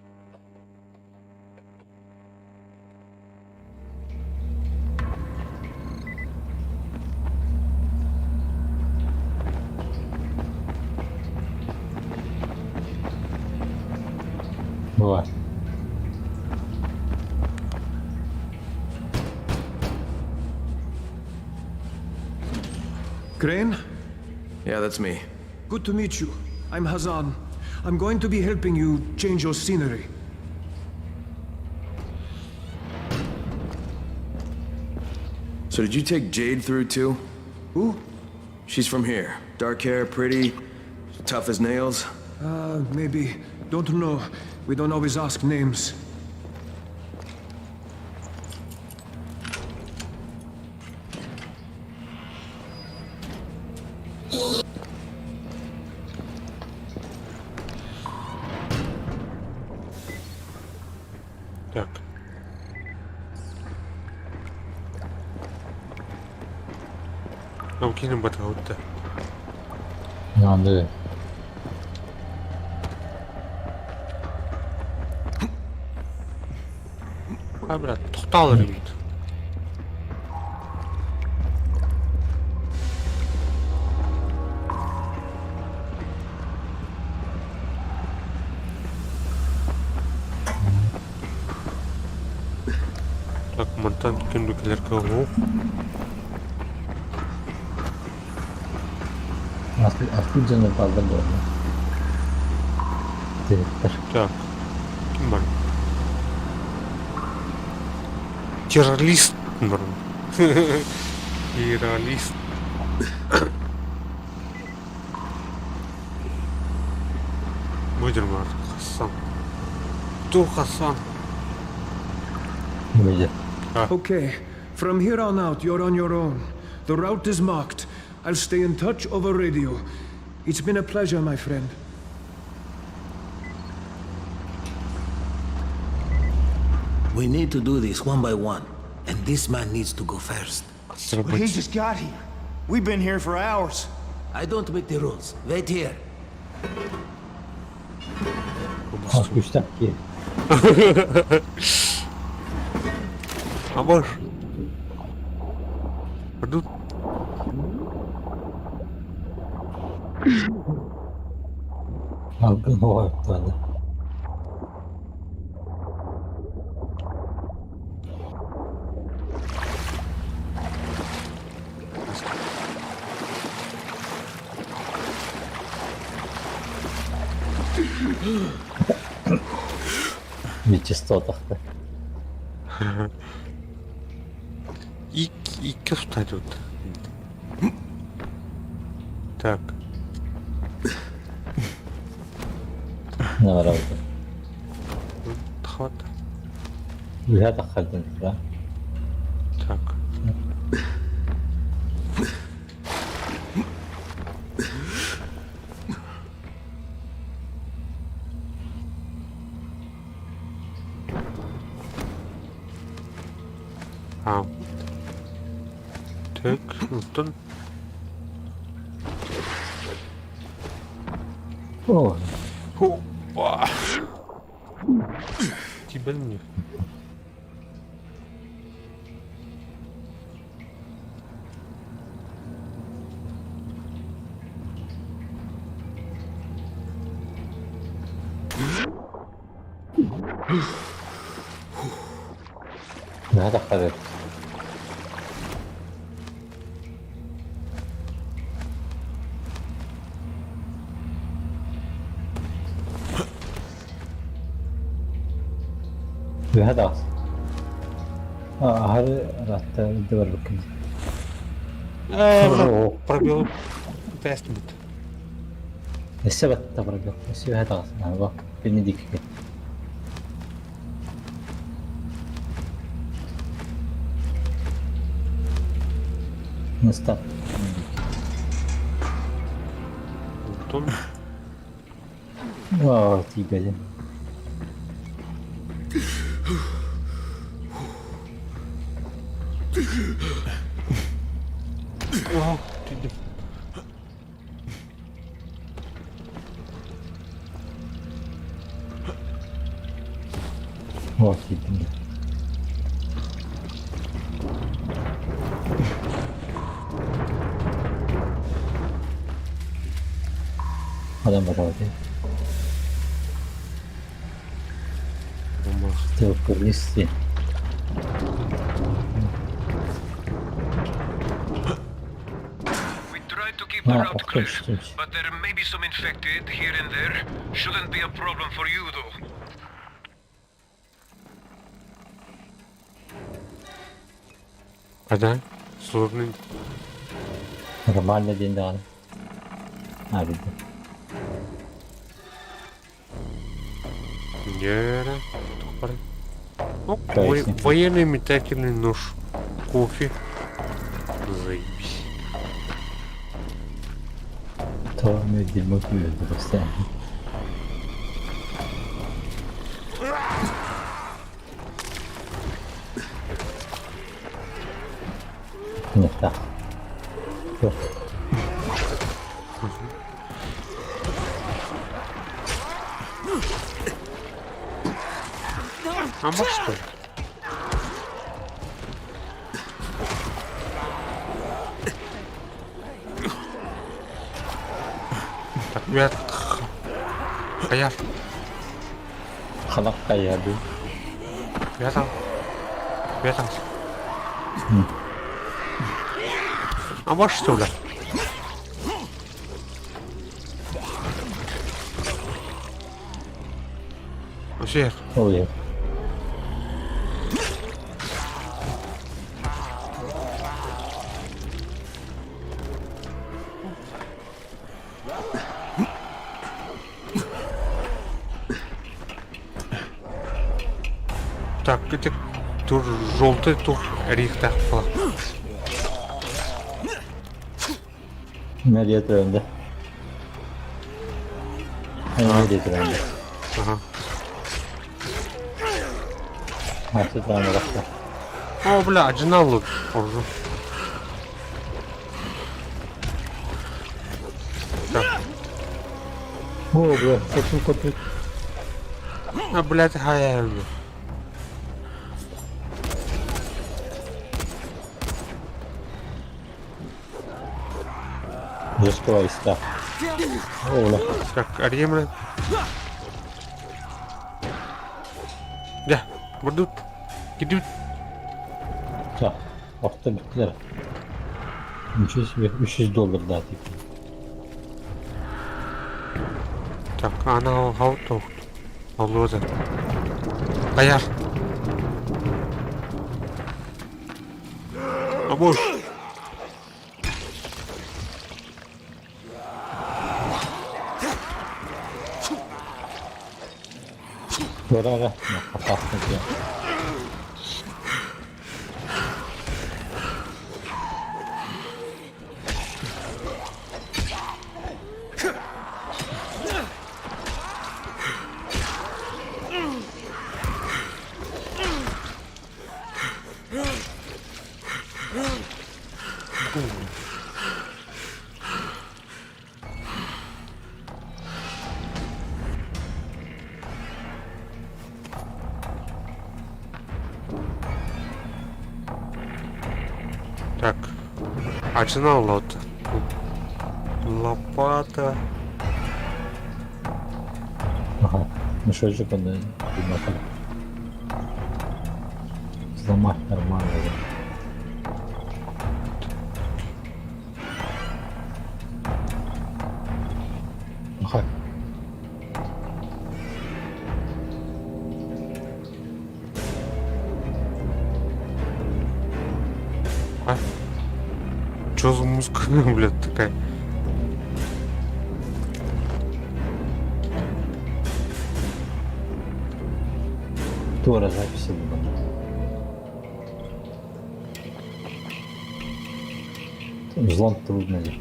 Бывает. Crane? Yeah, that's me. Good to meet you. I'm Hazan. I'm going to be helping you change your scenery. So did you take Jade through too? Who? She's from here. Dark hair, pretty, tough as nails. Maybe. Don't know. We don't always ask names. Так. Нам кинем батаутта. Надо. А, брат, тоқтал ребят. Мантан ким да кэлэр кыаҕа суох. Аспыт дьоно бааллар буолла. Директор. Так, ким бар? Террорист бар. Террорист. Выдермар Хасан. Кто Хасан? Okay, from here on out, you're on your own. The route is marked. I'll stay in touch over radio. It's been a pleasure, my friend. We need to do this one by one, and this man needs to go first. But he just got here. We've been here for hours. I don't make the rules. Wait here. Күстэх киһи. Абаш. Пойду. Алгын оҕоттоно. Вячеслав тахта. Икки встать вот. Так. Наоборот. Хват. Үһэ таххардын да. Так. А. Так, онтон О, Опа. Тебя мне. үһэ таххарыт. Үһэ таҕыс. Аһары ыраатта илдьэ барбыккын. Пробел тест будет. Өссө батта пробел. Өссө үһэ таҕыс. Бак, бини диэки. Настап. Онтон Оо, тиийбэтим. О, тиийдим. Оо, тиийдим. Адам барабы. Ты We tried to keep the А, route clear, охтон but there may be some infected here and there. Shouldn't be a problem for you, though. А да? Сложный. Нормально диэн даҕаны. А, билдим. Нера. О, Кайф. военный метательный нож. Кофе. Заебись. То мы дерьмо пьют постоянно. Не так. Всё. А может что ли? Так, я... Хайа. Халах хайа ду. Я там. Я там. А ваш что ли? Вообще. Ой. Так, ити тур желтый тур рихтах была. Nereye döndü? Nereye döndü? Ага. Хасытан барахта. О, бля, адьынал орду. Так. О, бля, хочу купить. А, блядь, хаяю. Жестко иста. О, бля. Так, арьемля. Дьэ, бурдут. Кидут. Так, охта бүттүлэр. Ничего себе, 300 доллар да типа. Так, ана хау Аллоза. Аяр. Абош. Көрө опасно диэн. Так. Арсенал лот. Лопата. Ага, мешочек он видно Взломать нормально. Да. Ага. А? Чё за музыка, блядь, такая? Тора записи было. Взлом трудно ли?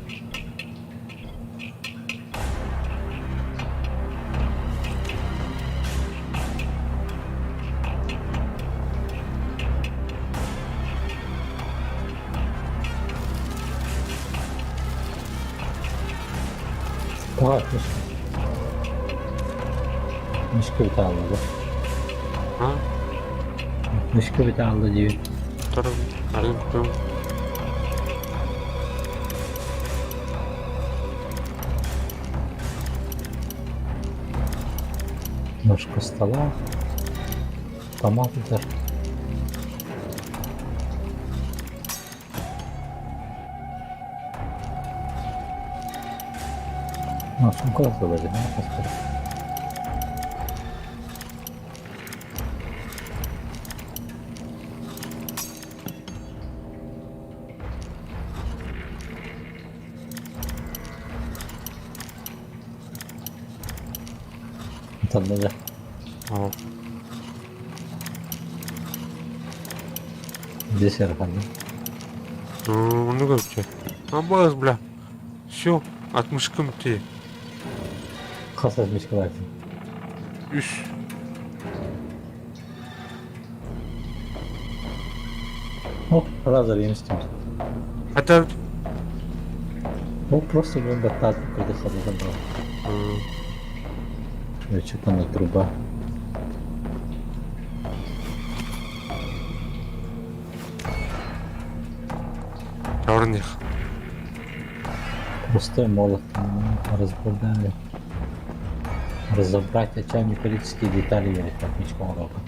Так, Мишка биталла. А? Мишка биталла диyor. Второй. Один купил. Ножка стола. Томаты. А, сумка заводи, да, Таннада. О. Здесь арханы. Ну как тебе? Абаз, бля. Все, отмышкам ты. Хас отмышкалар. Үс. О, разор емістім. Hatta Ну, просто блин, баттат курда садыдан бар. Что там труба? Орних. Простой молот разбирали. Разобрать очами металлические детали или технического урока.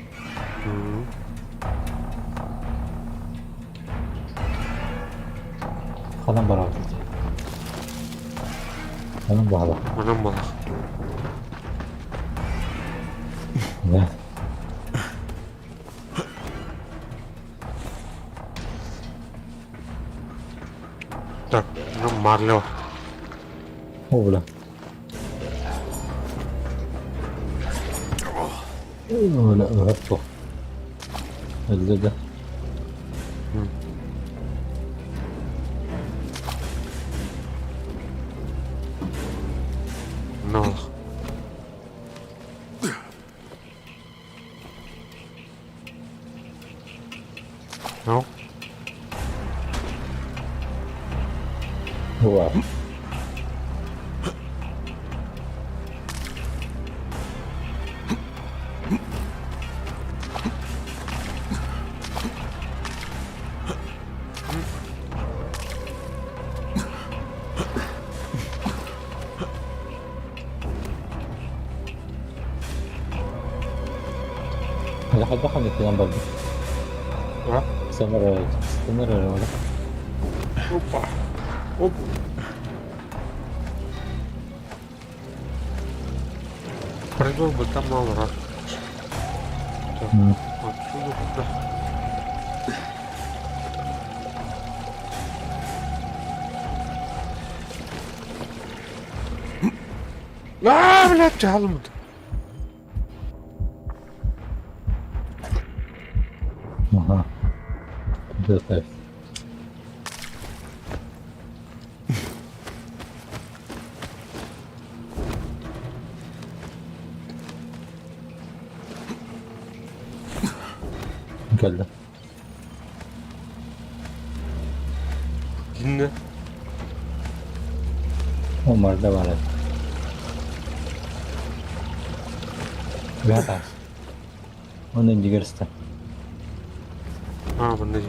Ханан барабыт? Ханан баҕалах? Манан балах. Да. Так, ну марлево. О, бля. Бля, ыһар Өлдө да. Ну. Ну. Wow. Хайдах ханнык барбыт? Сымыр сымыр Опа. Оп. Коридор бы там мало раз. Так, отсюда куда? А, блядь, чалмут. Ага. Да, Кэллэ. Dinle. Umarda var et. Бята. Он индигерста. А, манна.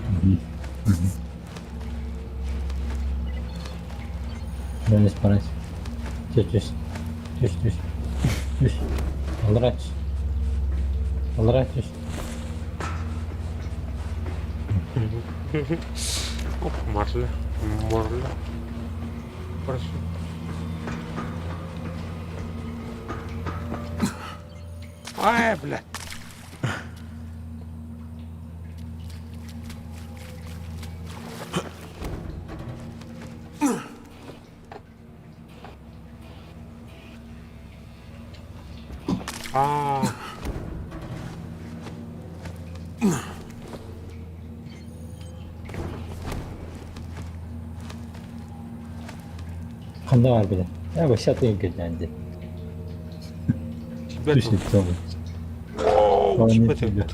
Дönüş parası. Түс түс. Түс түс. Түс. Аллара түс. Аллара түс. Оп, марля. Марля. Хорошо. Ай, бля. А. Ханна бар бile. Я вообще кэллэнди. Тебя Түс тут. итсоҕун. Оу, типа ты.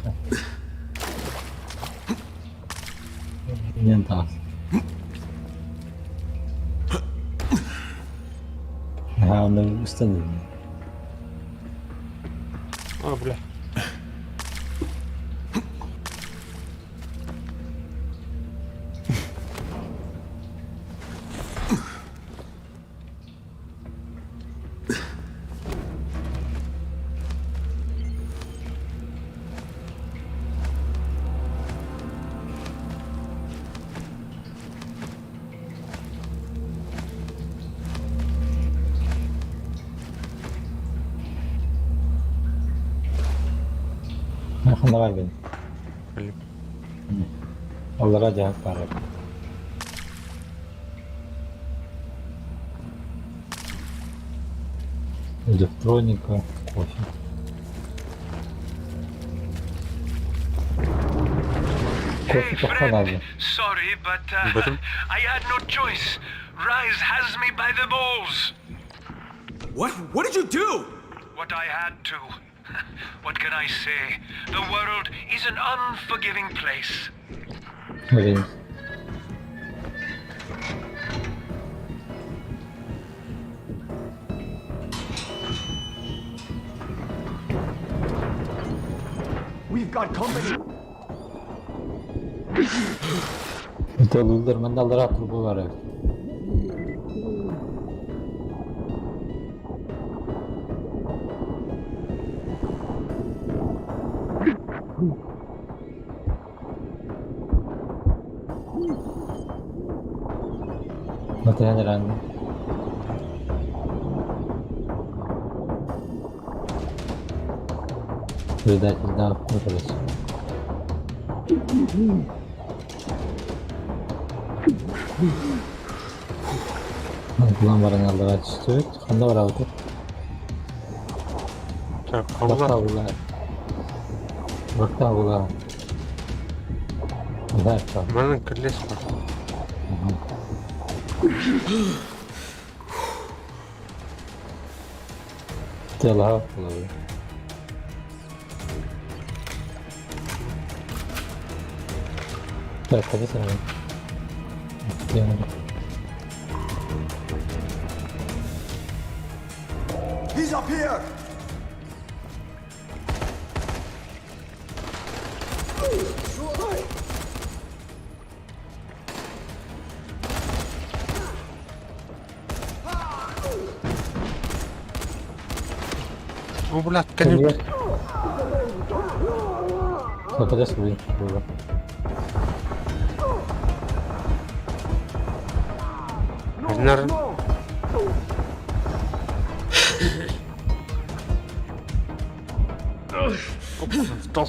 Нен таас. Аха, онно устан. А, бля. Ханна бар бile. Блин. Аллара жаһак бар. Электроника, кофе. Кофе тоқталады. Sorry, but Бэтим. I had no choice. Rise has me by the balls. What? What did you do? What I had to. What can I say? The world is an unforgiving place. Блин. We've got company. Это манна аллара турбу бар. Батыһан эрэн Предательдаах утарыс. Булан баран аллара түстүбүт. Ханна барабыт? Так, хабыла. Баттабыла. Баттабыла. Манан кэллэс бар. Тыалаһа буолабы. Так, ходу сарай. He's up here! Бу блядь, кэлин. Подожди, блин, было. Нар. Стол.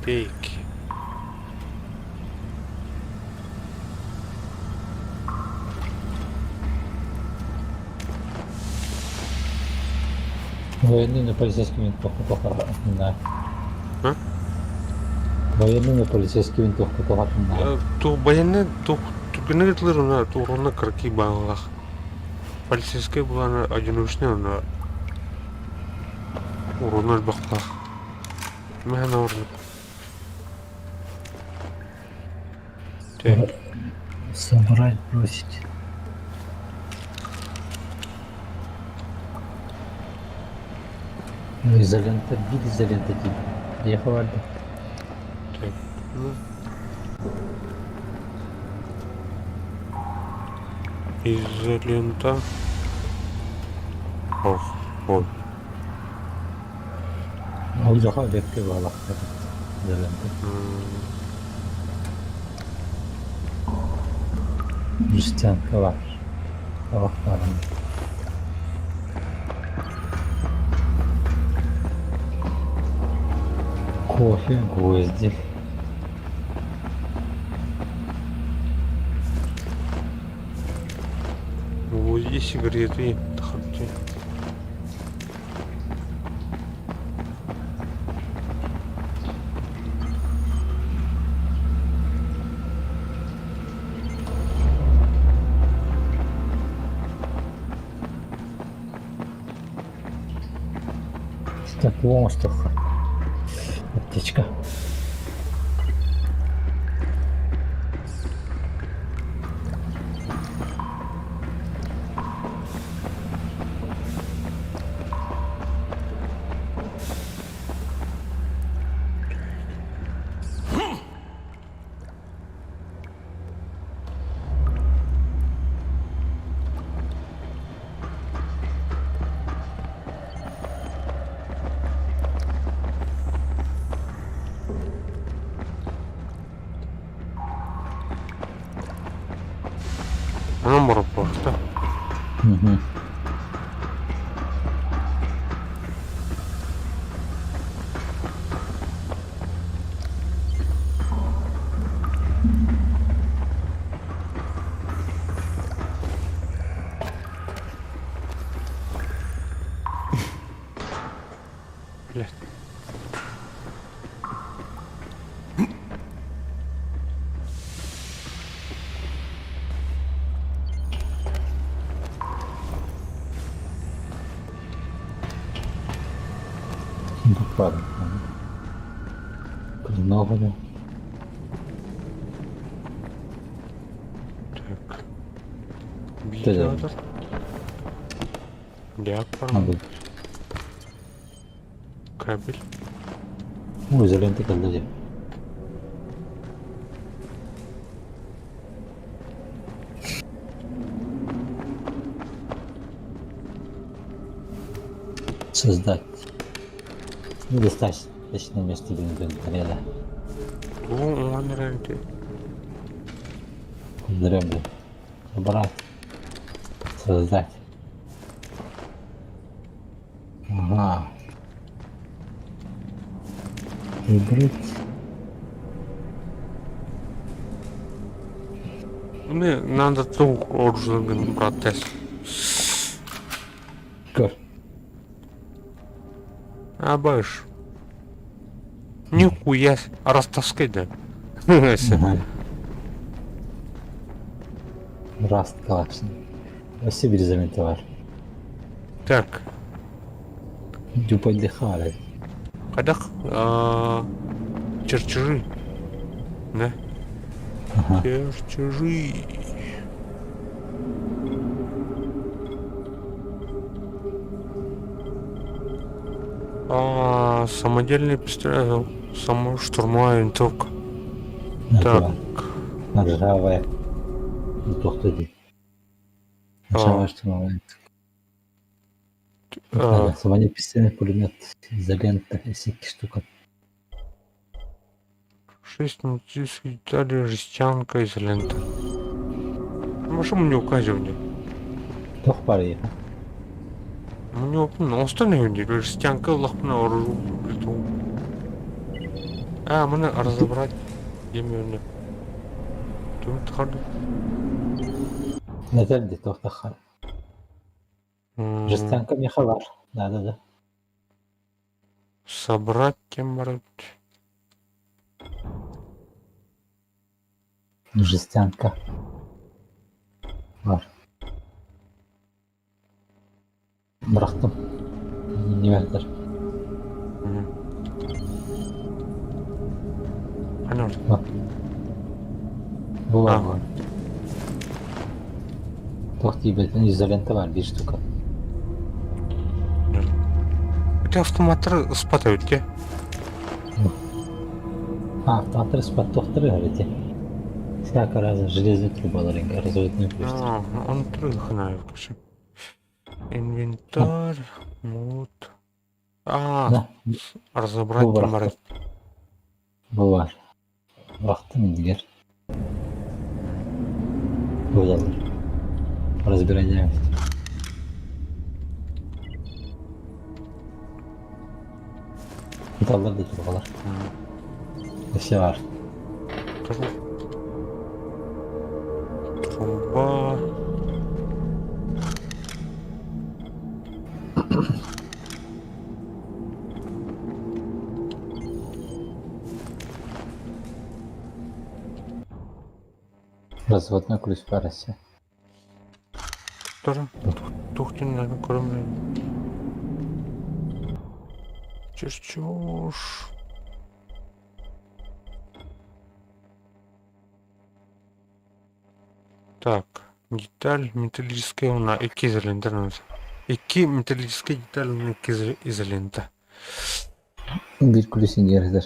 Пейки. Военный на полицейский винтовку туохатынна. А? Военный на полицейский винтовку туохатынна. Ту военный ту түгенер ытлыр уна туруна кырки баалах. Полицейский буланы одиночный уна уруна бактах. Мэхана орну. Так. Собрать, бросить. Ну, изолента, бит изолента тип. Ехал барда. Так. Ну. Изолента. Ох, ой. Ол жоха бекке балах. Изолента. Жестянка бар. Ох, барым. Кофе, гвозди. Гвозди, сигареты, тахарти. Так, оҥостуохха. Аптечка. Онон бороппуохта. Угу. Блядь. Ладно. Много. Так. Ты Видео. Диапар. Надо. Кабель. Ой, изолента кэллэ дии. Создать. Недостаточное место для инвентаря, да. Тугу оҥорон эрэр эбитий? Зря, блин. Брат. Создать. Ага. Выбрать. Мне надо тух оружие брат тест. Көр. Абаш. Нихуя, ростовской да. Раст Collection. Өссө биир изолента бар. Так. Дюпальдыхаары. Хайдах чертежи. Да? Чертежи. А, самодельный пистолет, самоштурмовая винтовка. Так. Ржавая. Туох дии. Ржавая штурмовая. Самодельный пистолет, пулемет, изолента, всякие штука. Шесть металлических деталей, жестянка, изолента. Может, мне указывали? Туох баар Мне остальные жестянка лахпына оружие плиту. А, можно разобрать. Именно. Тут харды. Нэтэрди туох таххар. Жестянка миэхэ баар. Да, да, да. Собрать кем барат. Жестянка. Бар. Бырахтым. Инвентарь. Понятно. Бу бар бу. Туох тиийбэтин изолента бар биир штука. Это автоматтар ыспат эбит те. А, автоматтар ыспат туохтары эбити. Всяко раза железный трубалар разводной ключ. А, он трыхнает, короче. Инвентарь, вот. А, Да. разобрать Бу барат. Бу бар. Бырахтым иннигэр. Буолаллар. Разбирание. Металлар да турбалар. Өссө баар. Труба. Разводной ключ баар өссө. Тоже тухтин, наверное, кроме. Чертеж. Так, деталь металлическая на икки изолента. Икки металлическая деталь на икки изолента. Биир ключ иннигэр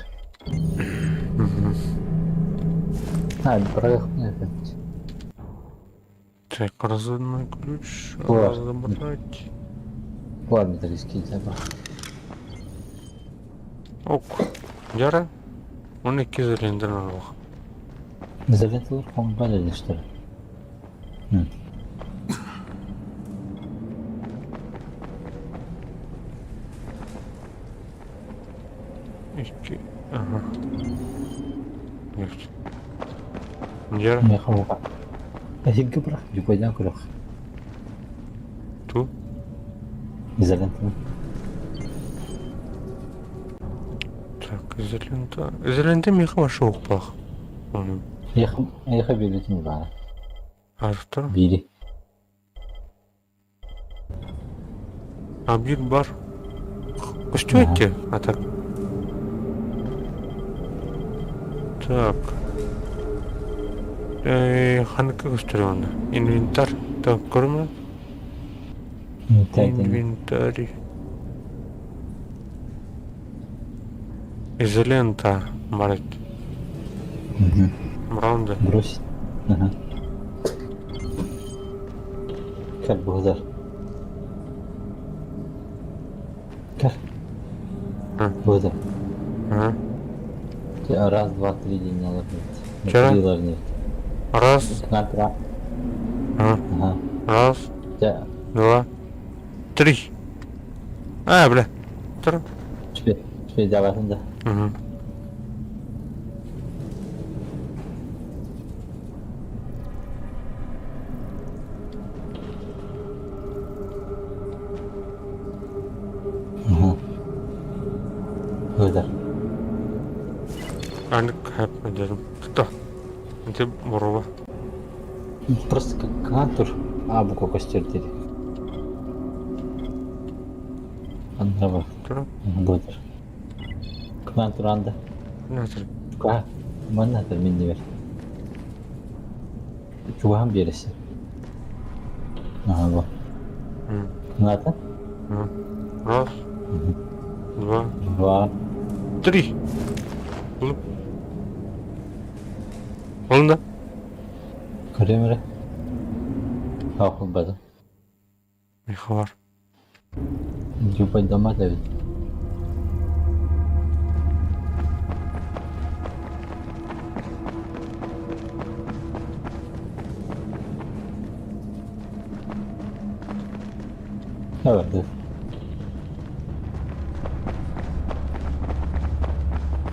А, бырах опять. Так, разводной ключ Бар. разобрать. Бар металлический деталь. Ок. Яра? Он икки изолента на Изоленталар по-моему, что ли? М. Икки. Ага. Нет. Яра? Миэхэ уга. Эһиги бырах, любойдаан көрөх. Ту? Изолентаны. Так, изолента. Изолента миэхэ вообще укпах. Эйиэхэ эйиэхэ биэрбитим баара. Автор? Биири. А биир бар. Көстүбэт а так. Так. Ханныка көстөр онно? Инвентарь. Так, көрүмэ. Инвентарь. Изолента барат. Браунда. Бросить. Ага. Как благодар. Как? Благодар. А? Раз, два, три диэн алар Чара. Три ларнет. Раз. Ага. Раз. Два. Три. А, бля. Три. Теперь, теперь давай да. Угу. Угу. Выдар. Анык хэп дедим. Кто? Ты Мурова. Просто как кантур. А, буква костер дири. Андрава. Выдар. Кантур анда. Натыр. Чуга. Манна минни бер. Чугахан берesi. Ага, вот. Надо? Раз. Два. Два. Три. Олда. Көремре. Ахыл бада. Михавар. Юбай дома Давид. Evet.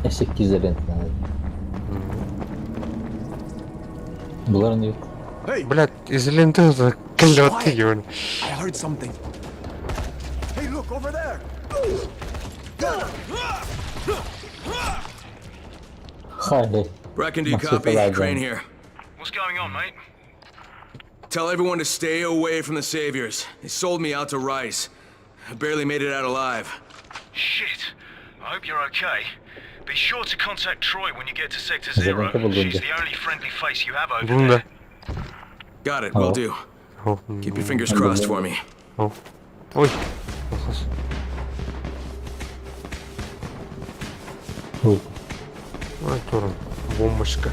Eşek güzel Булар не Блядь, изоленты это клёт ебаный. I heard something. Hey, look over there. Хай. Brecken, do you copy? Crane here. What's going on, mate? Tell everyone to stay away from the Saviors. They sold me out to Rice. I barely made it out alive. Shit. I hope you're okay. Be sure to contact Troy when you get to Sector Zero. She's the only friendly face you have over there. Got it, will do. Keep your fingers crossed for me. Oh. Ой. Ой. Ой, турun. Бомбочка.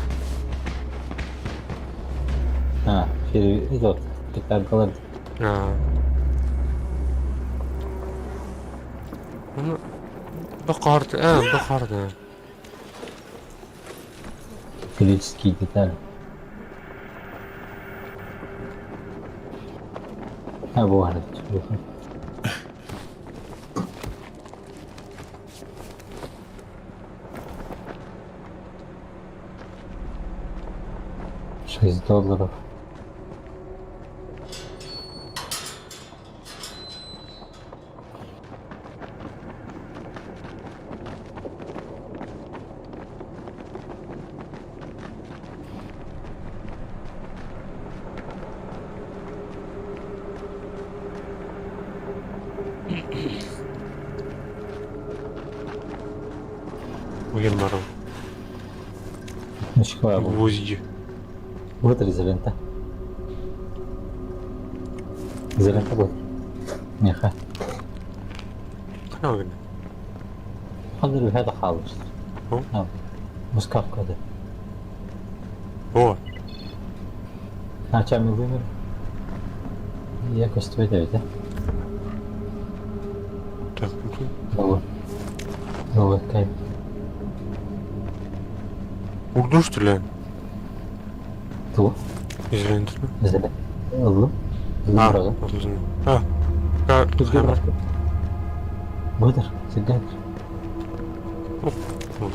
А, этот, петардалар. А. Ну, бакарды, а, бакарды. Металлические детали. А, вот, $6. Уен барыл. Гвозди. Вот изолента. Изолента вот. Неха. Қана Хадыр هذا خالص. О? Мускав када. О. Начальний вимір. Якось твоє да? Так, ну Добре. Добре, кайф. Урду что ли? Ту. Изолента. Изолента. Ылым. А, ылым. А. А, хамар. Быдыр, сигар. Ылым.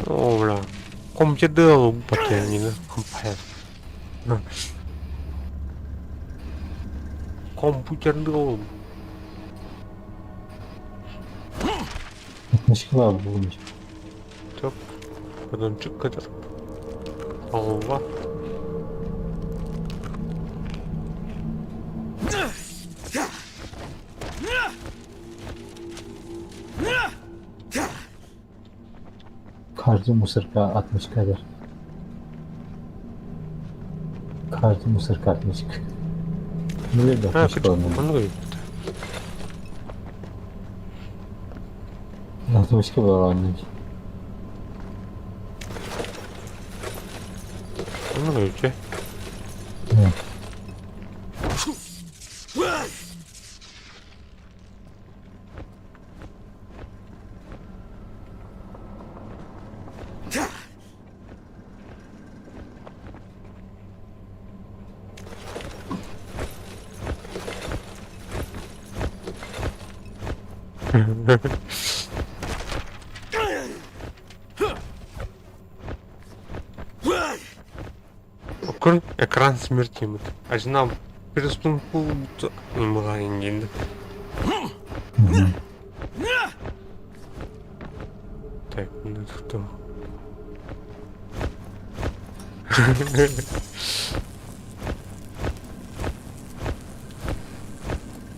О, бля. Компьютер батянина. Компьютер. Компьютер. Мышкала bulmuş. Так. Подончик kadar. Allah. Каждый мусорка 60 kadar. Каждый мусорка 60. Ne Ha, 60 küçük. Onu da 60 var annem. Onu da ülke. Көр, экран смерти ымыт. Ажына перестун мылайын Так, ну это кто?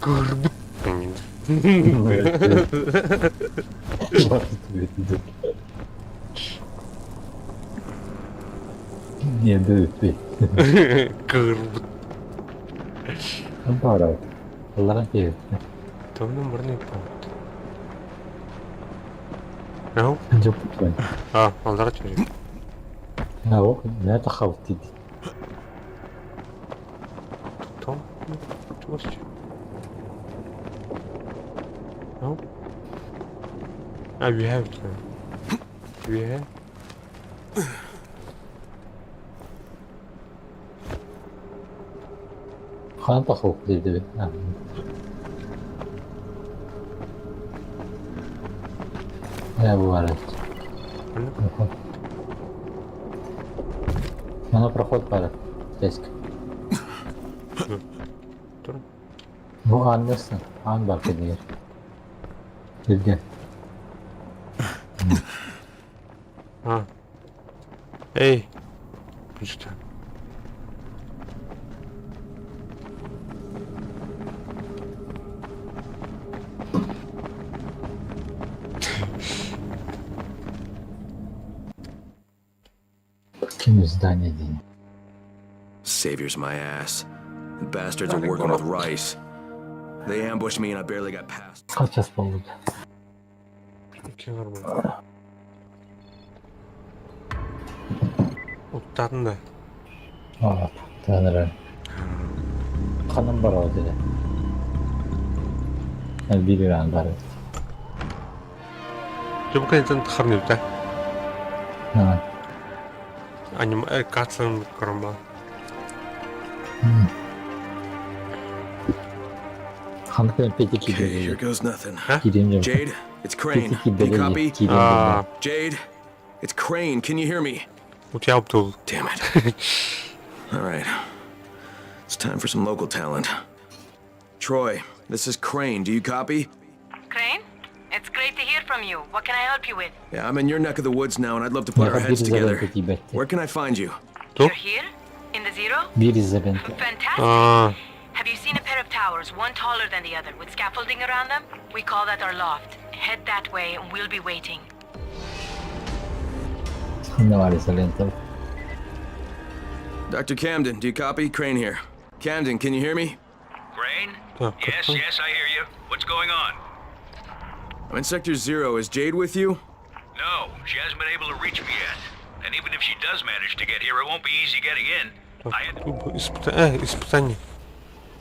Көрбүт. Не бүппүт. Кырбыт. Бара. Аллара киһи. Томнун бұрын иппат. Ау? Жоппут. А, аллара чөрүк. Ау, не тахабыт диди. Том? Туос. Ау? А, we have it. We have. Хаан тахабыт диди. Не бу бар. Мана проход бар. Теск. Бу ааннасın. Аан бар кедигер. Билге. А. Эй. Что? Ким здание день. Saviors my ass. The bastards are working with Rice. They ambushed me and I barely got past. Kaç час болду? Окей, нормально. Уттатын да. Аа, таныран. Ханым бар ол деди. Бир иран бар. Жобка итен тахарны да. Аа. Аним кацан кромба. Ханыкын пети Okay, here goes nothing. Кирим Jade, it's Crane. Пети Do you copy? Ah. Jade, it's Crane. Can you hear me? Утя Абдул. Damn it. All right. It's time for some local talent. Troy, this is Crane. Do you copy? Crane? It's great to hear from you. What can I help you with? Yeah, I'm in your neck of the woods now, and I'd love to put our heads together. Where can I find you? You're here? In the Zero? Бир изабент. Fantastic. Аа. Have you seen a pair of towers, one taller than the other, with scaffolding around them? We call that our loft. Head that way and we'll be waiting. Ханна бар изолента. Dr. Camden, do you copy? Crane here. Camden, can you hear me? Crane? Так, Yes, yes, I hear you. What's going on? I'm in Sector Zero. Is Jade with you? No, she hasn't been able to reach me yet. And even if she does manage to get here, it won't be easy getting in. I had Так, испыта... испытание.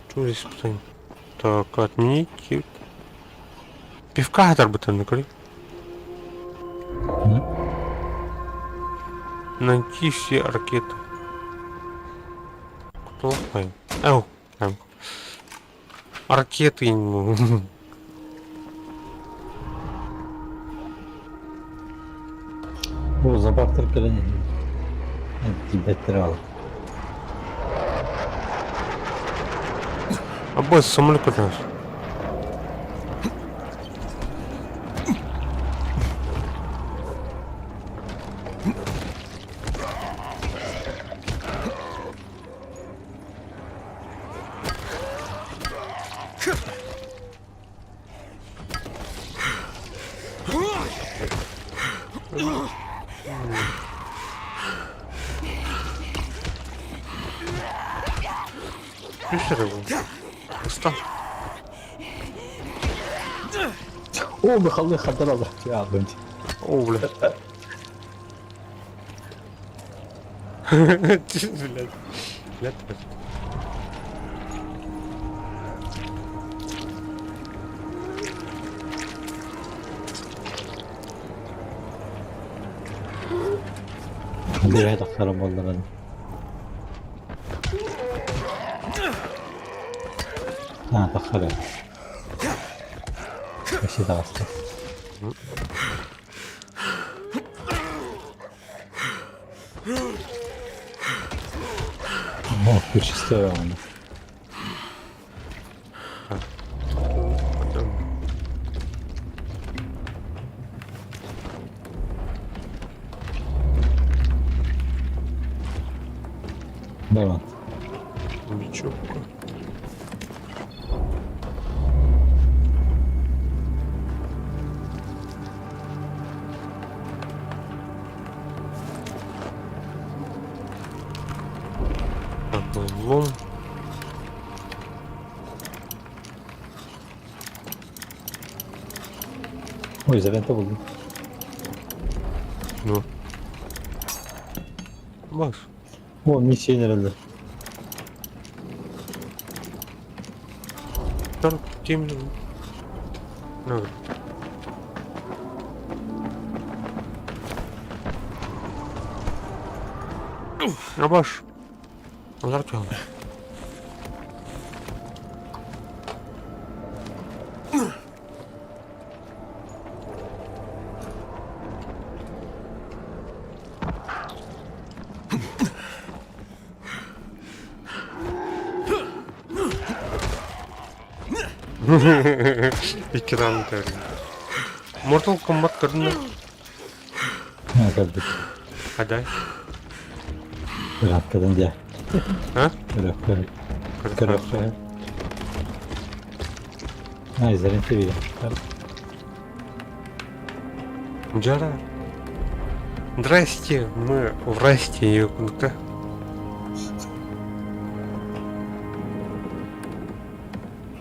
Что за испытание? Так, отменить. Пивка хатарбытан көрей. Найти все ракеты. Кто? Ау, там. Ракеты. Бу забактыр келен. Тибеттер ал. Абы самолет көтөрөс. Устал. О, бихаллы хатар алла. Я бынт. О, бля. Блядь. Блядь. Бир тахтарым болдырын. А, тахтары. Өссө таҕыста. О, ключистая она. Давай. Ничего. Так, взлом. Ой, изолента булдум. Ну. Макс. О, миссия herhalde. Там темно. Ну. Абаш. Артем. Экран көрдüm. Mortal Kombat gördün mü? Ha, gördük. Hadi. Rahatladın diye. Ha? Көрөхпө. Көрөхпө. Ha, изолента видел. Джара. Здрасте, мы в Расте, ёпта.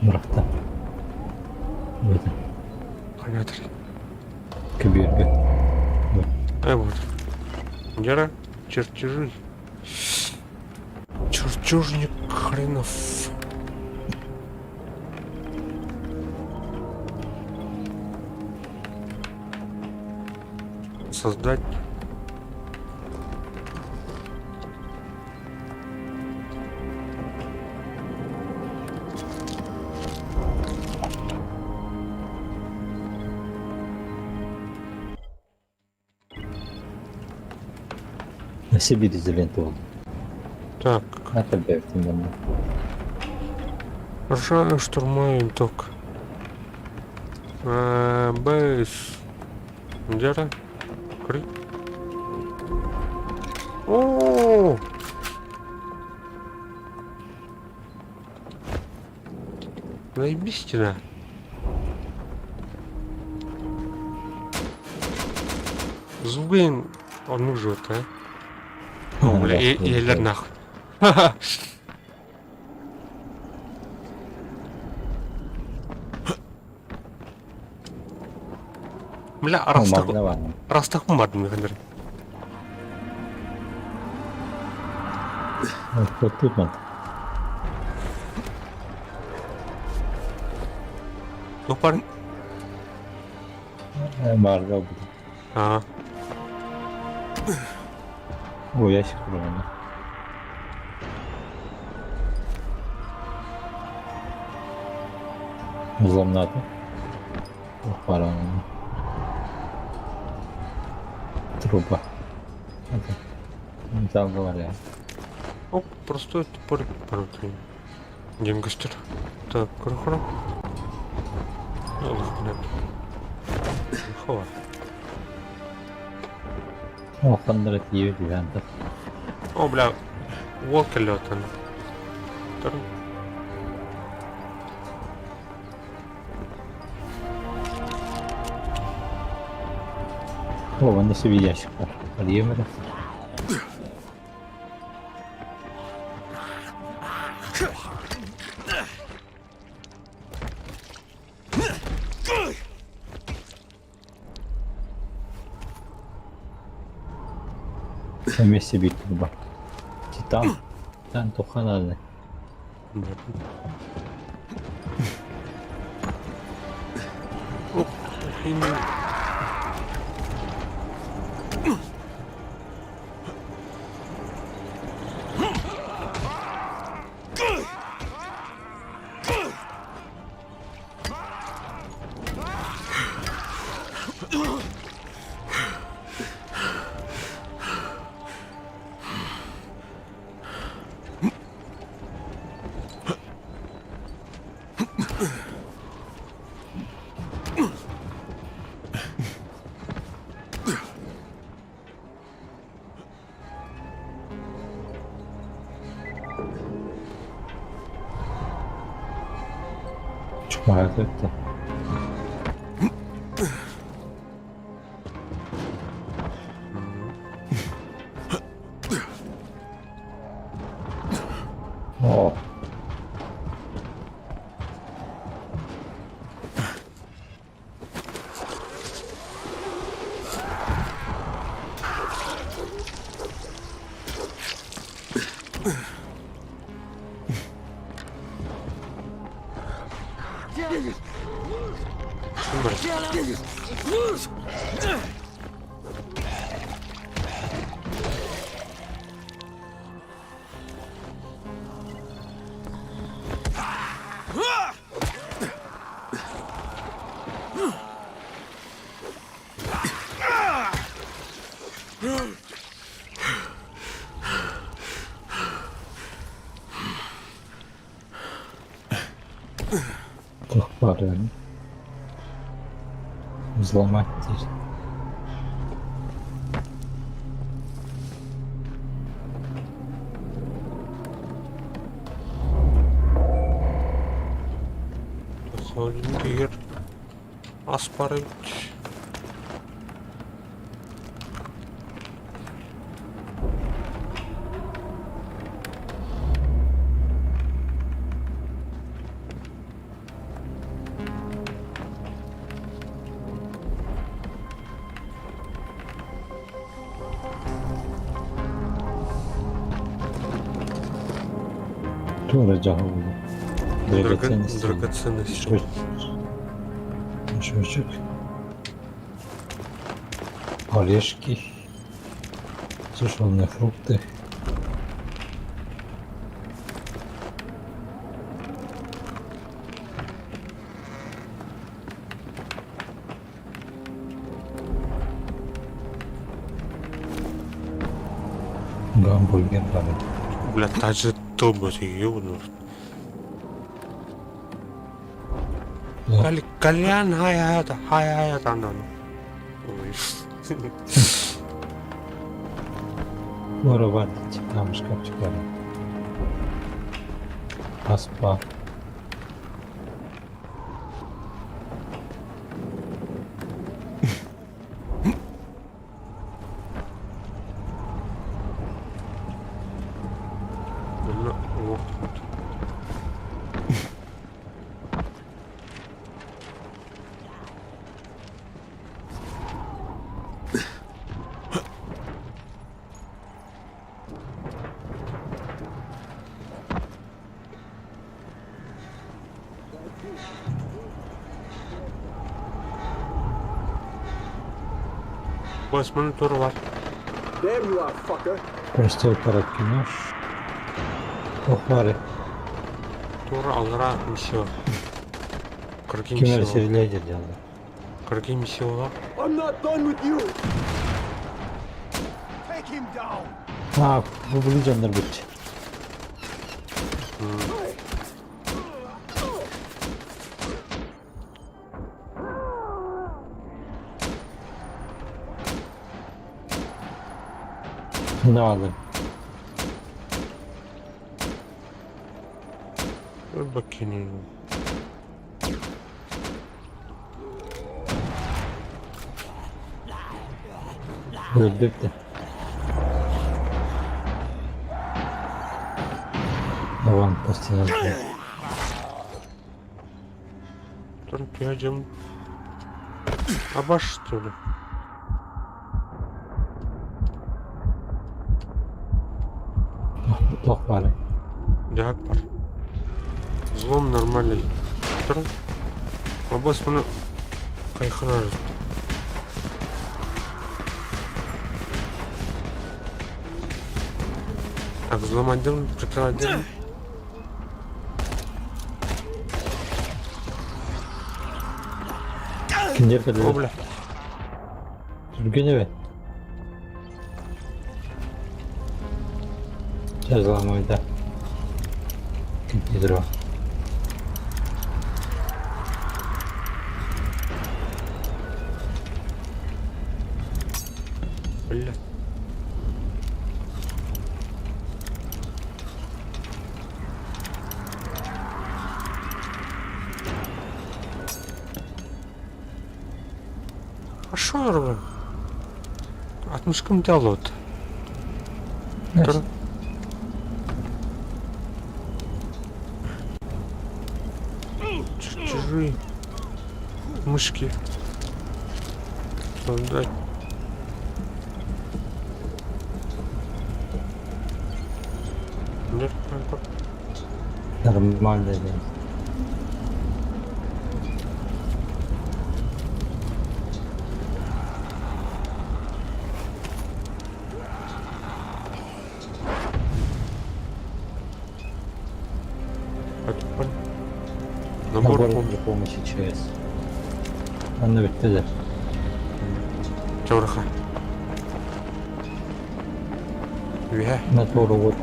Бырахта. Вот. Понятно. Көбүөргө. А вот. Джара, чертежи. Чертежник хренов. Создать. Nasıl bir изолента oldu? Так. Ha, tabii ettim ben de. Ржавая штурмовая винтовка. БС. Джара. Кры. О! Заебись тебя. Зубы он нужен, а? О, бля, и, и нахуй. Ха-ха. Бля, О, давай. Растаху бардым механер. Вот тут вот. Ну, парень. Барга буду. А. О, ящик вроде. Взломнаты. Пара. Труба. Это. Металл говоря. Оп, простой топорик парутый. Генгастер. Так, крохро. Аллах, блядь. Хова. О, хандрат еве О, бля, волк летан. О, вон себе ящик бар. Подъемли. Вместе бить труба. Титан. Титан туханады. Багато өттө. О. Туох баарыан взломать диир. Тигр Аспарыч. Туора дьаһаллар. Драгоценности. Драгоценности. Мешочек. Орешки. Сушеные фрукты. Гамбургер бар. Бля, та же тобы ёбаный. Кальян хай хай хай хай танан. Ой. Воровать там шкафчик бар. Аспа. Онно уох. Басманы тур бар. There you are, fucker. Простой короткий нож. Ох, бары. Тур алра миссия. Кыргый Ким эрэ миссия. сирилээдир дьалла. Кыргый миссия I'm not done with you. Take him down. А, бу били дьоннор бит. Надо. Dur bakayım. Öldük de. Давай, постійно. Dur пиадем. Аба что ли? Туох бары. Дяк бар. Взлом нормальный. Тур. Абас мұны кайхана. Так, взлом отдел, прикрыл отдел. Киндер кэллэ. О, бля. Түргэн эбит. Сейчас взломаю, да. Компьютер. Бля. А что я роблю? Атмышкам делают. Чужие мышки. Создать. Нет, Нормально день. Набор, Набор для помощи ЧС. Анна бүттэ да. Чаураха. Үһэ. На туору вот.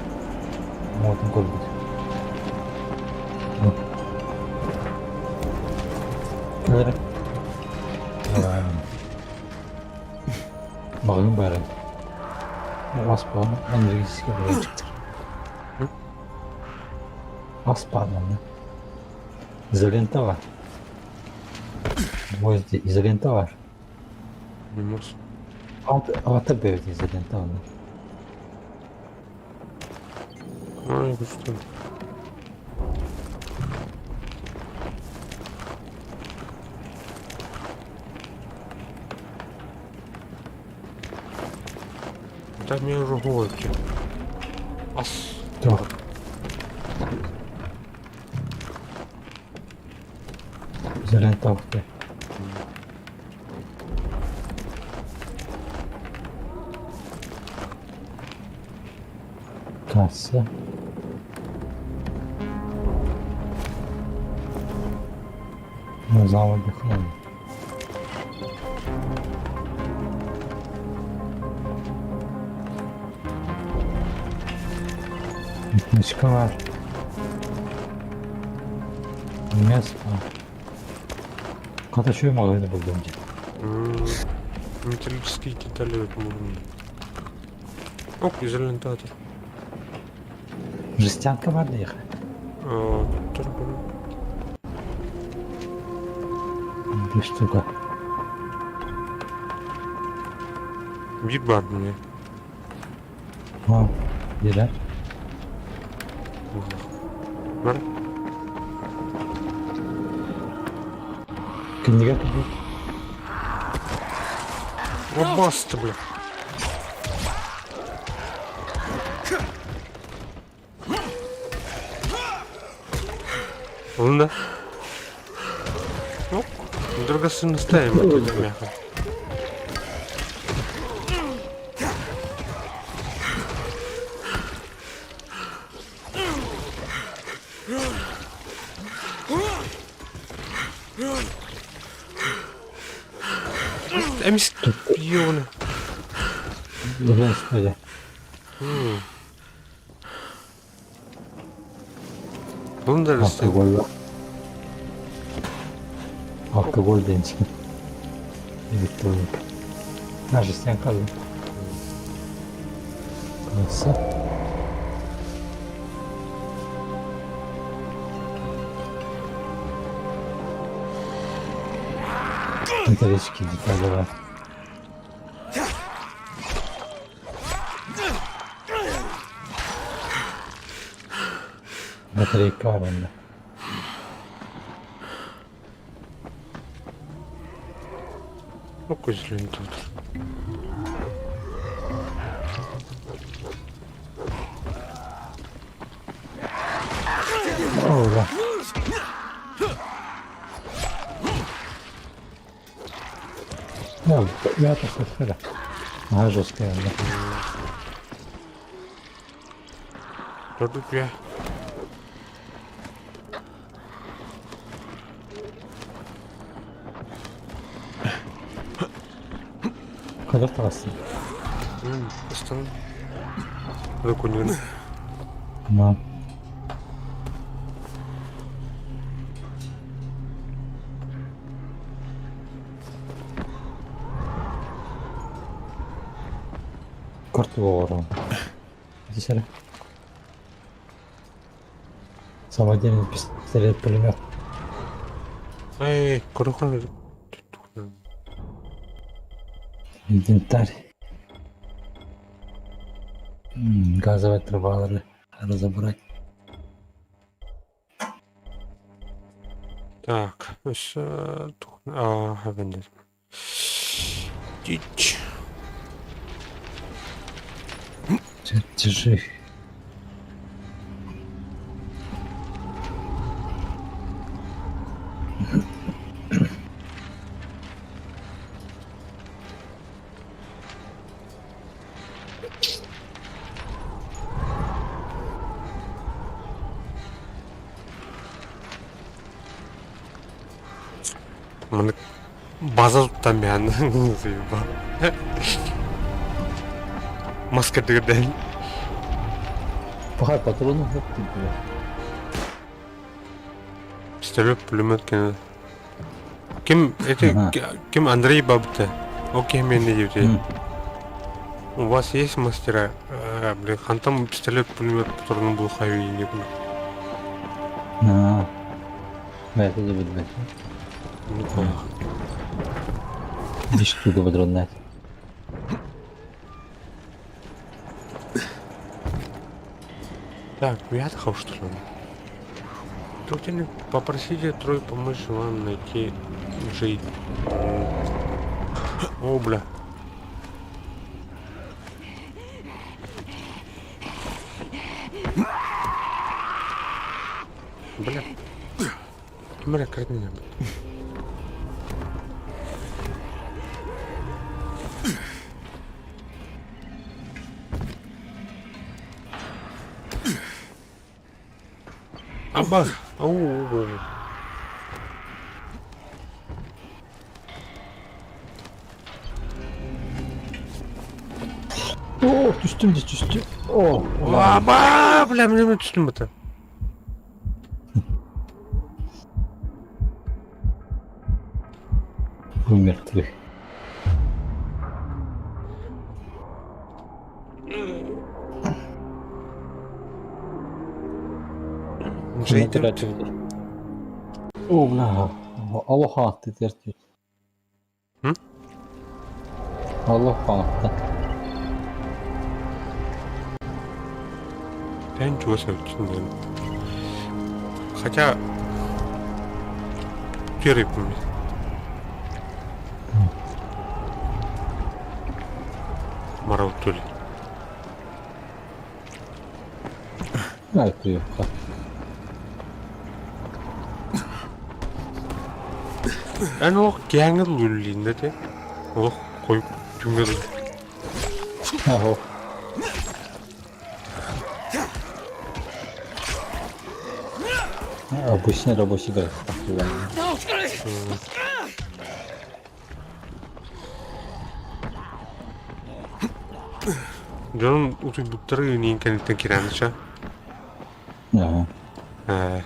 Муотун көрбүт. Кэлэрэ. Маҕаһыын баара. Ас баҕана энергетический бэйэчиктэр. Ас баар манна. Изолента бар. Гвозди изолента бар. Ата бэйэбит изолента онно. Ой, господи. Да мне уже голодки. Ас. Туох. Изолента охтой. Касса. Ну, зал отдохнули. Книжка бар. Мясо. Хата үчүгэй маҕаһыыны буллум дии. Металлические детали можно. Ок, изолентатор. Жестянка бар диэхэ. Две штука. Биир баар мне. О, биирэ. Бар. Кинигэ курдук. Лобасты, бля. Ладно. Ну, драгоценностями это мяха. Эмис пионы. Господи. Алкоголь. Алкоголь диэн Электроника. На жестянка. Касса. Металлические детали бар. Батарейка бар онно. Ну, козлин тут. О, да. Да, я так вот Ага, жесткая, да. Тут я. Хайдах таҕыстың? Ыстан. Документ. На. Карту оҕорон. Здесь Самодельный пистолет пулемет. Эй, курухун. Инвентарь. Газовая труба разобрать. Так, өссө туох аа Дичь. Чертежи. Маннык база туттан биһан заебал. Маска дырден. Пахай патрону хөп тип Пистолет, пулемет кene. Ким эти ким Андрей бабыта? Окей, мен диэбитэ. У вас есть мастера? Э, блин, хантан пистолет, пулемет патронун булхайы диэн Аа. Бэйэтэ да билбэт. Биш штука патроннаах. Так, я что ли? Тут попросите Трой помочь вам найти Джейд. О, бля. Бля. Бля, как меня. Аба. Ау. О, түстүм дии түстүм. О, Аба, бля, мен түстүм бата. Бу мертвых. Джейд. О, бля. Аллах ты тертит. М? Аллах атты. Я ничего себе Хотя... Первый помню. Марал тули. А, приехал. Эн олох кээҥҥэ луллинна те. Олох қойып түҥҥэ Ага. Обычный рабочий график. Дьонум утуйбуттары иниин кэнниттэн кирээнича. Ага. Ээ.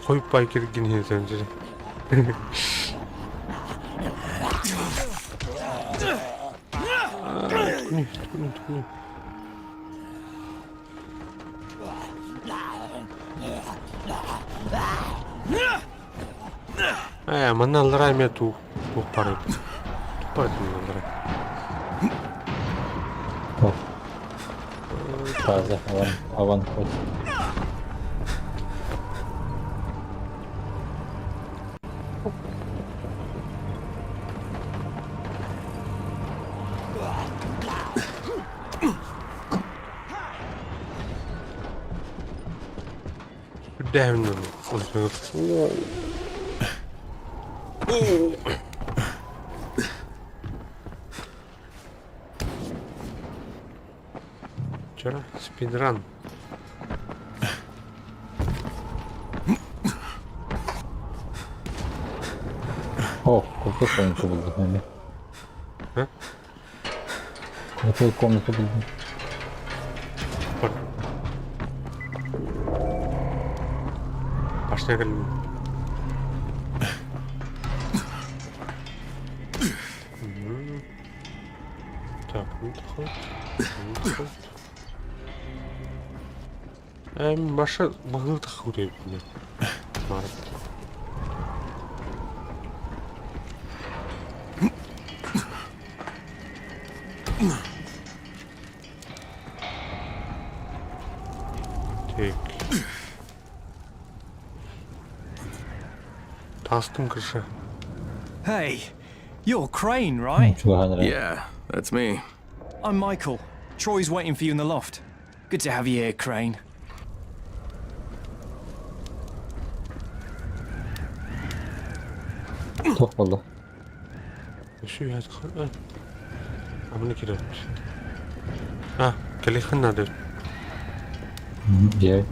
Хойуппай киргин иһин Түкүнүй, түкүнүй, түкүнүй. Ээ, манна аллараа эмиэ туу туох баар эбит. Туох баар эбит аллараа. База, аван, аванход. Damn. Вчера спидран. О, какую комнату был А? Какую комнату был? Башня кэллим. Так, ну ход. Ну ход. Эм башы быһыы таххы диэбитинэ. Март. Так. Тастым крыша. Hey, you're Crane, right? Yeah, that's me. I'm Michael. Troy's waiting for you in the loft. Good to have you here, Crane. Туох буолла? Еще я Амны кирет. А, кэлиэххин наада. Дьэ.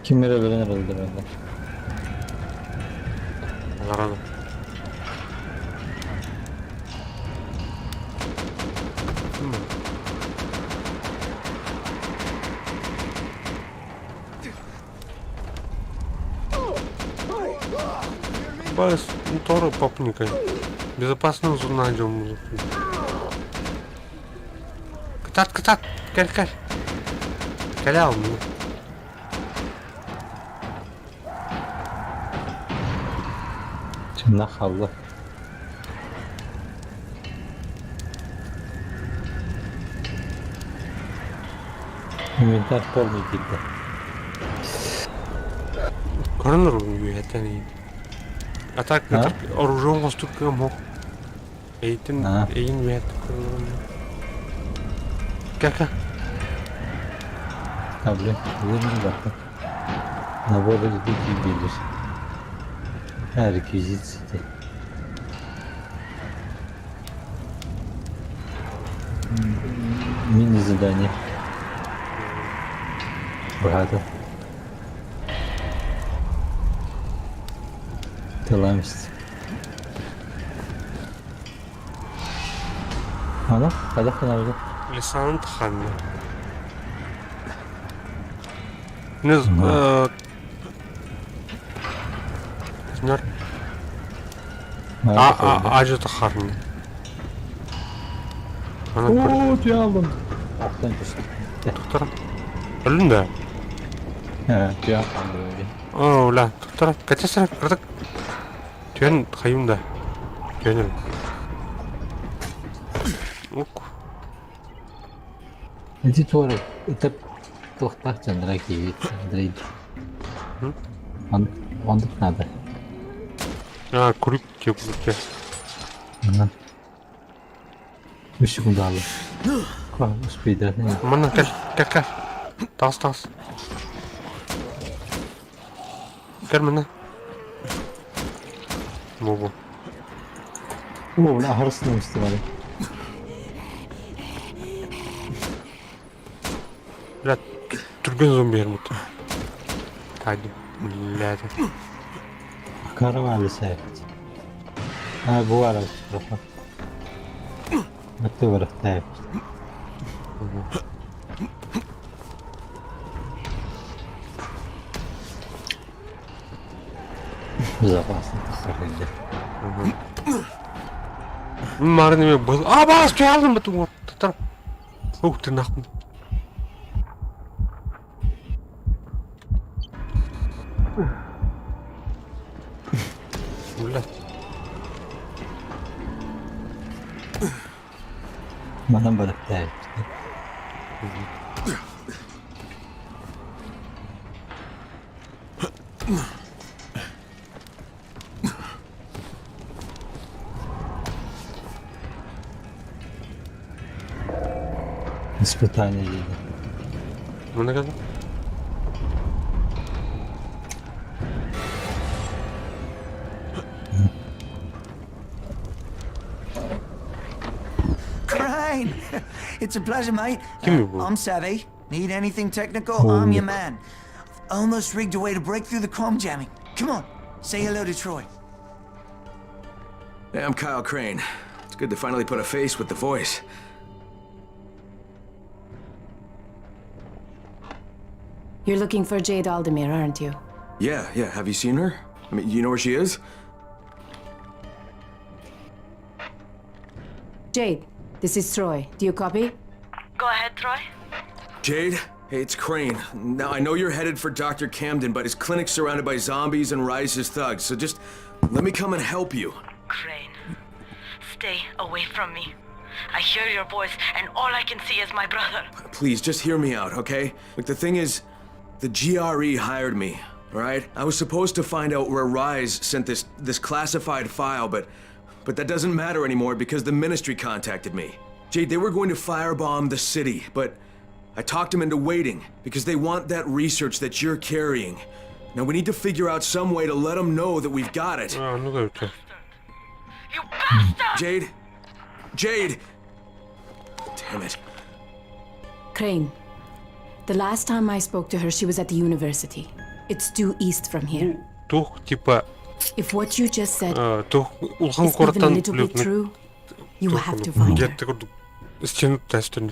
Ким эрэ өлөн эрэллэр анда. Алараны. Бас, торы папникай. Безопасную зону найдем. Кытат, кытат! Кэл, кэл. Кэлэ алмын. Чынна хаалла. Инвентарь полный киирдэ. Көрөн үөһэттэн иин. А так оружие оҥостук кыам Эйтин эйин үөһэттэн көрөн Кэл кэл. А, блин, блин, барда. Набор еды киирдилэр. А, реквизиции. Мини-задание. Быһаата. Тыламсть. Ана, хайдах гынабыт? Лесант ханна. Не знар. А ажы тахарны. Оо, түһэ алдым. Охтон түстүм. Туктара. Өлүн да. Түһэ алдым. Оо, ла, туктара. Кэтесere кырдык. Түһэн хайым да. Түһэн Ук. Ити туора ытап туохтаах дьоннора киһи Андрей. Оннук надо. А, күрүк кепке. Үс секунда хаалла. Успейда. Манна кэл, кэл, кэл. Таас, таас. Кэл манна. Бу бу. Оо, бля, аһарыстым истибали. Бля, түргэн зомби эрмит. Тайдым. Блядь. Каравали сайт. А, бу бара. Өттө барахтаев. Безопасно тахарылды. Марын эме был. А, бас, түһэ алдым бутун. Татар. Ух, ты нахуй. Блядь. Манан барахтаев. Испытание дейді. Мына кэл. Crane! It's a pleasure, mate. Kim bu? I'm Savvy. Need anything technical? I'm your man. I've almost rigged a way to break through the comm jamming. Come on, say hello to Troy. Hey, I'm Kyle Crane. It's It's good to finally put a face with the voice. You're looking for Jade Aldemir, aren't you? Yeah, yeah. Have you seen her? I mean, you know where she is? Jade, this is Troy. Do you copy? Go ahead, Troy. Jade? Hey, it's Crane. Now, I know you're headed for Dr. Camden, but his clinic's surrounded by zombies and Rise's thugs, so just let me come and help you. Crane, stay away from me. I hear your voice, and all I can see is my brother. Please, just hear me out, okay? Look, the thing is, the GRE hired me, all right? I was supposed to find out where Rise sent this this classified file, but but that doesn't matter anymore because the ministry contacted me. Jade, they were going to firebomb the city, but I talked them into waiting because they want that research that you're carrying. Now we need to figure out some way to let them know that we've got it. Ah, ну да, это. Jade? Jade! Damn it. Crane, the last time I spoke to her, she was at the university. It's due east from here. Тух, типа, If what you just said тух улахан is even a куораттан little bit true, you have to find her. Гетте курдук стену тастын.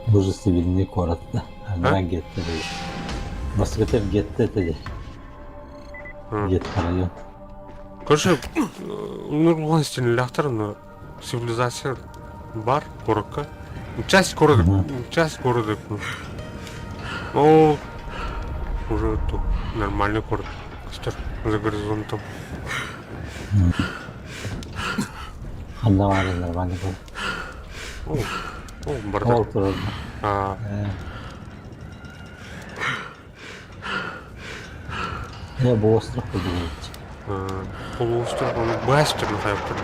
Бу цивильный город. Она гетте. Москве гетте dedi. Гетте район. Короче, улахан стенелээхтэр но цивилизация бар куоракка. Часть города, часть города. О, уже тут нормальный город. Костер за горизонтом. Ханна бар нормальный город. О, о, бардак. Ол турар. А, Я бу остров булду. полуостров, он бастер хайптыр.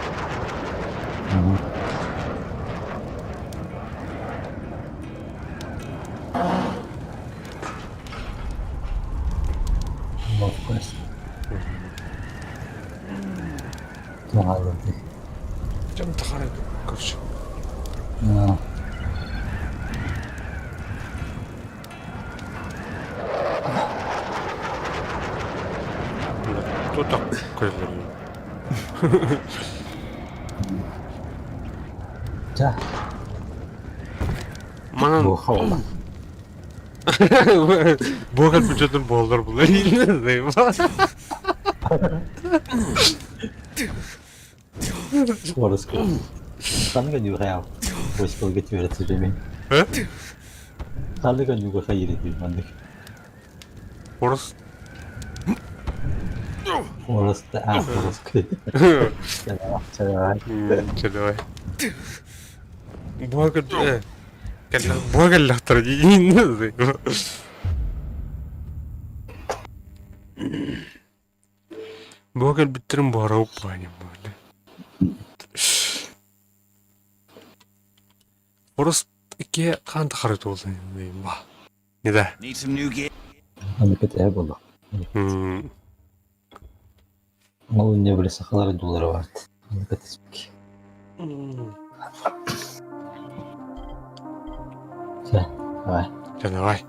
Ловкость. Тугалы. Чем тахарай, короче. А. Кто так кайлар? Да. Манан Бу хавала. Богат бюджеттен болдыр булар. Орыс Ханга нюхаял. Бос болга тверetse демен. Э? Ханга нюха хайыр дейм мандык. Орыс Орыс та а орыс. Давай. Че давай. Богат э. Богат дейм. Богат биттерин барап бани бole. Орыс икки хан тахары туолсан дейм ба. Не да. Need some new gear? Аны кете болду. Ол не биле сахалар доллары бар. Аны кете. Все, давай. Давай.